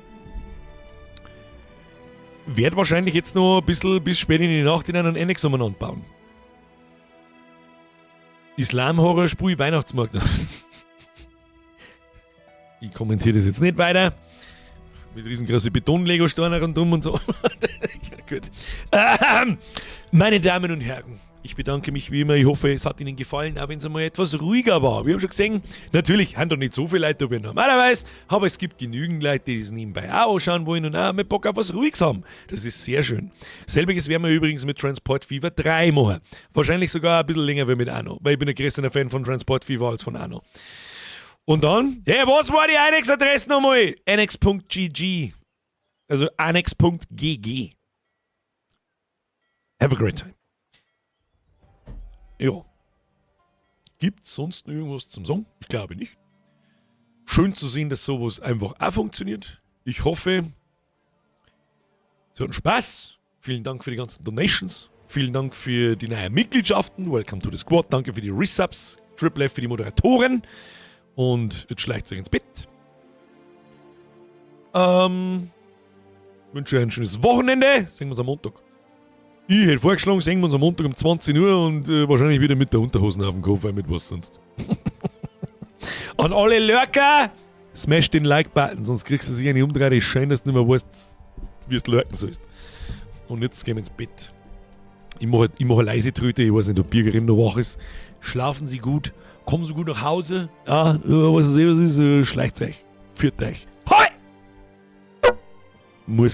werde wahrscheinlich jetzt noch ein bisschen bis spät in die Nacht hinein einen Annex umeinander bauen. Islam-Horror-Spiel, Weihnachtsmarkt. Ich kommentiere das jetzt nicht weiter. Mit riesengroßen Beton-Lego-Steinen rundum und so. Gut. Meine Damen und Herren, ich bedanke mich wie immer. Ich hoffe, es hat Ihnen gefallen, auch wenn es einmal etwas ruhiger war. Wir haben schon gesehen, natürlich haben da nicht so viele Leute wie normalerweise, aber es gibt genügend Leute, die es nebenbei auch anschauen wollen und auch mit Bock auf was Ruhiges haben. Das ist sehr schön. Selbiges werden wir übrigens mit Transport Fever 3 machen. Wahrscheinlich sogar ein bisschen länger wie mit Anno, weil ich bin ein größerer Fan von Transport Fever als von Anno. Und dann, hey, was war die Annex-Adresse nochmal? Annex.gg. Also annex.gg. Have a great time. Ja. Gibt's sonst noch irgendwas zum Sagen? Ich glaube nicht. Schön zu sehen, dass sowas einfach auch funktioniert. Ich hoffe, Sie hatten Spaß. Vielen Dank für die ganzen Donations. Vielen Dank für die neuen Mitgliedschaften. Welcome to the Squad. Danke für die Resubs. Triple F für die Moderatoren. Und jetzt schleicht euch ins Bett. Wünsche euch ein schönes Wochenende. Sehen wir uns am Montag. Ich hätte vorgeschlagen, sehen wir uns am Montag um 20 Uhr und wahrscheinlich wieder mit der Unterhosen auf dem Kopf, weil mit was sonst. An alle Lurker, Smash den Like-Button, sonst kriegst du sicher eine umdrehte Schön, dass du nicht mehr weißt, wie es lurken sollst. Und jetzt gehen wir ins Bett. Ich mach eine leise Tröte, ich weiß nicht, ob Birgerin noch wach ist. Schlafen Sie gut, kommen Sie gut nach Hause. Ja, was ist, schleicht euch. Pfiat euch. Hoi! Muss